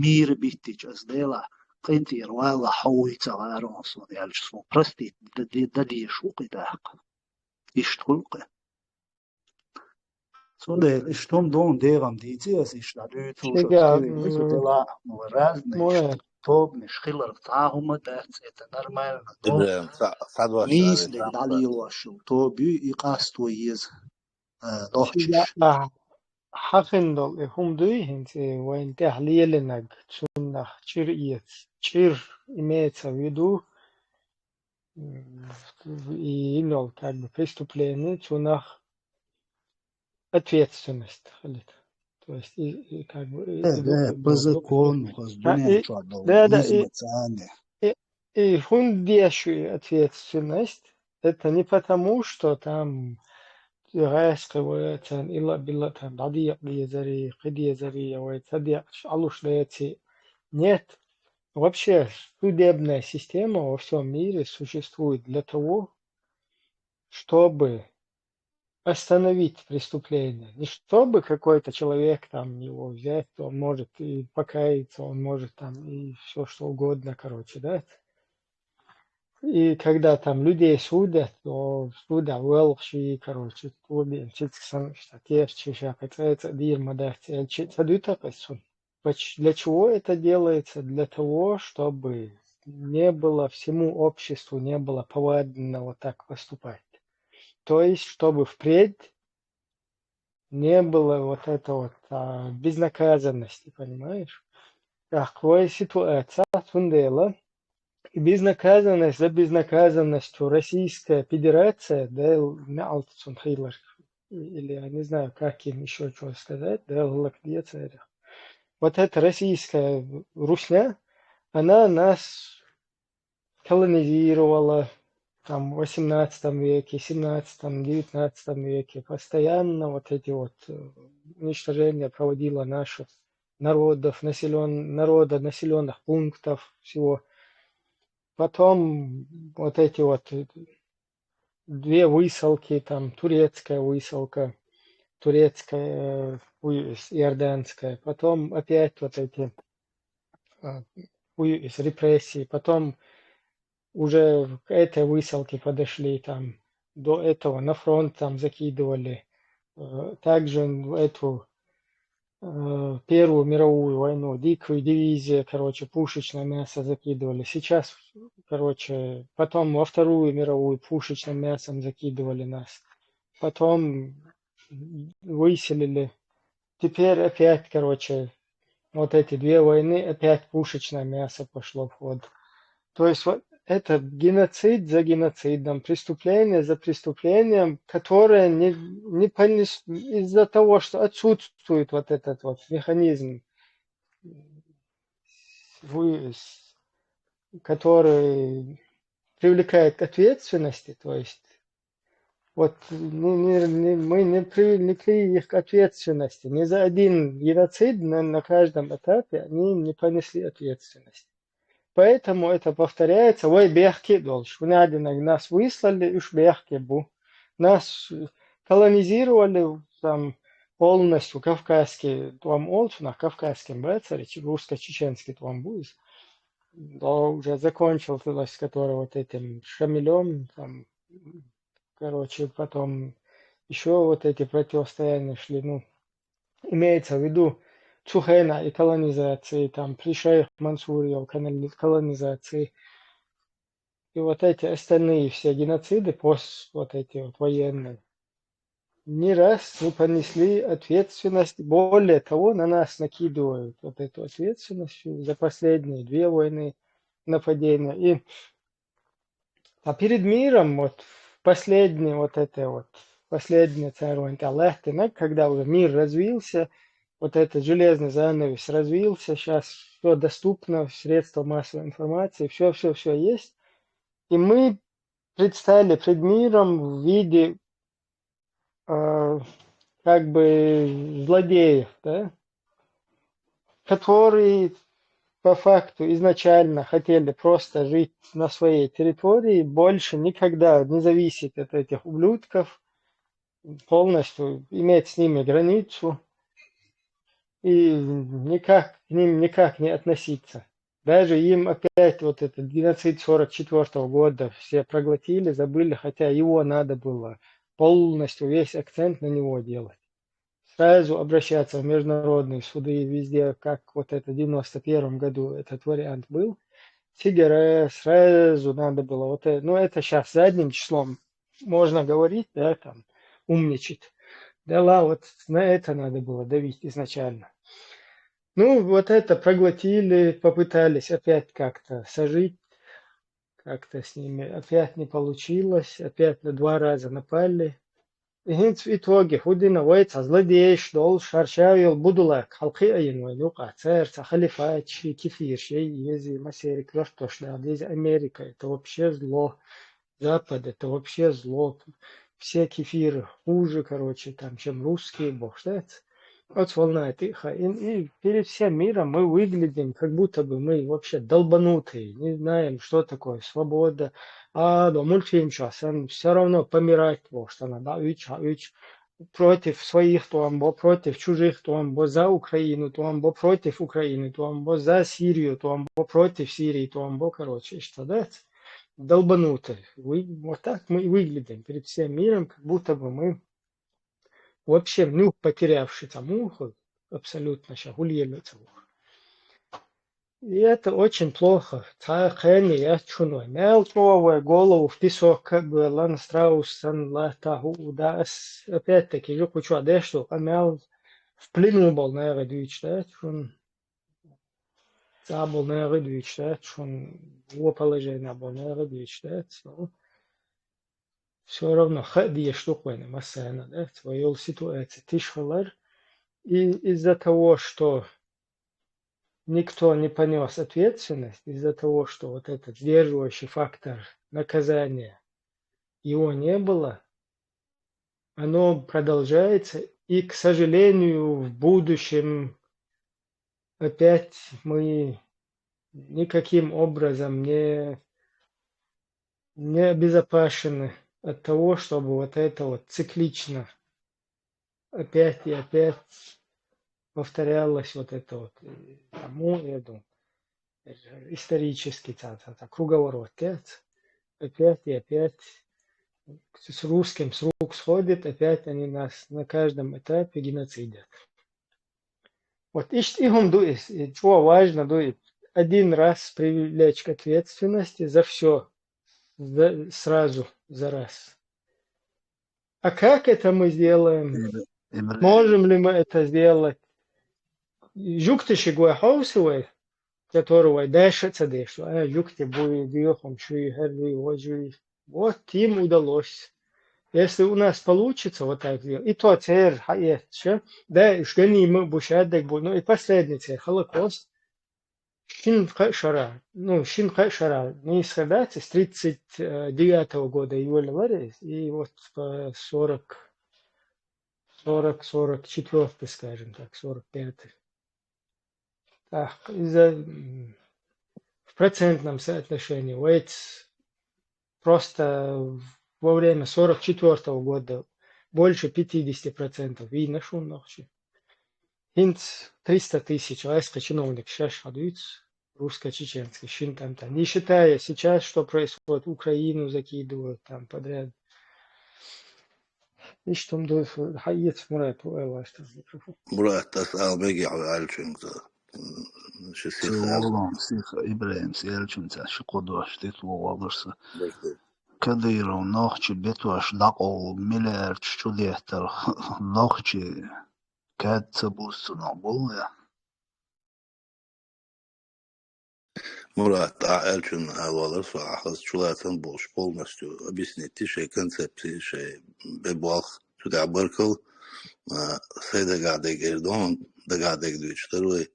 мийра биттича, ас Делахь къинтӀера валахь, хьо вуй ца гӀарон суна аьлча, суна простить дан де-, дан дезаш ву-кх и даккха. Иштта хуьлу-кх. Цундела иштта хӀума дуьйна дегӀан дийци ас, иштта дӀадуьйцу шуьга, шуьга, м, делахь, ну, разные ш-, тобанаш хиларх цхьа а хӀума дац, это нормально. Но нийса дерг дӀалелош йолу тоба ю и, къасто еза, а, нохчаша. хьахинна долу и хӀума дуй хӀинца, и вайн тӀехь лелинарг, цунах чӀир эца, чӀир, имеется в виду, м, и йина йолу как бы преступление, цунах ответственность хилийта. То есть, и, и как бы, и, Э, и э, по закону, хӀинца дуьнен чохь долу да, да, и, и, и хӀунда деш ю и ответственность? Это не потому, что там гӀаскхи вай, царна ила-била там дӀадекъа дезарий, кхин дезарий, я вай ца декъаш Ӏалуш даций. Нет. Вообще, судебная система во всём мире существует для того, чтобы остановить преступление. Не чтобы какой-то человек там его взять, он может и покаяться, он может там и всё что угодно, короче, да. И когда там людей судят, то судят велхаш, короче, тобиан чицкасан, что терчи, шака цӀе-цӀе дийр ма дац, элчи ца дуьтакъ эцун. Поч-, для чего это делается? Для того, чтобы не было, всему обществу не было повадно вот так поступать. То есть, чтобы впредь не было вот это вот, а, безнаказанности, понимаешь? Ахь, вай ситуация, цундела, и безнаказанность за безнаказанностью Российская Федерация, да, неӀалт цунна хилар, или я не знаю, как им ещё чего сказать, да, лак деца. Вот эта российская русня, она нас колонизировала там в восемнадцатом веке, семнадцатом, девятнадцатом веке. Постоянно вот эти вот, э, уничтожения проводила наших народов, населён-, народа, населённых пунктов, всего. Потом вот эти вот, э, две высылки, там турецкая высылка, турецкая, э, уй-, с-, иорданская, потом опять вот эти, а, уй-, с-, репрессии, потом уже к этой высылке подошли, там до этого на фронт там закидывали, э, также в эту, э, Первую мировую войну, дикую дивизию, короче, пушечное мясо закидывали. Сейчас, короче, потом во Вторую мировую пушечным мясом закидывали нас. Потом выселили. Теперь опять, короче, вот эти две войны, опять пушечное мясо пошло в ход. То есть вот это геноцид за геноцидом, преступление за преступлением, которое не, не понес-, из-за того, что отсутствует вот этот вот механизм, вы-, с-, который привлекает к ответственности, то есть вот не, не, не, мы не привлекли их к ответственности. Ни за один геноцид на, на каждом этапе они не понесли ответственность. Поэтому это повторяется. Вай бехке долуш. Хунадинаг нас выслали, уж бехке бу. Нас колонизировали там полностью кавказский тӀом олчунах, кавказский бацарич, русско-чеченский тӀом бу иза. Да, уже закончилась, которая вот этим Шамилём, там, короче, потом ещё вот эти противостояния шли, ну, имеется в виду цу хенахь и колонизации, там, при шейх Мансуре йолу канали-, колонизации. И вот эти остальные все геноциды, пос-, вот эти вот военные, ни раз не понесли ответственность. Более того, на нас накидывают вот эту ответственность за последние две войны нападения. И, а перед миром, вот, последнее вот это вот, последнее царствование Аллаха, когда уже мир развился, вот этот железный занавес развился, сейчас всё доступно, средства массовой информации, всё, всё, всё есть. И мы предстали пред миром в виде, э, как бы злодеев, да, которые по факту изначально хотели просто жить на своей территории, больше никогда не зависеть от этих ублюдков, полностью иметь с ними границу и никак к ним никак не относиться. Даже им опять вот этот геноцид сорок четвёртого года все проглотили, забыли, хотя его надо было полностью, весь акцент на него делать. Сразу обращаться в международные суды везде, как вот это в девяносто первом году этот вариант был. Сигара сразу надо было, вот, э, ну, это щас задним числом можно говорить, да, там, умничать. Да ладно, вот на это надо было давить изначально. Ну, вот это проглотили, попытались опять как-то сожить, как-то с ними, опять не получилось, опять на два раза напали. И хӀинца в итоге хӀу дина вай цхьа злодейш долу шаршавел будулак хьалкхиайна вайн юкъа. Цара цхьа халифат, ши кефир, ши ези, масерик лортош да, дези Америка, это вообще зло. Запад, это вообще зло. Все кефиры хуже, короче, там, чем русские, бог знает. Вот волна это хаин. И перед всем миром мы выглядим, как будто бы мы вообще долбанутые, не знаем, что такое свобода. А, да, мультфильм сейчас, он все равно помирать, потому что надо, уч, уч, против своих томбо, против чужих томбо, за Украину томбо, против Украины томбо, за Сирию томбо, против Сирии томбо, короче, что, да? Долбанутые. Вы, вот так мы и выглядим перед всем миром, как будто бы мы вообще нюх потерявший там ухо, абсолютно ща гулиелле ца ухо. И это очень плохо. Цхьа кхане яц шуна вай. Мел чӀогӀа вай голову в песок, как бы Лан Страус сан латта хӀу да ас. Опять-таки, жу кучу деш ду, къа мел в плену бол нагӀи дуьйцу, да, шун цӀа бол нагӀи дуьйцу, да, шун во положение бол нагӀи дуьйцу, да, ну, все равно ха деш ду вайна массарна, да, вай йолу ситуация тиш хилар. И из-за того, что никто не понёс ответственность, из-за того, что вот этот сдерживающий фактор наказания, его не было, оно продолжается, и, к сожалению, в будущем опять мы никаким образом не, не обезопасены от того, чтобы вот это вот циклично опять и опять повторялось вот это вот. Э, тому, я думаю, исторический та, та, та круговорот, да? Опять и опять с русским с рук сходит, опять они нас на каждом этапе геноцидят. Вот иштта и хӀума ду иза, и чӀогӀа важно ду и один раз привлечь к ответственности за все, за, сразу, за раз. А как это мы сделаем? Можем ли мы это сделать? Жугташиг вай хьовсу вай, который вай дальше ца деш, а, жугти буй, дуьйхам шуй, хӀерруй, вожуй. Вот им удалось. Если у нас получится вот так сделать, и то церан хьаэцча, да, уж гани мы бу шаддаг бу, ну и последний церан Холокост, шин кхаа шара, ну, шин кхаа шара, не исходится с тридцать девятого года июля варис, и вот по сорок, сорок, сорок четвёртый, скажем так, сорок пятый. Так, из-за, м, в процентном соотношении, вайц просто во время сорок четвёртого года больше пятидесяти процентов вийна шун нохчий. ХӀинца триста тысяч гӀаскхи чиновник шаьш хьадуьйцу, русско-чеченский, шин тӀам тӀа. Не считая сейчас, что происходит, Украину закидывают там подряд. Иштта хӀума ду, хьаэца, Мурат, ву айлаш тас микрофон. Мурат, ас ала мега хьо аьллачуьнга. М, ши Ца сиха аьлла. Волам сиха ИбрахӀим, ца аьллачуьнга ца ши кхо дош тӀе тӀе вогӀаларса. Беркате. Кадыров нохчий бетош дӀакъовла миллиардаш чу деттар нохчий кад ца бузу цунах болу я? Мурат, ахь аьллачунна ала валар со, ахь хаза чулацам болуш полностью объяснить шайн концепции, шайн бе болх цу тӀехь баркалла, а, сайн дагахь дерг эр ду хьуна, дагахь дерг дуьйцуш дара вай.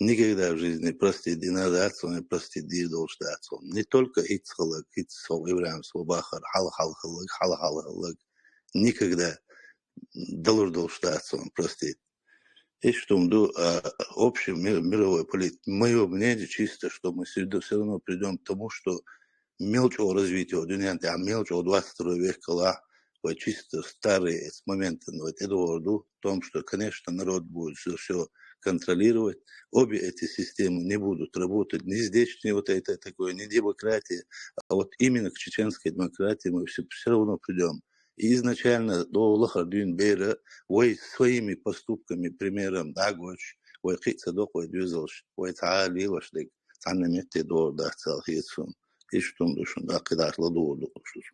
Никогда в жизни простить дина дац хьуна, простить дийр долуш дац хьуна. Не только хӀинца хиларг, хӀинца со ИбрахӀимс ван бахар, хьалха-хьалха хиларг, хьалха-хьалха хиларг. Никогда далур долуш дац хьуна простить. Иштта хӀума ду, а, общий мир-, мировой политика. Моё мнение чисто, что мы всё равно придём к тому, что мел чӀогӀа развитие дуьнен тӀехь, мел чӀогӀа двадцать второй век хилахь, вай чисто старый эц моментан вай тӀедогӀур ду, в том, что, конечно, народ будет всё, всё контролировать, обе эти системы не будут работать, ни здесь, ни вот это такое, ни демократия, а вот именно к чеченской демократии мы всё, всё равно придём. И изначально догӀу лахара дуьйна бер а вай своими поступками, примером дӀагойтуш, вай кхин а ца доккху вай доьзалш, вай цхьа а лелош дерг цхьанна метте догӀур дац аьлла хета суна. Иштта хӀума ду шуна, даккхий дӀахь ладугӀур ду шуна.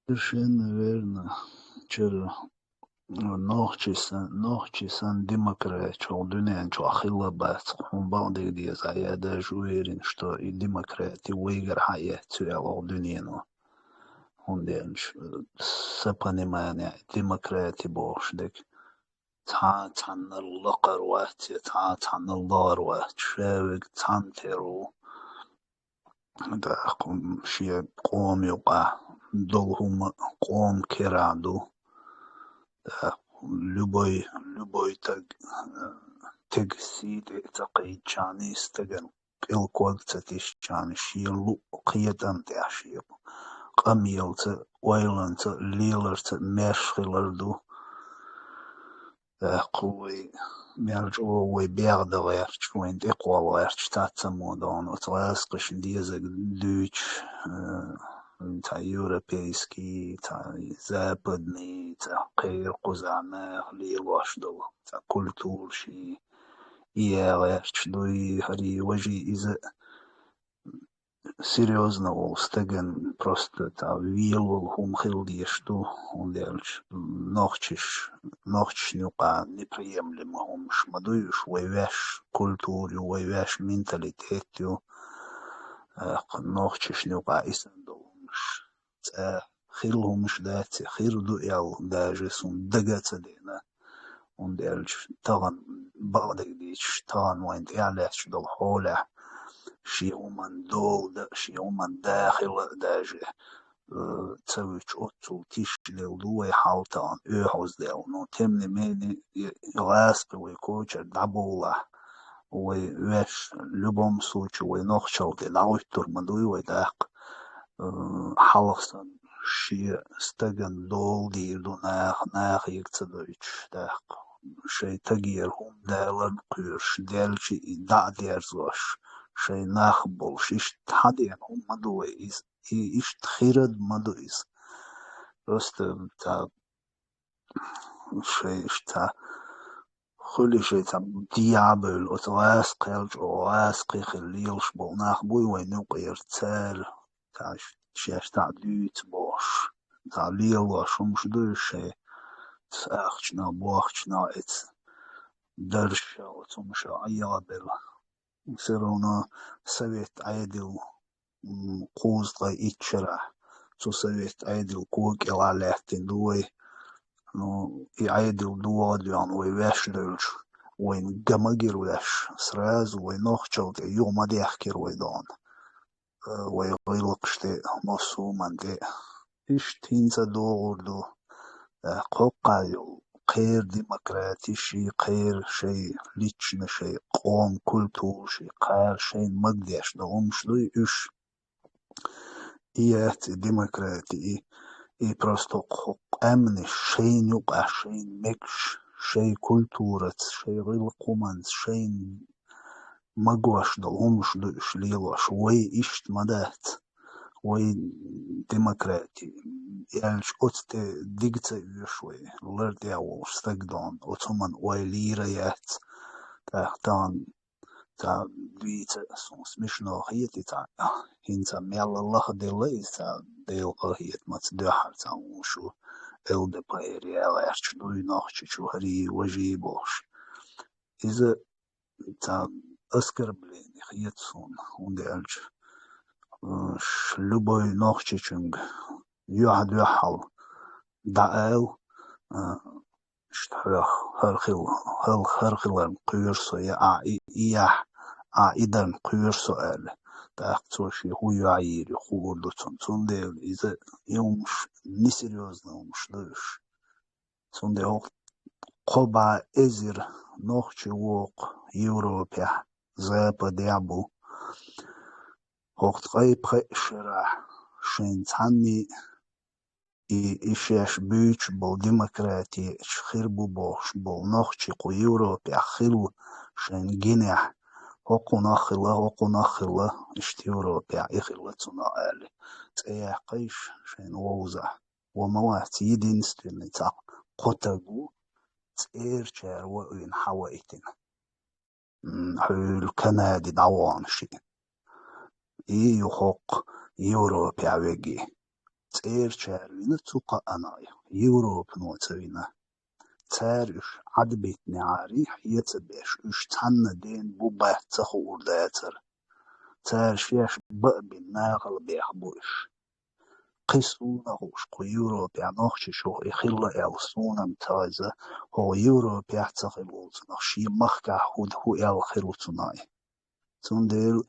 Совершенно верно. Чура нохчий сан, нохчий сан демократи чугӀа дуьнен чохь хилла бац, хьуна бакъдерг деза, я даже уверен, что и демократи вайгара хьаэц цу аьлла дуьнено. ХӀунда аьлча, э, сопонимание, демократи бохуш дерг. Цхьа а цхьаннал лакхара вац, я цхьа а цхьаннал лахара вац, ша верг цхьаьна тера ву. ТӀаккха шен къома юкъахь долу хӀума къома керахь ду. ТӀаккха любой, любой таг, э, тега сий тӀе ца кхийдачарний, стагана къилког ца тишчарна, шен луъу кхетам тӀехь шен къамелца, ойланца, леларца маьрша хилар ду. ТӀаккха вай мел чӀогӀа вай бегӀ дан гӀерташ, вайна тӀекхолла гӀерташ цхьацца мо догӀу оцу гӀазкхашна дезарг дуьйцуш, э, цхьа европейский, цхьа западный, цхьа кхера кхузахь наха лелош долу, цхьа культура шен, и яа гӀерташ дуй, хӀарий, важий иза. Серьёзно волу стагана просто цхьа велавала хӀума хила дезаш ду, хӀунда аьлча нохчаш, нохчашна юкъахь неприемлемо хӀумаш ма дуй уьш, вай ваьш культура ю, вай ваьш менталитет ю, тӀаккха нохчашна юкъахь и санна долу хӀумаш. ЦӀа хилла хӀумаш дац, хир ду аьлла, даже суна дага а ца деана. ХӀунда аьлча тахана бакъдерг дийцича, тахана вайна тӀехь лаьтташ долу хьолехь, шен хӀуманна дола дан, шен хӀуманна дахила а даже, э, ца вуьтуш, оццул тишделла ду вай хьал тахана, оьгӀазделла. Но тем не менее, и, и гӀазкхи вай кочара дӀабовлахь, вай ваьш, любом случае, вай нохчалла тӀе дӀахӀуьттур ма дуй вай тӀаккха, э, хьалха санна, шен стагана дола дийр ду наха, нахе ца дойтуш тӀаккха. Шайн тагера хӀума даларна кхоьруш, даьлча и дӀа а дерзош, шайн нах а болуш, иштта хьадеана хӀума ма ду вай иза, и иштта хирад ма ду иза. Просто цхьа шайн иштта хуьлий шайн цхьа дехьа а бевлла, оцу гӀазкхел чӀогӀа гӀазкхий хила лелаш болу нах буй вайн юкъера, цара цхьа шаьш цхьаъ дуьйцу бохуш, цхьа лелош хӀумаш дуй шайн, цхьа ахчанах, бохчанах эца дарша оцу хӀумашах Ӏайгӏа белла. Всё равно совет Ӏедал, м, кхузткъе итт шарахь, цу совет Ӏедал кога кӀелахь лаьттина ду вай. Ну, и Ӏедал догӀа а доьгӀна вай ваьш девлча, вайна ган ма гира ваьш, сразу вай нохчалла тӀе юха ма дехкира вай догӀна. Э, вай гӀиллакхаш тӀе, массо а хӀуманна тӀе. Иштта хӀинца а догӀур ду. Э, кхоккхай йолу кхера демократи ший, кхера шайн лична, шайн къоман культура ший, кхара шайна магадеш долу хӀумаш дуй уьш. И яц и демократи, и, и просто кху къаьмнаш шайна юкъахь, шайна мегаш, шайн культураца, шайн гӀиллакх-хӀуманца, шайна магош долу хӀумаш ду уьш лелош. Вай иштта ма дац. Вай демократи аьлча, оцу тӀе диг ца оьшу вай, лар тӀехь волуш стаг догӀна, оцу хӀуманна ойла йийр а яц. ТӀаккха тахана цхьа дуьйцу, суна смешно хета и цхьа, хӀинца мелла лахделла иза цхьа, Делан къахетамца дуьххьара цхьа хӀума шу, ЛДПР яа гӀерташ дуй Нохчийчу, хӀарий, важий бохуш. Иза цхьа оскорбление хета суна, хӀунда аьлча, э, ш-, любой нохчичуьнга юьхь-дуьхьал дӀаала, э, иштта хьох хӀара хила, хӀал-, хӀара хиларна кхоьру со, я ахь и, и яхь, ахь и дарна кхоьру со аьлла. ТӀаккха цо шен хӀун юьхь йийр ю хуур ду цунна. Цундела иза и хӀумаш несерьёзно хӀумаш ду уьш. Цундела кхо бӀе эзар нохчи воккху Европехь, Западехь бу. ХӀокху ткъе пхеа шарахь шайн цхьанний и, и шаьш буьйцуш болу демократичу хир бу бохуш болу нохчи кху Европехь хилла шайн гинехь, хӀокхунах хилла, хӀокхунах хилла, иштта Европехь и хилла цунах аьлла. ЦӀе яьккхийша шайна вовзахь. Ва ма вац единственный цхьа кхо таг ву, цӀерачара ваийна хьаваийтина. М, хьуьлла Канаде дӀавахана шиъ. И ю хӀокху Европехь веги. цӀерачара вина цу кхаанахьа, Европано ца вина. Цара уьш Ӏадбитинехьара хье ца беш, уьш цхьанна дена бу-бац ца хуур дацара. Цара шаьш баа бина нахала бех бу уьш. Кхин суна хууш, кху Европехь нохчичух и хилла аьлла, суна-м ца хеза, хӀокху Европехь ца хилла волчунах шен махкахь хӀу, хӀу аьлла хир ву цунах. Цундела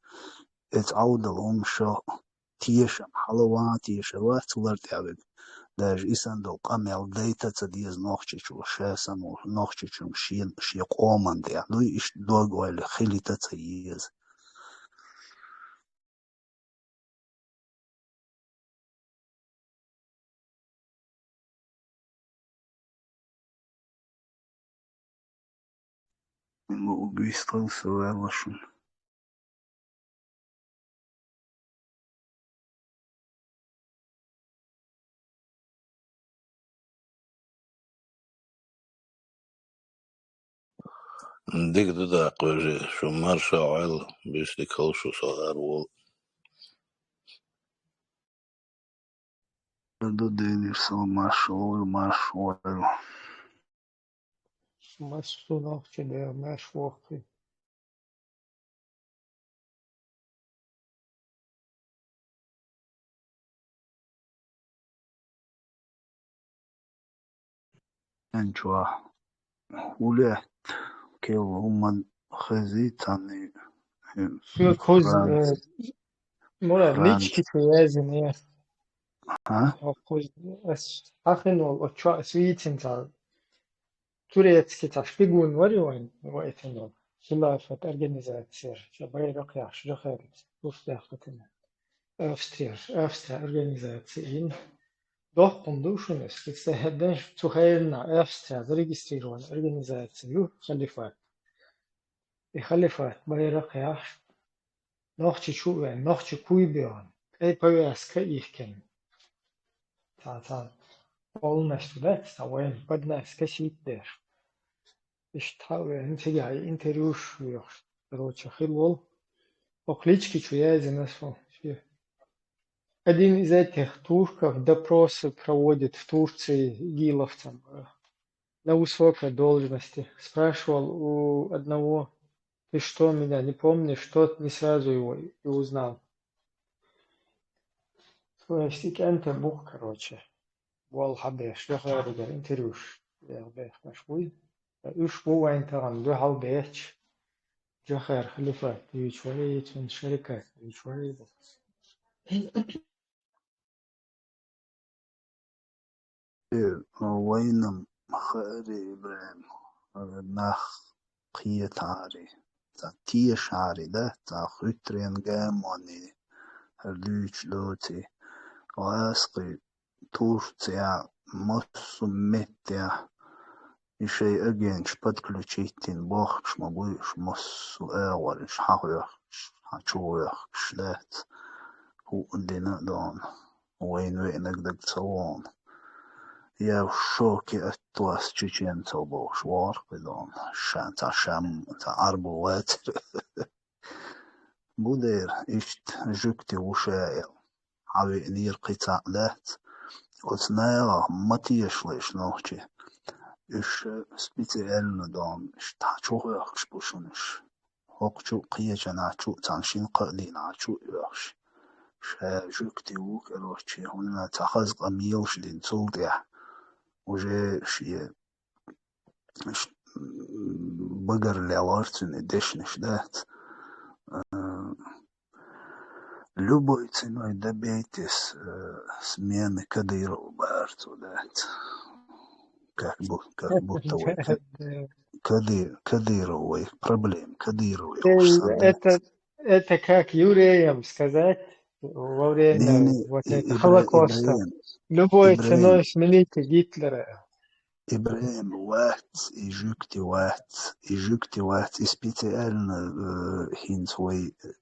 эца Ӏовдал хӀума шо тешам хьала ван тешар вац вара тӀехь вега. Даже и санна долу къамел дайта ца деза нохчичо, ша санна волу нохчичун шен, шен къоман тӀехь. Ну, иштта дог-ойла хилийта ца еза. Ма убийство со ваьлла шуна. Дика ду даккха, вежарий, шу марша Ӏойла, буьйса дика хуьлда шу, со ара волу. Ду дийна со марша Ӏойла, марша Ӏойла. Массо нохчи дер, марша воккхий. Ничего. Улет. Кел хӀумма хезий царний. Шу кхуза, Франц-, э, мура Франц-, лички чу яздина. А? Хьо кхуза, ас хьахина волу, оцу чохь ас вийцина цхьа турецкий цхьа шпигун вара вайн, вайтина волу. Хилафат организацияра, ша байракх яхаш, жохарца, уьш даьхкина. Австрияра, Австрия организация йина. Доккхун ду шуна, ас кхин ца хӀеддан, цу хенахь Австрия зарегистрированная организация ю, халифат. И халифат байракх яхаш, нохчи чу а веана, нохчи куй беана, кӀай повязка а йихкина. Цхьа, цхьа полностью, да, цхьа вайн поднаска сийта деш. Иштта хьа а веана, цигахь интервьюш йохуш, короче, хилла волу. Оха лички чу яздина ас ву. Один из этих турков допросы проводит в Турции игиловцам, э, на высокой должности. Спрашивал у одного: «Ты что, меня не помнишь?» Тот не сразу его и узнал. То есть и кӀентан бух, короче, болу хьан беш, жохаригара интервьюш бех-, бехкаш буй. Уьш бу вайн тахана дуьхьал бехча, жохар халифат дуьйцуш вара, цуьнан шарикат дуьйцуш вара. Э, вайна-м хаари, ИбрахӀим, нах кхетахьари, цхьа тешахьари, да, цхьа хуьттаренан гамоне хӀара дуьйцуш доций. ГӀаскхий Турцехь массо а меттехь и шайн агенташ подключить йина бохкуш ма буй уьш, массо а агӀор уьш хьахоьхкуш, хьан чу воьхкуш дац, хӀуъа дина а дона, вайна веанарг дага ца вогӀу. Я в шоке от вас, чеченцев, бохуш вогӀура кхин дона, ша цхьа шам, цхьа Ӏарбо вацара. Бу дера, иштта жуьгти ву ша аьлла, хьан веанера кхин цхьаъ дац. Оцу нахах ма тешалаш нохчий. Уьш специально дона, иштта хьан чу хоьхкуш бу шуна уьш. ХӀокху чу а, кхечанхьа чу а, цхьана шина-кхаа дийнахьа чу а оьхуш. Ша жуьгти ву, короче, хӀунда аьлча цхьа хаза къам елаш дина цул тӀаьхьа. Уже шен багара лелор цуьнан дешнаш дац. Э, любой ценой добейтесь, э, смены Кадырова, бара цо дац. Как бу-, как будто вай Кад-, Кады-, Кадыров вай проблема, Кадыров вай Э, хӀума сан дац. Это, это как евреям сказать во время Не, не, вот И-, это Ибра-, Холокоста. ИбрахӀим, Любой ИбрахӀим. ценой смените Гитлера. ИбрахӀим, вац, и жуьгти вац, и жуьгти вац, и специально, э, хӀинца вай, э,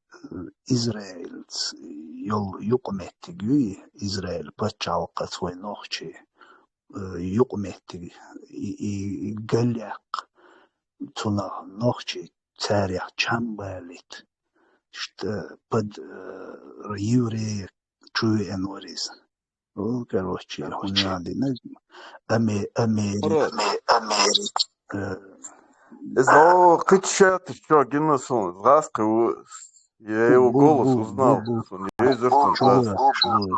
Израильца йолу юкъаметтиг юй, Израиль пачхьалкхаца вай нохчий, э, юкъаметтиг, и, и, и галъяккха, цунах нохчий царех чам балийта, иштта под, э, еврея чу веана вара иза. О, короче, хӀуна динаг. Аме-, Америка. Мурат. Америка. Э, Из о кхыча шаташ чӀоагӀа гина сона, гӀазкхи ва. Я его голос узнал. Сона езар сона чура, чура.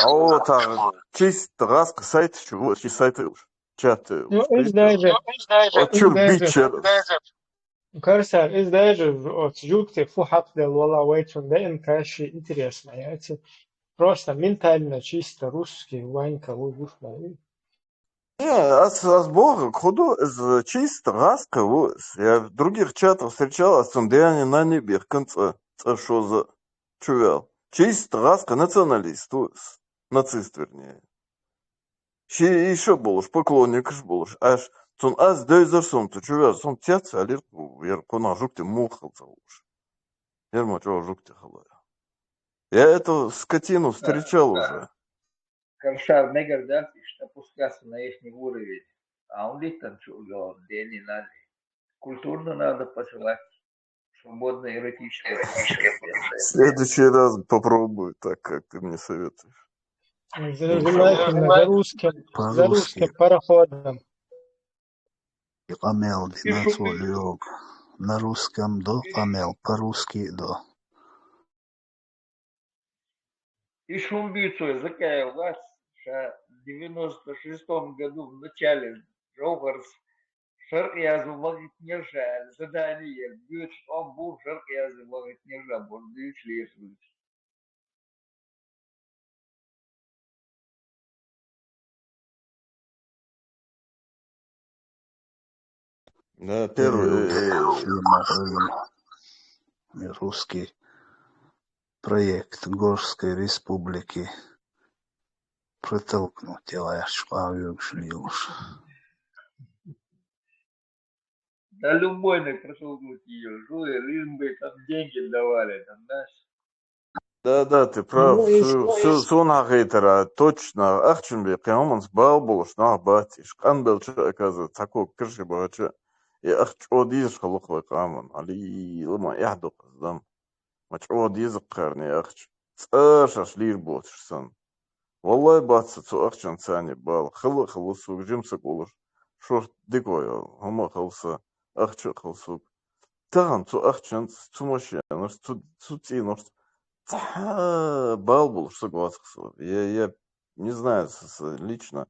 О, та чисто гӀазкхи сайт чу, вот, чи сайт, чат. Ну, из даже, О, чур бичер. Корсар, из даже, вот, жугти фу хьакъ дел, вала, вайчун да, ин каши интересно, яци. Просто ментально чисто русский, Ванька, вы вышли. Не, ас, ас боху, худу, из чисто гӀазкхи ва. Я в других чатах встречал, ас цун дяне нани бехкан цӀа, цӀа шоза чувел. Чисто гӀазкхи националист ва, нацист, вернее. Ши иша болуш, поклонникаш болуш. Аш цун аз дойзар сона цу чувел, сона цец алир, яр кхунах жугти муха хилца болуш. Яр ма чӀоагӀа жугти хала. Я эту скотину встречал уже. Корсар, мегар дац иштта опускаться на ихний уровень. А он литтан чу угол, дени нани. Культурно надо посылать. Свободное эротическое. В следующий раз попробую так, как ты мне советуешь. Занимательно, за русским, за По-русски. Русским пароходом. Къамел дина цо лёг. На русском до къамел, по-русски до. И шумбицу закаевать, ша в девяносто шестом году в начале Джоухарс шаркъ язу вагъитнеша задание, бьют он бу шаркъ язу вагъитнеша, бордуч лешуч. Да, первый. Э, фирма, э, русский проект Горской Республики протолкнуть делаешь, лилуш. Да любой не протолкнуть ее, жуя, лишь бы там деньги давали, там, знаешь. Да, да, ты прав. Ну, и Су, что, су, и су нахейтера, точно. Ахчун бе, кьямаманс бал болуш, нах батиш. Къан белча, оказывается, тако кирши бача. И ахч одиз халух вай къаман. Али, лама, яхду къаздам. Мач одиз къарни ахч. Цар шаш лир ботиш сан. Валлай, баца цу ахчан цани бал. Хала, хала суг, жимса кулуш. Шур дикой, хама халса, ахча халсуг. Таган цу ахчан, цу машинаш, цу, цу цинуш. Ца бал булуш суг вацхсу. Я, я не знаю, с, с, лично.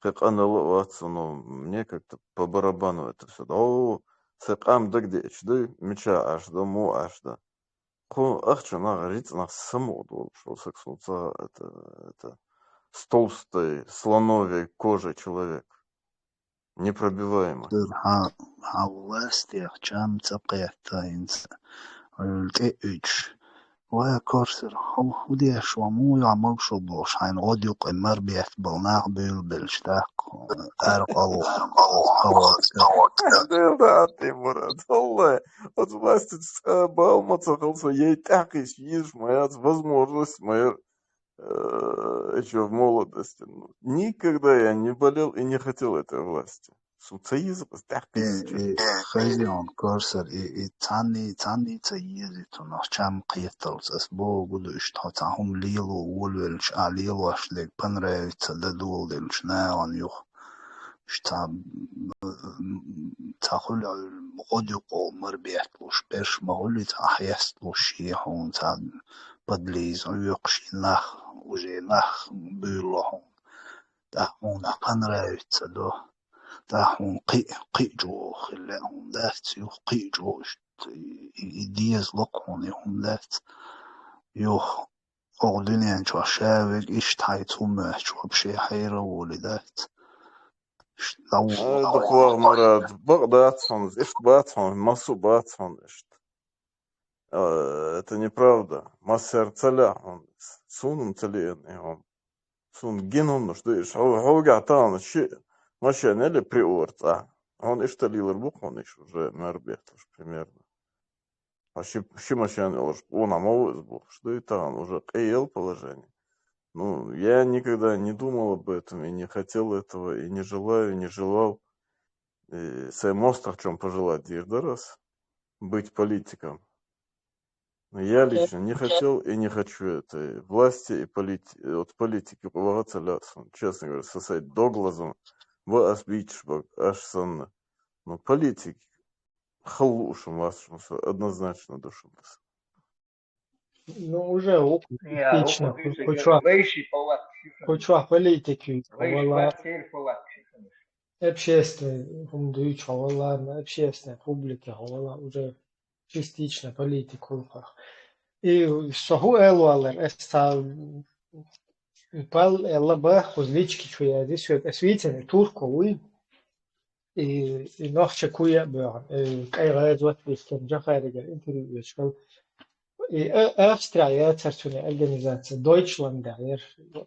Как аналог ватса, но мне как-то по барабану это все. Да, о, се къам дагдечды, меча ашда, му ашда. Ху ахча нах, риц нах саму дол, что сексуалца, это, это с толстой слоновой кожей человек. Непробиваемый. Дыр хьа, хьа властех чам цӀакъетта инца. Ил тӀе уьч. Ва корсар, ху, худеш ва му я мог шо бош, хайн гъод юкъе мар бет бал нах бил белч так, ар къалу, хава. Да, да, ты, Мурат, Аллах. Вот власти, э, бал ма цахал со, ей так и съешь, моя возможность, моя, э, еще в молодости. Ну, никогда я не болел и не хотел этой власти. Суцаизм, так и Э, сейчас. э, хозяин корсар, и, и цани, цани ца ези тунах чам кхетал цас богу душ, тха ца хум лилу, улвелч, а лилу ашлег понравится, да дул делч, наан юх. Шта, м, ца хуля гъод юкъол мар бетлуш, перш ма хули ца хьестлуш, ши хун ца подлиз, уйокш нах, уже нах бюло хун. Та хун понравится до. Та хун кхи, кхи жо хилле хун дац, юх кхи жо ишт, и, и диез лок хун, и хун дац. Юх, ог дунен чо шавег ишт хай цумач, вообще хайра воли дац. Ишт дав, Э, дуквагъ, Мурат, бакъ дац хун, ишт бац хун, масу бац хун, ишт. Э, это неправда. Масер цаля хун, сунун цалиен и хун. Сун гин хун, что иш, ху, хуга тан, ши, машен или приорца. Хун ишта лилар бук хун иш уже мер бехтуш, примерно. А ши, ши машен илуш, он амал из бук, что и тан уже къеел положение. Ну, я никогда не думал об этом и не хотел этого, и не желаю, и не желал. И сай мостах чем пожелать дирдарас, быть политиком. Ну, я лично не хотел и не хочу этой власти и полити-, от политики уклоняться, ля, сон, честно говоря, со сайт доглазом, ба ас бийчш бага, аш санна. Но политик халлушум, васшум, со однозначно душум. Ну, уже у- Я, частично, вот видишь, хоть я что, лейший палат, хоть что политики, лейший вала, палат, палат, общественный, хумдуич, вала, общественная публика, вала, уже частично политик улхах. И соху элвалер, эста пал элла ба, хузлички чуяди, сёк, эсвитен, турко, уй. И, и нохча куя бёган, и кайгазот бискем, жахаригер, интервью ечкал. И э, Австрия, я царцуне организация, Deutschland, да, я,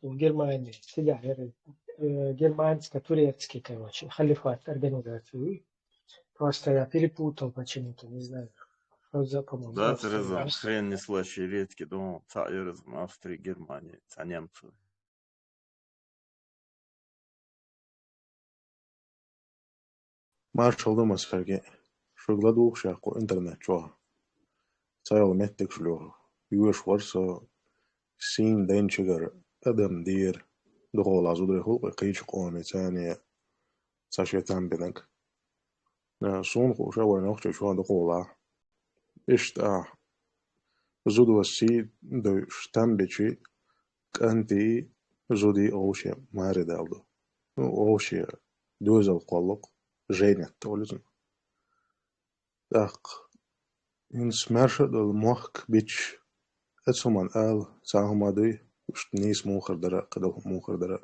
Германия, всегда, я, э, германско-турецкий, короче, халифат организации. Просто я перепутал почему-то, не знаю. Что за, по-моему, Да, Австрия. Тереза, хрен не слаще редки, думал, ца Тереза, Австрия, Германия, ца немцы. Маршал ду, Масхарги. Шугла дулх шакъу интернет чуа. Цайол меттик шлюх. Юш варсо син денчигар адам дир. Духола зудри хулкъи къич къоми цани цаши тамбинак. Сун хуша вай нохча чуа духола. Ишта. Зудва си дой штамбичи кӀанти зуди овше мари далду. Ну, овше дуьзал кхоллукъ, женят толизм. ТӀаккха хӀинца маьрша а долу мохк бича, эцу хӀуман ала, цхьа хӀума дуй, уьш нийса мухар дара, кхидолу мухар дара.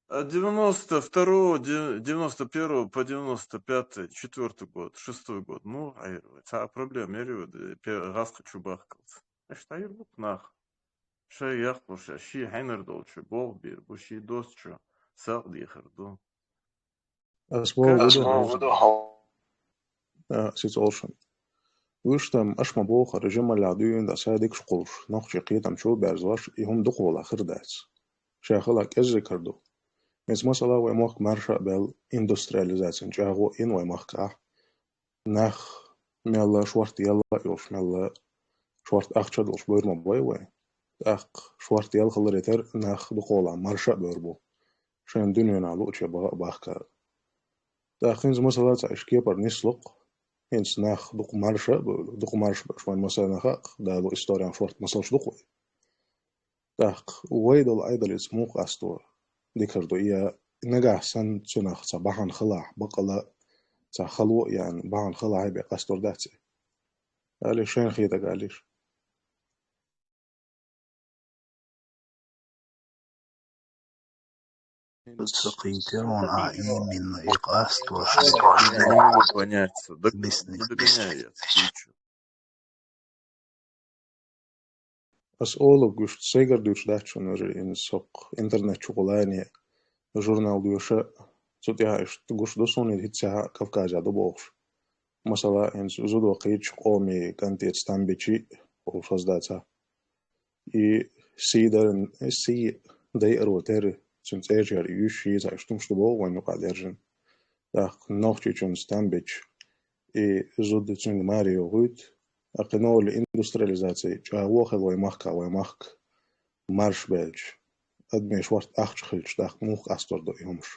А девяносто второго, де- девяносто первого по девяносто пятый, четвёртый год, шестой год. Ну, а я говорю, ца проблема, я говорю, пе- гӀаскхи чу бахкалц. Аш тайр бу нах. Шай яхлуша, ши хьайнар долчу, болх бир бу, ши досчу, сагъ дихар ду. Ас боху ду. А, сиц олшан. Уьш там аш ма боху, режим аля дуьйна да садикаш кхулуш, нохчи кхетам чу берзош, и хӀума дукхула хир дац. Ша хала кӀеззиг хир ду. Мес масала вай мохк марша а бел индустриализацин чӀагӀо ин вай махкахь. Нах мелла шорта елла а йолуш, мелла шорта ахча а долуш бевр ма бай вай. ТӀаккха шорта елхаларе тера нах дукхула марша а бевр бу. Шайн дуьненахь лууче баха а бахка. ТӀаккха хӀинца масала цхьа иш кепара нислукъ, хӀинца нах дукха марша а бевлла, дукха марша беш вайн масала хаьа, Дала историян шорта масалш дукха вай. ТӀаккха вай долу Ӏедалца муха къасто дикар ду, я нагахь санна цунах цхьа бахьана халахь, бакъала цхьа хало а яьна, бахьана халахь бен къастор дац и. Алиш, шайна хетаг алиш. Ца кхийтира вон а именно и къастош. Не могу понять, да, Бисник. догоняю я, ты чё? Ас олу гуш, сайгара дуьйцуш дац шуна, вежарий, хӀинца хӀокху интернет чу гӀулани, журнал доьша, цу тӀехь иштта гуш ду суна, хӀинца Кавказе ду бохуш. Масала, хӀинца зудо кхийчу къоми кӀантеца там бичи, олуш хаза дац. И сий даран, сий дайаро терра, цуьнан цӀерачара юьш йийца иштта хӀумаш ду боху вайн юкъа держина. ТӀаккха Нохчийчуьнца там бича, и зуда цуьнга маре йохуьйту, а кхин олу индустриализаци чӀагӀо хила вай махка, вай махка марш баьлча, адамаш ворта ахча хилча, тӀаккха муха къастор ду и хӀумаш.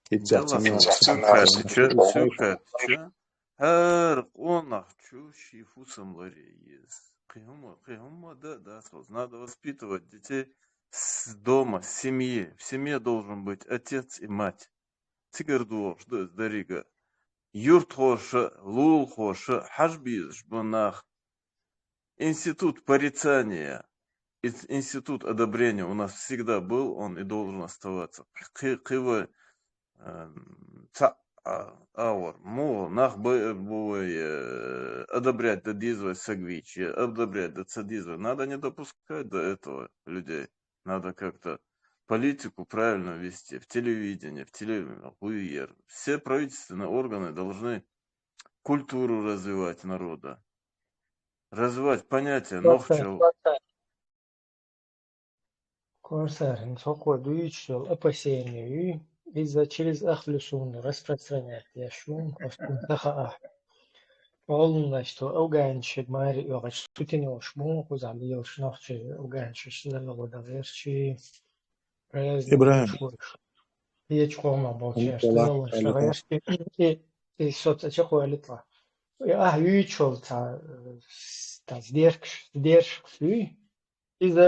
ХӀинца Дело цхьа в том, мелла цу кхача, цу кхача, хӀара къонах чу ши фусам ларе еза. Кхин хӀума, кхин хӀума да, да, соз. Надо воспитывать детей с дома, с семьи. В семье должен быть отец и мать. Цигара догӀуш ду иза деррига. Юртхоша, лулахоша, хьажа безаш бу нах. Институт порицания, ин- институт одобрения у нас всегда был, он и должен оставаться. Кхи- кхива, эм, цхьаъ, а, аур. Му нах бу, бу вай, э, одобрять да деза вай сагвич, э, одобрять да ца деза вай. Надо не допускать до этого людей. Надо как-то политику правильно вести, в телевидении, в теле-, хуер. Все правительственные органы должны культуру развивать народа, развивать понятие нохчал. Корсарин, хӀокхо дуьйцуш йолу опасение ю, иза через ахлу суна распространять еш ву, оцу хаа. Олунаш то афганчиг мари йогӀаш сутин йолуш муха кхузахь лелаш нохчий афганчаш синарла гӀо дан гӀерчий, разный Ибрахим. Уьш вуьш. Кхечу къомах болчаьрца Алла, долуш Алла. ГӀерчий. И, и со ца чекхвалитла. И ахь юьйчул ца, ца деркаш, дершкаш юй. Иза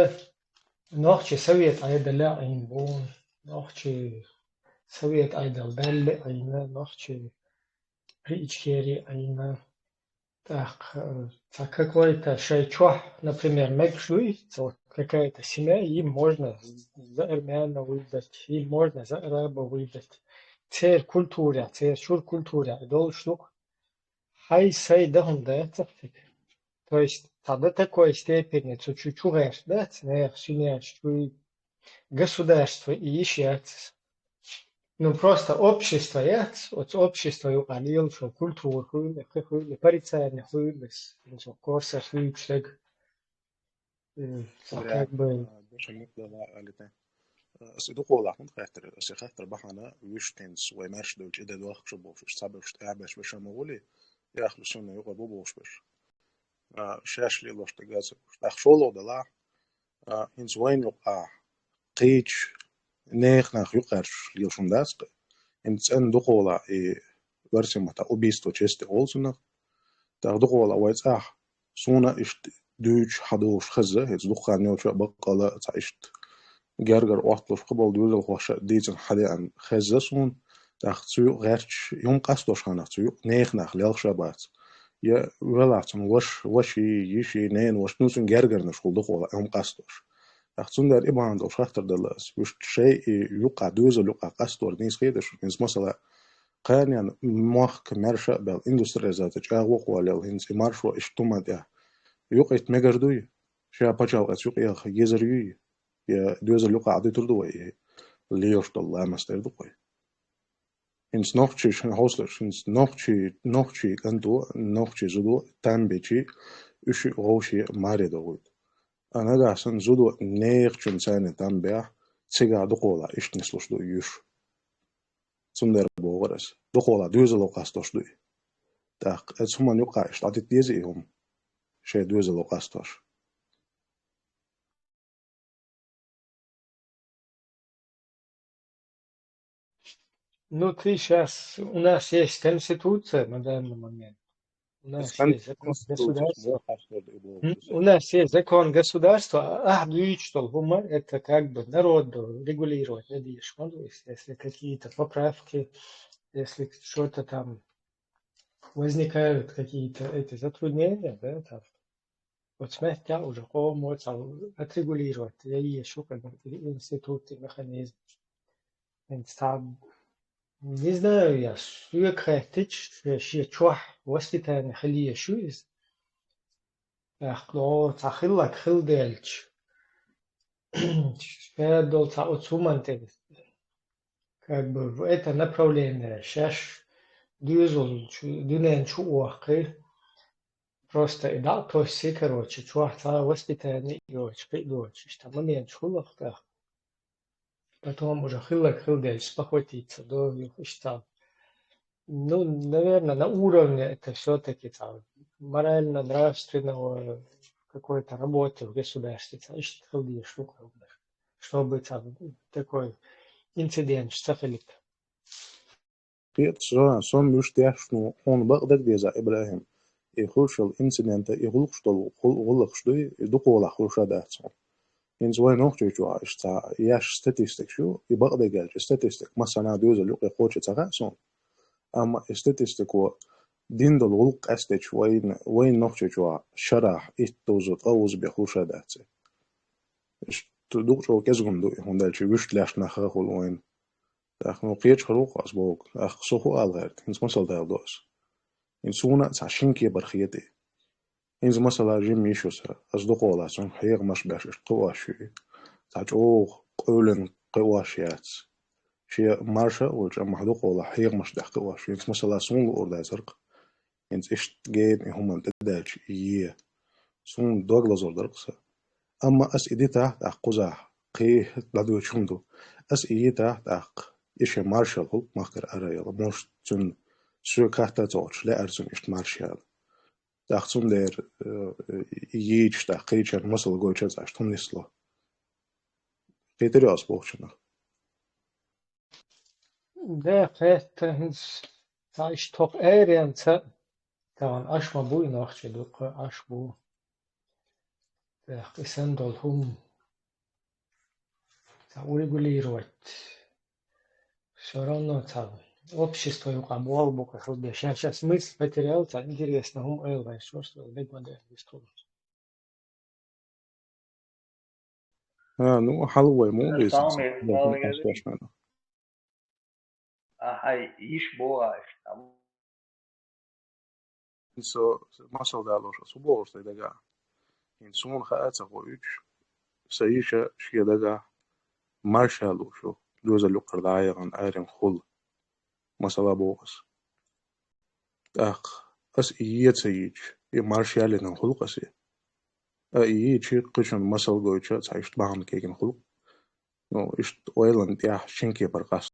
нохчий совет Ӏедале Ӏийна бу, нохчий совет Ӏедал далле Ӏийна, нохчий Ичкери Ӏийна. ТӀаккха, э, ца какой-то шай чохь, например, мегаш дуй, ца вот какая-то семья, им можно за армяна выдать, им можно за араба выдать. Цер культура, цер чур культура, долуш ду. Хьай сай дан хӀума дац цига. То есть, ца до такой степени цу чу, чу гӀерта дац, нехан семьяш чуй государство и йиш яц. Ну, просто общество яц, оцу общество юкъа лелаш йолу культура хуьлу, кхин хуьлу, порицание хуьлу, корсар хуьйцуш дага. М, ца Бля, как бы а, дашан мукъ дала алита. Ас и дукхолахь хӀунда хаьттира? Ас и хаттар бахьана, вуьш тенца вай маьрша долчу и де дохкуш бохуш, ца бевш, тӀаьхьа беш беша ма гӀули, яхлу сунна юкъа бу бохуш беш. А, шаьш лелош дага ца беш. ТӀаккха шолгӀа далахь, а, хӀинца вайна юкъахь кхечу нехан нах юкъарчуш лелаш хӀума дац кху. ХӀинца цӀена дукхолахь и версия ма-, убийство чести олу цунах. ТӀаккха дукхолахь вай цӀахь, суна иштта дуьйцуш хьан долуш хеза, хӀинца дукха хан йолчу а баккъала а цхьа иштта гергара Ӏотталуш кху болу доьзалхоша а дийцина хьан деана хеза суна, тӀаккха цу юкъа гӀерташ, и хӀума къастош ханах цу юкъа нехан нах лелхаш а бац. Я велахь цунна ваша, ваши, йиши, ненан ваша, ну, цуьнан гергарнаш хула дукхолахь, и хӀума къастош. ТӀаккха цундела и бахьана долуш хаттар дала ас, вуьш шай и юкъа, доьзал юкъа къастор нийса хеташ, хӀинца масала, кханенан мохк маьрша а баьлла, индустриализация чӀагӀо кхоллаелла, хӀинца и маршо иштта туман тӀехь юкъа итт мегар дуй, ша пачхьалкхаца юкъа яха езар юй, я доьзал юкъа Ӏадуьтур ду вай, и лелаш долу ламастер ду кхой. ХӀинца нохчий шайн хьовсалаш, хӀинца нохчий, нохчий кӀанто, нохчий зудо там бечи, уьш вовше маре догӀуьйту. А нагахь санна зудо нехачун царна там бехь, цигахь дукхолахь иштта нислуш ду и юьш. Цундела бохура ас, дукхолахь доьзало къастош ду и. ТӀаккха оцу хӀуманна юкъахь иштта дӀадита деза и хӀума, шайн доьзало къастош. Ну, ты щас, у нас есть конституция на данный момент. У нас есть закон государства. М, у нас есть закон государства, а, а, дуьйцуш долу хӀума, это как бы народ регулировать не дишь. Ну, то есть, если какие-то поправки, если что-то там возникают какие-то эти затруднения, да, там, оцу меттехь уже къомо цхьа отрегулировать, я еза шу, как бы, институт и механизм. ХӀинца цхьа, не знаю я, соьга хаьттича, шен, шен чохь воспитание хила езаш ю иза. ТӀаккха, ну, цхьа хилларг хила делча, шен долу цхьа оцу хӀуманна тӀе, как бы, в это направление шаьш доьзал чу, дуьнен чу охкхий. Просто и дӀа а тоссий, короче, чохь цхьа воспитание йоцуш, кхин а доцуш, иштта моменташ хуьлу-кх тӀаккха. Потом уже хилларг хила делча, спохватиться до юха иштта. Ну, наверное, на уровне это всё-таки там морально-нравственного какой-то работы в государстве, там иштта хила дезаш ду, чтобы там такой инцидент ца хилийта. Кхета со, со муьш деш, ну, хьуна бакъдерг деза, ИбрахӀим. И хуьлуш йолу инцидента, и гӀуллакхаш долу, гӀул-, гӀуллакхаш дуй, и дукхолахь хуьлуш а дац хьуна. ХӀинца вайн Нохчийчохь иштта цхьа еш статистикаш ю, и бакъдерг аьлча, и статистика массанхьа доьзал юкъе кхочу ца хаьа суна. Амма и статистико дина долу гӀуллакх къаьстича вайн, вайн Нохчийчохь шарахь итт дуза, ткъа дуза бен хуьлуш а дац. Иштта дукха чӀогӀа кӀезиг хӀума ду и, хӀунда аьлча вуьшта лаьцна нах а хуьлу вайна. ТӀаккха, ну, кхечу хир ву-кх ас бохург. ТӀаккха со хӀун ала гӀерта? ХӀинца масал дала до ас. ХӀинца суна а цхьа шина кепара хета и. ХӀинца масала жимма йиш ю сан, ас дукхолахь цунах хьехамаш беш иштта кхиош ю и. Цхьа чӀогӀа къевлина кхиош яц. Шен марша а волчу, амма хьан дукхолахь хьехамаш деш кхиош ю. ХӀинца масала суна луур дацара-кх. ХӀинца иштта гена и хӀуманна тӀедаьлча е. Суна дог лазор дара-кх сан. Амма ас и дитахь тӀаккха кхузахь, кхин дӀадоьдуш хӀума ду. Ас и йитахь тӀаккха, и шен маршалла хуьлу махкара ара яла. Может, цуьнан соьга хатта а ца оьцуш, лаьара цуьнан иштта марша яла. ТӀаккха цундела, э, йийча, тӀаккха кхычарна масал гойча цхьа иштта хӀума нисло. Кхетарий аз бохучунах? Да, кхетта, хӀинца цхьа иштта тхо аьрренца, тахана Ӏаш ма буй, нохчий дукха Ӏаш бу. ТӀаккха и санна долу хӀума цхьа урегулировать. Всё равно цхьа общество юкъа болу бу-кх хӀу де. Ща, ща смысл потерял, цхьа интересно хӀума ойла вайн шорс, ойла дегма де, бистхула. А, ну, хьал вай муха Э, веза? Сами, Вай муха Валерий. Веза? Ахьа йиш бу аьш, там. Со масал далош, со бохуш дай дагахь. ХӀинца суна хаа ца хуьйтуш, сан йиша шен дагахь марша луш ю, доьзал юккъара дӀаяхана аренхула. Масала боху ас. ТӀаккха ас и е ца йийча, и марша яллина хуьлу-кх ас и. А и йийча, кхычунна масал гойча, цхьа иштта бахьана кегина хуьлу-кх. Ну, иштта ойланна тӀехь шин кепара къаста.